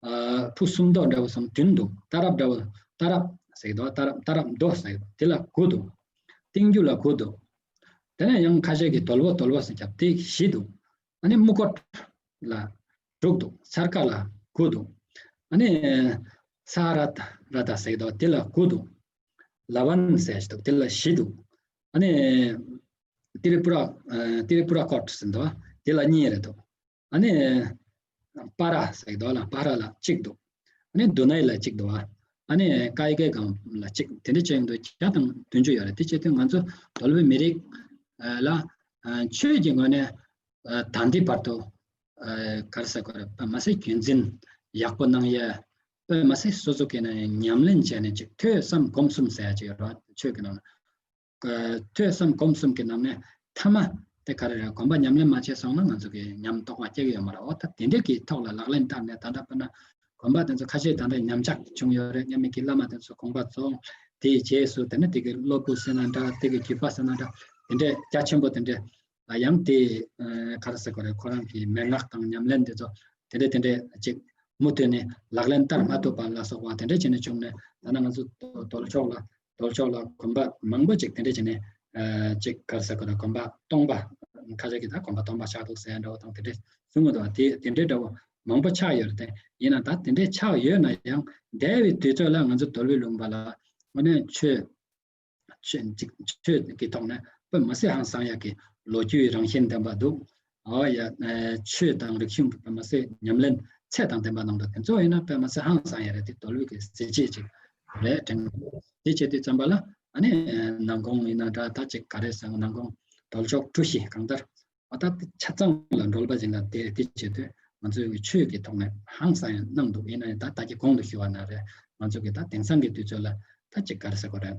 ཨ་ཕུ་སུམ་མདོ་འདྲ་བོ་བསམ་བདུན་འདུག་རྟ་རབ་འདྲ་བོ་རྟ་རབ་ཟེར་གི་འདུག་རྟ་རབ་རྟ་རབ་མདོ་ཟེར་གི་འདུག་དེ་ལ་དགུ་འདུག་སྟེང་རྒྱུ་ལ་དགུ་འདུག་དེ་ནས་ཡང་ཁ་ཤས་ཀྱིས་རྡོལ་བོ་རྡོལ་བོ་ཟེར་རྒྱབ་དེ་བཞི་འདུག་ཨ་ནི་སྨུག་སྒོར་ལ་དྲུག་འདུག་ཚར་ཀ་ལ་དགུ་འདུག་ཨ་ནི་ས་ར་ད་ར་ད་ཟེར་གི་འདུག་དེ་ལ་དགུ་འདུག་ལ་བན་ཟེར་ཞིག་འདུག་དེ་ལ་བཞི་འདུག་ཨ་ནི་ཏི་རི་པུ་ར་ཨ་ཏི་རི་པུ་ར་ཀོཊ་ཟེར་འདུག་དེ་ལ་གཉིས་རེད་འདུག་ཨ་ནི་པ་ར་ཟེར་གི་འདུག་ལ། པ་ར་ལ་གཅིག་འདུག་ཨ་ནི་དུ་ནའི་ལ་གཅིག་འདུག་ཨ་ནི་ཀའི་ཀའི་གང་ལ་གཅིག་དེ་འདྲ་བྱས་ཡོང་དུས་བརྒྱ་དང་བདུན་ཅུ་ཡོད་རེད། དེ་བྱས་དུས་ང་ཚོ་དོལ་པོའི་མི་རིགས་ལ་ཆོས་ཀྱི་ངོས་ནས་ད་ལྟའི་བར་དུ་ག་རེ་ཟེར་དགོས་རེད། དཔེ་མ་སྲིད་རྒྱུན་འཛིན་ཡག་པོ་གནང་ཡས། དཔེ་མ་སྲིད་སོ་སོ་གི་ནས་ཉམས་ལེན་བྱས་ནས་ཅིག་ཐོས་བསམ་སྒོམ་གསུམ་ཟེར་ཡ་ཅིག་ཡོད་རེད་ཆོས་ཀྱི་ནང་ན། ཐོས་བསམ་སྒོམ་གསུམ་གྱི་ནང་ནས་ཐ་མ་དེ་ག་རེ་རེད། གོམ་པ་ཉམས་ལེན་མ་བྱས་སོང་ན་ང་ཚོ་གི་ཉམས་རྟོགས་པ་སྐྱེ་གི་ཡོད་མ་རེད། འོ་ད་དེ་འདྲའི་གི་ཐོག་ལ་ལག་ལེན་བསྟར་ནས་ད་ལྟ་དཔེར་ན་གོམ་པ་དེ་ཚོ་ཁ་ཤས་ད་ལྟ་ཉམས་ཆག་བྱུང་ཡོད་རེད། མཉམ་མེད་ཀྱི་བླ་མ་དེ་ཚོ་དགོངས་པ་རྫོགས། དེའི་རྗེས་སུ་དེ་ནི་དེ་གི་སློབ་བུ་ཟེར་ན་འདྲ། དེ་གི་བརྒྱུད་པ་ཟེར་ན་འདྲ། དེ་འདྲའི་རྒྱ་ཆེན་པོ་དེ་འདྲའི་ལ་ཡང་དེ་ག་རེ་ཟེར་དགོས་རེད། ཁོ་རང་གི་མན་ངག་དང་ཉམས་ལེན་དེ་ཚོ་དེ་འདྲའི་དེ་འདྲའི་ཅིག་མུ་མཐུད་ནས་ལག་ལེན་བསྟར་མ་ཐུབ་པ་ལ་སོགས་པ་དེ་འདྲ་བྱས་ནས་བྱུང་ནས། ད་ནི་ང་ཚོ་རྡོལ་ཕྱོགས་ལ་རྡོལ་ཕྱོགས་ལ་གོམ་པ་མང་པོ་ཅིག་དེ་འདྲ་བྱས་ནས་ཅིག་ག་རེ་ཟེར་དགོས་རེད། གོམ་པ་སྟོང་པ། ཁ་ཤས་ཀྱིས་ད་གོམ་པ་སྟོང་པ་བཞག་འདུག་ཟེར་འདྲ་བོ་དང་། དེ་འདྲ་གསུང་གི་འདུག་དེ་དེ་འདྲ་འདྲ་བོ་མང་པོ་ཆགས་ཡོད་རེད་དེ། ཡིན་ན་ད་དེ་འདྲ་ཆགས་ཡོད་ན་ཡང་འདས་པའི་དུས་ཚོད་ལ་ང་ཚོ་རྡོལ་པའི་ལུང་པ་ལ་དངོས་གནས་ཆོས་ཆོས་ཅིག་ཆོས་ཀྱི་ཐོག་ནས་དཔེ་མ་སྲིད་ཧང་སང་ཡག་གི་ལོ་རྒྱུས་རང་བཞིན་ལྡན་པ་འདུག་འོ་ཡ། ཆོས་དང་རིག་གཞུང་དཔེ་མ་སྲིད་ཉམས་ལེན་ཚད་དང་ལྡན་པ་གནང་འདུག་དེ་ཚོ་ཡིན་ན་དཔེ་མ་སྲིད་ཧང་སང་ཡག་རེད། དེ་རྡོལ་པའི་གི་གཟི་བརྗིད་ཅིག་རེད་དྲན། དེ་བྱེད་དུས་ཙམ་པ་ལ་ཨ་ནི་ནང་ཁོངས་ཡིན་ན་འདྲ། ད་ཅིག་ག་རེ་ཟེར། ནང་ཁོངས་རྡོལ་ཕྱོགས་གྲུ་བཞི་གང་ལྟར་འོ་ད་ཆ་ཚང་ལ་རྡོལ་པ་ཅིག་ལ་དེ་དེ་བྱེད་དུས་ང་ཚོའི་ཆོས་ཀྱི་ཐོག་ནས་ཧང་སང་ཡག་གནང་འདུག་ཡིན་ན་ཡང་ད་ད་གི་གོང་དུ་ཞུས་པ་ནང་རེད། ང་ཚོ་གི་ད་དེང་སང་གི་དུས་ཚོད་ལ་ད་ཅིག་ག་རེ་ཟེར་དགོས་རེད།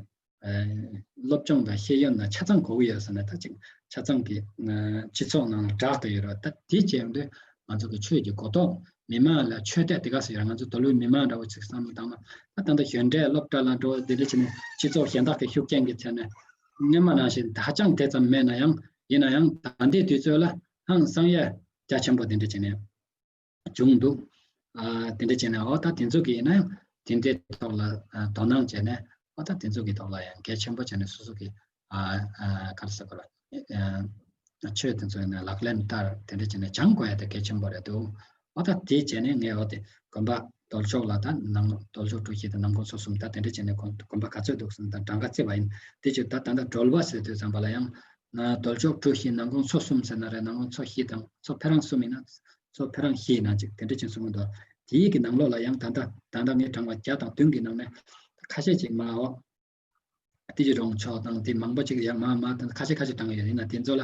སློབ་སྦྱོང་དང་ཤེས་ཡོན་ལ་ཆ་ཚང་དགོས་ཀྱི་ཡོད་ཟེར་ན། ད་ཅིག་ཆ་ཚང་གི་སྤྱི་ཚོགས་ནང་ལ་གྲགས་བསྡད་ཡོད་རེད། ད་དེ་བྱས་ཡོང་དུས་ང་ཚོ་གི་ཆོས་ཀྱི་གོ་རྟོགས། མི་མང་ལ་ཆོས་དད་དེ་ག་ཟེར་ཡོད་རེད། ང་ཚོ་རྡོལ་པའི་མི་མང་འདྲ་བོ་ཅིག་བསམ་བློ་བཏང་ན། ད་ད་ལྟ་གཞོན་གྲས་སློབ་གྲྭ་ལ་འགྲོ་དེ་འདྲ་བྱས་ནས་སྤྱི་ཚོགས་གཞན་དག་གི་ཤུགས་རྐྱེན་གྱི་ཆ་ནས་སྔོན་མ་ནང་བཞིན་ཧ་ཅང་དེ་ཙམ་མེད་ན་ཡང་། ཡིན་ན་ཡང་ད་ལྟའི་དུས་ཚོད་ལ་ཧང་སང་ཡག་རྒྱ་ཆེན་པོ་དེ་འདྲ་བྱས་ནས་བྱུང་འདུག་ཨ་དེ་འདྲ་བྱས་ནས་འོ་ད་དེ་ཚོ་གི་ཡིན་ན་ཡང་དེ་འདྲའི་ཐོག་ལ་ཨ་དོ་སྣང་བྱས་ནས། འོ་ད་དེ་ཚོ་གི་ཐོག་ལ་ཡང་གལ་ཆེན་པོ་བྱས་ནས་སོ་སོ་གི་ཨ་ཨ་ག་རེ་ཟེར་དགོས་རེད། ཨ་ཆོས་དེ་ཚོ་ཡིན་ན་ལག་ལེན་བསྟར་དེ་འདྲ་བྱས་ནས་སྦྱང་དགོས་ཡ་དེ་གལ་ཆེན་པོ་རེད་འདུག་འོ་ད་དེ་བྱས་ནས་ངས་འོ་དེ་གོམ་པ་ རྡོལ་ཕྱོགས་ལ་ད་ནང་རྡོལ་ཕྱོགས་གྲུ་བཞི་དང་ནམ་གུང་ཚོ་གསུམ་ད་དེ་འདྲ་བྱས་ནས་གོམ་གོམ་པ་ག་ཚོད་འདུག་ཟེར་ན་ད་གྲངས་ཀ་བརྩིས་པ་ཡིན། དེ་ཅིག་ད་ད་ལྟ་སྒྲོལ་བ་ཟེར་དུས་ཙམ་པ་ལ་ཡང་ན་རྡོལ་ཕྱོགས་གྲུ་བཞི་ནམ་གུང་ཚོ་གསུམ་ཟེར་ན་རེད། ནམ་གུང་ཚོ་བཞི་དང་ཚོ་ཕེ་རང་གསུམ་ཡིན་ན་ཚོ་ཕེ་རང་བཞི་ཡིན་ན་ཅིག་དེ་འདྲ་ཅིག་གསུང་གི་འདུག་དེའི་གི་ནང་ལོགས་ལ་ཡང་ད་ལྟ་ད་ལྟ་ངས་གྲངས་པ་བརྒྱ་དང་བདུན་གི་ནང་ནས་ཁ་ཤས་ཅིག་མ་འོ། ཏི་ཅི་རོང་ཕྱོགས་དང་དེ་མང་པོ་ཅིག་ཡང་མ་མ་དང་ཁ་ཤས་ཁ་ཤས་གྲངས་ཡོད་ཡིན་ན་དེ་ཚོ་ལ་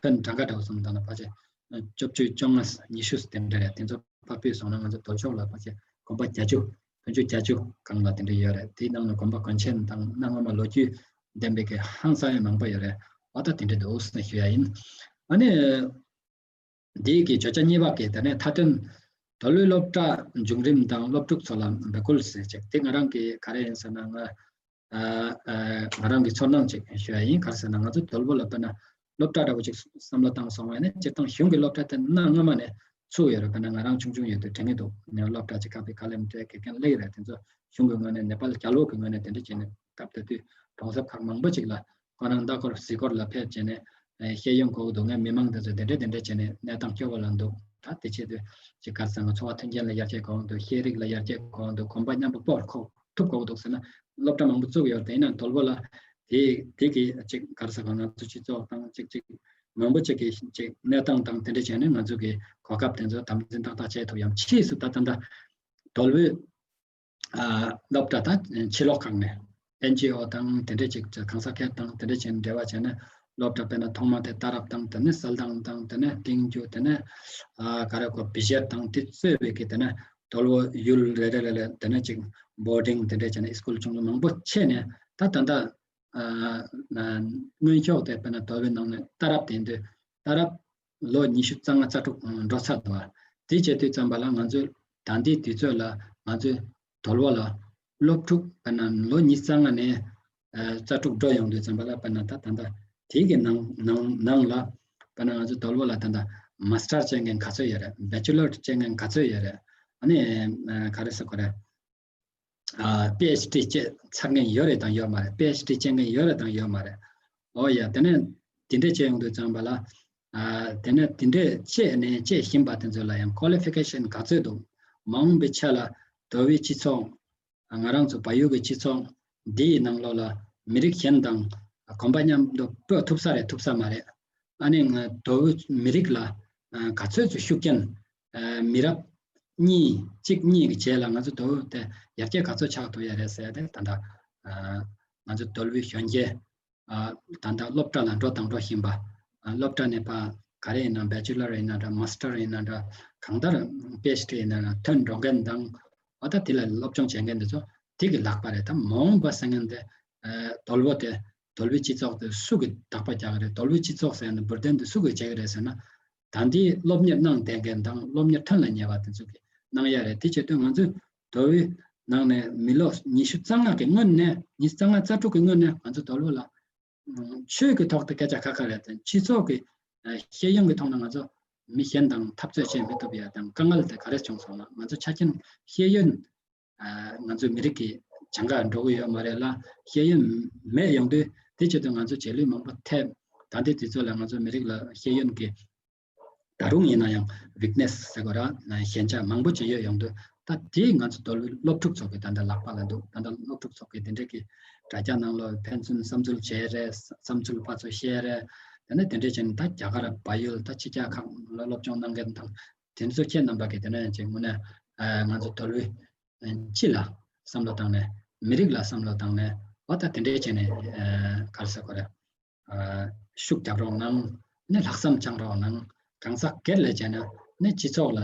ཕན་གྲངས་ཀ་འདྲ་བོ་སོང་དང་ན་ཕལ་ཆེར་བཅོ་བཅུ་བཅོ་ལྔ་ཉི་ཤུ་དེ་འདྲ་རེད། དེ་ཚོ་ཕར་ཕུད་སོང་ན་ང་ཚོ་རྡོལ་ཕྱོགས་ལ་ཕལ་ཆེར་གོམ་པ་བརྒྱད་ཅུ་དོན་བཅུ་བརྒྱད་ཅུ་གང་ལ་དེ་འདྲ་ཡོད་རེད། དེའི་ནང་ནས་གོམ་པ་གོན་ཆེན་དང་གནའ་སྔ་མ་ལོ་རྒྱུས་ལྡན་པའི་གི་ཧང་སང་ཡང་མང་པོ་ཡོད་རེད། འོ་ད་དེ་འདྲ་འདུག་ཟེར་ཞུ་ཡ་ཡིན། ཨ་ནི། འདི་གི་བརྗོད་བྱ་གཉིས་པ་གི་དེ་ནས་མཐའ་དོན། དོལ་པོའི་སློབ་གྲྭ་འབྱུང་རིམ་དང་སློབ་ཕྲུག་ཚོ་ལ་འབོད་སྐུལ་ཟེར་ཅིག་དེ་ང་རང་གི་ག་རེ་ཡིན་ཟེར་ན་ང་ཨ་ཨ་ང་རང་གི་ཚོར་སྣང་ཅིག་ཞུ་ཡ་ཡིན། ག་རེ་ཟེར་ན་ང་ཚོ་དོལ་པོ་ལ་དཔེར་ན་སློབ་གྲྭ་འདྲ་བོ་ཅིག་བསམ་བློ་བཏང་སོང་བ་ཡིན་ན་སྤྱིར་བཏང་གཞུང་གི་སློབ་གྲྭ་དེ་གནའ་སྔ་མ་ནས་ཚུགས་ཡོད་རེད། དཔེར་ན་ང་རང་ཆུང་ཆུང་ཡོད་དུས་དྲན་གྱི་འདུག་ནས་སློབ་གྲྭ་ཅིག་ག་པའི་ཁ་ལེམ་སྤྲད་དགེ་རྒན་སླེབས་རེད། དེ་ཚོ་གཞུང་གི་ངོས་ནས་ནེ་པཱལ་རྒྱལ་པོ་གི་ངོས་ནས་དེ་འདྲ་བྱས་ནས་སྐབས་དེ་དུས་གྲོང་གསེབ་ཁག་མང་པོ་ཅིག་ལ། ཁོ་རང་ལྟ་སྐོར་གཟིགས་སྐོར་ལ་ཕེབས་བྱས་ནས་ཤེས་ཡོན་དགོས་འདུག་ངས་མི་མང་དེ་ཚོ་དེ་འདྲས་དེ་འདྲས་བྱས་ནས་གནས་སྟངས་སྐྱོ་བོ་ལ་འདུག་ད་དེ་བྱེད་དུས་ཅིག་ག་རེ་ཟེར་ན་འཚོ་བ་མཐུན་རྐྱེན་ལ་ཡར་རྒྱས་དགོས་འདུག་ཤེས་རིག་ལ་ཡར་རྒྱས་དགོས་འདུག་གོམ་པ་མཉམ་པོ་སྤོར་ཁོ་ཐུབ་དགོས་འདུག་ཟེར་ན་སློབ་གྲྭ་མང་པོ་བཙུགས་ཡོད་རེད། དེ་ཡིན་ན་དོལ་པོ་ལ་དེ་དེ་གི་ཅིག་ག་རེ་ཟེར་ག་ང་ཚོ་སྤྱི་ཚོགས་དང་ཅིག་ཅིག་མང་པོ་ཅིག་གི་ཅིག་གནས་སྟངས་དང་དེ་འདྲས་བྱས་ནས་ང་ཚོ་གི་གོ་སྐབས་དེ་ཚོ་དམ་འཛིན་ཏག་ཏག་བྱེད་ཐུབ་ཡང་ཕྱིས་སུ་ད་ད་ད་དོལ་པོའི་ཨ་སློབ་གྲྭ་དང་ཕྱི་ལོགས་ཁག་ནས་ཨེན་ཇི་ཨོ་དང་དེ་འདྲས་ཅིག་གང་ཟག་སྒེར་དང་དེ་འདྲས་ཅིག་འབྲེལ་བ་བྱས་ནས་སློབ་གྲྭ་དཔེར་ན་ཐོག་མ་དེ་ལྟ་རབ་དང་དེ་ནས་གསལ་ཐང་དང་དེ་ནས་ཏིང་ཇུ་དེ་ནས་ཨ་ག་རེ་གོ་བི་ཞེར་དང་དེ་གཙོས་པའི་གི་དེ་ནས་དོལ་པོ་ཡུལ་རེ་རེ་རེ་ལ་དེ་ནས་ཅིག་བོར་ཌིང་དེ་འདྲས་བྱས་ནས་སི་ཀུལ་ཆུང་ཆུང་མང་པོ་ཕྱེ་ནས་ད་ད་ལྟ་ཨ་ན་སྔོན་ཤོག་དེ་དཔེར་ན་དོལ་པོའི་ནང་ནས་ལྟ་རབ་དེ་འདུག་ལྟ་རབ་ལོ་ཉི་ཤུ་རྩ་ལྔ་རྩ་དྲུག་འགྲོ་ཚར་འདུག་དེ་བྱེད་དུས་ཙམ་པ་ལ་ང་ཚོས་ད་ལྟའི་དུས་ཚོད་ལ་ང་ཚོས་དོལ་པོ་ལ་སློབ་ཕྲུག་དཔེར་ན་ལོ་ཉི་ཤུ་རྩ་ལྔ་ནས་ཨ་རྩ་དྲུག་འགྲོ་ཡོང་དུས་ཙམ་པ་ལ་དཔེར་ན་ད་ད་ལྟ་དེའི་གི་ནང་ནང་ནང་ལ་དཔེར་ན་ང་ཚོ་དོལ་པོ་ལ་ད་ལྟ་མ་སི་ཊར་བྱེད་མཁན་ག་ཚོད་ཡོད་རེད། བྷེ་ཆུ་ལར་བྱེད་མཁན་ག་ཚོད་ཡོད་རེད། ཨ་ནི་ཨ་ག་རེ་ཟེར་དགོས་རེད། ཨ་པི་ཨེཆ་ཌི་བྱེད་ཚར་མཁན་ཡོད་རེད་དང་ཡོད་མ་རེད། པི་ཨེཆ་ཌི་བྱེད་མཁན་ཡོད་རེད་དང་ཡོད་མ་རེད། འོ་ཡ་དེ་ནས་དེ་འདྲས་བྱས་ཡོང་དུས་ཙམ་པ་ལ་ཨ་དེ་ནས་དེ་འདྲས་བྱས་ནས་བྱེད་བཞིན་པ་དེ་ཚོ་ལ་ཡང་ཀོ་ལི་ཕི་ཀེ་ཤན་ག་ཚོད་འདུག་མ་འོངས་པའི་ཆ་ལ་དོལ་པོའི་སྤྱི་ཚོགས་ང་རང་ཚོ་བལ་ཡུལ་གྱི་སྤྱི་ཚོགས་འདིའི་ནང་ལོགས་ལ་མི་རིགས་གཞན་དང་གོམ་པ་མཉམ་དུ་སྤོ་ཐུབ་ས་རེད་ཐུབ་ས་མ་རེད། ཨ་ནི་ང་དོལ་པོའི་མི་རིགས་ལ་ཨ་ག་ཚོད་ཅིག་ཤུགས་རྐྱེན་ཨ་མི་རབས་གཉིས་གཅིག་གཉིས་ཀྱི་རྗེས་ལ་ང་ཚོ་དོལ་པོ་དེ་ཡར་རྒྱས་ག་ཚོད་ཆགས་ཐུབ་ཡ་རེད་ཟེར་ཏེ་ད་ལྟ་ཨ་ང་ཚོ་དོལ་པོའི་གཞོན་སྐྱེས་ཨ་ད་ལྟ་སློབ་གྲྭ་ལ་འགྲོ་དང་འགྲོ་བཞིན་པ་ཨ་སློབ་གྲྭ་ནས་ཕར་ག་རེ་ཡིན་ན་བྷེ་ཆུ་ལར་ཡིན་ན་འདྲ་མ་སི་ཊར་ཡིན་ན་འདྲ་གང་ལྟར་པི་ཨེཆ་ཌི་ཡིན་ན་འདྲ་ཐོན་འགྲོ་མཁན་དང་། འོ་ད་དེ་ལ་སློབ་སྦྱོང་བྱེད་མཁན་དེ་ཚོ་དེ་གི་ལག་པ་རེད། ད་མ་འོངས་པ་ཟེར་མཁན་དེ་ཨ་དོལ་པོ་དེ་དོལ་པོའི་སྤྱི་ཚོགས་དེ་སུ་གི་དག་པ་རྒྱག་གི་རེད། དོལ་པོའི་སྤྱི་ཚོགས་ཟེར་ནས་འབུར་དོན་དེ་སུ་གི་བྱེད་ཀྱི་རེད་ཟེར་ན། ད་ལྟའི་སློབ་གཉེར་གནང་བསྡད་མཁན་དང་སློབ་གཉེར་ཐོན་ལ་ཉེ་བ་དེ་ཚོ་གི་གནང་ཡ་རེད། དེ་བྱེད་དུས་ང་ཚོས་དོལ་པོའི་ནང་ནས་མི་ལོ་ཉི་ཤུ་རྩ་ལྔ་གི་སྔོན་ནས་ཉི་ཤུ་རྩ་ལྔ་རྩ་དྲུག་གི་སྔོན་ནས་ང་ཚོ་དོལ་པོ་ལ་ཆོས་ཀྱི་ཐོག་ཏུ་སྐད་ཆ་ཁ་ཁ་རེད་དང་སྤྱི་ཚོགས་ཀྱི་ཤེས་ཡོན་གྱི་ཐོག་ནས་ང་ཚོ་མི་གཞན་དང་འཐབ་རྩོད་བྱེད་མི་ཐུབ་ཡ་དང་དཀའ་ངལ་དེ་ག་རེ་བྱུང་སོང་ན་ང་ཚོ་ཆ་རྐྱེན་ཤེས་ཡོན་ང་ཚོའི་མི་རིགས་ཀྱི་གྱངས་ཁ་འགྲོ་གི་ཡོད་མ་རེད་ལ་ཤེས་ཡོན་མེད་ཡོང་དུས་དེ་བྱེད་དུས་ང་ཚོ་རྗེས་ལུས་མང་པོ་ཐེབས། ད་ལྟའི་དུས་ཚོད་ལ་ང་ཚོ་མི་རིགས་ལ་ཤེས་ཡོན་གྱི་ད་རུང་ཡིན་ན་ཡང་ཝིག་ནེ་སི་ཟེར་དགོས་ར་ཞན་ཆ་མང་པོ་ཅིག་ཡོད་ཡོང་དུས་ད་དེ་ང་ཚོ་དོལ་པོའི་སློབ་ཕྲུག་ཚོ་གི་ད་ལྟ་ལག་པ་ལ་འདུག་ད་ལྟ་སློབ་ཕྲུག་ཚོ་གི་དེ་འདྲས་ཀྱི་དྲ་རྒྱ་ནང་ལོགས་ཕན་ཚུན་བསམ་ཚུལ་བརྗེ་རེད། བསམ་ཚུལ་ཕར་ཚུར་བཤད་རེད། དེ་ནས་དེ་འདྲས་བྱས་ནས་ད་རྒྱ་གར་བལ་ཡུལ་ད་ཕྱི་རྒྱལ་ཁག་ལ་སློབ་སྦྱོང་གནང་མཁན་དང་དེ་ཚོ་ཁྱེད་རྣམ་པ་གི་དེ་ནས་ཅིག་དངོས་གནས་ང་ཚོ་དོལ་པོའི་སྤྱི་ལ་བསམ་བློ་བཏང་ནས་མི་རིགས་ལ་བསམ་བློ་བཏང་ནས་འོ་ད་དེ་འདྲས་བྱས་ནས་ག་རེ་ཟེར་དགོས་རེད། ཤུགས་རྒྱབ་རོགས་གནང་། ནས་ལྷག་བསམ་བཅངས་རོགས་གནང་། གང་ཟག་སྒེར་ལ་བྱས་ན་ནས་སྤྱི་ཚོགས་ལ་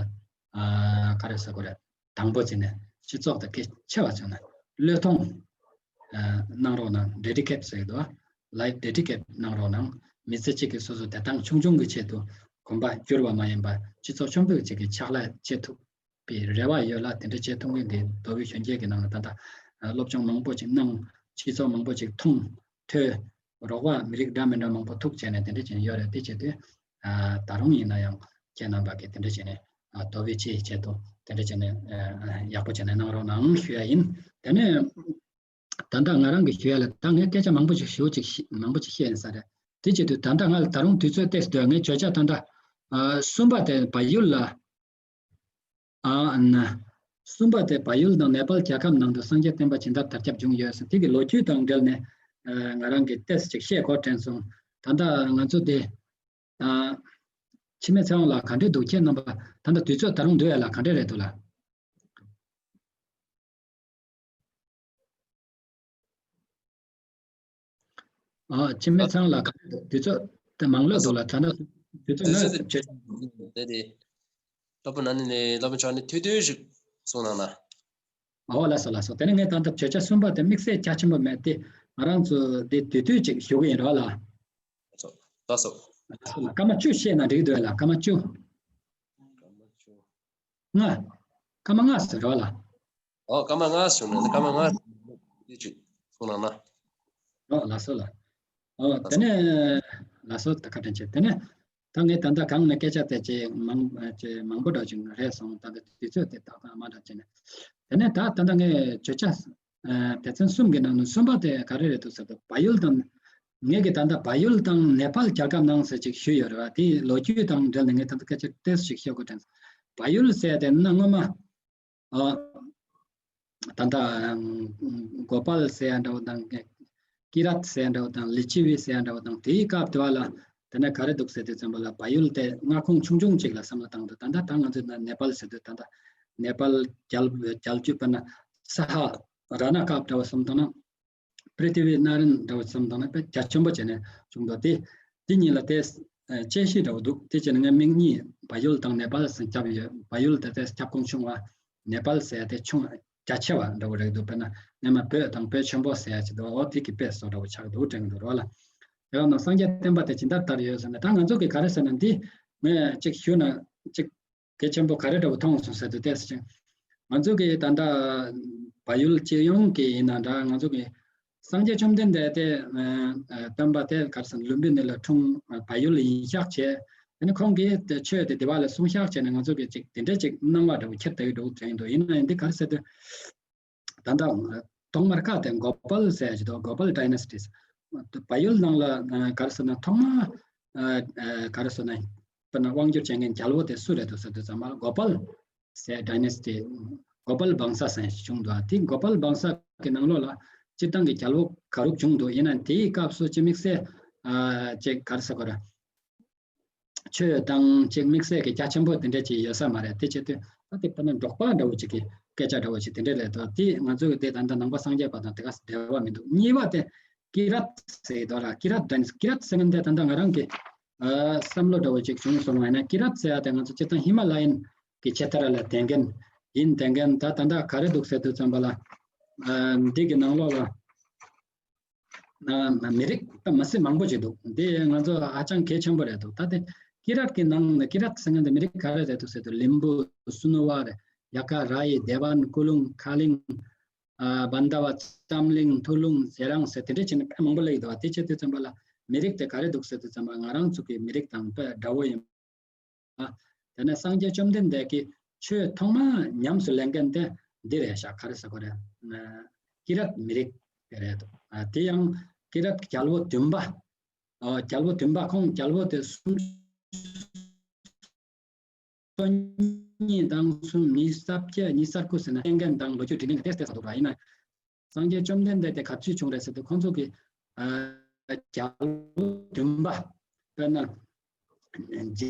ག་རེ་ཟེར་དགོས་རེད། དང་པོ་བྱས་ནས་སྤྱི་ཚོགས་དང་གལ་ཆེ་བ་བྱུང་ན་བློས་གཏོང་གནང་རོགས་གནང་། ཌེ་ཌི་ཀེཊ་ཟེར་གྱི་འདུག་ལའིཕ་ཌེ་ཌི་ཀེཊ་གནང་རོགས་གནང་། མི་ཚེ་གཅིག་གི་སོ་སོ་བདེ་ཐང་ཆུང་ཆུང་གི་ཆེད་དུ་གོམ་པ་བསྒྱུར་བ་མ་ཡིན་པར་སྤྱི་ཚོགས་ཆེན་པོ་གཅིག་གི་ཕྱག་ལས་བྱེད་ཐུབ་པའི་རེ་བ་ཡོད་ལ་དེ་འདྲ་བྱེད་ཐུབ་མཁན་དེ་མདོ་དབུས་གཞོན་སྐྱེས་ཀྱི་ནང་ལ་ད་ལྟ་སློབ་སྦྱོང་མང་པོ་ཅིག་གནང་། སྤྱི་ཚོགས་མང་པོ་ཅིག་མཐོང་ཐོས། རོགས་པ་མི་རིགས་འདྲ་མི་འདྲ་མང་པོ་ཐུག་བྱས་ནས་དེ་འདྲ་བྱས་ནས་ཡོད་རེད། དེ་བྱེད་དུས་ད་རུང་ཡིན་ན་ཡང་ཁྱེད་རྣམ་པ་གིས་དེ་འདྲ་བྱས་ནས་མདོ་དབུས་སྤྱིའི་ཆེད་དུ་དེ་འདྲ་བྱས་ནས་ཡག་པོ་བྱས་ནས་གནང་རོགས་གནང་ཞུ་ཡ་ཡིན། དེ་ནས་ད་ལྟ་ང་རང་གི་ཞུ་ཡ་ལ་ད་ངས་སྐད་ཆ་མང་པོ་ཞིག་ཞུ་ཅིག་མང་པོ་ཅིག་བཤད་ཡིན་ས་རེད། དེ་བྱེད་དུས་ད་ལྟ་ང་ལ་ད་རུང་དུས་ཚོད་ཏོག་ཙམ་འདུག་ངས་བརྗོད་བྱ་ད་ལྟ་གསུམ་པ་དེ་བལ་ཡུལ་ལ་ཨ་ན་ གསུམ་པ་དེ་བལ་ཡུལ་དང་ནེ་པཱལ་རྒྱལ་ཁབ་ནང་དུ་སངས་རྒྱས་བསྟན་པ་ཇི་ལྟར་དར་ཁྱབ་བྱུང་ཡོད་ཟེར་དེ་གི་ལོ་རྒྱུས་དང་འབྲེལ་ནས་ང་རང་གིས་ཏོག་ཙམ་ཅིག་བཤད་དགོས་དྲན་སོང་། ད་ལྟ་ང་ཚོ་དེ་འཆི་མེད་ཚེ་དབང་ལགས་ག་འདྲས་འདུག་ཁྱེད་རྣམ་པ་ད་ལྟ་དུས་ཚོད་ད་རུང་འདུག་ཡ་ལ་ག་འདྲས་རེད་འདུག་ལ། ཨ་འཆི་མེད་ཚེ་དབང་ལགས་ག་འདྲས་འདུག་དུས་ཚོད་དེ་མང་ལོས་འདུག་ལ་ད་ལྟ་དུས་ཚོད་ལོས་བྱེད། དེ་དེ་སློབ་དཔོན་ན་ནི་ནས་སློབ་དཔོན་མཆོག་ནས་ཐུང་ཐུང་ཞིག་གསུང་གནང་ན། ཨོ་ལགས་སོ་ལགས་སོ། དེ་ནས་ངས་ད་ལྟ་བརྗོད་བྱ་གསུམ་པ་དེ་དམིགས་བསལ་རྒྱ་ཆེན་པོ་མེད་དེ་ང་རང་ཚོ་འདི་དུས་དུས་ཅིག་ཞུ་གི་ཡིན་རོགས་ལ། ལགས་སོ། ལགས་སོ། ལགས་སོ་ལ་སྐར་མ་བཅུ་བཤད་ན་འགྲིག་འདུག་ལ་སྐར་མ་བཅུ། སྐར་མ་བཅུ། ལྔ། སྐར་མ་ལྔ་ཟེར་རོགས་ལ། ཨོ་སྐར་མ་ལྔ་ཞུ་ན་སྐར་མ་ལྔ་དེ་ཅིག་གསུང་གནང་ན། ཨོ་ལགས་སོ་ལ། ཨོ་དེ་ནས་ལགས་སོ་ད་བཀའ་དྲིན་ཆེ། དེ་ནས་ད་ངས་ད་ལྟ་གང་ནས་སྐད་ཆ་དེ་ཅིག་མང་ཅིག་མང་པོ་འདྲ་ཅིག་རེད་སོང་། ད་ལྟ་དུས་ཚོད་དེ་ཏག་ཏག་མ་འདྲ་བྱས་ནས་དེ་ནས་ད་ད་ལྟ་ངས་བརྗོད་བྱ་སྡེ་ཚན་གསུམ་གྱི་ནང་ནས་གསུམ་པ་དེ་ག་རེ་རེད་འདུག་ཟེར་དུས་བལ་ཡུལ་དང་། ངས་ཀྱི་ད་ལྟ་བལ་ཡུལ་དང་ནེ་པཱལ་རྒྱལ་ཁབ་ནང་ཟེར་ཅིག་ཞུས་ཡོད་རེད་བ། དེའི་ལོ་རྒྱུས་དང་འབྲེལ་ནས་ངས་ད་ལྟ་སྐད་ཆ་ཏོག་ཙམ་ཞིག་བཤད་དགོས་དྲན་སོང་། བལ་ཡུལ་ཟེར་དེ་ན་སྔོན་མ། ཨ། ད་ལྟ་ཨམ། གོ་པལ་ཟེར་ཡ་འདྲ་བོ་དང་། ཀི་རཱཏ་ཟེར་ཡ་འདྲ་བོ་དང་ལི་ཆི་བི་ཟེར་ཡ་འདྲ་བོ་དང་དེའི་སྐབས་དེ་བ་ལ་དེ་ནས་ག་རེ་འདུག་ཟེར་དུས་ཙམ་པ་ལ་བལ་ཡུལ་དེ་མངའ་ཁོངས་ཆུང་ཆུང་ཅིག་ལ་བསམ་བློ་བཏང་འདུག་ད་ལྟ་ད་ང་ཚོས་ན་ནེ་པཱལ་ཟེར་དུས་ད་ལྟ་ནེ་པཱལ་རྒྱལ་རྒྱལ་རྒྱུད་པ་ན་ས་ཧ་ར་ན་སྐབས་འདྲ་བོ་བསམ་བཏང་ན། པྲི་ཐི་བི་ན་རིན་འདྲ་བོ་བསམ་བཏང་ན་དཔེ་རྒྱ་ཆེན་པོ་བྱས་ནས་བྱུང་འདུག་དེ་དེ་གཉིས་ལ་དེ་དཔྱད་གཞི་འདྲ་བོ་འདུག་དེ་བྱས་ནས་ངས་མིང་གཉིས་བལ་ཡུལ་དང་ནེ་པཱལ་ཟེར་ཁྱབ་ཡོད། བལ་ཡུལ་དེ་དེ་ཁྱབ་ཁོངས་ཆུང་བ། ནེ་པཱལ་ཟེར་ཡ་དེ་ཆུང་རྒྱ་ཆེ་བ་འདྲ་བོ་རེད་འདུག་དཔེར་ན་སྔོན་མ་བོད་དང་བོད་ཆེན་པོ་ཟེར་ཡ་ཅིག་འདུག་འོ་དེ་གི་དཔེ་བཟོ་འདྲ་བོ་ཆགས་འདུག་དྲན་གྱི་འདུག་རོགས་ལ། དེ་བ་ན་སངས་རྒྱས་བསྟན་པ་དེ་ཇི་ལྟར་དར་ཡོད་ཟེར་ན་ད་ང་ཚོ་གི་ག་རེ་ཟེར་ན་འདི་ངས་ཅིག་ཞུས་ན་ཅིག་གལ་ཆེན་པོ་ག་རེ་འདྲ་བོ་མཐོང་སོང་ཟེར་དུས་ཏེ་ཟེར་ཅིང་། ང་ཚོ་གི་ད་ལྟ་བལ་ཡུལ་སྤྱི་ཡོངས་ཀྱི་ཡིན་ན་འདྲ་ང་ཚོ་གི་སངས་རྒྱས་བཅོམ་ལྡན་འདས་དེ་སྟོན་པ་དེ་ག་རེ་ཟེར་ན་ལུམ་བི་ནི་ལ་འཁྲུངས་བལ་ཡུལ་ལ་ཡིན་ཤག་བྱས། དེ་ནི་ཁོང་གིས་དེ་ཆོས་དེ་དེ་བ་ལ་གསུངས་ཤག་བྱས་ནས་ང་ཚོ་གི་ཅིག་དེ་འདྲས་ཅིག་སྣང་བ་འདྲ་བོ་ཁྱེར་བསྡད་ཀྱི་འདུག་དྲན་གྱི་འདུག་ཡིན་ན་ཡང་འདི་ག་རེ་ཟེར་དུས། ད་ལྟ་ཐོག་མར་ཁ་དེ་གོ་པལ་ཟེར་ཡ་ཅིག་འདུག་གོ་པལ་ཌའི་ནེ་སི་ཊི། བལ་ཡུལ་ནང་ལ་ག་རེ་ཟེར་ན་ཐོག་མ་ག་རེ་ཟེར་ན་དཔེར་ན་དབང་སྒྱུར་བྱེད་མཁན་རྒྱལ་པོ་དེ་སུ་རེད་འདུག་ཟེར་དུས་ཙམ་པ་གོ་པལ་ཟེར་ཌའི་ནེ་སི་ཊི། གོ་པལ་བང་ས་ཟེར་ཞིག་བྱུང་འདུག་དེ་གོ་པལ་བང་ས་གི་ནང་ལོགས་ལ་སྤྱིར་བཏང་གི་རྒྱལ་པོ་ག་རུ་བྱུང་འདུག་ཡིན་ན་དེའི་སྐབས་སུ་ཅི་དམིགས་བསལ་ཅིག་ག་རེ་ཟེར་དགོས་རེད། ཆོས་དང་ཅིག་དམིགས་བསལ་གྱི་རྒྱ་ཆེན་པོ་དེ་འདྲ་ཅིག་ཡོད་ས་མ་རེད། དེ་བྱེད་དུས་ད་དེ་ལྟ་ན་འབྲོག་པ་འདྲ་བོ་ཅིག་གི་སྐད་ཆ་འདྲ་བོ་ཅིག་དེ་འདྲ་རེད་དོ། དེ་ང་ཚོ་གི་དེ་ད་ལྟ་ནང་པ་སངས་རྒྱས་པ་དང་དེ་ག་འབྲེལ་བ་མི་འདུག་གཉིས་པ་དེ་ཀི་རཱཏ་ཟེར་དོ་ར་ཀི་རཱཏ་ཌའི་ནེ་སི་ཀི་རཱཏ་ཟེར་མཁན་དེ་ད་ལྟ་ང་རང་གི་བསམ་བློ་འདྲ་བོ་ཅིག་བྱུང་སོང་བ་ཡིན་ན་ཀི་རཱཏ་ཟེར་ཡ་དེ་ང་ཚོ་སྤྱིར་བཏང་ཧི་མ་ལ་ཡན་གྱི་ཆེ་ཐར་ལ་བསྡད་མཁན་ཡིན། བསྡད་མཁན་ད་ད་ལྟ་ག་རེ་འདུག་ཟེར་དུས་ཙམ་པ་ལ་འདི་གི་ནང་ལོགས་ལ། མི་རིགས་མི་སེར་མང་པོ་ཅིག་འདུག་འདི་ང་ཚོ་ཧ་ཅང་གལ་ཆེན་པོ་རེད་འདུག་ད་དེ་ཀི་རཱཏ་ཀྱི་ནང་ནས་ཀི་རཱཏ་ཟེར་མཁན་དེ་མི་རིགས་ག་རེ་རེད་འདུག་ཟེར་དུས་ལིམ་བུ། སུ་ནུ་ཝ་རེད། ཡ་ཀ། ར་ཡི། དེ་བན། ཀུ་ལུང་། ཁ་ལིང་། བན་དྷ་བ། ཙམ་ལིང་། ཐུ་ལུང་། ཟེ་རང་ཟེར་དེ་འདྲས་བྱས་ནས་དཔེ་མང་པོ་སླེབས་འདུག་དེ་བྱེད་དུས་ཙམ་པ་ལ་མི་རིགས་དེ་ག་རེ་འདུག་ཟེར་དུས་ཙམ་པ་ང་རང་ཚོ་གི་མི་རིགས་དང་དཔེ་འདྲ་བོ་ཡིན། དེ་ནས་སངས་རྒྱས་བཅོམ་ལྡན་འདས་ཀྱིས་ཆོས་ཐོག་མར་ཉམས་སུ་ལེན་མཁན་དེ་འདི་རེད་ཤག་ག་རེ་ཟེར་དགོས་རེད། ཀི་རཱཏ་མི་རིགས་དེ་རེད་འདུག་དེ་ཡང་ཀི་རཱཏ་རྒྱལ་པོ་བདུན་པ། རྒྱལ་པོ་བདུན་པ་ཁོང་རྒྱལ་པོ་དེ་སུམ་སོ་གཉིས་དང་སུམ་ཉི་ཤུ་རྩ་བརྒྱད་ཉི་ཤུ་རྩ་དགུ་ཟེར་ན་བསྟེན་མཁན་དང་ལོ་རྒྱུས་འབྲི་མཁན་གྱི་ཏོག་ཙམ་ཏོག་ཙམ་འདུག་ར། ཡིན་ན། སངས་རྒྱས་བཅོམ་ལྡན་འདས་དེ་ག་ཚོད་བྱུང་རེད་ཟེར་དུས་ཁོང་ཚོ་གི་རྒྱལ་པོ་བདུན་པ་དཔེར་ན་ཇི་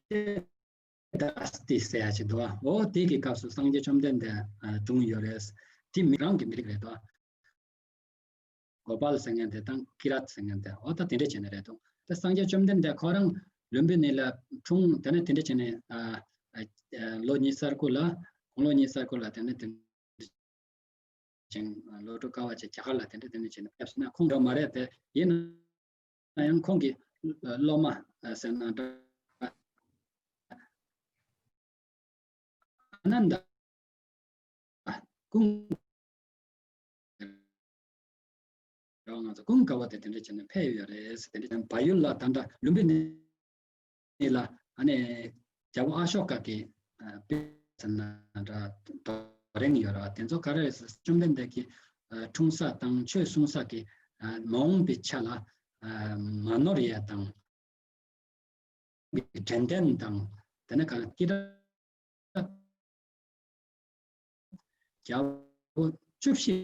ཏ་ཏ་སི་ཏི་ཟེར་ཡ་ཅིག་འདུག་འོ་དེ་གི་སྐབས་སུ་སངས་རྒྱས་བཅོམ་ལྡན་འདས་བྱུང་ཡོད་རེད། དེ་མི་རང་གི་མི་རིགས་རེད་དོ། གོ་པལ་ཟེར་མཁན་དེ་དང་ཀི་རཱཏ་ཟེར་མཁན་དེ་འོ་ད་དེ་འདྲས་བྱས་ནས་རེད་དོ། ད་སངས་རྒྱས་བཅོམ་ལྡན་འདས་ཁོ་རང་ལུམ་བི་ནི་ལ་འཁྲུངས། དེ་ནས་དེ་འདྲས་བྱས་ནས་ལོ་ཉི་ཤུ་རྩ་དགུ་ལ་དགུང་ལོ་ཉི་ཤུ་རྩ་དགུ་ལ་དེ་ནས་དེ་ཅིང་ལོ་དྲུག་དཀའ་བ་སྤྱད་རྒྱ་གར་ལ་དེ་འདྲ་དེ་འདྲ་བྱས་ནས་ཕེབས་སོང་ན་ཁོང་འགྲོ་མ་རེད་དེ། ཡིན་ན་ཡང་ཁོང་གི་སློབ་མ་ཟེར་ན་འདྲ་ཨ་ནནྡ་ཀུན་ང་ཚོ་ཀུན་དགའ་བོ་དེ་དེ་འདྲ་བྱས་ནས་ཕེབས་ཡོད་རེད། དེ་འདྲ་བྱས་ནས་བལ་ཡུལ་ལ་ད་ལྟ་ལུམ་བི་ནི་ནི་ལ་ཨ་ནི་རྒྱལ་པོ་ཨ་ཤོ་ཀ་གི་དཔེ་ཟེར་ན་འདྲ་དོ་རེངས་ཡོད་ར། དེ་ཚོ་ག་རེ་རེད་ཟེར་བཅོམ་ལྡན་འདས་ཀྱི་འཁྲུངས་ས་དང་ཆོས་གསུང་ས་གི་མ་འོངས་པའི་ཆ་ལ་མ་ནོར་ཡས་དང་དྲན་རྟེན་དང་དེ་ནས་ག་ཀི་ར་ རྒྱལ་པོ་བཅུ་བཞི་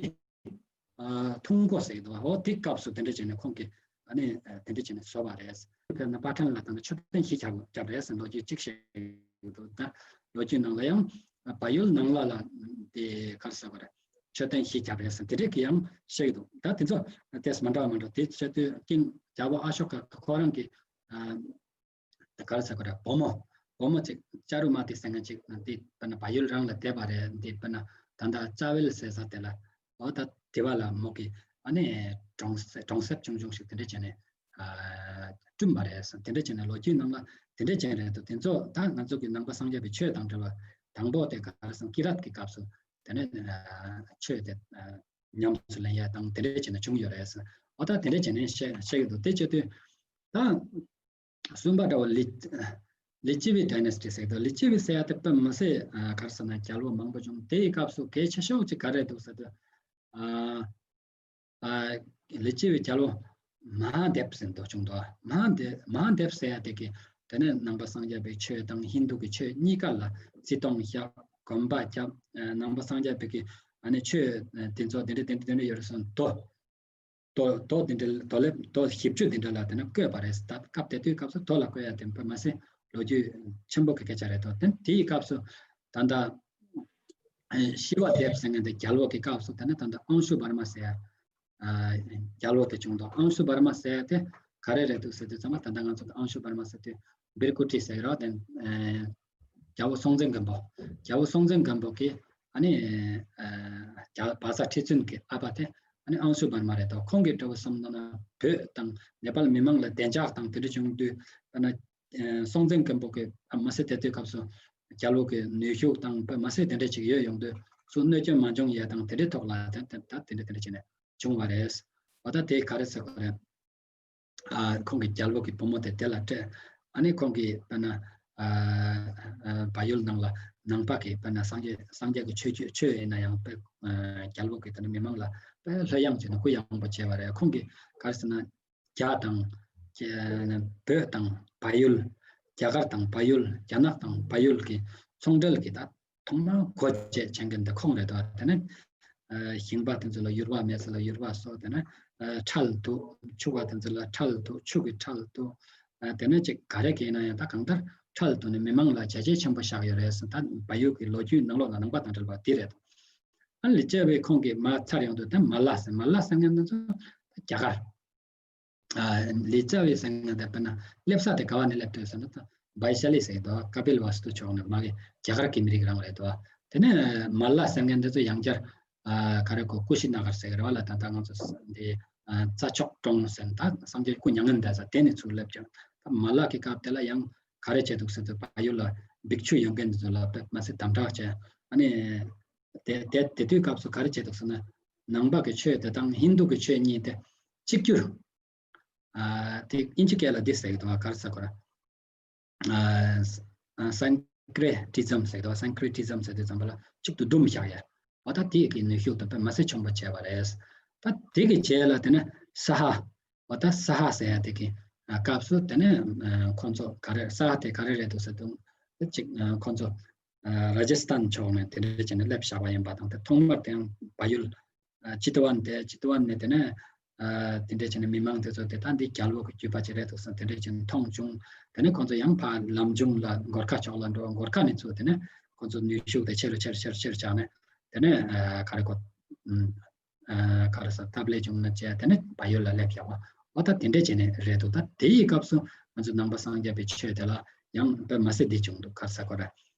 ཨ་ཐུང་ཀོ་ཟེར་གྱི་འདུག་འོ་དེ་སྐབས་སུ་དེ་འདྲ་བྱས་ནས་ཁོང་གིས་ཨ་ནི་ཨ་དེ་འདྲ་བྱས་ནས་བཟོས་པ་རེད། དཔེར་ན་པར་ཕྲན་ལ་ད་ནི་མཆོད་རྟེན་བཞི་བརྒྱབ་བརྒྱབ་རེད་ཟེར་ལོ་རྒྱུས་གཅིག་བཤད་ཀྱི་འདུག་ད་ལོ་རྒྱུས་ནང་ལ་ཡང་བལ་ཡུལ་ནང་ལ་ལ་དེ་ག་རེ་ཟེར་དགོས་རེད། མཆོད་རྟེན་བཞི་བརྒྱབ་རེད་ཟེར་དེ་འདྲས་ཀྱི་ཡང་བཤད་ཀྱི་འདུག་ད་དེ་ཚོ་ཏེས་མ་འདྲ་བ་མ་འདྲ་དེ་བཤད་དུས་ཀིང་རྒྱལ་པོ་ཨ་ཤོ་ཀ་ཁོ་རང་གི་ཨ། ག་རེ་ཟེར་དགོས་རེད། བུ་མོ། བུ་མོ་གཅིག་ཅ་རུ་མ་ཏི་ཟེར་མཁན་གཅིག་འདི་དཔེར་ན་བལ་ཡུལ་རང་ལ་བསྡད་པ་རེད། འདི་དཔེར་ན་ད་ལྟ་རྩ་བལ་ཟེར་ས་དེ་ལ་འོ་ད་དེ་བ་ལ་མོ་གི་ཨ་ནི་གྲོང་གྲོང་གསེབ་ཆུང་ཆུང་ཞིག་དེ་འདྲ་བྱས་ནས་ཨ་བསྐྲུན་པ་རེད། དེ་འདྲ་བྱས་ནས་ལོ་རྒྱུས་ནང་ལ་དེ་འདྲ་བྱས་རེད་འདུག་དེ་ཚོ་ད་ང་ཚོ་གི་ནང་པ་སངས་རྒྱས་པའི་ཆོས་དང་འབྲེལ་བ་དང་པོ་དེ་ག་རེ་ཟེར་ཀི་རཱཏ་གི་སྐབས་སུ་དེ་ནས་ཨ་ཆོས་དེ་ཨ་ཉམས་སུ་ལེན་ཡ་དང་དེ་འདྲ་བྱས་ནས་བྱུང་ཡོད་རེད། འོ་ད་དེ་འདྲ་བྱས་ནས་བཤད་བཤད་ཀྱི་འདུག་དེ་བྱེད་དུས་ད། གསུམ་པ་འདྲ་བོ་ལི་ལི་ཅི་བི་ཌའི་ནེ་སི་ཊི་ཟེར་གི་འདུག་ལི་ཅི་བི་ཟེར་ཡ་དེ་དཔེ་མི་སྲིད་ཨ་ག་རེ་ཟེར་ན་རྒྱལ་པོ་མང་པོ་བྱུང་། དེའི་སྐབས་སུ་གལ་ཆེ་ཤོས་ཅིག་ག་རེ་འདུག་ཟེར་དུས་ཨ་ཨ་ལི་ཅི་བི་རྒྱལ་པོ་མ་ཧཱ་དེབ་ཟེར་འདུག་བྱུང་འདུག་མ་ཧཱ་དེབ་མ་ཧཱ་དེབ་ཟེར་ཡ་དེ་གི་དེ་ནས་ནང་པ་སངས་རྒྱས་པའི་ཆོས་དང་ཧིན་དུ་གི་ཆོས་གཉིས་ཀ་ལ་བརྩི་མཐོང་བཞག་གོམ་པ་རྒྱབ། ཨ་ནང་པ་སངས་རྒྱས་པའི་གི་ཨ་ནི་ཆོས་ཨ་དེ་ཚོ་དེ་འདྲ་དེ་འདྲ་དེ་འདྲ་ཡོད་རེད་གསུངས་འདུག་རྡོ་རྡོ་དེ་འདྲ་རྡོ་ལེབ་རྡོ་བཞི་བཅུ་དེ་འདྲ་ལ་དེ་ནས་བརྐོས་པ་རེད། ད་སྐབས་དེ་དུས་སྐབས་སུ་རྡོ་ལ་བརྐོས་ཡ་དེ་མ་ཟད་ལོ་རྒྱུས་ཆེན་པོ་གི་སྐད་ཆ་རེད་དོ། དེ་དེའི་སྐབས་སུ་ད་ལྟ་ཨེ་ཤི་ཝ་དེབ་ཟེར་མཁན་དེ་རྒྱལ་པོ་གི་སྐབས་སུ་དེ་ནས་ད་ལྟ་ཨང་ཤུ་བར་མ་ཟེར་ཡ་ཨ་རྒྱལ་པོ་དེ་བྱུང་འདུག་ཨང་ཤུ་བར་མ་ཟེར་ཡ་དེ་ག་རེ་རེད་འདུག་ཟེར་དུས་ཚང་མ་ད་ལྟ་ང་ཚོ་ཨང་ཤུ་བར་མ་ཟེར་དུས་བིར་ཀུ་ཊི་ཟེར་གི་རེད་དེ། ཨེ་རྒྱལ་པོ་སྲོང་བཙན་སྒམ་པོ། རྒྱལ་པོ་སྲོང་བཙན་སྒམ་པོ་གི་ཨ་ནི་ཨ་རྒྱལ་བ་ས་ཁྲི་བཙུན་གྱི་ཨ་ཕ་དེ་ཨ་ནི་ཨང་ཤུ་བར་མ་རེད་དོ། ཁོང་གི་འདྲ་བོ་བསམ་ན་ན་བོད་དང་ནེ་པཱལ་མི་མང་ལ་བདེ་འཇགས་དང་དེ་འདྲ་བྱུང་དུས་ཨ་ན་ཨ་སྲོང་བཙན་སྒམ་པོ་གི་ཨ་མ་ཟད་དེ་དུས་སྐབས་སུ་རྒྱལ་པོ་གི་ནུས་ཤུགས་དང་ཨ་མ་ཟད་དེ་འདྲ་ཅིག་ཡོད་ཡོང་དུས་སུ་གནོད་སྐྱོན་མ་འབྱུང་ཡས་དང་དེ་འདྲའི་ཐོག་ལ་ད་དེ་འདྲ་དེ་འདྲ་བྱས་ནས་བྱུང་བ་རེད། འོ་ད་དེ་ག་རེ་ཟེར་དགོས་རེད། ཨ་ཁོང་གི་རྒྱལ་པོ་གི་བུ་མོ་དེ་དེ་ལ་སྤྲད། ཨ་ནི་ཁོང་གིས་དཔེར་ན་ཨ་ཨ་བལ་ཡུལ་ནང་ལ་ནང་པ་གི་དཔེར་ན་སངས་རྒྱས་སངས་རྒྱས་ཀྱི་ཆོས་ཆོས་ཆོས་ཡིན་ན་ཡང་དཔེ་ཨ་རྒྱལ་པོ་གི་དེ་ནི་མི་མང་ལ་དཔེ་ལྷོད་ཡངས་བྱས་ནས་གུ་ཡངས་པོ་བྱས་པ་རེད། ཁོང་གིས་ག་རེ་ཟེར་ན་རྒྱ་དང་བོད་དང་བལ་ཡུལ། རྒྱ་གར་དང་བལ་ཡུལ། རྒྱ་ནག་དང་བལ་ཡུལ་གྱི་ཚོང་འབྲེལ་གྱི་ད་ཐོག་མར་སྒོ་འབྱེད་བྱེད་མཁན་དེ་ཁོང་རེད་དོ། དེ་ནས་ཨ་ཞིང་པ་དེ་ཚོ་ལ་ཡུར་བ་མེད་ས་ལ་ཡུར་བ་གསོ། དེ་ནས་ཨ་ཁྲལ་བསྡུ། ཕྱུག་པ་དེ་ཚོ་ལ་ཁྲལ་བསྡུ། ཕྱུག་གི་ཁྲལ་བསྡུ། ཨ་དེ་ནས་ཅིག་ག་རེ་གལ་ན་ཡང་ད་གང་ལྟར་ཁྲལ་བསྡུ་ནས་མི་མང་ལ་བྱས་རྗེས་ཆེན་པོ་བཞག་ཡོད་རེད་ཟེར། ད་བལ་ཡུལ་གྱི་ལོ་རྒྱུས་ནང་ལོགས་ལ་ནང་པ་དང་འབྲེལ་བ་དེ་རེད་དོ། ཨ་ལི་ཅི་བི་ཁོང་གིས་མར་ཚར་ཡོང་དུས་ད་མ་ལ་ཟེར། མ་ལ་ཟེར་མཁན་དེ་ཚོ་རྒྱ་གར། ཨ་ལི་ཙ་བི་ཟེར་མཁན་དེ་དཔེར་ན་སླེབས་ས་དེ་ག་བ་ནས་སླེབས་འདུག་ཟེར་ན་ད་བའི་ཤ་ལི་ཟེར་གི་འདུག་ཀ་པིལ་ཝ་སྟུ་ཕྱོགས་ནས་མ་གི་རྒྱ་གར་གྱི་མི་རིགས་རང་རེད་འདུག་དེ་ནས་མ་ལ་ཟེར་མཁན་དེ་ཚོ་ཡང་བསྐྱར་ཨ་ག་རེ་གོ་ཀུ་ཤི་ན་གར་ཟེར་གི་རེད་བ་ལ། ད་ལྟ་ང་ཚོ་འདི་ཨ་རྩྭ་མཆོག་གྲོང་ཟེར་ན་ད་སངས་རྒྱས་སྐུ་མྱ་ངན་འདས་ས་དེ་ནས་ཚུར་སླེབས་ཀྱང་ད་མ་ལ་གི་སྐབས་དེ་ལ་ཡང་ག་རེ་བྱས་འདུག་ཟེར་དུས་བལ་ཡུལ་ལ་བིག་ཆུ་ཡོད་མཁན་དེ་ཚོ་ལ་དཔེ་མ་སྲིད་དམ་དྲག་བྱས། ཨ་ནི་དེ་དེ་དེ་དུས་སྐབས་སུ་ག་རེ་བྱས་འདུག་ཟེར་ན་ནང་པ་གི་ཆོས་དེ་དང་ཧིན་དུ་གི་ཆོས་གཉིས་དེ་གཅིག་གྱུར། ཨ་དེ་ཨིན་ཇི་སྐད་ལ་འདི་ཟེར་གི་འདུག་ག་རེ་ཟེར་དགོས་རེད། ཨ་ས་ཨ་སན་ཀྲེ་ཊི་ཛམ་ཟེར་གི་འདུག་སན་ཀྲེ་ཊི་ཛམ་ཟེར་དུས་ཙམ་པ་ལ་གཅིག་ཏུ་བསྡོམས་བཞག་ཡ། འོ་ད་དེ་གི་ནུས་ཤུགས་དེ་དཔེ་མ་སྲིད་ཆེན་པོ་བྱས་པ་རེད། ད་དེ་གི་རྗེས་ལ་དེ་ནས་ས་ཧ། འོ་ད་ས་ཧ་ཟེར་ཡ་དེ་གི་ཨ་སྐབས་སུ་དེ་ནས་ཨ་ཁོང་ཚོ་ག་རེ་ས་ཧ་དེ་ག་རེ་རེད་འདུག་ཟེར་དུས་གཅིག་ཨ་ཁོང་ཚོ་ཨ་ར་ཇི་སྟན་ཕྱོགས་ནས་དེ་འདྲ་བྱས་ནས་སླེབས་བཞག་པ་ཡིན་པ་དང་། དེ་ཐོག་མར་དེ་ཡང་བལ་ཡུལ་ཨ་ཅི་ཏི་ཝན་དེ་ཅི་ཏི་ཝན་ནས་དེ་ནས་ཨ་དེ་འདྲ་བྱས་ནས་མི་མང་དེ་ཚོ་དེ་ད་འདི་རྒྱལ་པོ་གི་བརྒྱུད་པ་ཅིག་རེད་འདུག་ཟེར་དེ་འདྲ་བྱས་ནས་མཐོང་བྱུང་། དེ་ནས་ཁོང་ཚོ་ཡང་ཕར་ལམ་བྱུང་ལ་གོར་ཁ་ཕྱོགས་ལ་འགྲོ། གོར་ཁ་ནས་ཚུར་དེ་ནས་ཁོང་ཚོ་ནུས་ཤུགས་དེ་ཆེ་རུ་ཆེ་རུ་ཆེ་རུ་ཆེ་རུ་བྱས་ནས་དེ་ནས་ཨ་ག་རེ་གོ་ཨ་ག་རེ་ཟེར་སྟབས་ལེགས་བྱུང་ན་བྱས་དེ་ནས་བལ་ཡུལ་ལ་སླེབས་བཞག་པ། འོ་ད་དེ་འདྲ་བྱས་ནས་རེད་འདུག་ད་དེ་ཡི་སྐབས་སུ་ང་ཚོ་ནང་པ་སངས་རྒྱས་པའི་ཆོས་དེ་ལ་ཡང་དཔེ་མ་སྲིད་འདི་བྱུང་འདུག་ག་རེ་ཟེར་དགོས་རེད།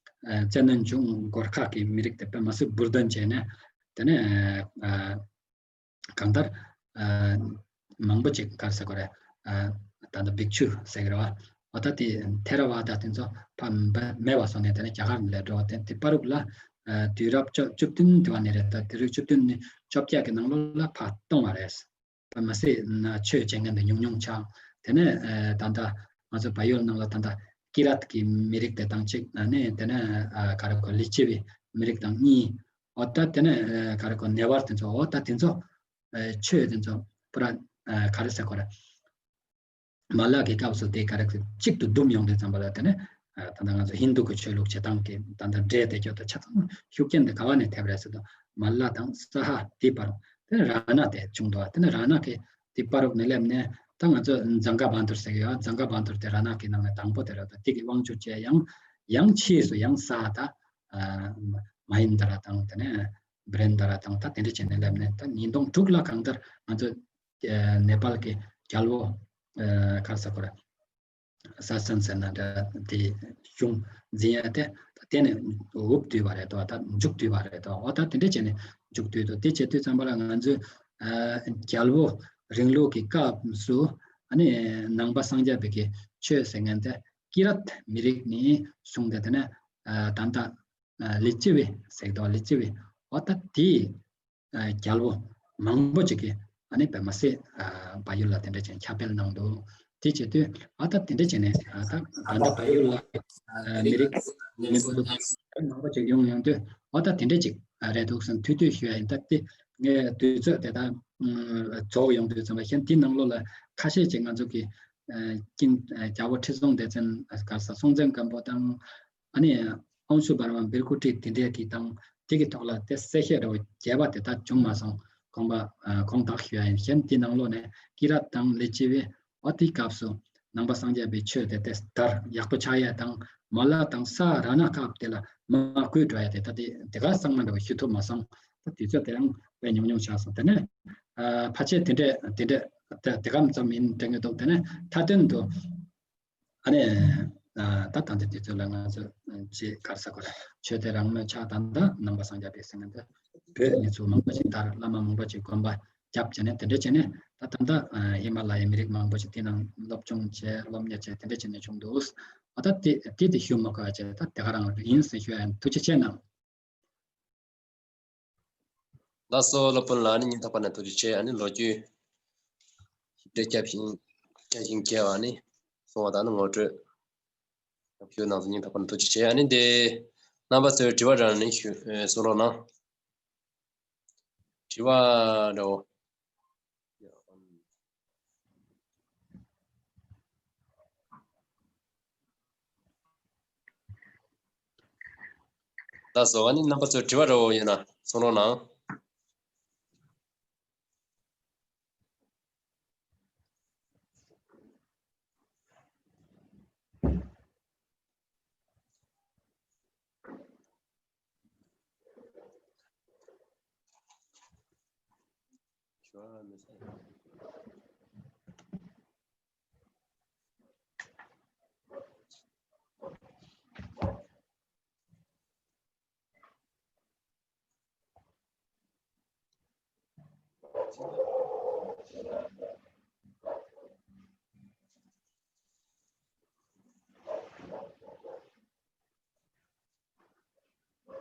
ཨ་བཙན་གནོན་བྱུང་། གོར་ཁ་གི་མི་རིགས་དེ་དཔེ་མ་སྲིད་འབུར་འདོན་བྱས་ནས་དེ་ནས་ཨ་གང་ལྟར་ཨ་མང་པོ་ཅིག་ག་རེ་ཟེར་དགོས་རེད། ཨ་ད་ལྟ་བིག་ཆུ་ཟེར་གི་རེད་བ། འོ་ད་དེ་ཐེ་ར་ཝ་ད་དེ་ཚོ་ཕར་མེད་པ་བཟོ་ནས་དེ་ནས་རྒྱ་གར་ནས་སླེབས་འགྲོ་བ། དེ་དེ་བར་དུ་ལ་ཨ་དུས་རབས་བཅུ་བཅུ་བདུན་དེ་བ་ནས་རེད། ད་དེ་རིང་བཅུ་བདུན་ནས་བཅོ་བརྒྱད་ཀྱི་ནང་ལོགས་ལ་ཕར་གཏོང་བ་རེད། དཔེ་མ་སྲིད་ན་ཆོས་བྱེད་མཁན་དེ་ཉུང་ཉུང་ཆགས། དེ་ནས་ཨ་ད་ལྟ་ང་ཚོ་བལ་ཡུལ་ནང་ལ་ད་ལྟ་ཀི་རཱཏ་གི་མི་རིགས་དེ་དང་གཅིག་ཨ་ནི་དེ་ནས་ཨ་ག་རེ་གོ་ལི་ཅི་བི་མི་རིགས་དང་གཉིས། འོ་ད་དེ་ནས་ཨ་ག་རེ་གོ་ནེ་ཝར་དེ་ཚོ། འོ་ད་དེ་ཚོ་ཨ་ཆོས་དེ་ཚོ་པུ་ར་ཨ་ག་རེ་ཟེར་དགོས་རེད། མ་ལག་གི་སྐབས་སུ་དེ་ག་རེ་གཅིག་ཏུ་བསྡོམས་ཡོང་དུས་ཙམ་པ་ལ་དེ་ནས་ ད་ལྟ་ང་ཚོ་ཧིན་དུ་གི་ཆོས་ལུགས་བྱེད་སྟངས་ཀྱི་ད་ལྟ་འདྲེས་དེ་ཁྱོད་ད་ཆ་ཚང་ཤུགས་རྐྱེན་དེ་ག་བ་ནས་ཐེབས་རེད་ཟེར་དུས་མལ་ལ་དང་ས་ཧ་དེའི་བར་དེ་ར་ན་དེ་བྱུང་འདུག་དེ་ནི་ར་ན་གི་དེའི་བར་ནས་སླེབས་ནས་ད་ང་ཚོ་ཛང་ག་བན་དུར་ཟེར་གི་ཡོད། ཛང་ག་བན་དུར་དེ་ར་ན་གི་ནང་ནས་དང་པོ་དེ་རེད། ད་དེ་གི་དབང་ཆོག་བཅས་ཡང་ཡང་ཕྱིས་སུ་ཡང་ས་ད་མ་ཧིན་ད་ར་དང་དེ་ནས་བི་རེན་ད་ར་དང་ད་དེ་འདྲ་བྱས་ནས་སླེབས་ནས་ད་ཉིས་སྟོང་དྲུག་ལ་གང་ལྟར་ང་ཚོ་ནེ་པཱལ་གི་རྒྱལ་པོ་ག་རེ་ཟེར་དགོས་རེད། ས་སན་ཟེར་ན་འདྲ་དེ་གཞུང་འཛིན་ཡ་དེ་ད་དེ་ནས་འུབ་བསྡུས་པ་རེད་དོ། ད་མཇུག་བསྡུས་པ་རེད་དོ། འོ་ད་དེ་འདྲ་བྱས་ནས་མཇུག་བསྡུས་དོ། དེ་བྱེད་དུས་ཙམ་པ་ལ་ང་ཚོས་ཨ་རྒྱལ་པོ་རིང་ལུགས་ཀྱི་སྐབས་སུ་ཨ་ནི་ནང་པ་སངས་རྒྱས་པའི་གི་ཆོས་ཟེར་མཁན་དེ་ཀི་རཱཏ་མི་རིགས་ནས་བཟུང་སྟེ་དེ་ནས་ཨ་ད་ལྟ་ལི་ཙི་བི་ཟེར་དོ། ལི་ཙི་བི་འོ་ད་དེ་རྒྱལ་པོ་མང་པོ་ཅིག་གིས་ཨ་ནི་བོད་མ་སེ་བལ་ཡུལ་ལ་དེ་འདྲ་བྱས་ཁྱབ་སྤེལ་གནང་འདུག་དེ་བྱེད་དུས་ཨ་ད་དེ་འདྲ་བྱས་ནས་ཨ་ད་ད་ལྟ་བལ་ཡུལ་ལ་མི་རིགས་མི་འབོར་མང་པོ་ཅིག་ཡོང་ཡོང་དུས་ཨ་ད་དེ་འདྲ་ཅིག་རེད་འདུག་ཟེར་ཐུགས་འདོད་ཞུ་ཡ་ཡིན། ད་དེ་ངས་དུས་ཚོད་དེ་ད་རྫོགས་ཡོང་དུས་ཙམ་པ་གཞན་དེའི་ནང་ལོགས་ལ་ཁ་ཤས་ཅིག་ང་ཚོ་གི་ཀིང་རྒྱལ་པོ་ཁྲི་སྲོང་ལྡེ་བཙན་ག་ས་སྲོང་བཙན་སྒམ་པོ་དང་། ཨ་ནི་ཨང་ཤུ་བར་མ་བིར་ཀུ་ཊི་དེ་འདྲས་ཀྱི་དང་དེ་གི་ཐོག་ལ་དེ་གསལ་བཤད་འདྲ་བོ་རྒྱས་པ་དེ་དག་བྱུང་མ་སོང་། དགོངས་པ་ཨ་དགོངས་དག་ཞུ་ཡ་ཡིན། གཞན་དེ་ནང་ལོགས་ནས་ཀི་རཱཏ་དང་ལི་ཙི་བི་འོ་དེའི་སྐབས་སུ་ནང་པ་སངས་རྒྱས་པའི་ཆོས་དེ་དེ་དར་ཡག་པོ་ཆགས་ཡ་དང་མལ་ལ་དང་ས་ར་ན་སྐབས་དེ་ལ་མར་རྒུད་འགྲོ་ཡ་དེ་ད་དེ་དེ་ག་གཙང་མ་འདྲ་བོ་ཞུ་ཐུབ་མ་སོང་། ད་དུས་ཚོད་དེ་ཡང་དཔེ་ཉུང་ཉུང་ཆགས་སོང་། དེ་ནས་ཨ་ཕལ་ཆེར་དེ་འདྲས་དེ་འདྲས་དེ་དེ་ག་ཙམ་ཡིན་དྲན་གྱི་འདུག་དེ་ནས་མཐའ་དོན་དུ་ཨ་ནི། ཨ་ད་ད་ལྟ་དུས་ཚོད་ལ་ང་ཚོ་ཅི་ག་རེ་ཟེར་དགོས་རེད། ཆོས་དེ་རང་མོས་ཆགས། ད་ལྟ་ནང་པ་སངས་རྒྱས་པའི་ཟེར་མཁན་དེ་བོད་མི་ཚོ་མང་པོ་ཞིག་དར། བླ་མ་མང་པོ་ཞིག་དགོན་པ་རྒྱབ་བྱས་ནས་དེ་འདྲ་བྱས་ནས་ད་ད་ལྟ་ཨ་ཧི་མ་ལ་ཡའི་མི་རིགས་མང་པོ་ཞིག་དེ་ནང་སློབ་སྦྱོང་བྱས། སློབ་གཉེར་བྱས། དེ་འདྲ་བྱས་ནས་བྱུང་འདུག་ཨ་ད་དེ་དེ་དེ་ཞུ་མ་དགོས་པ་བྱས། ད་དེ་ག་རང་ཡིན་ཟེར་ཞུ་ཡ་ཡིན། ཐུགས་རྗེ་ཆེ་གནང་། ལགས་སོ། སློབ་དཔོན་ལགས་ནི་སྙིང་ཐག་པ་ནས་ཐུགས་རྗེ་ཆེ། ཨ་ནི་ལོ་རྒྱུས་ཞིབ་ཕྲ་བསྐྱར་ཞིབ་བསྐྱར་ཞིབ་བྱས་པ་ནི་གསུང་བ་དང་ནི་ངོ་སྤྲོད་ཞུ་གནང་སོང་། སྙིང་ཐག་པ་ནས་ཐུགས་རྗེ་ཆེ། ཨ་ནི་འདི་རྣམ་པ་ཚོས་དྲི་བ་རང་ནི་ཞུ་གསུང་རོགས་གནང་། དྲི་བ་འདྲ་བོ། ལགས་སོ། ཨ་ནི་རྣམ་པ་ཚོས་དྲི་བ་འདྲ་བོ་ཡོད་ན་གསུང་རོགས་གནང་།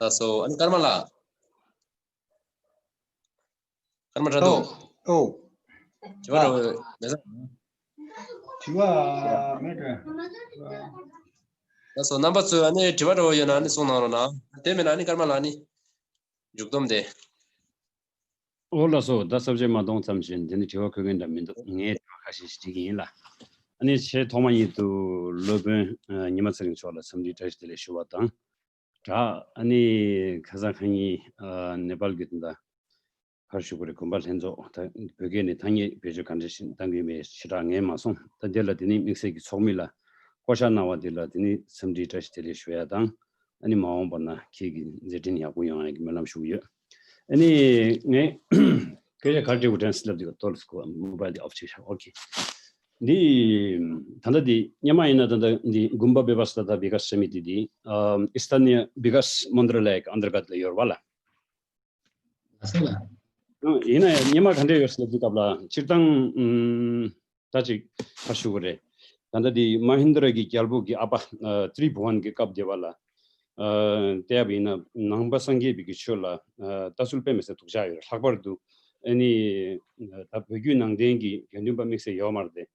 ལགས་སོ། ཨ་ནི་ཀརྨ་ལགས། ཀརྨ་དྲ་འདུག་ཨོ། དྲི་བ་འདྲ་བོ་མེད་ས། དྲི་བ་མེད་དྲ། ལགས་སོ། རྣམ་པ་ཚོས་ཨ་ནི་དྲི་བ་འདྲ་བོ་ཡོད་ན་ཨ་ནི་གསུང་གནང་རོགས་གནང་། དེ་མེད་ན་ཨ་ནི་ཀརྨ་ལགས་ནི་མཇུག་སྡོམ་དེ། ཨོ་ལགས་སོ། ད་ས་བཅད་མ་གཏོང་ཙམ་བཞིན་དེ་ནི་དྲི་བ་འཁོད་མཁན་འདྲ་མི་འདུག་ངས་དྲི་བ་ཁ་ཤས་ཤིག་འདྲི་གི་ཡིན་ལ། ཨ་ནི་ཆེས་ཐོག་མ་ཉིད་དུ་སློབ་དཔོན་ཉི་མ་ཚེ་རིང་མཆོག་ལ་འཚམས་འདྲི་བཀྲ་ཤིས་བདེ་ལེགས་ཞུ་བ་དང་། དྲ། ཨ་ནི་ཁ་སང་ཁ་ཉིན་ཨ་ནེ་པཱལ་གྱི་དོན་དག་ག་རེ་ཞུ་དགོས་རེད། དགོན་པ་ལྷན་ཚོགས་ད་བོད་སྐད་ནས་ཐ་སྙད་བེད་སྤྱོད་ག་འདྲ་ཞིག་གཏང་གི་ཡོད་མེད་ཞེ་དྲག་ངས་མ་སོང་། ད་དེ་ལ་དེ་ནི་དམིགས་བསལ་གྱི་ཚོགས་མི་ལ་བསྐོ་བཞག་གནང་བ་དེ་ལ་དེ་ནི་འཚམས་འདྲི་བཀྲ་ཤིས་བདེ་ལེགས་ཞུ་ཡ་དང་། ཨ་ནི་མ་འོངས་པ་ན་ཁྱེད་ཀྱི་མཛད་འཕྲིན་ཡག་པོ་ཡོང་ཡ་གི་སྨོན་ལམ་ཞུ་གི་ཡོད། ཨ་ནི་ངས་སྐད་ཆ་ག་རེ་དྲི་དགོས་དྲན་སླེབས་དུས་ཏོལ་སྐུ་མོ་བཱལ་དེ་ཨོཕ་ཅིག་བཞག་ཨོ་ཁེ། འདི་ད་ལྟ་འདི་སྔོན་མ་ཡིན་ན་ད་ལྟ་འདི་Kumbh Vivasta དང་Vikas Samiti འདི་ཨ་ཨི་སྟ་ནི་ཡ་Vikas Mantralaya གི་ཨན་ཏར་གཏ་ལ་ཡོད་རེད་པ་ལ། ལགས་སོ་ལགས། ཨ་ཡིན་ན་ཡང་སྔོན་མ་ག་འདྲས་ཡོད་ཟེར་དུས་སྐབས་ལ་སྤྱིར་བཏང་ཨུམ་ད་ཅིག་ཁ་ཞུ་གི་རེད། ད་ལྟ་འདི་མ་ཧིན་དྲ་གི་རྒྱལ་པོ་གི་ཨ་ཕ་ཨ་ཏྲི་བྷུ་ཝན་གི་སྐབས་དེ་བ་ལ། ཨ་བལྟས་པ་ཡིན་ན་ནང་པ་སངས་རྒྱས་པའི་གི་ཆོས་ལ་ཨ་ལྟ་ཚུལ་དཔེ་མི་སྲིད་སྡུག་ཅག་ཡོད་རེད། ལྷག་པར་དུ་ཨ་ནི་ད་བོད་བརྒྱུད་ནང་བསྟན་གྱི་དགེ་འདུན་པ་དམིགས་བསལ་ཡོད་མ་རེད་དེ།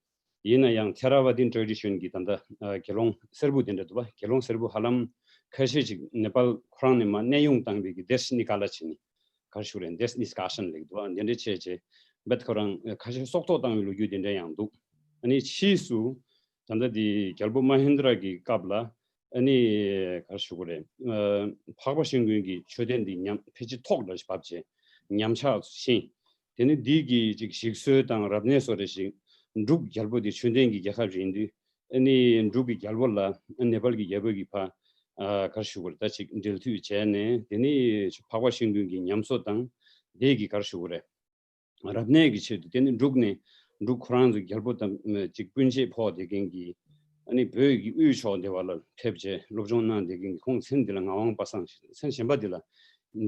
ཡིན་ན་ཡང་ཐེ་ར་ཝ་ཏི་ཊ་རེ་ཌི་ཤན་གྱི་ད་ལྟ་ཨ་དགེ་སློང་སེར་པོ་དེ་འདྲ་འདུག་པ། དགེ་སློང་སེར་པོ་ཧ་ལམ་ཁ་ཤས་ཅིག་ནེ་པཱལ་ཁོ་རང་ནས་མར་གནས་དབྱུང་བཏང་བའི་གི་དེ་སི་ནི་ཀ་ལ་བྱས་ནས་ག་རེ་ཞུ་རེད། དེ་སི་ནི་སི་ཀ་ཤན་ལེགས་འདུག་པ། དེ་འདྲ་བྱས་བྱས་རྦད་ཁོ་རང་ཁ་ཤས་སྲོག་ཐོག་བཏང་བའི་ལོ་རྒྱུས་དེ་འདྲ་ཡང་འདུག་ཨ་ནི་ཕྱིས་སུ་ད་ལྟ་འདི་རྒྱལ་པོ་མ་ཧིན་དྲ་གི་སྐབས་ལ་ ཨ་ནི་ག་རེ་ཞུ་དགོས་རེད། ཨ་འཕགས་པ་ཤིང་ཀུན་གྱི་མཆོད་རྟེན་འདི་ཉམས་ཕལ་ཆེར་ཐོག་འདྲ་ཞིག་བབས་བྱས་ཉམས་ཆག་ཕྱིན། དེ་ནི་འདི་གི་ཅིག་ཞིག་གསོ་དང་རབ་གནས་སོགས་རེ་ཞིག་འབྲུག་རྒྱལ་པོ་འདི་ཆོས་ལྡན་གྱི་རྒྱལ་ཁབ་ཅིག་ཡིན་དུས། ཨ་ནི་འབྲུག་གི་རྒྱལ་པོ་ལ་ཨ་ནེ་པཱལ་གྱི་རྒྱལ་པོ་གིས་ཕར་ཨ་ག་རེ་ཞུ་དགོས་རེད། ད་ཅིག་འབྲེལ་མཐུད་བྱས་ནས། དེ་ནི་འཕགས་པ་ཤིང་ཀུན་གྱི་ཉམས་གསོ་དང་། དེ་གི་ག་རེ་ཞུ་དགོས་རེད། རབ་གནས་ཀྱི་ཆེད་དུ། དེ་ནི་འབྲུག་ནས་འབྲུག་ཁོ་རང་ཚོའི་རྒྱལ་པོ་དང་ཅིག་སྤུན་མཆེད་ཕོག་བསྡད་མཁན་གྱི། ཨ་ནི་བོད་ཀྱི་དབུས་ཕྱོགས་དེ་བ་ལ་ཕེབས་བྱས་སློབ་སྦྱོང་གནང་བསྡད་མཁན་གྱི། ཁོང་མཚན་འདི་ལ་ངག་དབང་པ་སངས། མཚན་གཞན་པ་འདི་ལ་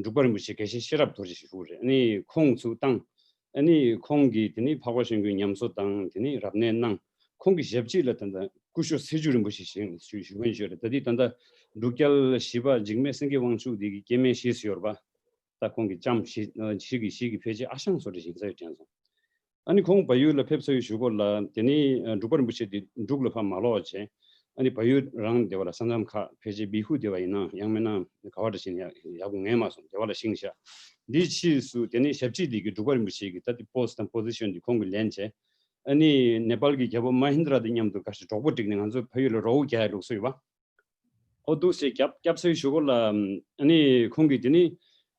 འབྲུག་པ་རིན་པོ་ཆེ་དགེ་བཤེས་ཤེས་རབ་རྡོ་རྗེ་ཞེས་ཞུ་བ་རེད། ཨ་ནི་ཁོང་ཚུར་བཏང་། ཨ་ནི་ཁོང་གིས་དེ་ནི་འཕགས་པ་ཤིང་ཀུན་ཉམས་གསོ་དང་། དེ་ནི་རབ་གནས་གནང་། ཁོང་གི་ཞབས་ཕྱི་ལ་ད་ལྟ་སྐུ་ཞབས་ཚེ་མཆོག་རིན་པོ་ཆེ་ཞེས་ཞུ་ཞུ་མཁན་ཞིག་ཡོད་རེད། ད་འདི་ད་ལྟ་འབྲུག་རྒྱལ་བཞི་པ་འཇིགས་མེད་སེང་གེ་དབང་ཕྱུག་འདི་གི་སྐྱེ་དམན་བཞེས་སུ་ཡོད་རེད་པ། ད་ཁོང་གི་ལྕམ་ཞིག་ཞིག་གི་ཞིག་གི་ཕལ་ཆེར་ཨ་ཞང་བཟོ་འདྲ་ཞིག་ཡིན་ས་ཡོད་དྲན་སོང་། ཨ་ནི་ཁོང་བལ་ཡུལ་ལ་ཕེབས་ཚར་བའི་གཞུག་གུ་ལ། དེ་ནི་འབྲུག་པ་རིན་པོ་ཆེ་དེ་འབྲུག་ལ་ཕར་མ་ལོག་བྱས། ཨ་ནི་བལ་ཡུལ་རང་སྡེ་བ་ལ་ས་མཚམས་ཁག་ཕལ་ཆེར་བི་ཧུ་སྡེ་བ་ཡིན་ན་ཡང་མིན་ན་ག་བ་འདྲ་ཞིག་ཡག་ཡག་པོ་ངེས་མ་སོང་། སྡེ་བ་ལ་བཞེངས་ཤག་འདིའི་ཕྱིས་སུ་དེ་ནི་ཞབས་ཕྱི་འདི་གི་འབྲུག་པ་རིན་པོ་ཆེ་གི་ད་དེ་པོ་སི་ཊི་དང་པོ་ཟི་ཤན་འདི་ཁོང་གིས་ལེན་བྱས། ཨ་ནི་ནེ་པཱལ་གྱི་རྒྱལ་པོ་མ་ཧིན་དྲ་དང་མཉམ་དུ་ག་ཞིག་གྲོགས་པོ་བསྒྲིགས་ནས་ང་ཚོ་བལ་ཡུལ་ལ་རོགས་རྒྱག་ཡ་ལུགས་སྲོལ་ཡོད་པ། ཨོ་འདུག་སེ་རྒྱབ་རྒྱབ་སའི་གཞུག་གུ་ལ། ཨ་ནི་ཁོང་གིས་དེ་ནི་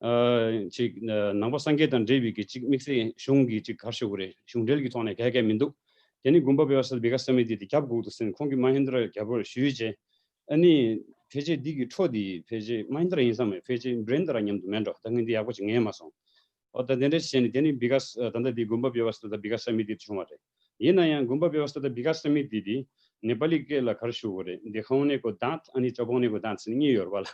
ཨ་ཅིག་ཨ་ནང་པ་སངས་རྒྱས་དང་འབྲེལ་བའི་གི་ཅིག་དམིགས་བསལ་གཞུང་གི་ཅིག་ག་རེ་ཞུ་དགོས་རེད། གཞུང་འབྲེལ་གྱི་ཐོག་ནས་ག་ག་མི་འདུག་དེ་ནི་གུམ་པ་བི་བ་སྟ་བི་ཀ་ས་མི་ཏི་དེ་རྒྱབ་དགོས་འདུག་ཟེར་ནས་ཁོང་གིས་མ་ཧིན་དྲ་རྒྱལ་པོར་ཞུས་རྗེས། ཨ་ནི་ཕལ་ཆེར་འདི་གི་འཕྲོ་འདི་ཕལ་ཆེར་མ་ཧིན་དྲ་ཡིན་ས་མེད། ཕལ་ཆེར་བི་རེན་དྲ་མཉམ་དུ་མེད་འགྲོ། ད་ངས་འདི་ཡག་པོ་ཅིག་ངེས་མ་སོང་། ཨོ་ད་དེ་འདྲ་བྱས་ནས་དེ་ནི་བི་ཀ་ས་ད་ལྟ་འདི་གུམ་པ་བི་བ་སྟ་ད་བི་ཀ་ས་མི་ཏི་དེ་བྱུང་བ་རེད། ཡིན་ན་ཡང་གུམ་པ་བི་བ་སྟ་ད་བི་ཀ་ས་མི་ཏི་དེ་ནེ་པ་ལི་སྐད་ལ་ག་རེ་ཞུ་དགོས་རེད། འདི་ཧའོ་ནེ་གོ་དཱན་ཨ་ནི་ཅོ་བོང་ནེ་གོ་དཱན་ཟེར་ནས་གཉིས་ཡོད་རེད་པ་ལ།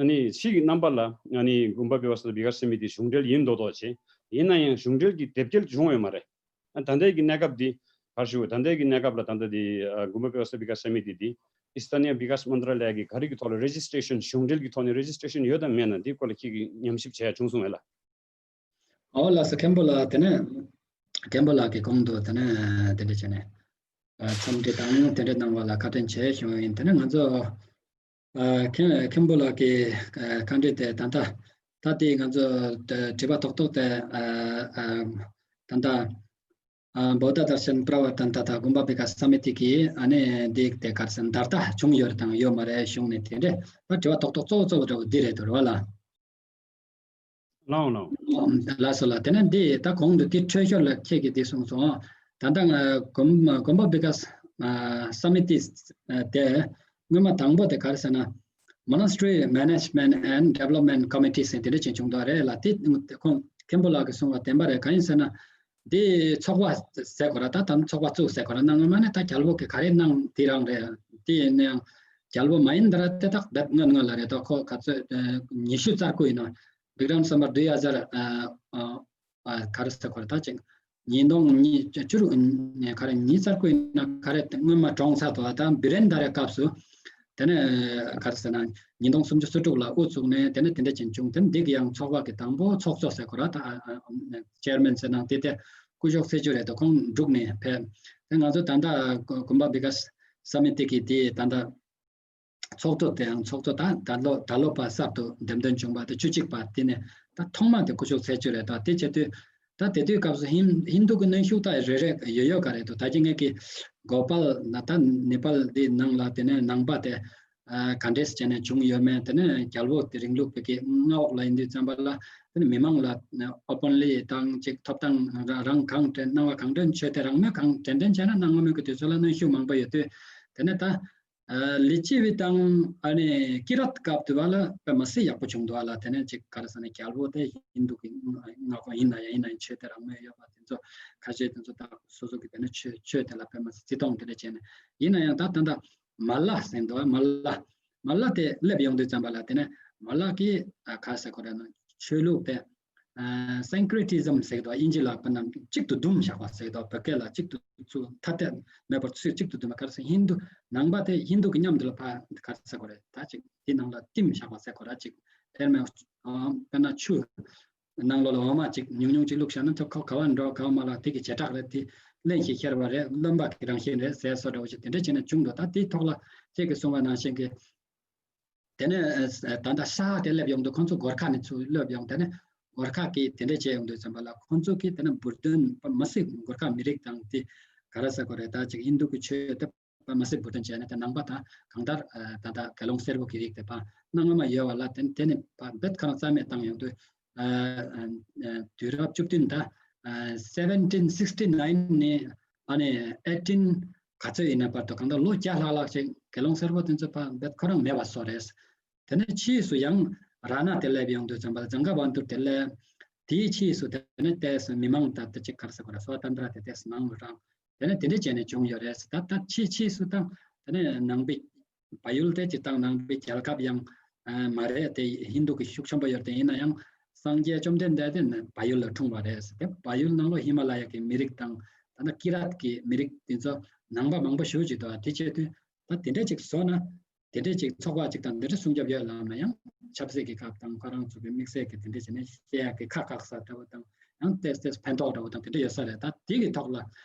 ཨ་ནི་ཕྱིས་ཀྱི་རྣམ་པ་ལ་ཨ་ནི་གུམ་པ་བི་བ་སྟ་ད་བི་ཀ་ས་མི་ཏི་གཞུང་འབྲེལ་ཡིན་མདོག་མདོག་བྱས། ཡིན་ན་ཡང་གཞུང་འབྲེལ་གྱི་དེབ་སྐྱེལ་བྱུང་ཡོད་མ་རེད། ཨ་ད་ལྟའི་གི་གནས་སྐབས་འདི་ག་རེ་ཞུ། ད་ལྟའི་གི་གནས་སྐབས་ལ་ད་ལྟ་འདི་ཨ་གུམ་པ་བི་བ་སྟ་བི་ཀ་ས་མི་ཏི་འདི་ཨི་སྟ་ནི་ཡ་བི་ཀ་ས་མན་ཏྲ་ལ་ཡ་གི་ག་རེ་གི་ཐོག་ལ་རེ་ཇི་སི་ཊེ་ཤན། གཞུང་འབྲེལ་གྱི་ཐོག་ནས་རེ་ཇི་སི་ཊེ་ཤན་ཡོད་དམ་མེད་ན་འདི་སྐོར་ལ་ཁྱེད་ཀྱིས་ཉམས་ཞིབ་བྱས་ཡ་བྱུང་སོང་ངས་ལ། ཨོ་ལགས་སོ། མཁན་པོ་ལགས། དེ་ནས་མཁན་པོ་ལགས་ཀྱི་གོང་དུ་དེ་ནས་དེ་འདྲ་བྱས་ནས་ཨ་འཚམས་འདྲི་དང་དེ་འདྲ་གནང་བ་ལ་ཁ་ཏོན་ཆེ་ཞུ་ཡིན། དེ་ནས་ང་ཚོ་ཨ་མཁན་མཁན་པོ་ལགས་ཀྱི་ཨ་བཀའ་འདྲི་དེ་ད་ལྟ་ད་ལྟའི་ང་ཚོ་དྲི་བ་ཏོག་ཏོག་དེ་ཨ་ཨ་ད་ལྟ་ཨ་བོ་དྷ་དར་ཤན་པྲ་བར་ཏན་ཏ་དང་གུམ་པ་བི་ཀ་ས་མི་ཏི་གི་ཨ་ནི་འདི་དེ་ག་རེ་ཟེར་ན་བརྡ་རྟགས་བྱུང་ཡོད་རེད་དང་ཡོད་མ་རེད་གཞུང་ནས་དེ་འདྲ་ད་དྲི་བ་ཏོག་ཏོག་གཙོ་བོ་གཙོ་བོ་འདྲ་བོ་འདི་རེད་འདུག་རེད་བ་ལ། ལགས་ལགས། ལགས་སོ་ལགས། དེ་ནས་འདི་ད་གོང་དུ་འདི་འཕྲོས་ཞོར་ལ་ཁྱེད་ཀྱིས་འདི་གསུངས་སོང་། ད་ལྟ་ང་གོམ་གོམ་པ་བི་ཀ་ས་ཨ་ས་མི་ཏི་ཨ་དེ་སྔོན་མ་དང་པོ་དེ་ག་རེ་ཟེར་ན། Monastery Management and Development Committee ཟེར་དེ་འདྲ་ཅིག་བྱུང་འདུག་རེད་ལ། དེ་ཁོང་མཁན་པོ་ལགས་ཀྱིས་གསུངས་པ་བདེན་པ་རེད། གང་ཡིན་ཟེར་ན། འདི་ཚོགས་པ་ཟེར་དགོས་ར། ད་དམ་ཚོགས་པ་བཙུགས་ཟེར་དགོས་ར། གནང་སྔོན་མ་ནས་ད་རྒྱལ་པོ་གིས་ག་རེ་གནང་དེ་རང་རེད། དེ་ཡིན་ན་ཡང་རྒྱལ་པོ་མ་ཡིན་དར་དེ་དག་དེབ་སྔོན་སྔོན་ལ་རེད། ད་ཁོ་ག་ཚོད་ཉི་ཤུ་རྩ་དགུ་ཡིན་ན། བི་ཀྲམ་སམ་བཏ་དུས་ཧ་ཟར་ཨ་ཨ་ག་རེ་ཟེར་དགོས་རེད། ད་ཅིག་ཉིས་སྟོང་ཉི་བཅུ་རུ་ག་རེ་ཉི་ཤུ་རྩ་དགུ་ཡིན་ན་ག་རེ་སྔོན་མ་གྲོངས་ཚར་འདུག་ད་བི་རེན་དར་རའི་སྐབས་སུ། དེ་ནས་ག་རེ་ཟེར་ན་ཉིས་སྟོང་སུམ་ཅུ་སོ་དྲུག་ལ་དབུ་བཙུགས་ནས་དེ་ནས་དེ་འདྲ་ཅིག་བྱུང་། དེ་ནས་འདི་གི་ཡང་ཚོགས་པ་གི་དང་པོ་ཚོགས་གཙོ་ཟེར་དགོས་ར། ད་ཨ་ཨ་ཅེར་མེན་ཟེར་ནང་དེ་དེ་སྐུ་ཞབས་ཚེ་མཆོག་རེད་དོ། ཁོང་འབྲུག་ནས་ཕེབས། དེ་ང་ཚོ་ད་ལྟ་གུམ་པ་བི་ཀ་ས་མི་ཏི་གི་དེ་ད་ལྟ་ཚོགས་གཙོ་དེའང་ཚོགས་གཙོ་ད་ད་ལོ་ད་ལོ་པ་གསར་དུ་འདེམས་ཐོན་བྱུང་བ་དེ་བཅུ་གཅིག་པ་དེ་ནས་ད་ཐོག་མ་དེ་སྐུ་ཞབས་ཚེ་མཆོག་རེད་དོ། དེ་བྱེད་དུས་ད་དེ་དུས་སྐབས་སུ་ཧིན་ཧིན་དུ་གི་གནོན་ཤུགས་ད་རེ་རེ་ཡོད་ཡོད་ག་རེད་དོ། ད་ཅི་ངས་ཀྱི་གོ་པལ་ན་ད་ནེ་པཱལ་དེ་ནང་ལ་དེ་ནས་ནང་པ་དེ་ཨ་ག་འདྲས་བྱས་ནས་བྱུང་ཡོད་མེད། དེ་ནས་རྒྱལ་པོ་དེ་རིང་ལུགས་བོད་ཀྱི་མངའ་འོག་ལ་ཡིན་དུས་ཙམ་པ་ལ་དེ་ནས་མི་མང་ལ་ཨོ་པན་ལི་དང་ཅིག་ཐོབ་ཐང་རང་རང་གང་དྲན་སྣང་བ་གང་དྲན་ཆོས་དད་རང་མོས་གང་དྲན་དྲན་བྱས་ན་གནང་མི་གི་དུས་ཚོད་ལ་གནོན་ཤུགས་མང་པོ་ཡོད་དུས། དེ་ནས་ད་ཨ་ལི་ཅི་བི་དང་ཨ་ནི་ཀི་རད་སྐབས་དུས་བ་ལ་དཔེ་མ་སྲིད་ཡག་པོ་བྱུང་འདུག་བ་ལ། དེ་ནས་ཅིག་ག་རེ་ཟེར་ན་རྒྱལ་པོ་དེ་ཧིན་དུ་གི་མངའ་ཁོངས་ཡིན་ན་ཡང་ཡིན་ན་ཡང་ཆོས་དད་རང་མོས་ཡོད་པ་དེ་ཚོ་ཁ་ཤས་དེ་ཚོ་ད་སོ་སོ་གི་དེ་ནས་ཆོས་ཆོས་དེ་ལ་དཔེ་མ་སྲིད་བརྩི་མཐོང་དེ་འདྲ་བྱས་ནས། ཡིན་ན་ཡང་ད་ད་ལྟ་མ་ལ་ཟེར་འདུག་བ། མ་ལ་མ་ལ་དེ་སླེབས་ཡོང་དུས་ཙམ་པ་ལ་དེ་ནས་མ་ལ་གི་ཨ་ག་རེ་ཟེར་དགོས་རེད་ན་ཆོས་ལུགས་དེ། ཨ་སན་ཀྲི་ཏི་ཛམ་ཟེར་གི་འདུག་ཨིན་ཇི་ལ་དཔེར་ན་གཅིག་ཏུ་བསྡུམས་བཞག་པ་ཟེར་གི་འདུག་བོད་སྐད་ལ་གཅིག་ཏུ་ཚུར་ཐ་དད་མེད་པར་ཚུར་གཅིག་ཏུ་བསྡུམས་པ། ག་རེ་ཟེར། ཧིན་དུ་ནང་པ་དེ་ཧིན་དུ་གི་མཉམ་དུ་ལ་ཕར་ག་རེ་ཟེར་དགོས་རེད། ད་ཅིག་དེ་ནང་ལ་བསྟིམས་བཞག་པ་ཟེར་དགོས་རེད། ཅིག་དཔེར་ན་ཨ་དཔེར་ན་ཆུ་ནང་ལོགས་ལ་འོ་མ་ཅིག་ཉུང་ཉུང་ཅིག་བླུགས་བཞག་ན་ད་ཁོ་ག་བ་འགྲོ་ག་བ་མ་ལ་དེ་གི་བྱེ་བྲག་རེད། དེ་རླན་ཞིང་གཤེར་བ་རེད། རློན་པ་གི་རང་བཞིན་རེད་ཟེར་སོགས་འདྲ་བོ་ཞིག་དེ་འདྲ་བྱས་ནས་བྱུང་འདུག་ད་དེའི་ཐོག་ལ་ཁྱེད་ཀྱིས་གསུངས་པ་ནང་བཞིན་གྱི། དེ་ནས་ཨ་ད་ལྟ་ཤ་དེ་སླེབས་ཡོང་དུས་ཁོང་ཚོ་གོར་ཁ་ནས་ཚུར་སླེབས་ཡོང་། དེ་ནས་གོར་ཁ་གིས་དེ་འདྲ་བྱས་ཡོང་དུས་ཙམ་པ་ལ་ཁོང་ཚོ་གིས་དེ་ནས་འབུར་དོན་མ་སྲིད་གོར་ཁ་མི་རིགས་དང་དེ་ག་རེ་ཟེར་དགོས་རེད། ད་ཅིག་ཧིན་དུ་གི་ཆོས་དེ་ པ་མ་སེ་བུ་ཏན་བྱས་ནས་དེ་ནང་པ་དང་གང་ལྟར་ད་ལྟ་དགེ་སློང་སེར་པོ་གི་རིགས་དེ་པ་གནའ་སྔ་མ་ཡོད་བ་ལ་དེ་དེ་ནི་པ་རྦད་ཁ་རང་རྩ་མེད་བཏང་ཡོང་དུས། དུས་རབས་བཅུ་བདུན་ད་seventeen sixty nine ནས་ཨ་ནི་eighteen ག་ཚོད་ཡིན་ན་བར་དུ་གང་ལྟར་ལོ་བརྒྱ་ལྷག་ལྷག་ཅིག་དགེ་སློང་སེར་པོ་དེ་ཚོ་པ་རྦད་ཁོ་རང་མེད་པ་བཟོ་རེད། དེ་ནས་ཕྱིས་སུ་ཡང་ར་ན་དེ་སླེབས་ཡོང་དུས་ཙམ་པ་ལ་ཛང་ག་བན་དུར་དེ་སླེབས། དེའི་ཕྱིས་སུ་དེ་ནས་ཏེས་མི་མང་དང་དེ་ཅིག་གར་ས་གོ་ར་སོ་ཏན་ཏྲ་དེ་ཏེས་མང་རང་དེ་ནས་དེ་འདྲ་བྱས་ནས་བྱུང་ཡོད་རེད། ད་ད་ཕྱིས་ཕྱིས་སུ་དང་དེ་ནས་ནང་པའི་བལ་ཡུལ་དེ་ཅིག་དང་ནང་པའི་རྒྱལ་ཁབ་ཡང་མ་རེད་དེ་ཧིན་དུ་གི་ཤུགས་ཆེན་པོ་ཡོད་དེ་ཡིན་ན་ཡང་སངས་རྒྱས་བཅོམ་ལྡན་འདས་དེ་བལ་ཡུལ་ལ་འཁྲུངས་པ་རེད། དེ་བལ་ཡུལ་ནང་ལོ་ཧི་མ་ལ་ཡ་གི་མི་རིགས་དང་ད་ལྟ་ཀི་རཱཏ་གི་མི་རིགས་དེ་ཚོ་ནང་པ་མང་པོ་ཞེ་ཅིག་འདུག་དེ་བྱས་དུས་ད་དེ་འདྲ་ཅིག་བཟོ་ན། དེ་འདྲས་ཅིག་ཚོགས་པ་ཅིག་དང་དེ་འདྲས་སྲུང་སྐྱོབ་ཡོད་ལབ་ན་ཡང་ཆབ་སྲིད་ཀྱི་སྐབས་དང་ཁོ་རང་ཚོ་གི་དམིགས་བསལ་གྱི་དེ་འདྲས་བྱས་ནས་བཤད་ཡག་གི་ཁ་བཀག་ས་འདྲ་བོ་དང་ཡང་ཏེས་ཏེས་ཕན་ཐོགས་འདྲ་བོ་དང་དེ་འདྲས་ཡོད་ས་རེད། ད་དེ་གི་ཐོག་ལ་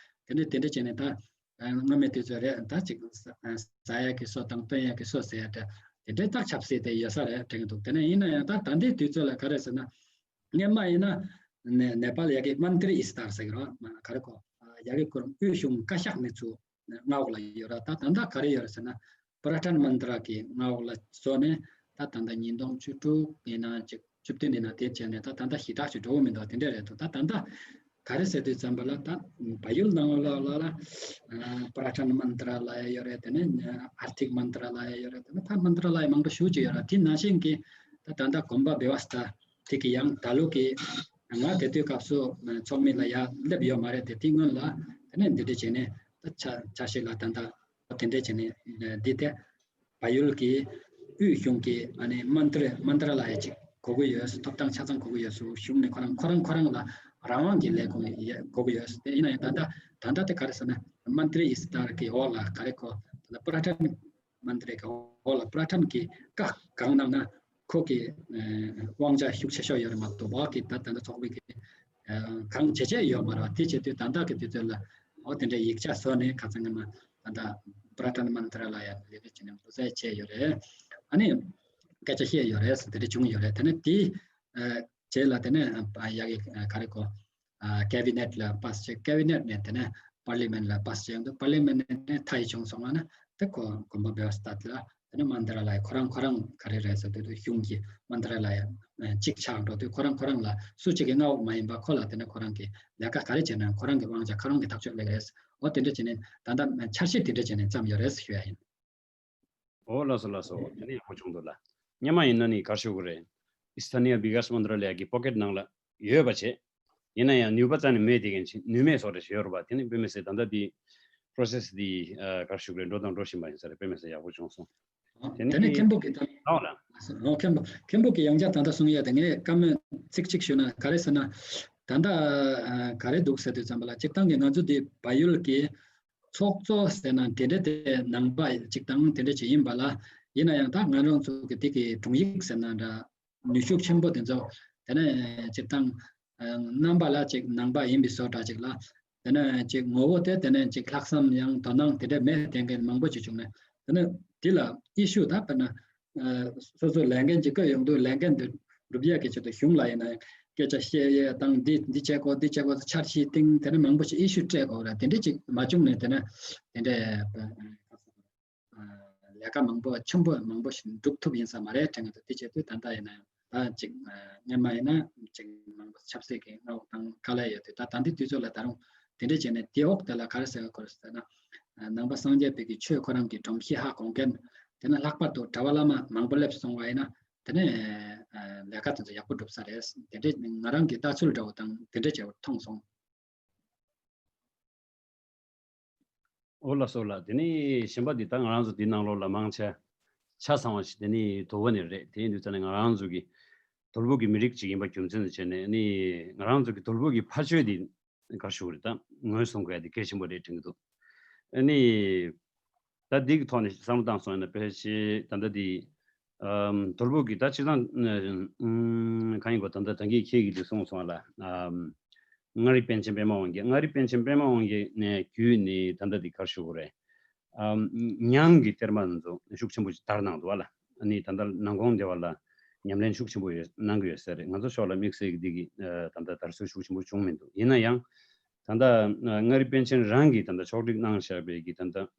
དེ་འདྲས་དེ་འདྲས་བྱས་ནས་ད་སྔ་མའི་དུས་ཚོད་རེད། ད་ཅིག་ཟ་ཡག་གི་སོ་དང་སྟོན་ཡག་གི་སོ་ཟེར་ཡག་དེ་འདྲས་ད་ཆབ་སྲིད་དེ་ཡོད་ས་རེད་དྲན་གྱི་འདུག་དེ་ནས་ཡིན་ན་ཡང་ད་ད་ལྟའི་དུས་ཚོད་ལ་ག་རེ་ཟེར་ན་སྔོན་མ་ཡིན་ན་ནེ་པཱལ་ཡ་གི་མན་ཏྲི་ཨི་སི་ཏར་ཟེར་གི་རོ་ག་རེ་གོ་ཡ་གི་སྐོར་དབུས་གཞུང་བཀའ་ཤག་ནས་ཚུར། མངའ་འོག་ལ་ཡོད་ར། ད་ད་ལྟ་ག་རེ་ཡོད་རེད་ཟེར་ན་པྲ་ཊན་མན་ཏྲ་གི་མངའ་འོག་ལ་བཟོས་ནས་ད་ད་ལྟ་ཉིས་སྟོང་བཅུ་དྲུག་ཡིན་ན་ཅིག་བཅུ་བདུན་ཡིན་ན་དེ་བྱས་ནས་ད་ད་ལྟ་ཞེ་དྲག་ཅིག་འགྲོ་གི་མི་འདུག་དེ་འདྲ་རེད་འདུག་ད་ད་ལྟ་ག་རེ་ཟེར་དུས་ཙམ་པ་ལ་ད་བལ་ཡུལ་ནང་ལོགས་ལ་ལ་པྲ་ཊན་མན་ཏྲ་ལབ་ཡ་ཡོད་རེད། དེ་ནས་ཨར་ཐིག་མན་ཏྲ་ལབ་ཡ་ཡོད་རེད། དེ་ནས་ད་མན་ཏྲ་ལབ་ཡ་མང་པོ་ཞེ་ཅིག་ཡོད་རེད། དེ་ནང་བཞིན་གྱི་ད་ད་ལྟ་གོམ་པ་བེ་བ་སྟ་དེ་གི་ཡང་ད་ལོ་གི་ང་དེ་དུས་སྐབས་སུ་ཚོགས་མི་ལ་ཡ་སླེབས་ཡོད་མ་རེད་དེ། དེ་སྔོན་ལ་དེ་ནས་འདི་འདྲ་བྱས་ནས་ད་ཆ་ཆ་ཤས་ལ་ད་ལྟ་དེ་འདྲ་བྱས་ནས་འདི་དེ་བལ་ཡུལ་གྱི་དབུས་གཞུང་གི་ཨ་ནི་མན་ཏྲ་མན་ཏྲ་ལབ་ཡ་ཅིག་དགོས་ཀྱི་ཡོད། ཐོབ་ཐང་ཆ་ཚང་དགོས་ཀྱི་ཡོད་སུ་གཞུང་ནས་ཁོ་རང་ཁོ་རང་ཁོ་རང་ལ་རང་དབང་གི་ལས་ཁུངས་ཡ་དགོས་ཀྱི་ཡོད། དེ་ཡིན་ན་ཡང་ད་ལྟ་ད་ལྟ་དེ་ག་རེ་ཟེར་ན་མན་ཏྲི་ཨི་སི་ཏར་གི་འོག་ལ་ག་རེ་གོ་ད་ལྟ་པྲ་ཊན་མན་ཏྲ་གི་འོག་ལ་པྲ་ཊན་གྱི་བཀའ་གང་གནང་ན་ཁོ་གི་དབང་ཆ་ཤུགས་ཆེ་ཤོས་ཡོད་རེད་མ་གཏོགས་བག་གི་ད་ད་ལྟ་ཚོགས་པའི་གི་གང་བྱེད་ཆེད་ཡོད་མ་རེད་བ། དེ་བྱེད་དུས་ད་ལྟ་གི་དུས་ཚོད་ལ་འོ་དེ་འདྲའི་ཡིག་ཆ་བཟོ་ནས་ཁ་སང་ངས་མ་ད་ལྟ་པྲ་ཊན་མན་ཏྲ་ལ་ཡང་ལས་ཀ་བྱེད་ནས་འདུག་ས་བྱས་ཡོད་རེད། ཨ་ནི་སྐད་ཆ་བཤད་ཡོད་རེད། དེ་འདྲ་བྱུང་ཡོད་རེད། དེ་ནས་དེ་རྗེས་ལ་དེ་ནས་ཡ་གི་ག་རེ་གོ་ཀེ་བི་ནེཊ་ལ་པཱ་སི་བྱས། ཀེ་བི་ནེཊ་ནས་དེ་ནས་པར་ལི་མེན་ལ་པཱ་སི་བྱས་ཡོང་དུས་པར་ལི་མེན་ནས་མཐའ་ཡས་བྱུང་སོང་བ་ན་དེ་ཁོ་གོམ་པ་བེ་བ་སྟ་ལ་དེ་ནས་མན་ཏྲ་ལ་ཡ་ཁོ་རང་ཁོ་རང་ག་རེ་རེད་ཟེར་དུས་དུ་གཞུང་གི་མན་ཏྲ་ལ་ཡ་གཅིག་ཆགས་འགྲོ་དུས་ཁོ་རང་ཁོ་རང་ལ་སུ་གཅིག་གི་མངའ་འོག་མ་ཡིན་པ་ཁོ་ལ་དེ་ནས་ཁོ་རང་གི་ལས་ཀ་ག་རེ་བྱས་ན་ཁོ་རང་གི་དབང་ཆ་ཁོ་རང་གི་ཐག་གཅོད་ལས་རེད། འོ་དེ་འདྲ་བྱས་ནས་ད་ལྟ་འཆར་གཞི་དེ་འདྲ་བྱས་ནས་བརྩམས་ཡོད་རེད་ཞུ་ཡ་ཡིན། འོ་ལགས་སོ་ལགས་སོ། དེ་ནས་ཡག་པོ་བྱུང་འདུག་ལ། སྔོན་མ་ཡིན་ན་ནི་ག་རེ་ཞུ་དགོས་རེད། སི་ཐ་ནི་ཡ་བི་ཀཱས་མན་ཏྲ་ལ་ཡ་གི་པོ་ཀེཊ་ནང་ལ་ཡོད་པ་བྱས། ཡིན་ན་ཡང་ནུས་པ་རྩ་ནས་མེད་དེ་གན་ཅིག་ནུས་མེད་བཟོ་འདྲ་ཞིག་ཡོད་རེད་པ། དེ་ནི་དཔེ་མི་སྲིད་ད་ལྟ་འདི་པྲོ་སེ་སི་འདི་ག་རེ་ཞུ་དགོས་རེད། འགྲོ་དང་འགྲོ་བཞིན་པ་ཡིན་ས་རེད། དཔེ་མི་སྲིད་ཡག་པོ་བྱུང་སོང་། དེ་ནི་དེ་ནི་མཁན་པོ་གི་ད་ཨོ་ལ། ཨོ་མཁན་པོ་མཁན་པོ་གི་ཡང་བསྐྱར་ད་ལྟ་གསུང་ཡ་དེ་ངས་བཀའ་མོལ་ཚིག་གཅིག་ཞུ་ན་ག་རེ་ཟེར་ན། ད་ལྟ་ག་རེ་འདུག་ཟེར་དུས་ཙམ་པ་ལ་སྤྱིར་བཏང་གི་ང་ཚོ་འདི་བལ་ཡུལ་གྱི་ཚོགས་གཙོ་ཟེར་ན་དེ་འདྲ་དེ་ནང་པ་ཅིག་དང་དེ་འདྲ་ཅིག་ཡིན་པ་ལ། ཡིན་ན་ཡང་ད་ང་རང་ཚོ་གི་དེ་གི་དྲུང་ཡིག་ཟེར་ན་འདྲ་ནུས་ཤུགས་ཆེན་པོ་དེ་ཚོ་དེ་ནས་སྤྱིར་བཏང་རྣམ་པ་ལ་ཅིག་ནང་པ་ཡིན་པའི་བཟོ་འདྲ་ཅིག་ལ། དེ་ནས་ཅིག་ངོ་བོ་དེ་དེ་ནས་ཅིག་ལྷག་བསམ་ཡང་དོ་སྣང་དེ་འདྲ་མེད་དེ་འདྲ་མང་པོ་ཅིག་བྱུང་ནས་དེ་ནས་དེ་ལ་ཨི་ཤུ་ད་དཔེར་ན། སོ་སོ་ལས་འགན་ཅིག་བསྐོས་ཡོང་དུས་ལས་འགན་དེ་སྒྲུབ་ཡས་ཀྱི་ཆེད་དུ་གཞུང་ལ་ཡིན་ན་སྐད་ཆ་བཤད་ཡས་དང་འདི་འདི་བྱེད་དགོས་འདི་བྱེད་དགོས་འཆར་གཞི་བཏིང་དེ་ནས་མང་པོ་ཞིག་ཨི་ཤུ་སྤྲད་དགོས་རེད། དེ་འདྲ་ཅིག་མ་བྱུང་ནས་དེ་ནས་དེ་འདྲའི་ལས་ཀ་མང་པོ་ཆེན་པོ་མང་པོ་ཞིག་འགྲུབ་ཐུབ་ཡིན་ས་མ་རེད་དྲན་གྱི་འདུག་དེ་བྱེད་དུས་ད་ལྟ་ཡིན་ན་ཡང་ད་ཅིག་སྔོན་མ་ཡིན་ན་ཅིག་མང་པོ་ཆབ་སྲིད་ཀྱི་མངའ་འོག་དང་དཀའ་ལས་ཡོད་དུས་ད་ད་འདི་དུས་ཚོད་ལ་ད་རུང་དེ་འདྲ་བྱས་ནས་དེ་འོག་དེ་ལ་ག་རེ་ཟེར་དགོས་རེད་ཟེར་ན། ནང་པ་སངས་རྒྱས་པའི་གི་ཆོས་ཁོ་རང་གི་སྒྲོམ་གཞི་ཧ་གོ་མཁན། དེ་ནས་ལྷག་པར་དུ་གྲྭ་པ་བླ་མ་མང་པོ་སླེབས་སོང་བ་ཡིན་ན། དེ་ནས་ལས་ཀ་དེ་ཚོ་ཡག་པོ་འགྲུབ་ས་རེད། དེ་འདྲས་ང་རང་གི་ལྟ་ཚུལ་འདྲ་བོ་དང་དེ་འདྲས་བྱས་པ་མཐོང་སོང་། ཨོ་ལགས་སོ་ལགས། དེ་ནས་གཞན་པ་འདི་ད་ང་རང་ཚོ་འདི་ནང་ལོགས་ལ་མང་ཆེ་ཆ་ཚང་བ་ཞིག་དེ་ནས་དོ་བོ་ནས་རེད། དེ་ཡིན་དུས་ཙང་ནས་ང་རང་ཚོ་གི་དོལ་པོ་གི་མི་རིགས་ཅིག་ཡིན་པ་རྒྱུ་མཚན་དུ་བྱས་ནས་ནི་ང་རང་ཚོ་གི་དོལ་པོ་གི་ཕ་ཆོས་འདི་ག་རེ་ཞུ་དགོས་རེད། ད་ངོས་བཟུང་དགོས་ཡ་དེ་གལ་ཆེན་པོ་རེད་དྲན་གྱི་འདུག་ཨ་ནི་ད་འདི་གི་ཐོག་ནས་བསམ་བློ་བཏང་སོང་ཡིན་ན་ཕལ་ཆེར་ད་ལྟ་འདི་ཨམ་དོལ་པོ་གི་ད་སྤྱིར་བཏང་ཨམ་གང་ཡིན་གོ་ད་ལྟ་ད་གིན་ཁྱེད་ཀྱིས་འདི་གསུངས་སོང་ལ། ཨམ་མངའ་རིས་པཎ་ཆེན་པདྨ་དབང་རྒྱལ། མངའ་རིས་པཎ་ཆེན་པདྨ་དབང་རྒྱལ་ནས་བརྒྱུད་ནས་ད་ལྟ་འདི་ག་རེ་ཞུ་དགོས་རེད། ཨམ་ཉང་གི་གཏེར་མ་ཚོ་ཤུགས་ཆེན་པོ་ཞིག་དར་གནང་འདུག་བ་ལ། ཨ་ནི་ད་ལྟ་ནང་ཁོངས་སྡེ་བ་ལ་ཉམས་ལེན་ཤུགས་ཆེན་པོ་ཡོད་གནང་གི་ཡོད་ས་རེད། ང་ཚོ་ཕྱོགས་ལ་དམིགས་བསལ་གྱི་འདི་གི་ཨ་ད་ལྟ་དར་སྲོལ་ཤུགས་ཆེན་པོ་བྱུང་མི་འདུག་ཡིན་ན་ཡང་ད་ལྟ་ཨ་མངའ་རིས་པཎ་ཆེན་རང་གིས་ད་ལྟ་ཕྱོགས་སྒྲིག་གནང་བཞག་པའི་གི་ད་ལྟ་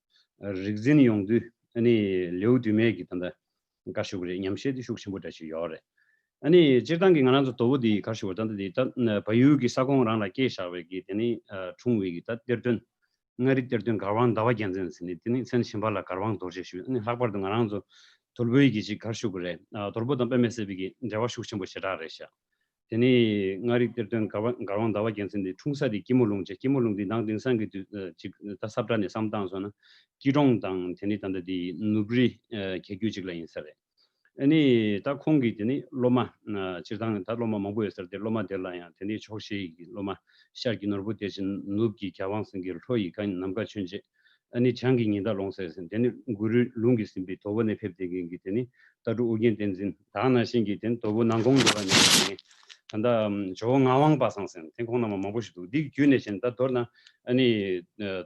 རིག་འཛིན་ཡོང་དུས་ཨ་ནི་ལེའུ་བདུན་མའི་གི་ད་ལྟ་ག་ཞུ་གི་རེད། ཉམས་བཞེས་དེ་ཤུགས་ཆེན་པོ་འདྲ་ཞིག་ཡོད་རེད། ཨ་ནི་སྤྱིར་བཏང་གི་ང་རང་ཚོ་དོལ་པོ་འདི་ག་ཞུ་བ་ད་ལྟ་འདི་ད་བལ་ཡུལ་གྱི་ས་ཁོངས་རང་ལ་སྐྱེས་བཞག་པའི་གི་དེ་ནི་འཁྲུངས་པའི་གི་ད་གཏེར་སྟོན། མངའ་རིས་གཏེར་སྟོན་གར་དབང་ཟླ་བ་རྒྱལ་མཚན་ཟེར་ནས་དེ་ནི་མཚན་གཞན་པ་ལ་གར་དབང་རྡོ་རྗེ་ཞུ། ཨ་ནི་ལྷག་པར་དུ་ང་རང་ཚོ་དོལ་པོའི་གི་ཅིག་ག་རེ་ཞུ་དགོས་རེད། ཨ་དོལ་པོ་དང་དཔེ་མི་སྲིད་པའི་གི་འབྲེལ་བ་ཤུགས་ཆེན་པོ་ཞེ་དྲག་རེད་ཤག་དེ་ནི་མངའ་རིས་གཏེར་སྟོན་གར་དབང་གར་དབང་ཟླ་བ་རྒྱལ་མཚན་དེ་འཁྲུངས་ས་དེ་སྐྱི་མོ་ལུང་བྱས། སྐྱི་མོ་ལུང་དེ་ནང་དེང་སང་གི་དུས་ཨ་ཅིག་ད་ས་བཀྲ་ནས་བསམ་བཏང་སོང་ན་སྐྱིད་གྲོང་དང་དེ་ནི་ད་ལྟ་དེ་ནུབ་རི་ཨ་གྱ་གྱུ་ཅིག་ལ་ཡིན་ས་རེད། ཨ་ནི་ད་ཁོང་གིས་དེ་ནི་སློབ་མ་ཨ་སྤྱིར་བཏང་ད་སློབ་མ་མང་པོ་ཡོད་ས་རེད་དེ། སློབ་མ་དེ་ལ་ཡང་དེ་ནི་ཕྱོགས་བཞིའི་གི་སློབ་མ། ཤར་གྱི་ནོར་བུ་བདེ་ཆེན། ནུབ་ཀྱི་རྒྱལ་དབང་སེང་གེ། ལྷོ་ཡི་གངས་ནམ་མཁའ་ཆོས་འབྱེད། ཨ་ནི་བྱང་གི་ཉི་ཟླ་ལོངས་སྤྱོད་ཟེར། དེ་ནི་གུ་རུའི་ལུང་གིས་ཟིན་པའི་དོལ་པོ་ནས་ཕེབས་བསྡད་མཁན་གྱི་དེ་ནི་ལྟ་གྲུབ་ཨོ་རྒྱན་བསྟན་འཛིན། ད་ག་ནང་བཞིན་གྱི་དེ་ནི་དོལ་པོ་ནང་ཁོངས་འདི་བ་ནས་ད་ལྟ་ཇོ་བོ་ངག་དབང་པ་སངས་ཟེར་དེ་ཁོང་རྣམ་པ་མང་པོ་ཞིག་འདུག་འདི་གི་བརྒྱུད་ནས་བྱས་ནས་ད་མདོར་ན་ཨ་ནི་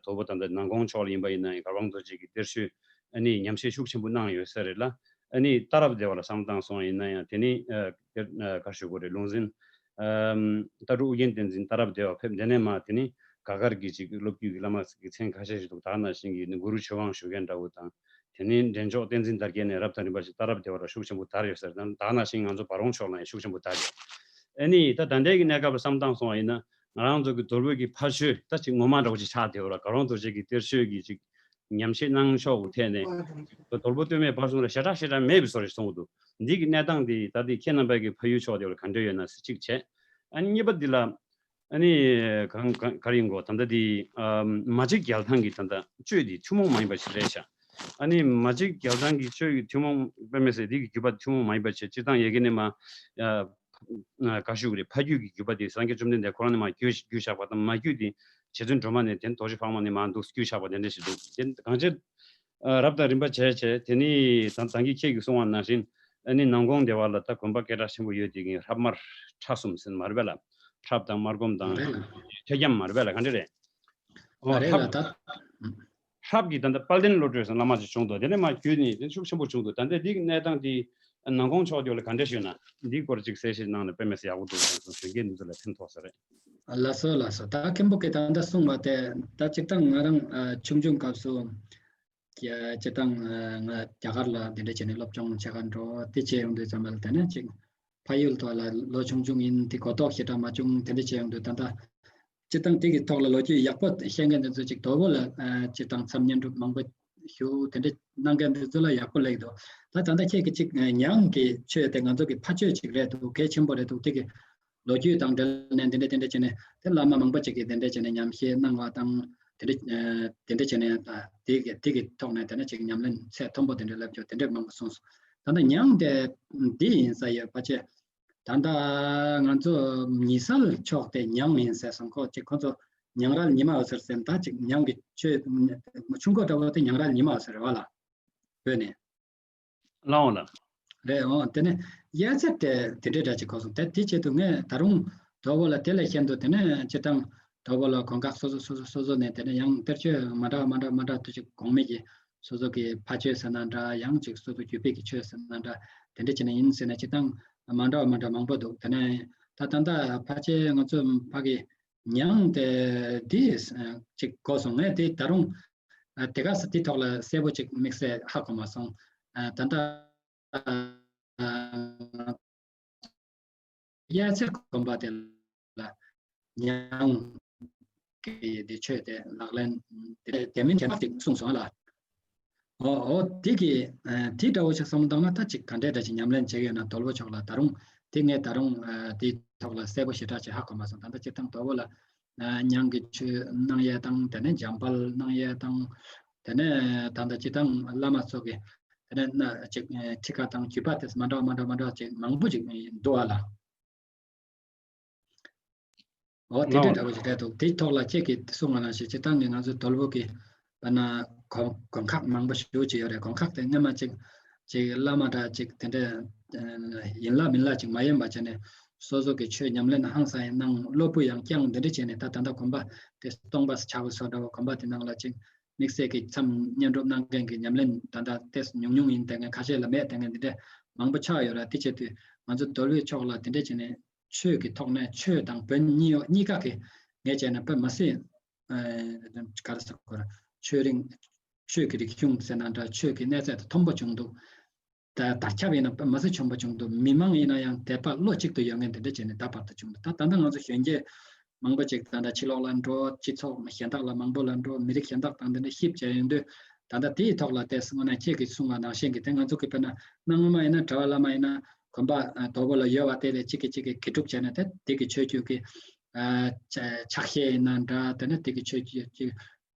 དོལ་པོ་ད་ལྟ་ནང་ཁོངས་ཕྱོགས་ལ་ཡིན་པ་ཡིན་ན་ཡང་གར་དབང་རྡོ་རྗེ་གི་གཏེར་ཆོས་ཨ་ནི་ཉམས་བཞེས་ཤུགས་ཆེན་པོ་གནང་ཡོད་ས་རེད་ལ། ཨ་ནི་ལྟ་རབ་སྡེ་བ་ལ་བསམ་བཏང་སོང་ཡིན་ན་ཡང་དེ་ནི་ཨ་ག་རེ་ཞུ་དགོས་རེད། ལུང་འཛིན་ཨམ་ལྟ་གྲུབ་ཨོ་རྒྱན་བསྟན་འཛིན་ལྟ་རབ་སྡེ་བ་ཕེབས། དེ་ནས་མ་དེ་ནི་ག་གར་གྱི་ཅིག་སློབ་བརྒྱུད་ཀྱི་བླ་མ་གི་མཚན་ཁ་ཤས་ཤིག་འདུག་ད་ག་ནང་བཞིན་གྱི་ནི་གུ་རུ་ཆོས་དབང་ཞུ་མཁན་འདྲ་བོ་དང་། དེ་ནི་འདྲེན་མཆོག་བསྟན་འཛིན་དར་རྒྱས་ནས་རབ་དང་རིམ་པ་ཞིག་ལྟ་རབ་སྡེ་བ་ལ་ཤུགས་ཆེན་པོ་དར་ཡོད་ས་རེད། ད་ག་ནང་བཞིན་ང་ཚོ་བ་རོང་ཕྱོགས་ལ་ཡང་ཤུགས་ཆེན་པོ་དར་ཡོད། ཨ་ནི་ད་ད་ལྟའི་གི་གནས་སྐབས་ལ་བསམ་བཏང་སོང་བ་ཡིན་ན་ང་རང་ཚོ་གི་དོལ་པོ་གི་ཕ་ཆོས་ད་ཅིག་ངོ་མ་འདྲ་བོ་ཅིག་ཆགས་བསྡད་ཡོད་ར། གར་དབང་རྡོ་རྗེ་གི་གཏེར་ཆོས་ཀྱི་ཅིག་ཉམས་བཞེས་གནང་ཕྱོགས་ཀྱི་ཐད་ནས་དོལ་པོ་སྟོད་སྨད་བར་གསུམ་ལ་ཞེ་དྲག་ཞེ་དྲག་མེད་པའི་བཟོ་འདྲ་ཞིག་མཐོང་གི་འདུག་འདི་གི་གནས་སྟངས་འདི་ད་ལྟའི་ཁྱེད་རྣམ་པ་གི་ཕ་ཡུལ་ཕྱོགས་དེ་ལ་ག་འདྲ་ཡོད་ན་ཟེར་གཅིག་བྱས། ཨ་ནི་གཉིས་པ་འདི་ལ་ཨ་ནི་གང་གང་ག་རེ་ཡིན་གོ། ད་ལྟ་འདི་ཨམ་མ་གཅིག་རྒྱལ་ཐང་གི་ད་ལྟ་གཅོད་འདི་ཐུན་མོང་མ་ཡིན་པ་ཞིག་རེད་ཤག་ཨ་ནི་མ་གཅིག་རྒྱལ་ཐང་གི་གཅོད་ཀྱི་ཐུན་མོང་དཔེ་མི་སྲིད་འདི་གི་བརྒྱུད་པ་ཐུན་མོང་མ་ཡིན་པ་བྱས། སྤྱིར་བཏང་ཡ་གི་ནས་མ་ཨ་ག་ཞུ་གི་རེད། ཕ་རྒྱུད་ཀྱི་བརྒྱུད་པ་དེ་སངས་རྒྱས་བཅོམ་ལྡན་འདས་ཁོ་རང་ནས་མ་བརྒྱུད་བརྒྱུད་བཞག་པ་དང་། མ་རྒྱུད་དེ་རྗེ་བཙུན་སྒྲོལ་མ་ནས་དེ་རྡོ་རྗེ་ཕག་མོ་ནས་མ་འདུག་བརྒྱུད་བཞག་པ་དེ་འདྲ་ཞིག་འདུག་དེ་གང་ཅི་ཨ་རབ་དང་རིམ་པ་བྱས་བྱས། དེ་ནི་ད་ད་གིན་ཁྱེད་ཀྱིས་གསུངས་པ་ནང་བཞིན་ཨ་ནི་ནང་ཁོངས་སྡེ་བ་ལ་ད་དགོན་པ་སྐད་གྲགས་ཆེན་པོ་ཡོད་དེ་གིན་ཧྲབ་དམར་ཁྲ་གསུམ་ཟེར་མ་རེད་པས་ལ། ཧྲབ་དང་དམར་སྒོམ་དང་རེད་ལ། ཐོད་རྒྱམ་མ་རེད་པས་ལ། ག་འདྲ་རེད། ཨོ་རེད་ལ་ཧྲབ་ད། ཧྲབ་ཀྱི་ད་ལྟ་དཔལ་ལྡན་བློ་གྲོས་ཟེར་བླ་མ་ཅིག་བྱུང་འདུག་དེ་ནས་མ་བརྒྱུད་ནས་དེ་ཤུགས་ཆེན་པོ་བྱུང་འདུག་ད་ལྟ་འདི་གི་གནས་སྟངས་དེ་ནང་ཁོངས་ཕྱོགས་དེ་ལ་ག་འདྲ་ཞུས་ན་འདིའི་སྐོར་ཅིག་གསལ་བཤད་གནང་ན་དཔེ་མི་སྲིད་ཡག་པོ་འདུག་ཟེར་སོང་། དོན་གྱི་འདི་ཚོ་ལ་ཕན་ཐོགས་ས་རེད། ལགས་སོ་ལགས་སོ། ད་མཁན་པོ་གིས་ད་ལྟ་གསུངས་པ་དེ་ད་སྤྱིར་བཏང་ང་རང་ཨ་ཆུང་ཆུང་སྐབས་སུ་ཀྱ་སྤྱིར་བཏང་ཨ་ང་རྒྱ་གར་ལ་འདི་འདྲ་བྱས་ནས་སློབ་སྦྱོང་བྱེད་གར་འགྲོ་དེ་བྱས་ཡོང་དུས་ཙམ་པ་ལ་དེ་ནས་ཅིག་ཕ་ཡུལ་ཐོག་ལ་ལོ་ཆུང་ཆུང་ཡིན་དེ་གོ་རྟོགས་ཞེ་དྲག་མ་བྱུང་། དེ་འདྲ་བྱས་ཡོང་དུས་ད་ལྟ་སྤྱིར་བཏང་དེ་གི་ཐོག་ལ་ལོ་རྒྱུས་ཡག་པོ་ཤེས་མཁན་དེ་ཚོ་ཅིག་དོལ་པོ་ལ་ཨ་སྤྱིར་བཏང་མཚམས་བསྙེན་སྒྲུབ་མང་པོ་ཞུ་དེ་འདྲ་གནང་མཁན་དེ་ཚོ་ལ་ཡག་པོ་ལེགས་འདུག་ད་ད་ལྟ་ཁྱེད་ཀྱིས་ཅིག་ཉང་གི་ཆོས་དེ་ང་ཚོ་གི་ཕ་ཆོས་ཅིག་རེད་འདུག་གལ་ཆེན་པོ་རེད་འདུག་དེ་གི་ལོ་རྒྱུས་དང་འབྲེལ་ནས་འདི་འདྲ་འདི་འདྲ་བྱས་ནས་དེ་བླ་མ་མང་པོ་ཅིག་གིས་འདི་འདྲ་བྱས་ནས་ཉམས་བཞེས་གནང་བ་དང་དེ་འདྲ་ཨ་དེ་འདྲ་བྱས་ནས་ཨ་དེ་གི་དེ་གི་ཐོག་ནས་དེ་འདྲ་ཅིག་ཉམས་ལེན་ཚད་མཐོན་པོ་དེ་འདྲ་སླེབས་ཀྱོག་དེ་འདྲ་མང་པོ་གསུངས་སོང་། ད་ལྟ་ཉང་དེ་འདི་ཡིན་ས་ཡོད་པ་ཆེ། ད་ལྟ་ང་ཚོ་ཉི་སལ་ཕྱོགས་དེ་ཉང་ཡིན་ཟེར་སོང་། ཁོ་ཅིག་ཁོ་ཚོ་ཉང་རལ་ཉི་མ་འོད་ཟེར་ཟེར། ད་ཅིག་ཉང་གི་ཆོས་ཆུང་ཀོ་འདྲ་བོ་དེ་ཉང་རལ་ཉི་མ་འོད་ཟེར་རེད་བ་ལ། བོད་ནས། ལའོ་ལ། རེད། འོ་དེ་ནས་གཡས་ཚད་དེ་དེ་འདྲའི་འདྲ་ཅིག་གོ་སོང་། དེ་དེ་ཆེད་དུ་ངས་ད་རུང་དོལ་པོ་ལ་དེ་ལས་གཞན་དུ་དེ་ནས་སྤྱིར་བཏང་དོལ་པོ་ལ་དགོན་ཁག་སོ་སོ་སོ་སོ་སོ་སོ་ནས་དེ་ནས་ཡང་གཏེར་ཆོས་མ་འདྲ་བ་མ་འདྲ་མ་འདྲ་དུ་ཅིག་གོང་མའི་གི་སོ་སོ་གི་ཕ་ཆོས་ཟེར་ན་འདྲ། ཡང་ཅིག་སོ་སོ་བརྒྱུད་པའི་གི་ཆོས་ཟེར་ན་འདྲ། དེ་འདྲ་བྱས་ནས་ཡིན་ཟེར་ན་སྤྱིར་བཏང་མ་འདྲ་བ་མ་འདྲ་མང་པོ་འདུག་དེ་ནས་ད་ད་ལྟ་ཕལ་ཆེར་ང་ཚོ་ཕ་གི་ཉང་དེ་འདི་ཅིག་གོ་སོང་། ངས་དེ་ད་རུང་དེ་ག་ས་དེ་ཐོག་ལ་གསལ་པོ་ཅིག་དམིགས་བསལ་ཧ་གོ་མ་སོང་། ད་ལྟ་གཡས་ཚད་དགོན་པ་དེ་ལ་ཉང་གི་དེ་ཆོས་དེ་ལག་ལེན་དེ་དེ་མིན་གྱི་ཅིག་གསུངས་སོང་ལ། འོ་འོ་དེ་གི་དེ་འདྲ་བོ་ཞིག་བསམ་བློ་བཏང་ན་ད་ཅིག་ག་འདྲས་འདྲ་ཞིག་ཉམས་ལེན་བྱེད་ཀྱི་ཡོད་ན་དོལ་པོ་ཕྱོགས་ལ། ད་རུང་དེ་ངས་ད་རུང་དེའི་ཐོག་ལ་གསལ་པོ་ཞེ་དྲག་ཅིག་ཧ་གོ་མ་སོང་། ད་ལྟ་སྤྱིར་བཏང་དོལ་པོ་ལ་ཉང་གི་ཆོས་གནང་ཡས་དང་དེ་ནས་འཇམ་དཔལ་གནང་ཡས་དང་དེ་ནས་ད་ལྟ་སྤྱིར་བཏང་བླ་མ་ཚོ་གི་དེ་ནས་ན་ཅིག་ཁྲིད་ཀ་དང་བརྒྱུད་པ་དེ་མ་འདྲ་བ་མ་འདྲ་བ་མ་འདྲ་བ་ཅིག་མང་པོ་ཅིག་འདུག་ཨ་ལ། འོ་དེ་འདྲ་འདྲ་བོ་ཞིག་རེད་འདུག་དེའི་ཐོག་ལ་ཁྱེད་ཀྱིས་གསུངས་པ་ནང་བཞིན་སྤྱིར་བཏང་གི་ང་ཚོའི་དོལ་པོ་གི་དཔེར་ན་དགོན་དགོན་ཁག་མང་པོ་ཞེ་པོ་ཅིག་ཡོད་རེད། དགོན་ཁག་དེ་སྔོན་མ་ཅིག་ཅིག་བླ་མ་འདྲ་ཅིག་དེ་འདྲ་ཡིན་ལ་མིན་ལ་ཅིག་མ་ཡིན་པ་བྱས་ནས་སོ་སོ་གི་ཆོས་ཉམས་ལེན་ཧང་སང་ཡང་གནང་། སློབ་བུ་ཡང་བསྐྱངས། དེ་འདྲ་བྱས་ནས་ད་ད་ལྟ་དགོན་པ་དེ་སྟོང་པ་ཆགས་པ་བཟོ་འདྲ་བོ་དགོན་པ་དེ་ནང་ལ་ཅིག་དམིགས་བསལ་གྱི་མཚམས་བསྙེན་སྒྲུབ་གནང་མཁན་གྱི་ཉམས་ལེན་ད་ལྟ་ཏོག་ཙམ་ཉུང་ཉུང་ཡིན་བསྡད་མཁན་ཁ་ཤས་ལ་མེད་བསྡད་མཁན་འདི་འདྲ་མང་པོ་ཆགས་ཡོད་ར། དེ་བྱེད་དུས་ང་ཚོ་དོལ་པོའི་ཕྱོགས་ལ་དེ་འདྲ་བྱས་ནས་ཆོས་ཀྱི་ཐོག་ནས་ཆོས་དང་བོན་གཉིས་གཉིས་ཀ་གི་ངས་བྱས་ན་དཔེ་མ་སྲིད་ག་རེ་ཟེར་དགོས་ར། ཆོས་རིང་ ཆོས་ཀྱི་རིག་གཞུང་ཟེར་ན་འདྲ། ཆོས་ཀྱི་གནས་ཚད་དེ་མཐོན་པོ་བྱུང་འདུག། ད་དར་ཁྱབ་ཡིན་ན་མ་ཟད་ཆེན་པོ་བྱུང་འདུག། མི་མང་ཡིན་ན་ཡང་དད་པ་བློ་གཅིག་ཏུ་ཡོད་མཁན་དེ་འདྲ་བྱས་ནས་ད་བར་དུ་བྱུང་འདུག། ད་ད་ལྟ་ང་ཚོ་གཞོན་སྐྱེས་མང་པོ་ཅིག་ད་ལྟ་ཕྱི་ལོགས་ལ་འགྲོ། སྤྱི་ཚོགས་གཞན་དག་ལ་མང་པོ་ལ་འགྲོ། མི་རིགས་གཞན་དག་དང་དེ་འདྲ་གཤིབ་བྱས་ཡོང་དུས། ད་ལྟ་དེའི་ཐོག་ལ་ཏོག་ཙམ་དངོས་གནས་ཁྱེད་ཀྱིས་གསུངས་པ་ནང་བཞིན་གྱི་དེ་ང་ཚོ་གི་དཔེར་ན་གནའ་སྔོན་མ་ཡིན་ན་གྲྭ་པ་བླ་མ་ཡིན་ན་དགོན་པ་ཨ་དོལ་པོ་ལ་ཡོད་པ་དེ་ལས་གཅིག་གིས་གཅིག་གི་དགེ་སྒྲུབ་བྱས་ནས་དེ་དེ་གི་ཆོས་བརྒྱུད་ཀྱི་ཨ་ཕྱག་བཞེས་ཡིན་ན་འདྲ། དེ་ནས་དེ་གི་ཆོས་བརྒྱུད་ཀྱི་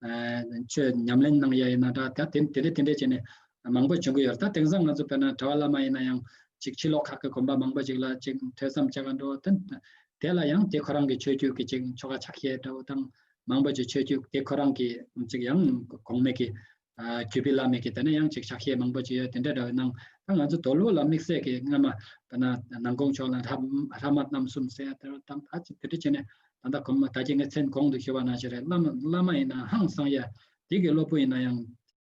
ཨ་ཆོས་ཉམས་ལེན་གནང་ཡ་ཡིན་ན་འདྲ། ད་དེ་དེ་འདྲ་དེ་འདྲ་བྱས་ནས་མང་པོ་བྱུང་གི་ཡོད་རེད། ད་དེང་སང་ང་ཚོ་དཔེར་ན་གྲྭ་པ་བླ་མ་ཡིན་ན་ཡང་ཅིག་ཕྱི་ལོགས་ཁག་གི་དགོན་པ་མང་པོ་ཅིག་ལ་ཅིག་ཐོས་བསམ་བྱེད་ག་འགྲོ། དེ་དེ་ལ་ཡང་དེ་ཁོ་རང་གི་ཆོས་བརྒྱུད་ཀྱི་ཅིག་ཆོ་ག་ཕྱག་བཞེས་འདྲ་བོ་དང་། མང་པོ་ཅིག་ཆོས་བརྒྱུད་དེ་ཁོ་རང་གི་ཅིག་ཡང་གོང་མའི་གི་ཨ་རྒྱུད་པའི་བླ་མའི་གི་དེ་ནས་ཡང་ཅིག་ཕྱག་བཞེས་མང་པོ་ཅིག་ཡོད། དེ་འདྲ་འདྲ་བའི་ནང་ད་ང་ཚོ་དོལ་པོ་ལ་དམིགས་བསལ་གྱི་སྔ་མ་དཔེར་ན་ནང་ཁོངས་ཕྱོགས་ལ་ལྷ་ལྷ་མ་རྣམ་གསུམ་ཟེར་ཡ་དེ་དང་ད་ཅིག་དེ་འདྲ་བྱས་ནས་ད་ལྟ་གོང་མ་ད་ཅིག་ངས་མཚན་གོང་དུ་ཞུས་པ་ནང་བཞིན་རེད། བླ་མ་བླ་མ་ཡིན་ན་ཧང་སང་ཡ་དེ་གི་སློབ་བུ་ཡིན་ན་ཡང་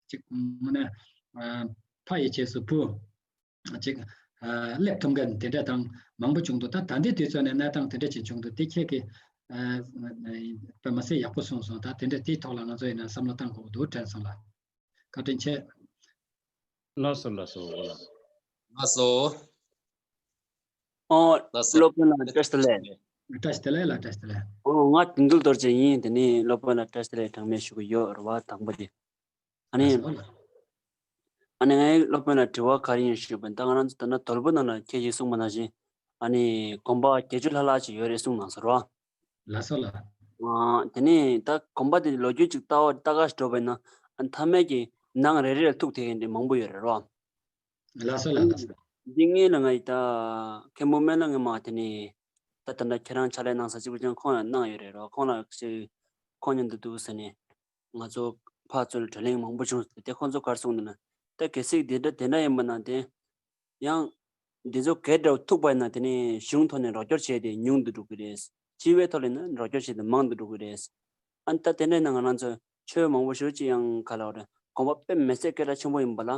ཅིག་དངོས་གནས་ཨ་ཕ་ཡི་རྗེས་སུ་བུ་ཅིག་ཨ་སླེབས་ཐུབ་མཁན་དེ་འདྲ་དང་མང་པོ་བྱུང་འདུག། ད་ད་ལྟའི་དུས་ཚོད་ནས་གནས་སྟངས་དེ་འདྲ་ཅིག་བྱུང་འདུག། དེ་ཁྱེད་ཀྱིས་ཨ་དཔེ་མ་སྲིད་ཡག་པོ་གསུངས་སོང་། ད་དེ་འདྲ་དེའི་ཐོག་ལ་ང་ཚོ་ཡིན་ན་བསམ་བློ་བཏང་དགོས་འདུག། དྲན་སོང་ལ། བཀའ་དྲིན་ཆེ། ལགས་སོ་ལགས་སོ་ལགས། ལགས་སོ། ཨོ། ལགས་སོ། སློབ་དཔོན་ལགས་བཀྲ་ཤིས་བདེ་ལེགས། བཀྲ་ཤིས་བདེ་ལེགས་ལགས། བཀྲ་ཤིས་བདེ་ལེགས། ཨོ་ང་དུང་དཀར་རྡོ་རྗེ་ཡིན། དེ་ནས་སློབ་དཔོན་ལགས་བཀྲ་ཤིས་བདེ་ལེགས་གྲངས་མེད་ཞུ་གི་ཡོད་རེད་བ། དང་པོ་དེ། ཨ་ནི། ལགས་སོ་ལགས། ཨ་ནི་ངའི་སློབ་དཔོན་ལ་དྲི་བ་ག་རེ་ཡིན་ཞུས་པ་ཡིན་ན། ད་ང་རང་ཚོ་ད་ལྟ་དོལ་པོ་ནང་ལ་ཁྱེད་ཀྱིས་གསུངས་པ་ནང་བཞིན་ཨ་ནི་དགོན་པ་བརྒྱད་ཅུ་ལྷག་ལྷག་ཅིག་ཡོད་རེད་གསུངས་གནང་སོང་རོ། ལགས་སོ་ལགས། ཨ་དེ་ནས་ད་དགོན་པ་དེ་ལོ་རྒྱུས་ཅིག་ལྟ་བ་ལྟ་ག་ཞིག་འགྲོ་བ་ཡིན་ན་ཨ་མཐའ་མའི་གི་ནང་རེ་རེ་ལ་ཐུག་བསྡད་མཁན་དེ་མང་པོ་ཡོད་རེད་རོ། ལགས་སོ་ལགས། ལགས་སོ། འདི་ངས་ལ་ང་ཡི་ད་མཁན་པོ་སྨན་བླ་ངས་མ་དེ་ནས་ད་ད་ལྟ་ཁྱེད་རང་ཕྱག་ལས་གནང་ས་གཅིག་པུ་ཀྱང་ཁོང་ལ་གནང་ཡོད་རེད་རོ། ཁོང་ལ་ཅིག་ཁོང་མཉམ་དུ་འདུག་ཟེར་ནས། ང་ཚོ་ཕར་ཚུར་བགྲོ་གླེང་མང་པོ་བྱུང་། དེ་ཁོང་ཚོ་ག་རེ་གསུངས་འདུག་ན། ད་གལ་སྲིད་དེ་འདྲ་དེ་འདྲ་ཡིན་པ་ན་དེ་ཡང་འདི་ཚོ་གས་འདྲ་བོ་ཐུག་པ་ཡིན་ན་དེ་ནི་གཞུང་ཐོག་ནས་རོགས་སྐྱོར་བྱས་ཏེ་ཉུང་དུ་འགྲོ་གི་རེད། སྤྱི་པའི་ཐོག་ལ་ཡིན་ན་རོགས་སྐྱོར་བྱས་ཏེ་མང་དུ་འགྲོ་གི་རེད། ཨ་ནི་ད་དེ་འདྲ་ཡིན་ན་ང་རང་ཚོ་ཆོས་མང་པོ་ཞེ་པོ་ཅིག་ཡང་ག་ལ་བ་རེད། དགོངས་པ་དཔེ་མི་སྲིད་སྐད་གྲགས་ཆེན་པོ་ཡིན་པ་ལ་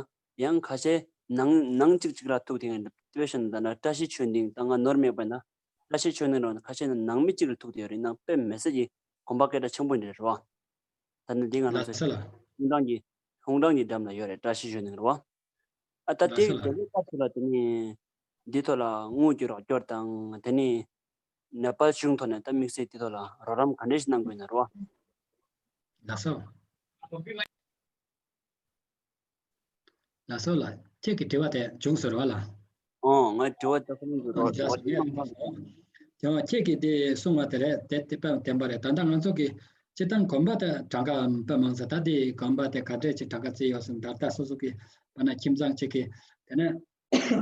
ཡང་ཁ་ཤས་ནང་ནང་གཅིག་གཅིག་ལ་ཐུག་དེ་ཡང་དཔེ་བཤད་ན་ད་ལྟ་བཀྲ་ཤིས་ཆོས་སྡིངས་ད་ང་ནོར་མེད་པ་ན་བཀྲ་ཤིས་ཆོས་སྡིངས་རང་ཁ་ཤས་ནང་མི་གཅིག་ལ་ཐུག་དེ་ཡོད་རེད། ནང་དཔེ་མི་སྲིད་ཀྱི་དགོངས་པ་སྐད་གྲགས་ཆེན་པོ་འདྲ་རེད་བ། ད་ནི་འདི་ང་རང་ལགས་སོ་ལགས། ཚོ་ཁུངས་དྲངས་ཀྱི་ཁུངས་དྲངས་ཀྱི་འགྲམ་ལ་ཡོད་རེད། བཀྲ་ཤིས་ཆོས་སྡིངས་རེད་བ། ཨ་ད་ལགས་དེ་སོ་ལགས། དེ་ནས་སྐབས་སུ་ལ་དེ་ནི་འདི་ཐོག་ལ་དངུལ་གྱི་རོགས་སྐྱོར་དང་དེ་ནི་ནེ་པཱལ་གཞུང་ཐོག་ནས་ད་དམིགས་བསལ་འདི་ཐོག་ལ་རོགས་རམ་ག་འདྲས་ཤིག་གནང་དགོས་ན་རོ། ལགས་སོ། ལགས་སོ་ལགས། ཁྱེད་ཀྱི་དྲི་བ་དེ་བྱུང་སོང་རེད་བ་ལགས། ཨོ་ང་དྲི་བ་ད་ཁོང་གི་རོགས་ལགས་སོ་ངས་ཁྱེད་ཀྱིས་དེ་གསུང་བ་དེ་རེད། དེ་དེ་དཔེ་བདེན་པ་རེད། ད་ལྟ་ང་ཚོ་གི་སྤྱིར་བཏང་དགོན་པ་དེ་གྲངས་ཀ་དཔེ་མང་ས། ད་དེ་དགོན་པ་དེ་ག་འདྲས་ཅིག་གྲངས་ཀ་བརྩིས་ཡོད་ཟེར་ན། ད་ལྟ་སོ་སོ་གི་དཔེར་ན་ཁྱིམ་ཚང་གཅིག་གི་དེ་ནས་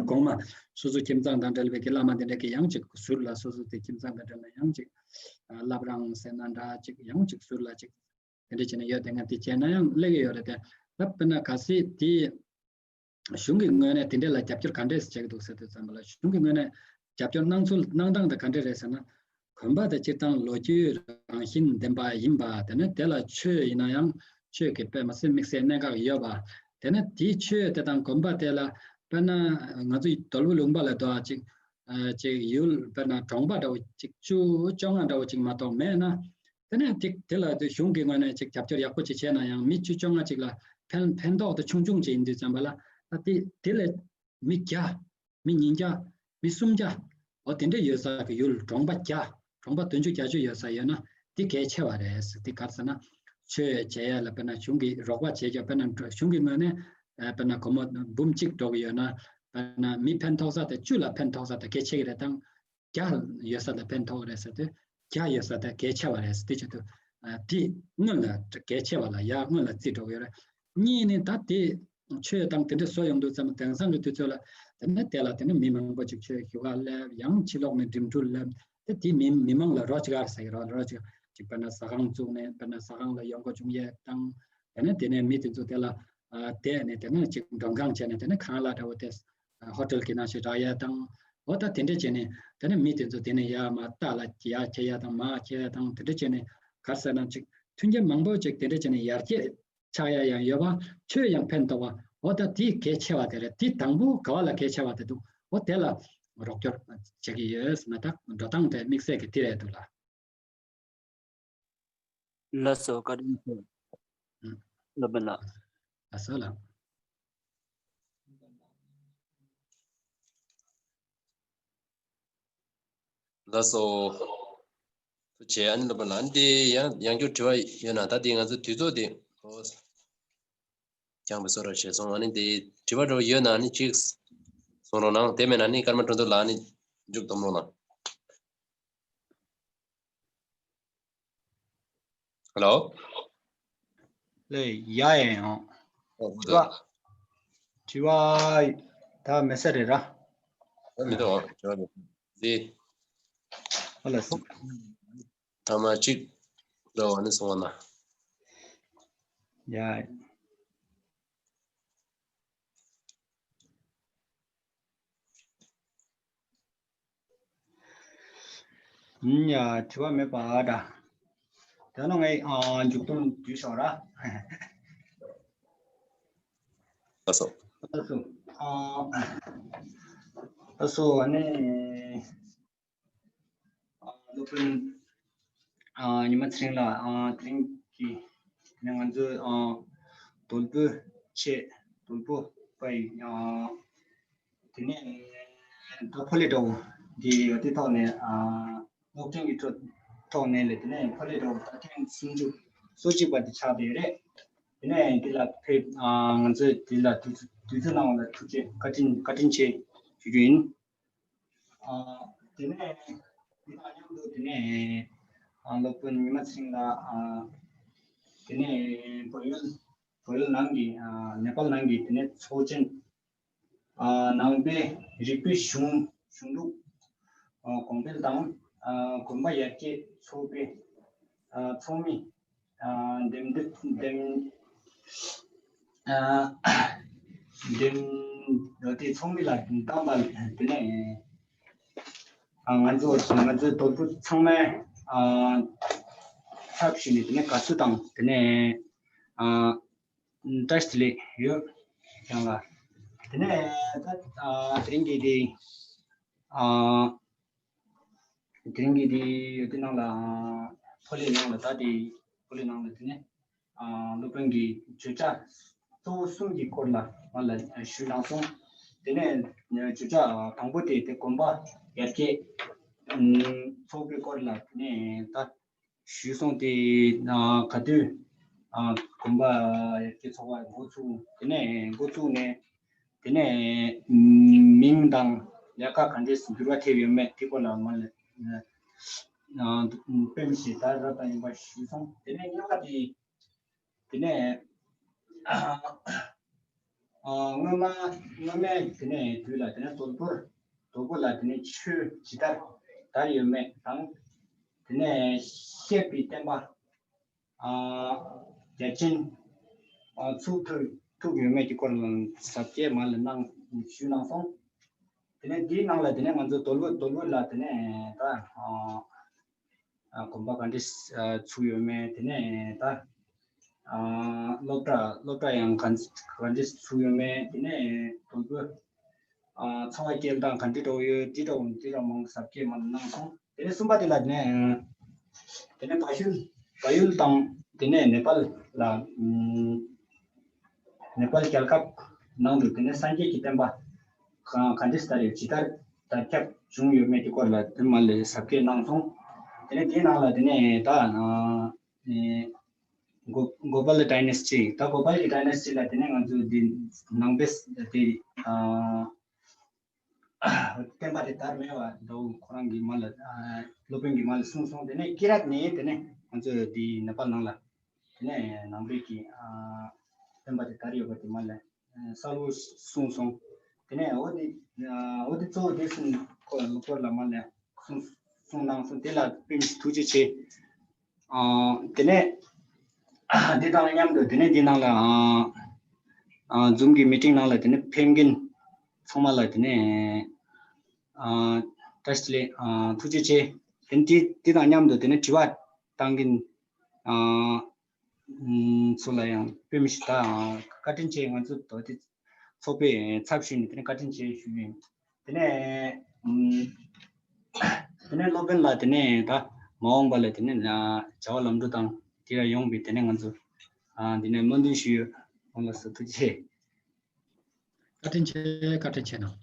གོང་མ་སོ་སོ་ཁྱིམ་ཚང་དང་འབྲེལ་བའི་གི་བླ་མ་དེ་འདྲ་གི་ཡང་ཅིག་ཟུར་ལ་སོ་སོ་དེ་ཁྱིམ་ཚང་དང་འབྲེལ་ནས་ཡང་ཅིག་བླ་བྲང་ཟེར་ན་འདྲ་ཅིག་ཡང་ཅིག་ཟུར་ལ་ཅིག་དེ་འདྲ་བྱས་ནས་ཡོད། དེ་ང་དེ་བྱས་ན་ཡང་སླེབས་ཀྱི་ཡོད་རེད་དེ། ད་དཔེར་ན་གལ་སྲིད་དེ་གཞུང་གི་ངོས་ནས་དེ་འདྲ་ལ་རྒྱབ་སྐྱོར་ག་འདྲས་བྱེད་ཀྱི་འདུག་ཟེར་དུས་ཙམ་པ་ལ་གཞུང་གི་ངོས་ནས་རྒྱབ་སྐྱོར་གནང་ཚུལ་གནང་སྟངས་དེ་ག་འདྲས་རེད་ཟེར་ན། དགོན་པ་དེ་སྤྱིར་བཏང་ལོ་རྒྱུས་རང་བཞིན་ལྡན་པ་ཡིན་པ། དེ་ནས་དེ་ལ་ཆོས་ཡིན་ན་ཡང་ཆོས་ཀྱི་དཔེ་མ་སྲིད་དམིགས་བསལ་གནད་འགག་ཡོད་པ། དེ་ནས་དེའི་ཆོས་དེ་དང་དགོན་པ་དེ་ལ་དཔེར་ན་ང་ཚོ་དོལ་པོ་ལུང་པ་ལ་དོ་ཅིག་ཅིག་ཡུལ་དཔེར་ན་གྲོང་པ་འདྲ་བོ་ཅིག་བཅུ་བཅོ་ལྔ་འདྲ་བོ་ཅིག་མ་གཏོགས་མེད་ན། དེ་ནས་ཅིག་དེ་ལ་དེ་གཞུང་གི་ངོས་ནས་ཅིག་རྒྱབ་སྐྱོར་ཡག་པོ་ཅིག་བྱས་ན་ཡང་མི་བཅུ་བཅོ་ལྔ་ཅིག་ལ་ཕན་ཕན་ཐོགས་དེ་ཆུང་ཆུང་ཅིག་ཡིན་དུས་ཙམ་པ་ལ། ད་དེ་དེ་ལས་མི་བརྒྱ་མི་ཉིས་བརྒྱ་མི་སུམ་བརྒྱ་འོ་དེ་འདྲ་ཡོད་ས་གི་ཡུལ་གྲོང་པ་བརྒྱ་གྲོང་པ་བདུན་ཅུ་བརྒྱད་ཅུ་ཡོད་ས་ཡོད་ན་དེ་གལ་ཆེ་བ་རེད་ཟེར། དེ་ག་རེ་ཟེར་ན་ཆོས་བྱེད་ཡ་ལ་དཔེར་ན་གཞུང་གི་རོགས་པ་བྱེད་རྒྱུ་དཔེར་ན་གཞུང་གི་ངོས་ནས་དཔེར་ན་སྒོར་མོ་འབུམ་གཅིག་འགྲོ་གི་ཡོད་ན་དཔེར་ན་མི་ཕན་ཐོགས་ས་དེ་བཅུ་ལ་ཕན་ཐོགས་ས་དེ་གལ་ཆེ་གི་རེད་དང་། བརྒྱ་ཡོད་ས་དེ་ཕན་ཐོགས་རེད་ཟེར་དུས་བརྒྱ་ཡོད་ས་དེ་གལ་ཆེ་བ་རེད་ཟེར་དུས་ཆེད་དུ་དེ་སྔོན་ལ་གལ་ཆེ་བ་ལ་ཡར་སྔོན་ལ་བརྩིས་འགྲོ་གི་ཡོད་རེད། གཉིས་ནི་ད་དེ་ཆོས་དང་དེ་འདྲ་བཟོ་ཡོང་དུས་ཙམ་དེང་སང་གི་དུས་ཚོད་ལ་དེ་ནས་དེ་ལ་དེ་ནས་མི་མང་པོ་ཅིག་ཆོས་ཞུ་ག་སླེབས། ཡང་ཕྱི་ལོགས་ནས་འགྲིམ་འགྲུལ་སླེབས། དེ་དེ་མི་མི་མང་ལ་རོགས་ཅིག་ཨར་ཟེར་གི་རོགས་རོགས་ཅིག་ཅིག་དཔེར་ན་ཟ་ཁང་བཙུགས་ནས་དཔེར་ན་ཟ་ཁང་ལ་ཡོང་སྒོ་བྱུང་ཡས་དང་། དེ་ནས་དེ་ནས་མི་དེ་ཚོ་དེ་ལ་བསྡད་ནས་དེ་ནས་ཅིག་མགྲོན་ཁང་བྱས་ནས་དེ་ནས་ཁང་གླ་འདྲ་བོ་དེ་ཧོ་ཊེལ་གྱི་ནང་བཞིན་རག་ཡས་དང་། འོ་ད་དེ་འདྲ་བྱས་ནས་དེ་ནས་མི་དེ་ཚོ་དེ་ནས་ཡར་མར་རྟ་ལ་ཡར་ཁྱེར་ཡས་དང་མར་ཁྱེར་ཡས་དང་དེ་འདྲ་བྱས་ནས་ག་རེ་ཟེར་ན་ཅིག་མཐུན་རྐྱེན་མང་པོ་ཅིག་དེ་འདྲ་བྱས་ནས་ཡར་རྒྱས་ཆགས་ཡ་ཡང་ཡོད་པ། ཆོས་ཡང་ཕན་ཐོགས་པ། འོ་ད་དེ་གལ་ཆེ་བ་དེ་རེད། དེ་དང་པོ་ག་བ་ལ་གལ་ཆེ་བ་དེ་འདུག། འོ་དེ་ལ་རོགས་སྐྱོར་བྱེད་ཀྱི་ཡོད་ཟེར་ན་ད་འགྲོ་སྟངས་དེ་དམིགས་བསལ་གྱི་དེ་རེད་འདུག་ལ། ལགས་སོ། བཀའ་དྲིན་ཆེ། ཨུ། སློབ་དཔོན་ལགས། ལགས་སོ་ལགས། ལགས་སོ། ཐུགས་རྗེ་ཆེ། ཨ་ནི་ལོ་པ་ལགས། ཨ་ནི་དེ་ཡང་ཡང་བསྐྱར་དྲི་བ་ཡོད་ན། ད་དེ་ང་ཚོ་དུས་ཚོད་དེ་འོ་འགྱངས་པའི་བཟོ་འདྲ་བྱས་སོང་། ཨ་ནི་དེ་དྲི་བ་འདྲ་བོ་ཡོད་ན་ཨ་ནི་གཅིག་གསུང་རོགས་གནང་། དེ་མེད་ན་ཨ་ནི་ཀརྨ་དོན་གྲུབ་ལགས་ཨ་ནི་མཇུག་བསྡོམས་རོགས་གནང་། ཧེ་ལོ། ལེ། ཡ་ཡ་ཡང་། ཨོ། དྲི་བ། དྲི་བ་ད་མེད་ས་རེད་ར། ཨ་མི་འདུག་ཨ། དྲི་བ་མེད། འདི། ཨ་ལ་སོ། ཐ་མ་གཅིག་འདྲ་བ་ནི་སོང་བ་ན། ཡ། ཡིན་ཡ། དྲི་བ་མེད་པ་འདྲ། དེ་ན་ངས་ཨ་མཇུག་སྡོམ་བསྡུས་ཤོག་ར། ལགས་སོ། ལགས་སོ། ཨ་ལགས་སོ། ཨ་ནི་ཨ་སློབ་དཔོན་ཨ་ཉི་མ་ཚེ་རིང་ལགས། ཨ་དེ་རིང་གི་དེ་ནས་ང་ཚོའི་ཨ་དོལ་པོའི་ཆེད། དོལ་པོ་པ་ཡི་ཨ་དེ་ནས་ད་ཕོ་ལེ་འདྲ་བོ་འདི་ཡོད་དེ་ཐོག་ནས་ཨ་སློབ་སྟོན་གྱི་ཐོག་ཐོག་ནས་ལས་དེ་ནས་ཕོ་ལེ་འདྲ་བོ་ད་ཐེངས་སུམ་ཅུ་སོ་གཅིག་པ་དེ་ཆགས་བསྡད་ཡོད་རེད། དེ་ནས་འདི་ལ་ཕེབས་ཨ་ང་ཚོས་འདི་ལ་དུས་ཚོད་དུས་ཚོད་གནང་བ་ལ་ཐུགས་རྗེ་བཀའ་དྲིན་བཀའ་དྲིན་ཆེ་ཞུ་རྒྱུ་ཡིན། ཨ་དེ་ནས་འདི་དང་མཉམ་དུ་དེ་ནས་ཨ་སློབ་དཔོན་ཉི་མ་ཚེ་རིང་ལགས། ཨ་དེ་ནས་བལ་ཡུལ་བལ་ཡུལ་ནང་གི་ཨ་ནེ་པཱལ་ནང་གི་དེ་ནས་ཚོགས་ཆེན། ཨ་ནང་པའི་རིག་པའི་གཞུང་གཞུང་ལུགས་ཨ་གོང་འཕེལ་དང་ཨ་དགོན་པ་ཡར་རྒྱས་ཚོགས་པའི་ཨ་ཚོགས་མི་ཨ་འདེམས་འདེམས་ཨ་འདེམས་འོ་དེ་ཚོགས་མི་ལ་བཏང་བ་དེ་ནས་ཨ་ང་ཚོ་ང་ཚོའི་དོལ་པོ་ཚང་མས་ཨ་ཚབ་ཞུས་ནས་དེ་ནས་དགའ་བསུ་དང་དེ་ནས་ཨ་བཀྲ་ཤིས་བདེ་ལེགས་ཡོད་ཀྱང་ལ། དེ་ནས་ད་ཨ་དེ་རིང་གི་དེ་ཨ་དེ་རིང་གི་དེ་ཡོད་དེ་ནང་ལ་ཨ་ཕོ་ལེ་ནང་ལ་ད་དེ་ཕོ་ལེ་ནང་ལ་དེ་ནས་ཨ་སློབ་དཔོན་གྱི་བརྗོད་བྱ་གཙོ་བོ་གསུམ་གྱི་སྐོར་ལ་ང་ལ་ཞུས་གནང་སོང་། དེ་ནས་བརྗོད་བྱ་དང་པོ་དེ་དེ་དགོན་པ་ཡར་རྒྱས་ཚོགས་པའི་སྐོར་ལ་དེ་ནས་ད་ཞུས་སོང་། དེ་ཨ་ག་དུས་ཨ་དགོན་པ་ཡར་རྒྱས་ཚོགས་པ་འགོ་ཚུགས། དེ་ནས་འགོ་བཙུགས་ནས་དེ་ནས་མིང་དང་ལས་ཀ་ག་འདྲས་འགྱུར་བ་ཐེབས་ཡོད་མེད་དེ་སྐོར་ལ་མ་ལ་ཨ་དཔེ་མི་སྲིད་ད་རབ་དང་རིམ་པ་ཞུས་སོང་། དེ་ནས་གཉིས་པ་དེ་དེ་ནས་ཨ་སྔོན་མ་སྔོན་མའི་དེ་ནས་དུས་ལ་དེ་ནས་དོལ་པོར་དོལ་པོ་ལ་དེ་ནས་ཆོས་ཇི་ལྟར་དར་ཡོད་མེད་དང་། དེ་ནས་བཤད་པའི་བསྟན་པ་ཨ་རྒྱ་ཆེན་ཨ་ཚུགས་ཐུབ་ཐུབ་ཡོད་མེད་ཀྱི་སྐོར་ལ་ཟབ་རྒྱས་མ་ལ་གནང་ཞུས་གནང་སོང་། དེ་ནས་འདིའི་ནང་ལ་དེ་ནས་ང་ཚོ་དོལ་པོ་དོལ་པོ་ལ་དེ་ནས་ད་ཨ་ཨ་དགོན་པ་ག་འདྲས་ཨ་ཚུགས་ཡོད་མེད། དེ་ནས་ད་ཨ་སློབ་གྲྭ་སློབ་གྲྭ་ཡང་ག་ག་འདྲས་ཚུགས་ཡོད་མེད། དེ་ནས་དོལ་པོ་ཨ་འཚོ་བ་སྐྱེལ་སྟངས་ག་འདྲས་འགྲོ་ཡོད། འདི་འདྲ་བོ་འདི་འདྲ་མང་ཟབ་རྒྱས་མ་གནང་སོང་། དེ་ནས་གསུམ་པ་དེ་ལ་དེ་ནས་དེ་ནས་བལ་ཡུལ་བལ་ཡུལ་དང་དེ་ནས་ནེ་པཱལ་ལ་ཨམ་ནེ་པཱལ་རྒྱལ་ཁབ་ནང་དུ་དེ་ནས་སངས་རྒྱས་ཀྱི་བསྟན་པ་ག་ག་འདྲས་དར་ཡོད། ཇི་ལྟར་དར་ཁྱབ་བྱུང་ཡོད་མེད་ཀྱི་སྐོར་ལ་དེ་མ་ལས་ཟབ་རྒྱས་གནང་སོང་། དེ་ནས་དེའི་ནང་ལ་དེ་ནས་ད་ཨ་ཨེ་གོ་གོ་པལ་ཌའི་ནེ་སི་ཊི། ད་གོ་པལ་གྱི་ཌའི་ནེ་སི་ཊི་ལ་དེ་ནས་ང་ཚོ་འདི་ནང་པའི་དེ་ཨ་བསྟན་པ་དེ་དར་མེད་པ་འདྲ་བོ་ཁོ་རང་གིས་མ་ལ་ཨ་སློབ་དཔོན་གྱིས་མ་ལ་གསུངས་སོང་། དེ་ནས་ཀི་རཱཏ་ནས་དེ་ནས་ང་ཚོ་འདི་ནེ་པཱལ་ནང་ལ་དེ་ནས་ནང་པའི་གི་ཨ་བསྟན་པ་དེ་དར་ཡོད་པ་དེ་མ་ལ་གསལ་པོ་གསུངས་སོང་། དེ་ནས་འོ་དེ་ཨ་འོ་དེ་གཙོ་བོ་དེ་གསུམ་ཁོ་སྐོར་ལ་མ་ལ་གསུངས་གསུངས་གནང་སོང་། དེ་ལ་དཔེ་མི་སྲིད་ཐུགས་རྗེ་ཆེ། ཨ་དེ་ནས་འདི་དང་མཉམ་དུ་དེ་ནས་འདི་ནང་ལ་ཨ་ཨ་ཛུམ་གྱི་མི་ཊིང་ནང་ལ་དེ་ནས་ཕེབས་མཁན་ཚང་མ་ལ་དེ་ནས་ཨ་བཀྲ་ཤིས་བདེ་ལེགས། ཨ་ཐུགས་རྗེ་ཆེ། དེ་ནས་འདི་འདི་དང་མཉམ་དུ་དེ་ནས་དྲི་བ་བཏང་མཁན་ཨ་ཚོ་ལ་ཡང་དཔེ་མི་སྲིད་ད་བཀའ་དྲིན་ཆེ། ང་ཚོ་དོ་དེ་ཚོགས་པའི་ཚབ་ཞུས་ནས་དེ་ནས་བཀའ་དྲིན་ཆེ་ཞུ་ཡིན། དེ་ནས་ཨམ་དེ་ནས་སློབ་དཔོན་ལ་དེ་ནས་ད་མ་འོངས་པ་ལ་དེ་ནས་ཨ་བྱ་བ་ལམ་འགྲོ་དང་དེ་ལ་ཡོང་བའི་དེ་ནས་ང་ཚོ་ཨ་དེ་ནས་སྨོན་འདུན་ཞུ་ཡོད། ཨོ་ལགས་སོ། ཐུགས་རྗེ་ཆེ། བཀའ་དྲིན་ཆེ། བཀའ་དྲིན་ཆེ་གནང་།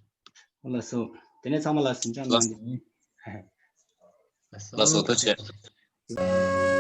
ཨོ་ལགས་སོ། དེ་ནས་ཚང་མ་ལ་གཟིམ་འཇག་གནང་གི་ཡིན། ལགས་ལགས་སོ། ཐུགས་རྗེ་ཆེ།